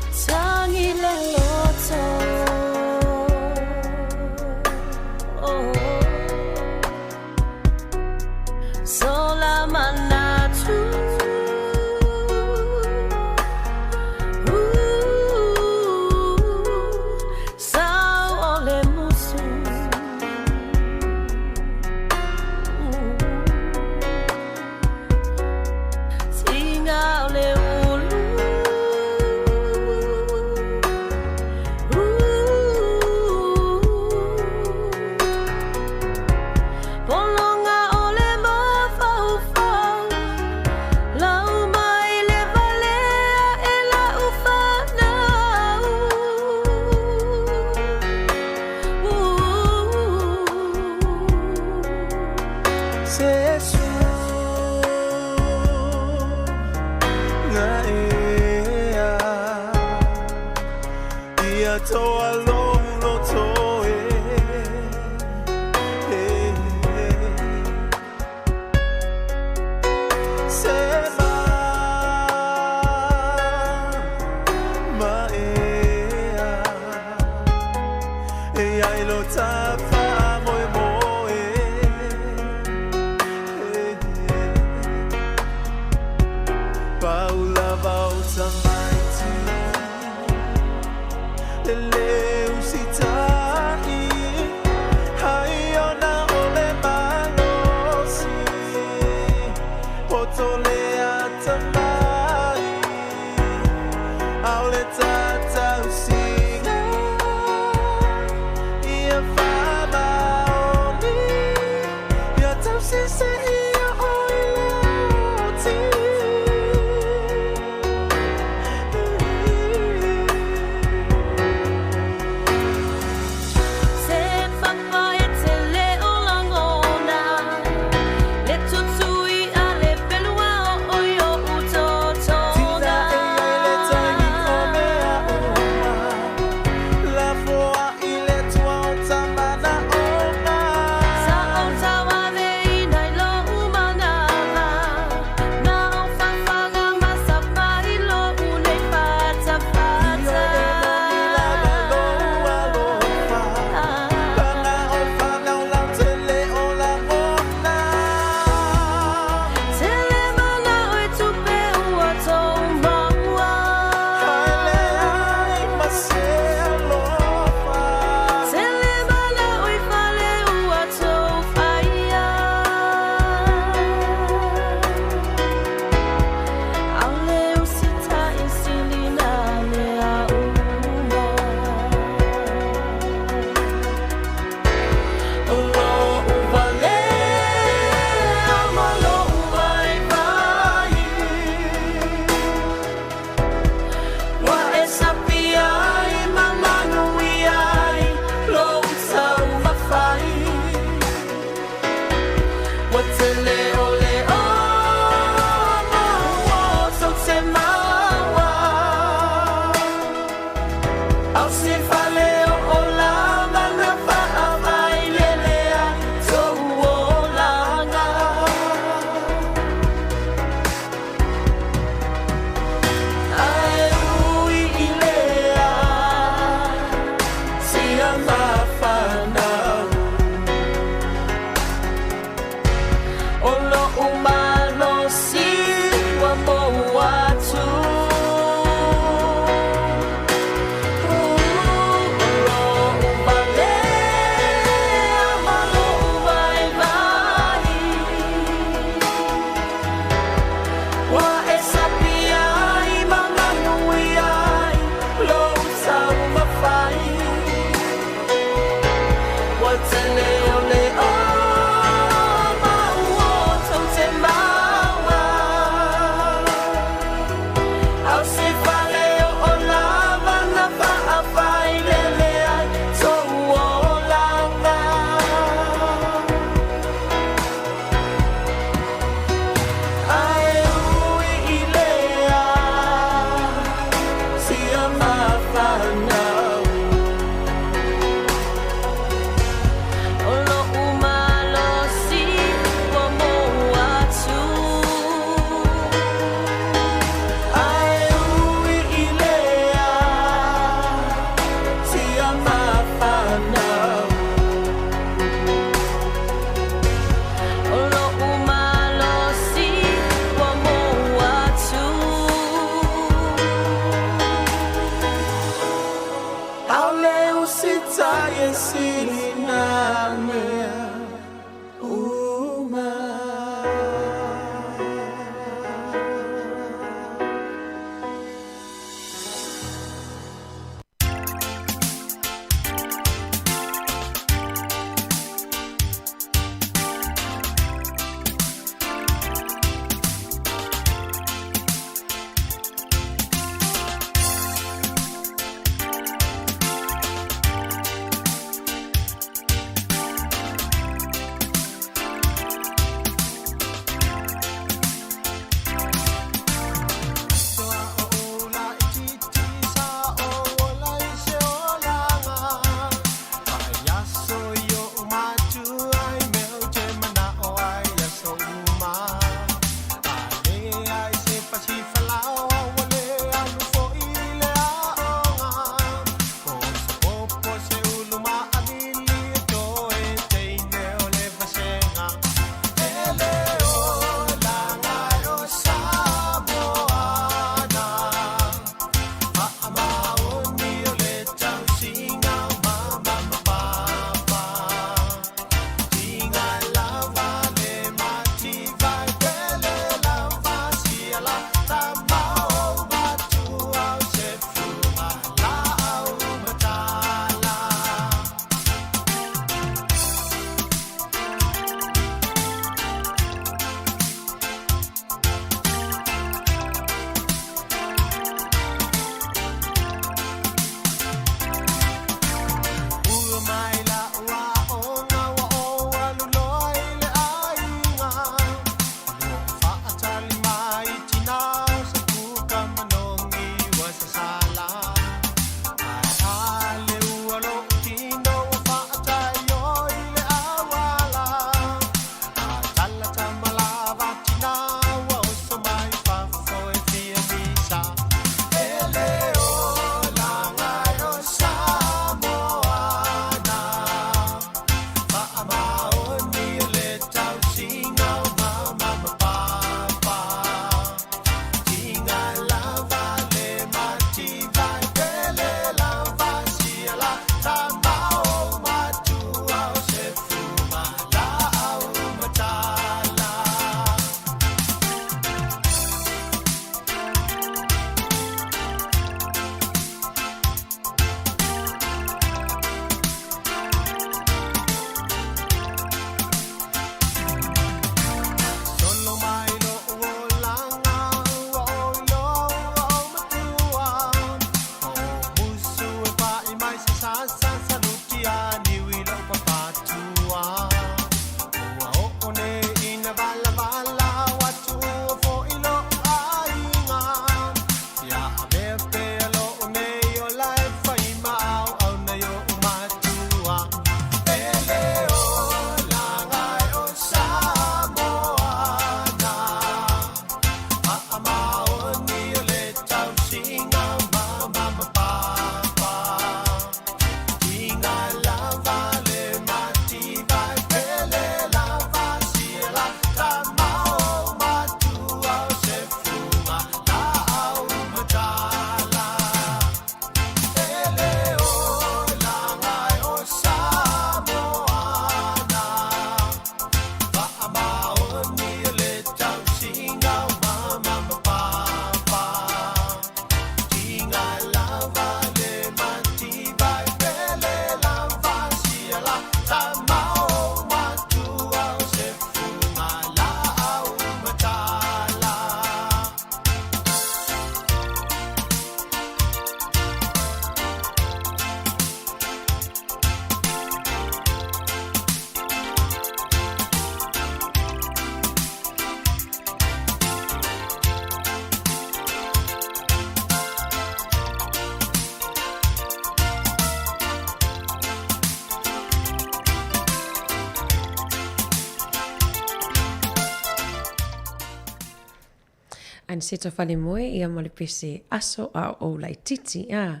Aniseto Falemoe, ia ma le pese aso a o ou laititi, a.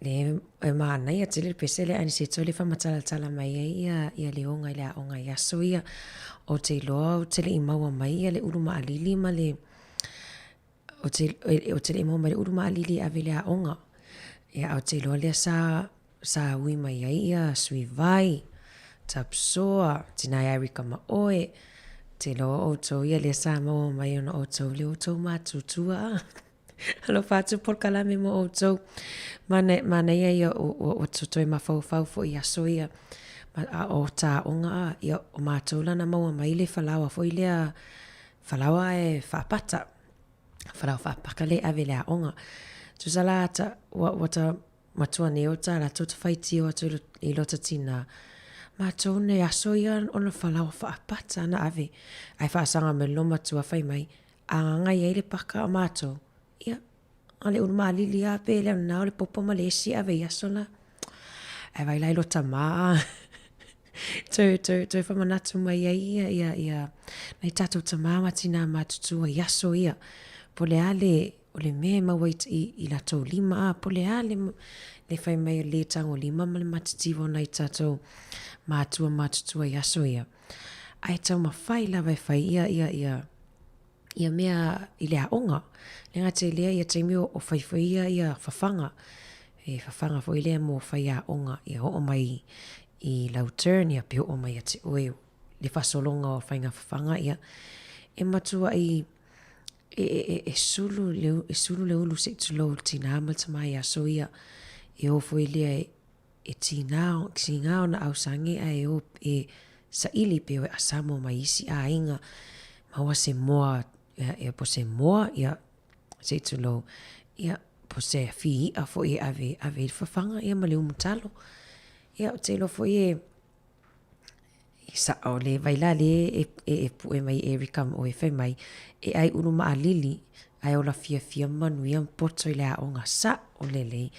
Le e manaia tele le pese lea Aniseto le faamatalatala mai ai ia ia Leoga i le aoga i aso ia. Ou te iloa ou te le i maua mai ia le ulu maalili ma le ou te ou te le i maua mai le ulu maalili e ave i le aoga. Ia ae ou te iloa lea sa sa ui mai ai ia Suivai, Tapsoa, Tina ia Erica ma oe. Ou te iloa o outou ia lea sa maua mai ona outou le outou matutua a. Alofa atu polokalame mo outou. Mana, manaia ia ua, ua toe mafaufau foi i aso ia. Ma, a o tāoga a, ia o mātou la na maua mai le falaoa foi lea, falaoa e faapata. Falaoa faapaka le ave le aoga. Tusa la ta, ua, ua ta matua nei o tā latou ta faitio atu i lota tinā. Mātou nei aso ia ona falaoa faapata na ave. Ae faasaga mai lo matua fai mai, Agaga i ai le paka o matou, ia, a le ulu maalili a pe lea na o le popo ma le esi ave i aso la. Ae vai la i lota mā toe, toe, toe whamanatu mai ai ia, ia, ia, nai tātou tamā ma tinā matutua i aso ia. Po le a le, o le mea e maua i, i, i latou lima a, po le a le, le whai mai o le tango lima ma le matitiwa o nai tātou mātua matutua i aso ia. Ae taumafai lava e fai ia, ia, ia, ia mea i le aoga. Le gata i lea, ia taimi o, o fai foi ia, ia fafaga. E fafaga foi lea mo faiaoga, ia oo mai i lau turn, ia pe oo mai ia te oe le faasologa o faiga fafaga, ia e matuai e, e, e, e sulu le, e sulu le ulu seʻi tulou le tinā ma le tamā i aso ia, e o foi lea e, e tīnā, tīgā ona ausage ae o e saʻili pe o e asamo mai isi aiga, maua se moa, ia, ia po se moa, ia, se i tulou, ia, po se afi iʻa foi e ave, ave i le fafaga, ia ma le umu talo. Ia, ou te iloa foi e, E saʻo le wai la le e, e, e puʻe mai Erica ma ʻoe fai mai, e ʻai ulu maʻalili, ae ola fiafia ma manuia ma poto i le aoga saʻo lelei.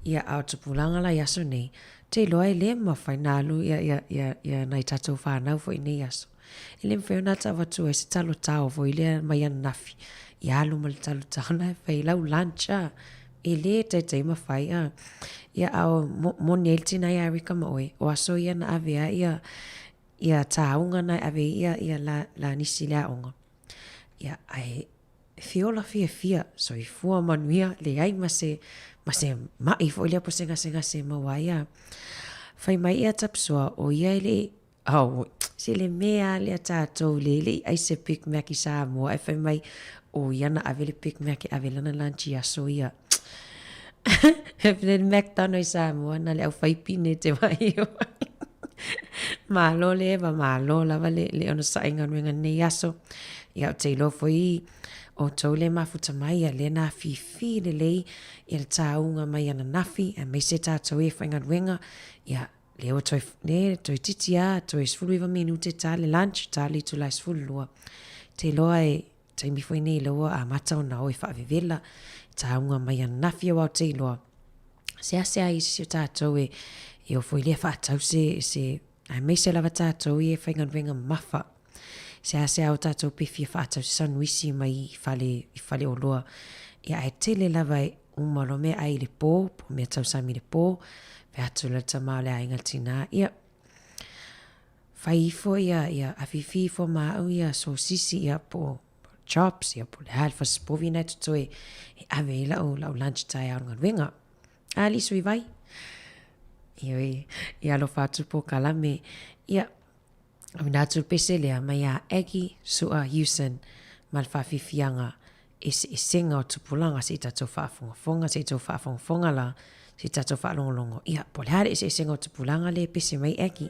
Ia, a o tupulaga la i aso nei, te iloa e le mafai na alu ia, ia, ia, ia nai tātou whānau foi nei aso. E le mafai ona tau atu ai se talo tao foi lea mai ananafi. Ia alu ma le talo tao na e fai lau lunch a. E lē taitai mafai a. Ia a o moni ai le tina ia Erica ma oe, o aso ia na ave ai ia ia tāuga na e ave ai ia ia la la nisi le aoga. Ia ae fiola fiafia, soifua manuia, leai ma se ma se maʻi foi lea po o se gasegase e maua ai a. Fai mai ia Tapsua, o ia e le i Oh, se le mea lea tātou le le i ai se Big Mac i Samoa e fai mai, o ia na ave le Big Mac e ave lana lunch i aso ia. Le McDonald i Samoa na le au whaipine te mai o. Malo le Eva, malo lava le, le ona saʻi galuega nei aso. Ia o te iloa foi o tou le mafuta mai ia lea na afifi lelei ia le tāuga mai ananafi aemaise tātou e faigaluega ia Lea ua toe, le, toeitiiti lava, toe 19 minute ta le lunch, ta le itula e 12. Te iloa e taimi foi nei lea ua amata ona o e faavevela, tāuga mai ananafi aua ou te iloa, seasea i se isi o tātou e, e o foi lea faatau se, se, aemaise lava tātou ia e faigaluega mamafa. Seasea o tātou pe fia faatau se sanuisi mai i fale, i faleoloa. Ia ae tele lava e uma loa mea ai i le pō, po o mea tausami i le pō, fai atu la le tama o le aiga tinā, ia, fai ifo ia, ia afifi ifo ma au ia sosisi, ia, po o chops, ia, po o le a le fasipovi na e totoe e ave ai lau, lau lunch taeao i le galuega. A alii sui vai. Ioe, ia alofa atu polokalame, ia, Auina atu le pese lea mai a Aggie Su'a Hewson ma le faafiafiaga eseesega o tupulaga se i tatou faafogafoga, se i tou faafogafoga la, se i tatou faalogologo. Ia, po o le a le eseesega o tupulaga lea e pese mai Aggie?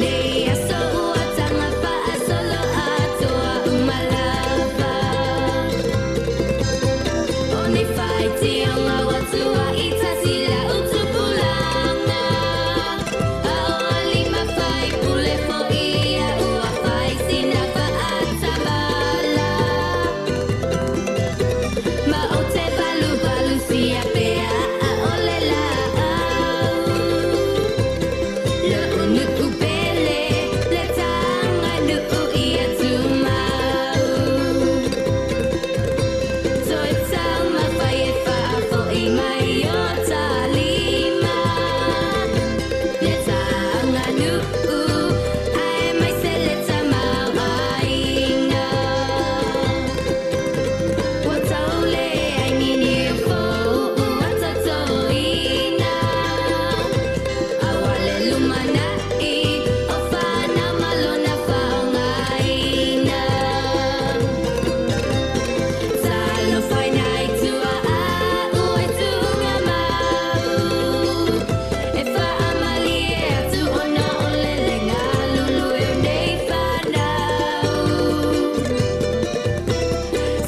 nei aso ua taga faasolo atoa uma lava. O nei faitioga ua tuai tasi lau tupulaga, a o alii ma faipule foi ia ua fai sina faatamala. Ma ou te valuvalu sia pea ʻaʻole laau. Loʻu nuʻu pele le taganuu ia tumau. Toe taumafai e faafoʻi mai o ta lima. Le taganuu aemaise le tamaoaiga. Ua tauleai ni niufou ua totoina. Aua le lumanaʻi o fanau ma lona faaaogaina. Talofa i nai tuaa e tuugamau. E faamalie atu ona o le le galulue o nei fanau.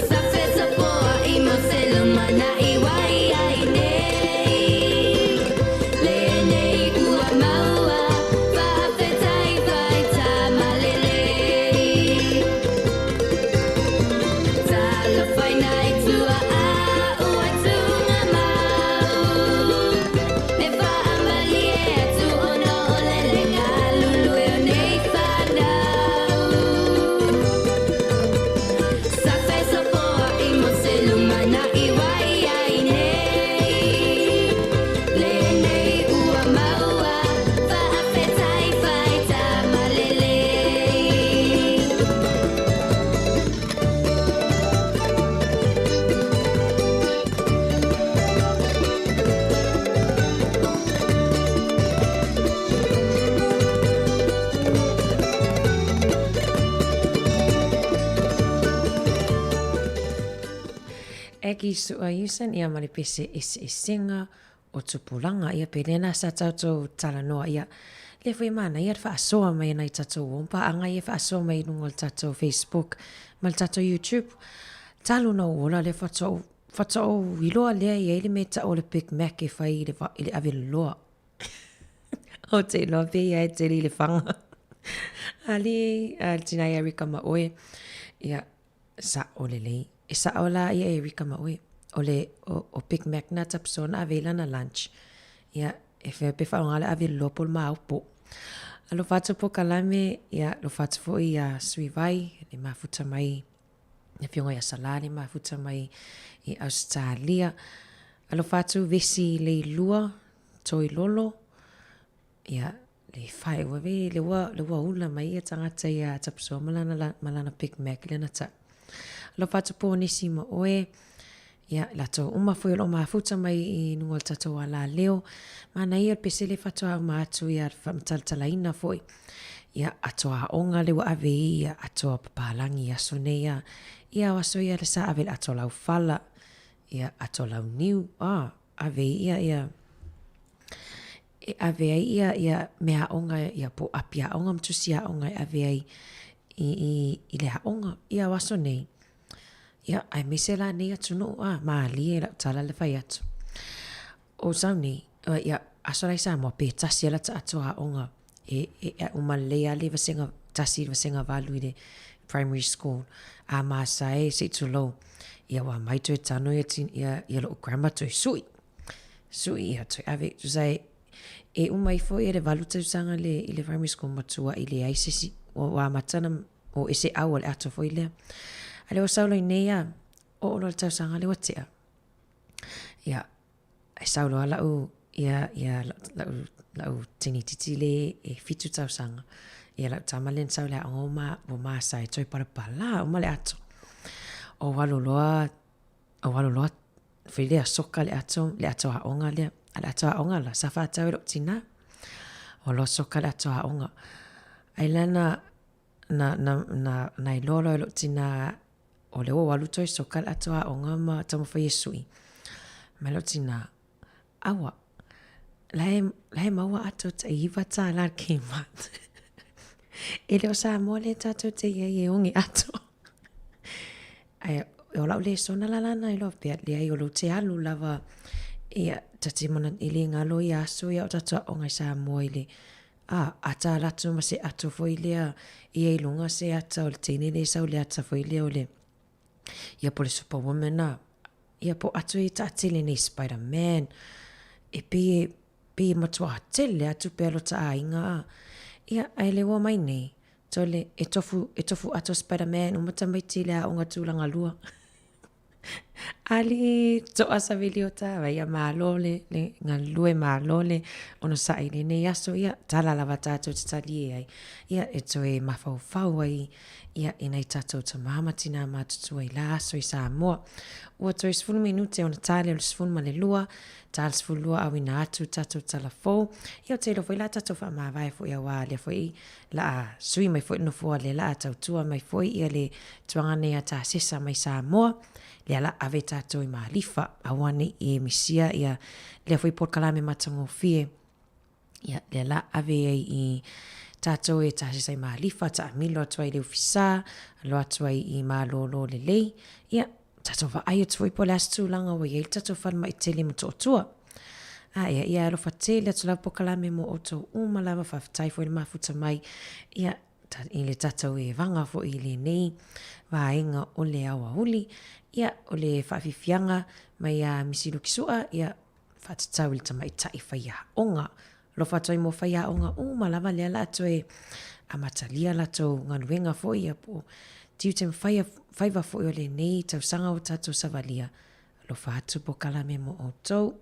Sa fesopoai mo se lumanaʻi ua i ai nei. Lenei ua maua faafetai faitamalelei. Talofa i nai tuaa e tuugamau. E faamalie atu ona o le le galulue o nei fanau. Sa fesopoai mo se lumanaʻi ua i ai nei. Lenei ua maua faafetai faitamalelei. Aggie Suaiusan ia ma le pese eseesega o tupulaga ia pe lena sa tatou talanoa ia lea foi e manaia le faasoa mai ana i tatou uo ma paaga ia e faasoa mai i luga o le tatou Facebook ma le tatou YouTube. Talu ona ou ola lea faatoa ou faatoa ou iloa lea e i ai le mea e tau o le Big Mac e fai i le i le aveloloa. Ou te iloa pe ia e tele i le faga. Alii, a le tina ia Rika ma oe, ia, Sa'o lelei. E sa'o la ia e Rika ma oe. O le, o, o Big Mac na tapisoa na ave i lana lunch. Ia, e fea pe faaaoga le ave loloa po o le maopo. Alofa atu polokalame, ia, alofa atu foi ia Sui Vai, le mafuta mai, le afioga ia Salā le mafuta mai i Ausetalia. Alofa atu Vesi Leilua, Toilolo, Ia, le whae ua ve, le ua, le ua ula mai ia tagata ia Tapusoa ma lana, ma lana Big Mac lena ta. Alofa atu po nisi ma oe, ia, latou uma foi o loo mafuta mai i luga o le tatou alaleo. Manaia le pese le faatoa uma atu ia faamatalatalaina foi. Ia, atoa aoga le ua ave i ia atoa papalagi i aso nei ia. Ia, o aso ia le sa ave le atoa laufala, ia, atoa launiu, ah, ave i ia, ia, e ave ai ia ia mea aoga ia po o api aoga ma tusi aoga e ave ai i, i, i le aoga ia o aso nei. Ia, aemaise la nei atunuu, a, mālie lau tala le fai atu. O sau nei, ia, aso la i Samoa, pe tasi ala ta atoa aoga e, e, e uma lelei a le vasega tasi i le vasega valu i le primary school. A masa e, se i tulou, ia ua mai toe tano ia, ia, ia lou grandma toe sui. Sui ia toe ave, tusa e, e uma ifo ia le valu tausaga le, i le primary school matua i leai se isi, ua, ua amata ona o ese au o le ato foi lea. A le ua sau loa i nei a, oo loa le tausaga lea ua tea. Ia, e sau loa lau, ia, ia, lau, lau teinititi le e fitu tausaga. Ia lau tama lea na sau i le aoga ua ma, ua masa e toe palapala uma le ato. Ou alu loa Ou alu loa foi lea soka le ato, le ato aoga lea. A le ato aoga la, sa faatau e lou tinā. Ua loa soka le ato aoga. Ai la na, na, na, na, na iloa loa e lou tinā, o lea ua alu toe soka le ato aoga ma taumafai e sui. Mai lou tinā, aua, la e, la e maua ato tai $9 le Kmart. E le o Samoa lea tatou te i ai e oge ato. Ae o lau lesona la lana iloa pea, leai o lou te alu lava, ia, ta te mana, e le galo ia aso ia o tatou aoga i Samoa i le, a, ata ala atu ma se ato foi lea, ia i luga se ata o le teine lea e sau i le ata foi lea o le, ia po o le superwoman a, ia po o ato ia e taatele nei Spiderman, e pei e, pei e matua tele atu pea lo ta aiga a, ia, ae le ua mai nei, Tole, e tofu, e tofu ato Spiderman uma tamaiti le aoga tulaga lua. Alii, to'a savili o ta, ia malo le, le galulue, malo le onosai i lenei aso, ia, tala lava tatou te talie ai, ia, e toe mafaufau ai, ia, i nai tatou tamā ma tinā matutua i la aso i Samoa. Ua toe 10 minute ona ta lea o le 12, ta le 12 auina atu tatou tala fou, ia, ou te iloa foi la tatou faamavae foi auā lea foi La'a sui mai foi le nofoa lea la'a tautua mai foi ia le tuaga nei a Tasesa mai Samoa, lea la'a ave tatou i Malifa, aua nei e misia ia lea foi polokalame matagofie, ia lea la'a ave ai i tatou e Tasesa i Malifa, taamilo atu ai i le Ofisa, alo atu ai i Malolo lelei, ia tatou vaai atu foi po o le a se tulaga ua i ai le tatou falemai tele i Motootua. A ia, ia alofa tele atu lava polokalame mo outou uma lava, faafetai foi le mafuta mai, ia, i le tatou evaga foi i lenei vaega o le aoauli. Ia, o le faafiafiaga mai ia Misi Lukisu'a, ia, faatatau i le tamaitai faiaoga. Alofa atu ai mo faiaoga uma lava lea la a toe amatalia latou galuega foi, ia, po o tiute ma faiva foi o lenei tausaga ua tatou savalia. Alofa atu polokalame mo outou.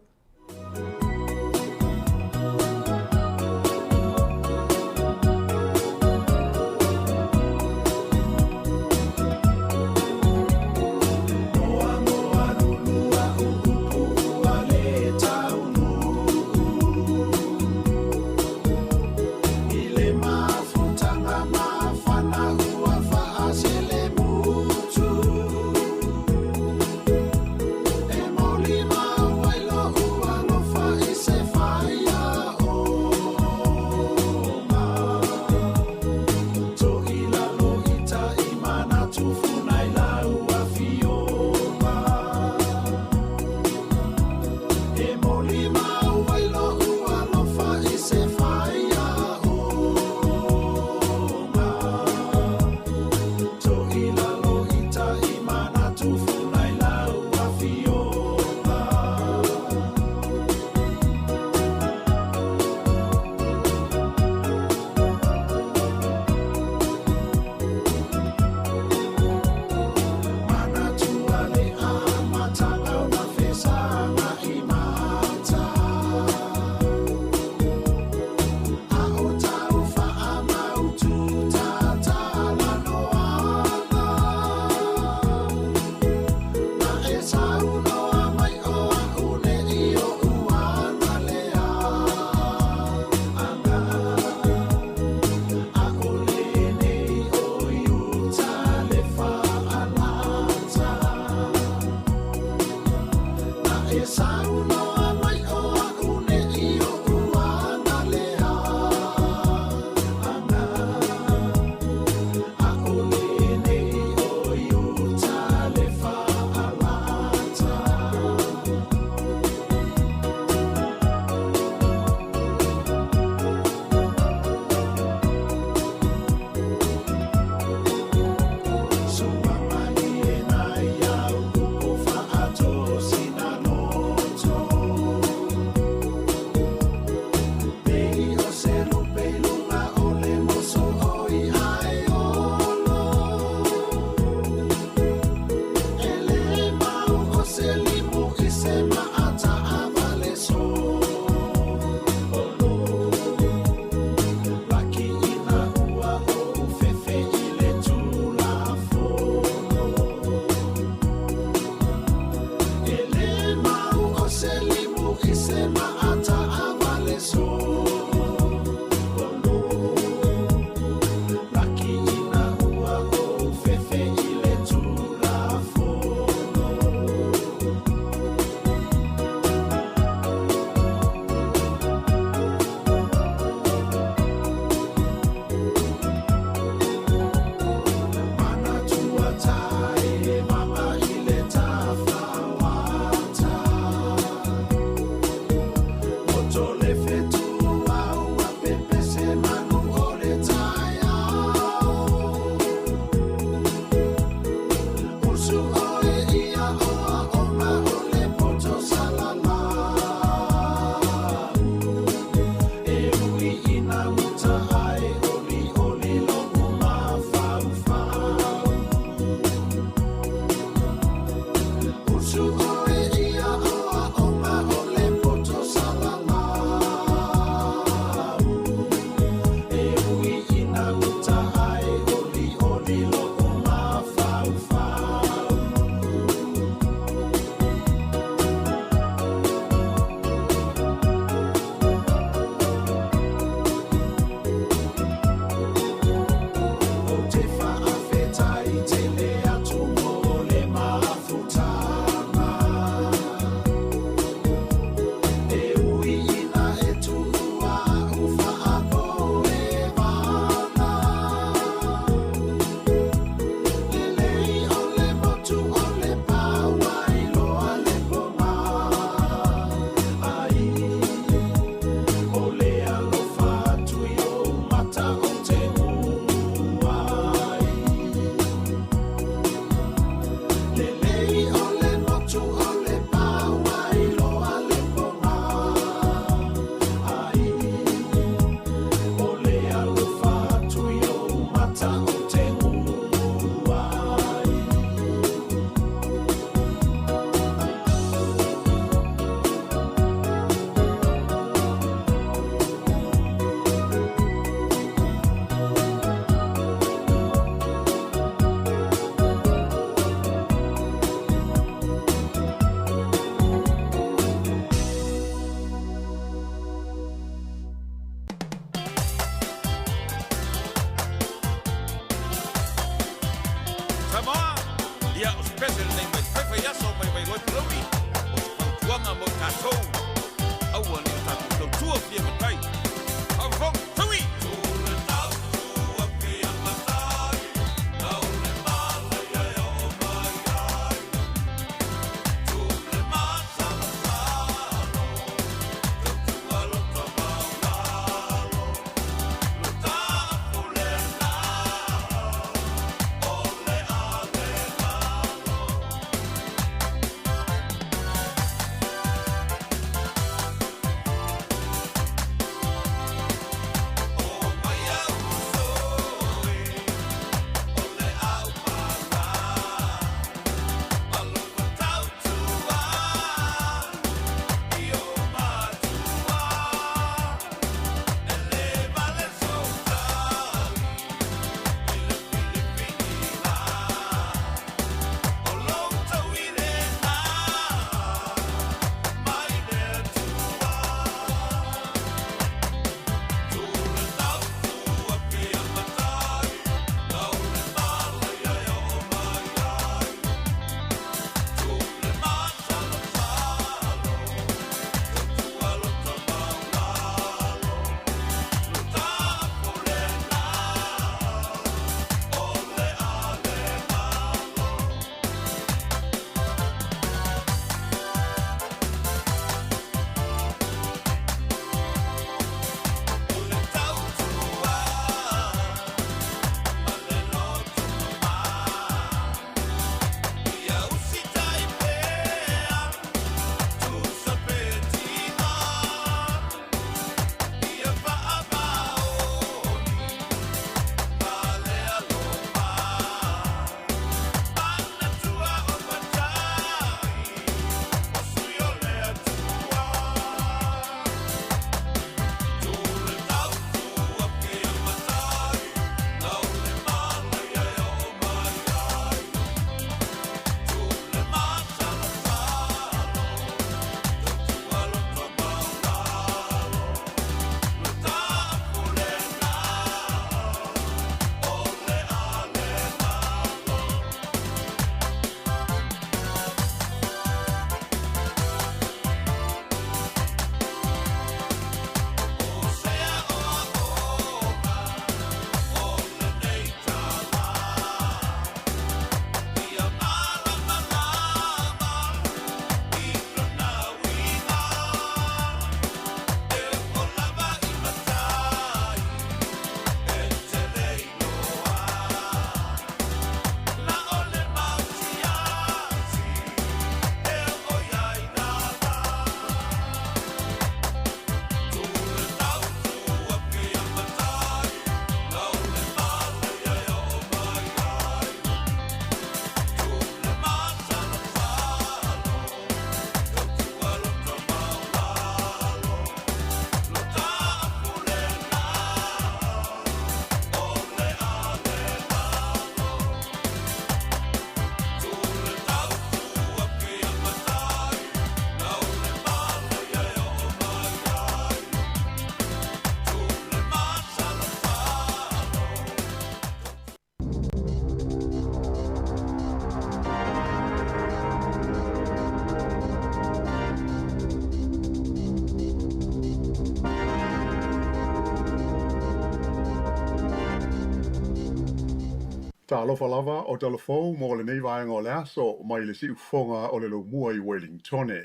Talofa lava o Talafou mo lenei vaega o le aso mai le siufofoga o le Laumua i Wellingtone.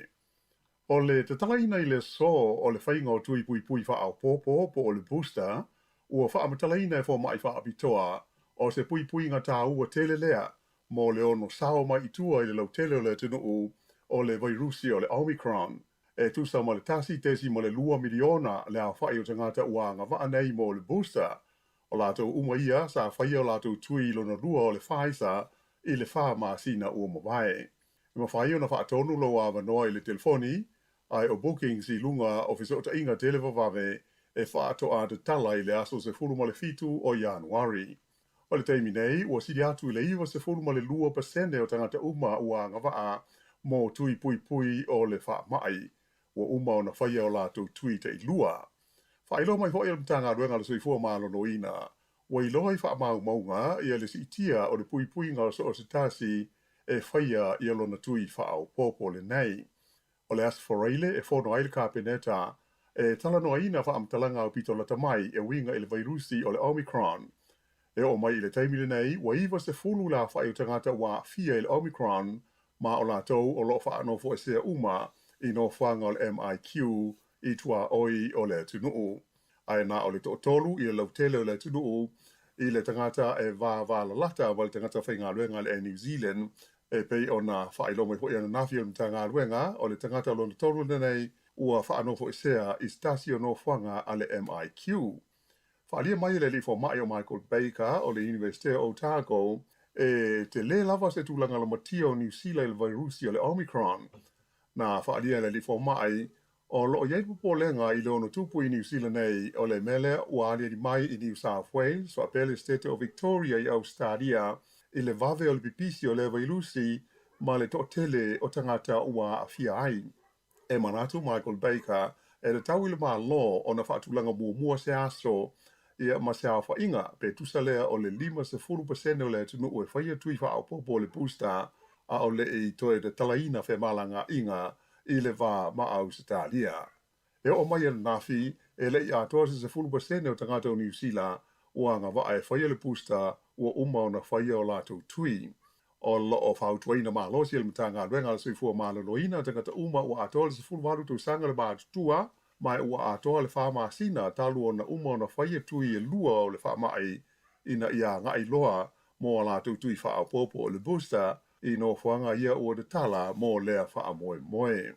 O le tatalaina i le aso o le faiga o tui puipui faaopoopo po o le booster, ua faamatalaina e fomai faapitoa o se puipuiga taua tele lea mo le ono sao mai i tua i le lautele o le atunuu o le vairusi o le Omicron. E tusa ma le 1.2 miliona le aofai o tagata ua agavaa nei mo le booster. O latou uma ia sa faia o latou tui lona lua o le Pfizer i le 4 masina ua mavae. E mafai ona faatonu lou avanoa i le telefoni, ae o bookings i luga o fesootaiga televavave e faatoa tatala i le aso 17 o Ianuari. O le taimi nei, ua sili atu i le 92% o tagata uma ua agavaa mo tui puipui o le faamai, ua uma ona faia o latou tui tailua. Faailoa mai foi e le Matagaluega o le Soifua Maloloina, ua iloa i faamaumauga ia le siitia o le puipuiga o so o se tasi e faia ia lona tui faaopoopo lenei. O le Aso Faraile e fono ai le Kapeneta e talanoaina faamatalaga aupito lata mai e uiga i le vairusi o le Omicron. E oo mai i le taimi lenei, ua 90 le aofai o tagata ua aafia i le Omicron ma o latou o lo o faanofoesea uma i nofoaga o le MIQ i tuaoi o le atunuu. Ae na o le toatolu i le lautele o le atunuu i le tagata e vavalalata ma le tagata faigaluega a le Air New Zealand e pei ona faailoa mai foi ananafi e le Matagaluega o le tagata lona tolu lenei ua faanofoesea i se tasi o nofoaga a le MIQ. Faaalia mai e le alii fomai o Michael Baker o le Iunivesite o Otago e tele lava se tulaga lamatia o Niu Sila i le vairusi o le Omicron. Na faaalia e le alii fomai o lo o i ai le popolega i le ono tupu i Niu Sila nei o le mea lea ua aliali mai i New South Wales faapea le Setete o Victoria i Ausetalia i le vave o le pipisi o lea vairusi ma le toatele o tagata ua aafia ai. E manatu Michael Baker e tatau i le Malo ona faatulaga muamua se aso ia ma se aofaiga pe tusa lea o le 50% o le atunuu e faia tui faaopoopo o le booster a o le i toe tatalaina femalagaaiga i le va ma Ausetalia. E oo mai ananafi, e le i atoa se 10% o tagata o Niu Sila ua agavaa e faia le booster ua uma ona faia o latou tui. O lo o fautuaina malosi e le Matagaluega a le Soifua Maloloina tagata uma ua atoa le 18 tausaga le matutua ma ua atoa le 4 masina talu ona uma ona faia tui e lua o le faamai ina ia agai loa mo a latou tui faaopoopo o le booster i nofoaga ia ua tatala mo lea faamoemoe.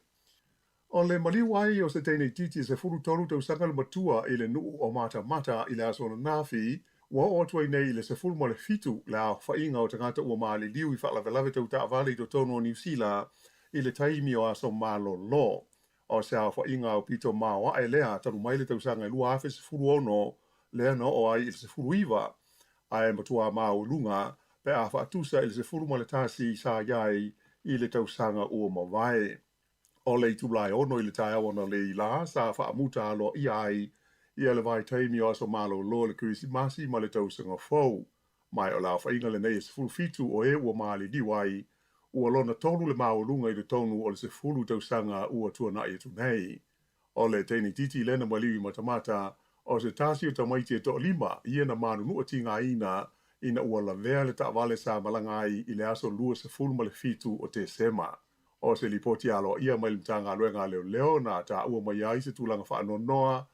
O le maliu ai o se teine itiiti e 13 tausaga le matua i le nuu o Matamata i le aso ananafi, ua oo atu ai nei i le 17 le aofaiga o tagata ua maliliu i faalavelave tau taavale i totonu o Niu Sila i le taimi o aso malolo. O se aofaiga aupito maoae lea talu mai le tausaga e 2016 lea na oo ai i le 19, ae matuā maualuga pe a faatusa i le 11 sa i ai i le tausaga ua mavae. O le itula e 6 i le taeao analeila sa faamuta aloaia ai ia le vaitaimi o aso malolo o le Kerisimasi ma le tausaga fou. Ma o le aofaiga lenei e 17 o e ua maliliu ai, ua lona tolu le maualuga i totonu o le 10 tausaga ua tuanai atu nei. O le teine itiiti lea na maliu i Matamata, o se tasi o tamaiti e toalima ia na manunua tigaina ina ua lavea le taavale sa malaga ai i le aso 27 o Tesema. O se lipoti aloaia mai le Matagaluega a Leoleo na taua mai ai se tulaga faanoanoa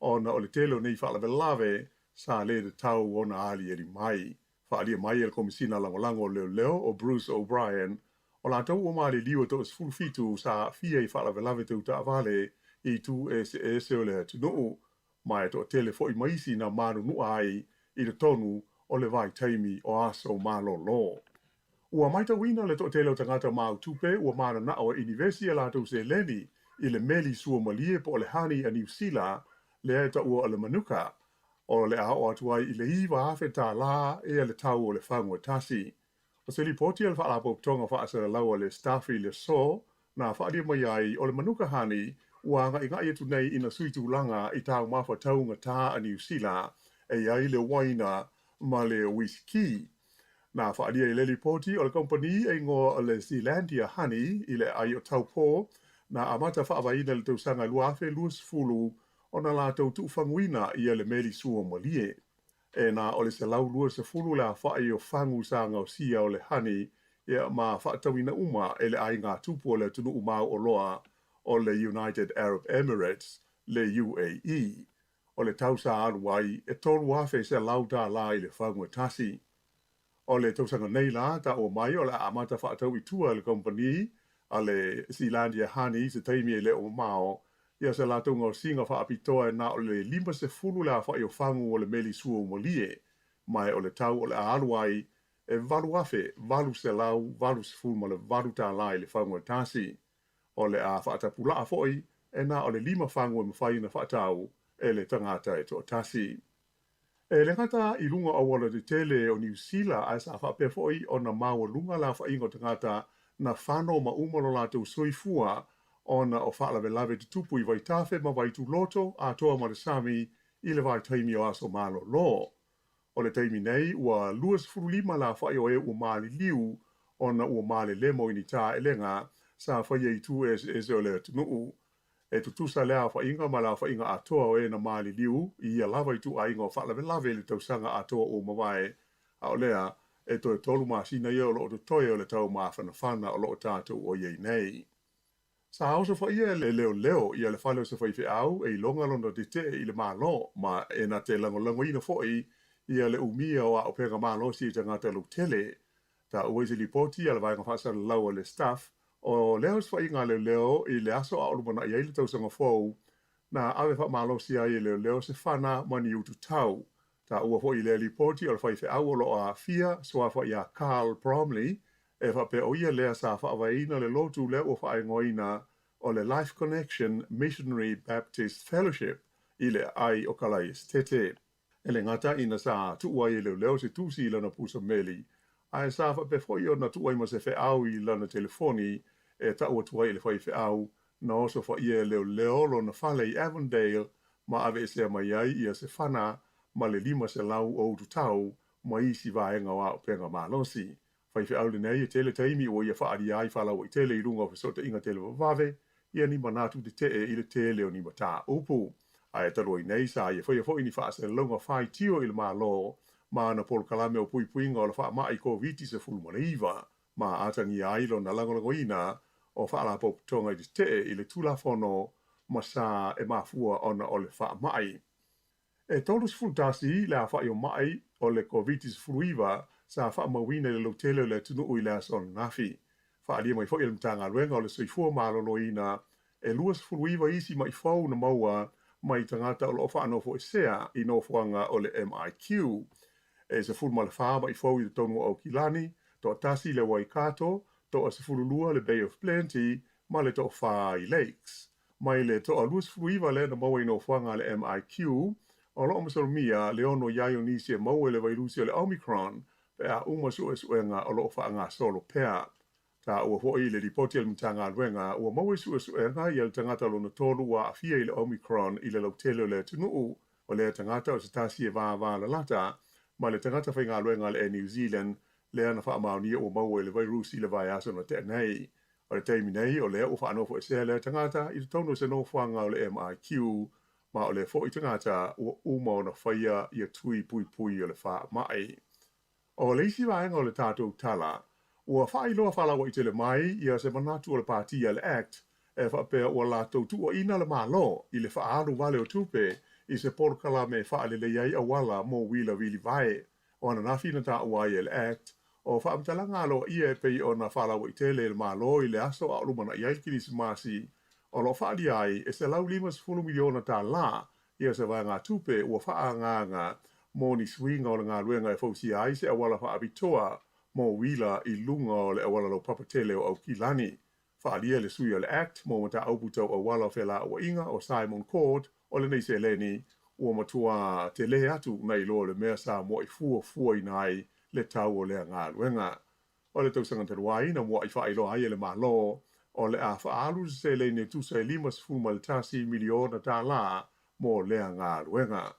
ona o le tele o nei faalavelave sa le tatau ona aliali mai. Faaalia mai e le Komesina Lagolago o Leoleo o Bruce O'Brien, o latou ua maliliu e toa 17 sa aafia i faalavelave tau taavale i itu eseese o le atunuu, ma e toatele foi ma isi na manunua ai i totonu o le vaitaimi o aso malolo. Ua matauina le toatele o tagata mautupe ua mananao e inivesi a latou seleni i le meli suamalie po o le honey a Niu Sila lea e taua o le Manuka, o le a oo atu ai i le $9,000 ea le tau o le fagu e tasi. O se lipoti a le Faalapotopotoga Faasalalau a le Stuff i le aso na faaalia mai ai o le Manuka Honey ua agaigai atu nei ina sui tulaga i taumafa taugatā a Niu Sila e i ai le uaina ma le uisiki. Na faaalia i le lipoti o le kompani e igoa o le Zealandia Honey i le aai o Taupō na amata faavaeina i le tausaga 2020 ona latou tuufaguina ia le meli suamalie. E na o le 120 le afa'i o fagu sa gaosia o le honey ia ma fa'atauina uma e le aiga tupu o le atunu'u mau'oloa o le United Arab Emirates, le UAE. O le tau sa alu ai e $3,100 tālā i le fagu e tasi. O le tausaga nei la ta'ua mai o le a amata fa'atau i tua e le kamupani a le Zealandia Honey se taimi e le o mamao ia se latou gaosiga fa'apitoa e na o le 50 le afa'i o fagu o le meli suaumalie, ma e o le tau o le a alu ai e $8,888 tālā i le fagu e tasi. O le a fa'atapula'a fo'i e na o le 5 fagu e mafai ona fa'atau e le tagata e to'atasi. E le gata i luga o auala tetele o Niu Sila ae sa fa'apea fo'i ona maualuga le afa'iga o tagata na fano ma uma lo latou soifua ona o fa'alavelave tutupu i vaitafe ma vaituloto atoa ma le sami i le vaitaimi o aso malōlō. O le taimi nei ua 25 le afa'i o e ua maliliu ona ua malelemo i ni tā'elega sa faia i itu eseese o le atunu'u. E tutusa lea afa'iga ma le afa'iga atoa o e na maliliu i ia lava itu'aiga o fa'alavelave i le tausaga atoa ua mavae, a o lea e toe 3 masina ia o lo'o totoe o le tau mafanafana o lo'o tatou o i ai nei. Sa oso fa'ia e leoleo ia le fale o se faife'au e iloga lona tete'e i le Malo ma e na te lagolagoina fo'i ia le umia o a'opega malosi i tagata lautele. Ta'ua i se lipoti a le vaega fa'asalalau a le Stuff o lea osofaiga a leoleo i le aso a o lumana'i ai le tausaga fou na ave fa'amalosi ai e leoleo se fana ma ni utu tau. Ta'ua fo'i i lea lipoti o le faife'au o lo'o a'afia suafa iā Carl Bromley e fa'apea o ia lea sa fa'avaeina le lotu lea ua fa'aigoaina o le Life Connection Missionary Baptist Fellowship i le aai o Kalaesetete. E le gata ina sa tu'u ai e leoleo se tusi i lana pusa meli, ae sa fa'apea fo'i ona tu'u ai ma se fe'au i lana telefoni e ta'u atu ai i le faife'au na oso fa'ia e leoleo lona fale i Avondale ma ave'esea mai ai ia se fana ma le 500 o utu tau ma isi vaega o a'opega malosi. Faife'au lenei e tele taimi ua ia fa'aalia ai fa'alaua'itele i luga o feso'ota'iga televavave ia ni manatu tete'e i le tele o ni matāupu. Ae talu ai nei sa ia faia fo'i ni fa'asalalauga faitio i le Malo ma ana polokalame o puipuiga o le fa'ama'i Koviti-19 ma atagia ai lona lagolagoina o fa'alapotopotoga i tete'e i le Tulafono ma sa e mafua ona o le fa'ama'i. E 31 le afa'i o ma'i o le Koviti-19 sa fa'amauina i le lautele o le atunu'u i le aso ananafi. Fa'aalia mai fo'i e le Matagaluega o le Soifua Maloloina e 29 isi ma'i fou na maua mai tagata o lo'o fa'anofo'esea i nofoaga o le MIQ. E 14 ma'i fou i totonu o Aukilani, to'atasi i le Waikato, to'a 12 le Bay of Plenty ma le to'afa i Lakes. Mai le to'a 29 lea na maua i nofoaga a le MIQ, o lo'o masalomia le ono i ai o nisi e maua i le vairusi o le Omicron pe a uma su'esu'ega o lo'o fa'agasolo pea. Ta'ua fo'i i le lipoti a le Matagaluega ua maua i su'esu'ega ia le tagata lona tolu ua a'afia i le Omicron i le lautele o le atunu'u. O lea tagata o se tasi e vāvālalata ma le tagata faigaluega a le Air New Zealand lea na fa'amaonia ua maua i le vairusi i le vaiaso na te'a nei. O le taimi nei o lea ua fa'anofo'esea lea tagata i totonu o se nofoaga o le MIQ ma o lea fo'i tagata ua uma ona faia ia tui puipui o le fa'ama'i. O le isi vaega o le tatou tala, ua fa'ailoa fa'alaua'itele mai ia se manatu o le pātia a le act e fa'apea ua latou tu'uaina le Malo i le fa'aalu vale o tupe i se polokalame e fa'alelei ai auala mo uila vilivae. O ananafi na ta'ua ai e le act o fa'amatalaga aloa'ia e pei ona fa'alaua'itele e le Malo i le aso a o lumana'i ai le Kerisimasi o lo'o fa'aalia ai e $150 miliona tālā ia se vaegatupe ua fa'aagaaga mo ni suiga o le galuega e fausia ai se auala fa'apitoa mo uila i luga o le auala laupapa tele o Aukilani. Fa'aalia e le sui o le act mo mataupu tau auala o fela'aua'iga o Simon Court o lenei seleni ua matuā telē atu nai lo le mea sa mua'i fuafuaina ai le tau o lea galuega. O le tausaga talu ai na mua'i fa'ailoa ai e le Malo o le a fa'aalu se seleni e tusa e $51 miliona tālā mo lea galuega.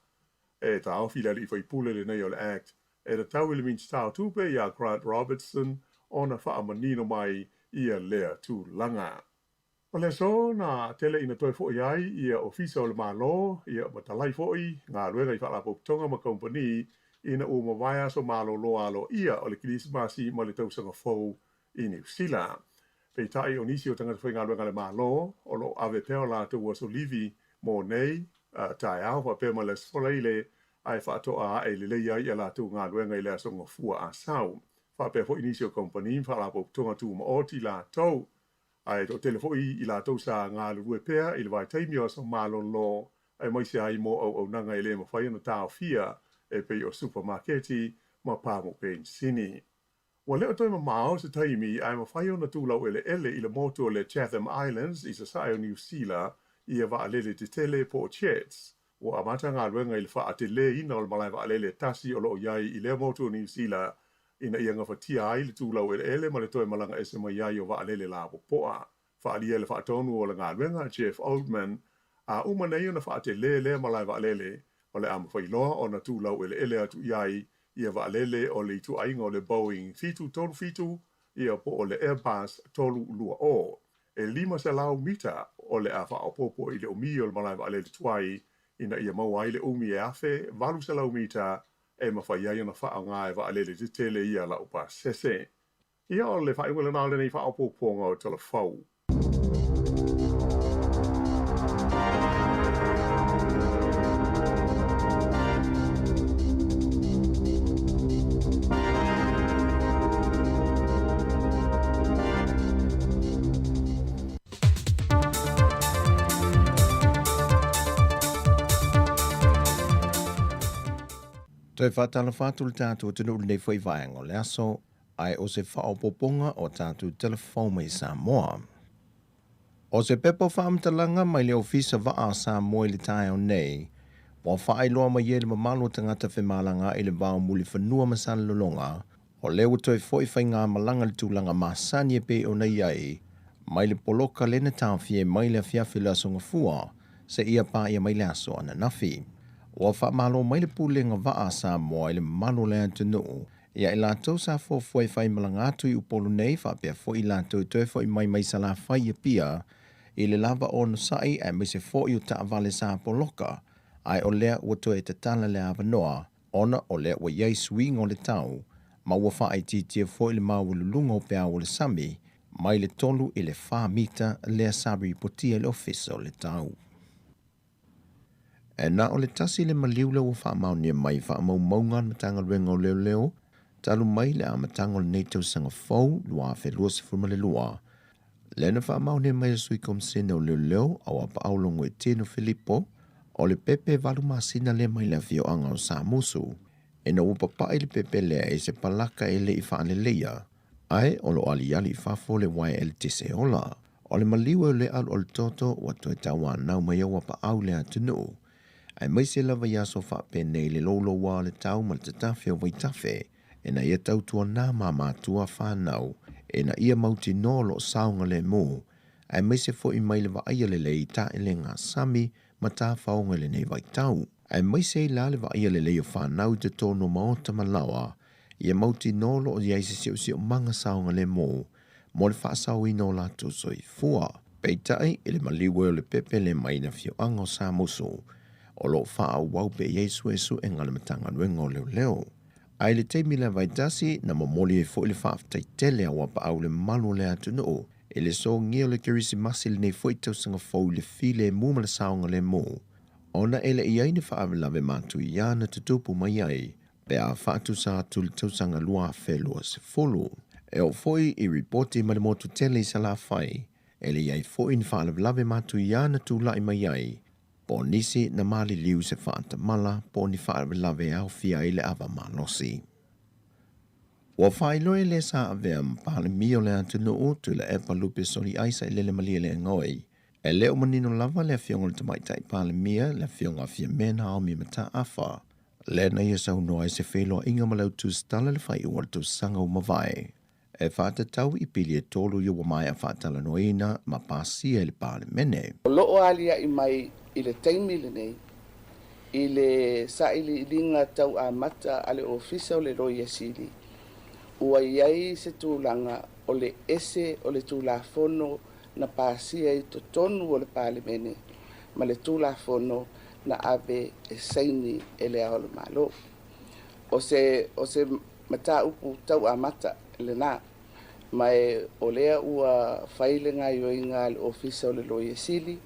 E taofi le ali'i faipule lenei o le act e tatau i le Minisita o Tupe iā Grant Robertson ona fa'amanino mai ia lea tulaga. O le aso na tele ina toe fo'i ai ia ofisa o le Malo, ia ma talai fo'i galuega i fa'alapotopotoga ma kamupani ina ua mavae aso malolo aloaia o le Kerisimasi ma le Tausaga Fou i Niu Sila. Peitai o nisi o tagata faigaluega a le Malo o lo o ave pea o latou aso livi mo nei taeao faapea ma le Aso Faraile ae faatoa ae lelei ai a latou galuega i le Aso Gafua Asau. Faapea foi nisi o kamupani ma faalapotopotoga tumaoti latou, ae toatele foi i latou sa galulue pea i le vaitaimi o aso malolo aemaise ai mo auaunaga e le mafai ona taofia e pei o supamaketi ma pamu penisini. Ua le o toe mamao se taimi ae mafai ona tu laueleele i le motu o le Chatham Islands i sasae o Niu Sila ia vaalele tetele po o jets. Ua amata galuega i le faateleina o le malae vaalele e tasi o lo o i ai i lea motu o Niu Sila ina ia gafatia ai le tu laueleele ma le toe malaga ese mai ai o vaalele lapopoa. Faaalia le faatonu o le galuega, Jeff Oldman, a uma nei ona faatele lea malae vaalele, o le a mafai loa ona tu laueleele atu i ai ia vaalele o le ituaiga o le Boeing 737 ia po o le Airbus 320. E 500 mita o le a faaopoopo i le umi o le malae vaalele tuai ina ia maua ai le umi e 1800 mita e mafai ai ona faaaoga e vaalele tetele ia laupasese. Ia o le faaiuga lena o lenei faaopoopoga o Tala Fou. Toe faatalofa atu le tatou atunuu i lenei foi vaega o le aso, ae o se faaopoopoga o tatou telefou mai Samoa. O se pepa faamatalaga mai le Ofisa Vaa a Samoa i le taeao nei, ua faailoa mai ai le mamalu o tagata femalagaai i le va o Mulifanua ma Salelologa, o lea ua toe foi faigamalaga i le tulaga masani e pei ona i ai, mai le poloka lea na taofia ai mai le afiafi o le Aso Gafua seia paia mai le aso ananafi. Ua faamalo mai le Pulega Vaa a Samoa i le mamalu o le atunuu ia i latou sa fuafua e faimalaga atu i Upolu nei faapea foi i latou e toe foi mai mai Salafai i Apia i le lava onosai aemaise foi o taavale sa poloka, ae o lea ua toe tatala le avanoa ona o lea ua i ai suiga o le tau ma ua faaitiitia foi le maualuluga o peau o le sami mai le 3 i le 4 mita lea sa ripotia e le Ofisa o le Tau. E na o le tasi le maliu lea ua faamaonia mai i faamaumauga a le Matagaluega o Leoleo talu mai le amataga o lenei tausaga fou 2022, lea na faamaonia mai e le Sui Komisene o Leoleo Auapaau Logoitino Filipo, o le pepe 8 masina lea mai le afioaga o Samusu, ina ua papai le pepe lea i se palaka e le i faaleleia, ae o lo o aliali i fafo le uaea eletise ola. O le maliu e o le alualu toto ua toe tauanau mai Auapaau le atunuu, aemaise lava i aso faapenei le louloua o le tau ma le tatafe o vaitafe, ina ia tautuana ma matua fanau, ina ia mautinoa o lo o saogalemu, aemaise foi mai le vaaia lelei i taelega sami ma tafaoga i lenei vaitau. Aemaise ai la le vaaia lelei o fanau i totonu o maota ma laoa, ia mautinoa o lo o i ai se siosiomaga saogalemu mo le faasaoina o latou soifua. Peitai, i le maliu e o le pepe le mai le afioaga o Samusu, o lo o faaauau pea i ai suesuega a le Matagaluega o Leoleo. Ae i le taimi lea vaitasi, na momoli ai foi le faafetai tele a Uapaau i le mamalu o le atunuu i le sogia o le Kerisimasi lenei foi tausaga fou i le filemu ma le saogalemu, ona e le i ai ni faalavelave matuia na tutupu mai ai pe a faatusa atu i le tausaga 2020. E oo foi i ripoti mai le motu tele i Salafai, e le i ai foi ni faalavelave matuia na tulai mai ai, po o nisi na maliliu i se faatamala po o ni faalavelave e aofia ai le ava malosi. Ua faailoa e le sa avea ma Palemia o le atunuu Tuilaepa Lupe Soliai Sailele Malielegaoi, e le o manino lava le afioga i le Tamaitai Palemia, le afioga a Fiame Naomi Mataafa, lea na ia saunoa ai se feiloaiga ma le autusitala le faaiuga o le tausaga ua mavae, e faatatau i pili e tolu ia ua maea faatalanoaina ma pasia i le Palemene. O lo o aliaʻi mai i le taimi lenei i le sailiiliga tau amata a le Ofisa o le Loia Sili, ua i ai se tulaga o le ese o le Tulafono na pasia i totonu o le Palemene ma le Tulafono na ave e saini e le Ao o le Malo. O se o se mataupu tauamata lenā ma e o lea ua fai le gaoioiga a le Ofisa o le Loia Sili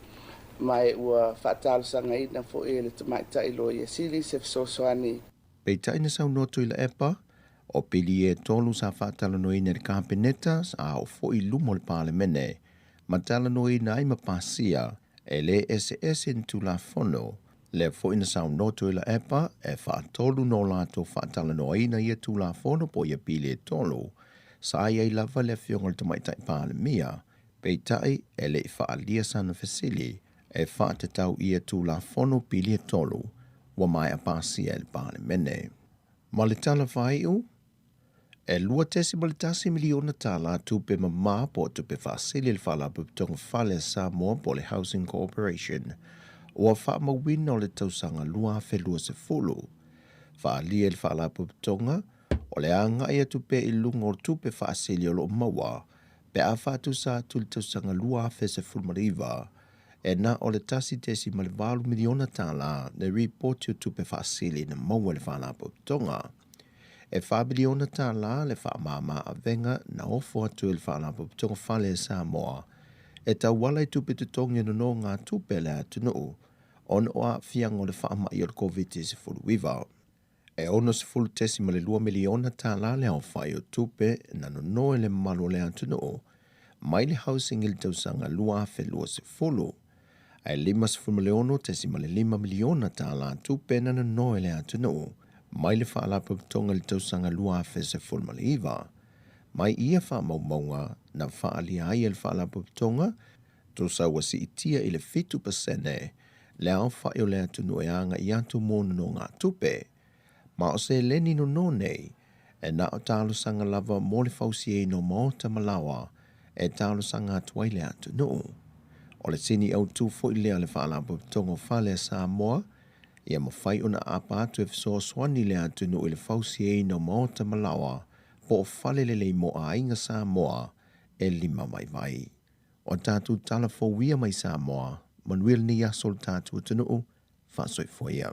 ma e ua faatalosagaina foʻi e le Tamaitaʻi Loia Sili se fesoasoani. Peitai na saunoa Tuilaepa, o pili e tolu sa faatalanoaina e le Kapeneta a oo foi i luma o le Palemene ma talanoaina ai ma pasia e lē eseese ni Tulafono. Lea foi na saunoa Tuilaepa e faatolu no latou faatalanoaina ia Tulafono po o ia pili e tolu sa i ai lava le Afioga i le Tamaitai Palemia, peitai e le i faaalia sana fesili e faatatau i ia Tulafono pili e tolu ua maea pasia e le Palemene. Ma le tala faaiu, e $2.1 miliona tālā tupe mamā po o tupe faasili a le Faalapotopotoga Fale a Samoa po o le Housing Corporation ua faamauina o le tausaga 2020. Faaalia e le Faalapotopotoga o le agai atu pea i luga o tupe faasili o loo maua pe a faatusa atu i le tausaga 2019 e na o le $1.8 miliona tālā le ripoti o tupe faasili na maua e le Faalapotopotoga. E $4 miliona tālā le faamāmā avega na ofo atu e le Faalapotopotoga Fale a Samoa e tauala i tupe totogi o nonogatupe a le atunuu ona o aafiaga o le faamai o le Koviti-19. E $60.2 miliona tālā le aofai o tupe na nono e le mamalu o le atunuu mai le housing i le tausaga 2020, ae $56.5 miliona tālā tupe na nono e le atunuu mai le Faalapotopotoga i le tausaga 2019. Mai ia faamaumauga na faaalia ai e le Faalapotopotoga, tusa ua siitia i le 7% le aofai o le atunuu e agai atu mo nonogatupe. Ma o seleni nono nei, e na o talosaga lava mo le fausiaina o maota ma laoa e talosaga atu ai le atunuu. O le sini autū foi lea a le Faalapotopotoga o Fale a Samoa, ia mafai ona aapa atu e fesoasoani le atunuu i le fausiaina o maota ma laoa po o fale lelei mo aiga Samoa e lima vaivai. O tatou tala fou ia mai Samoa, manuia lenei aso o le tatou atunuu, faasoifua ia.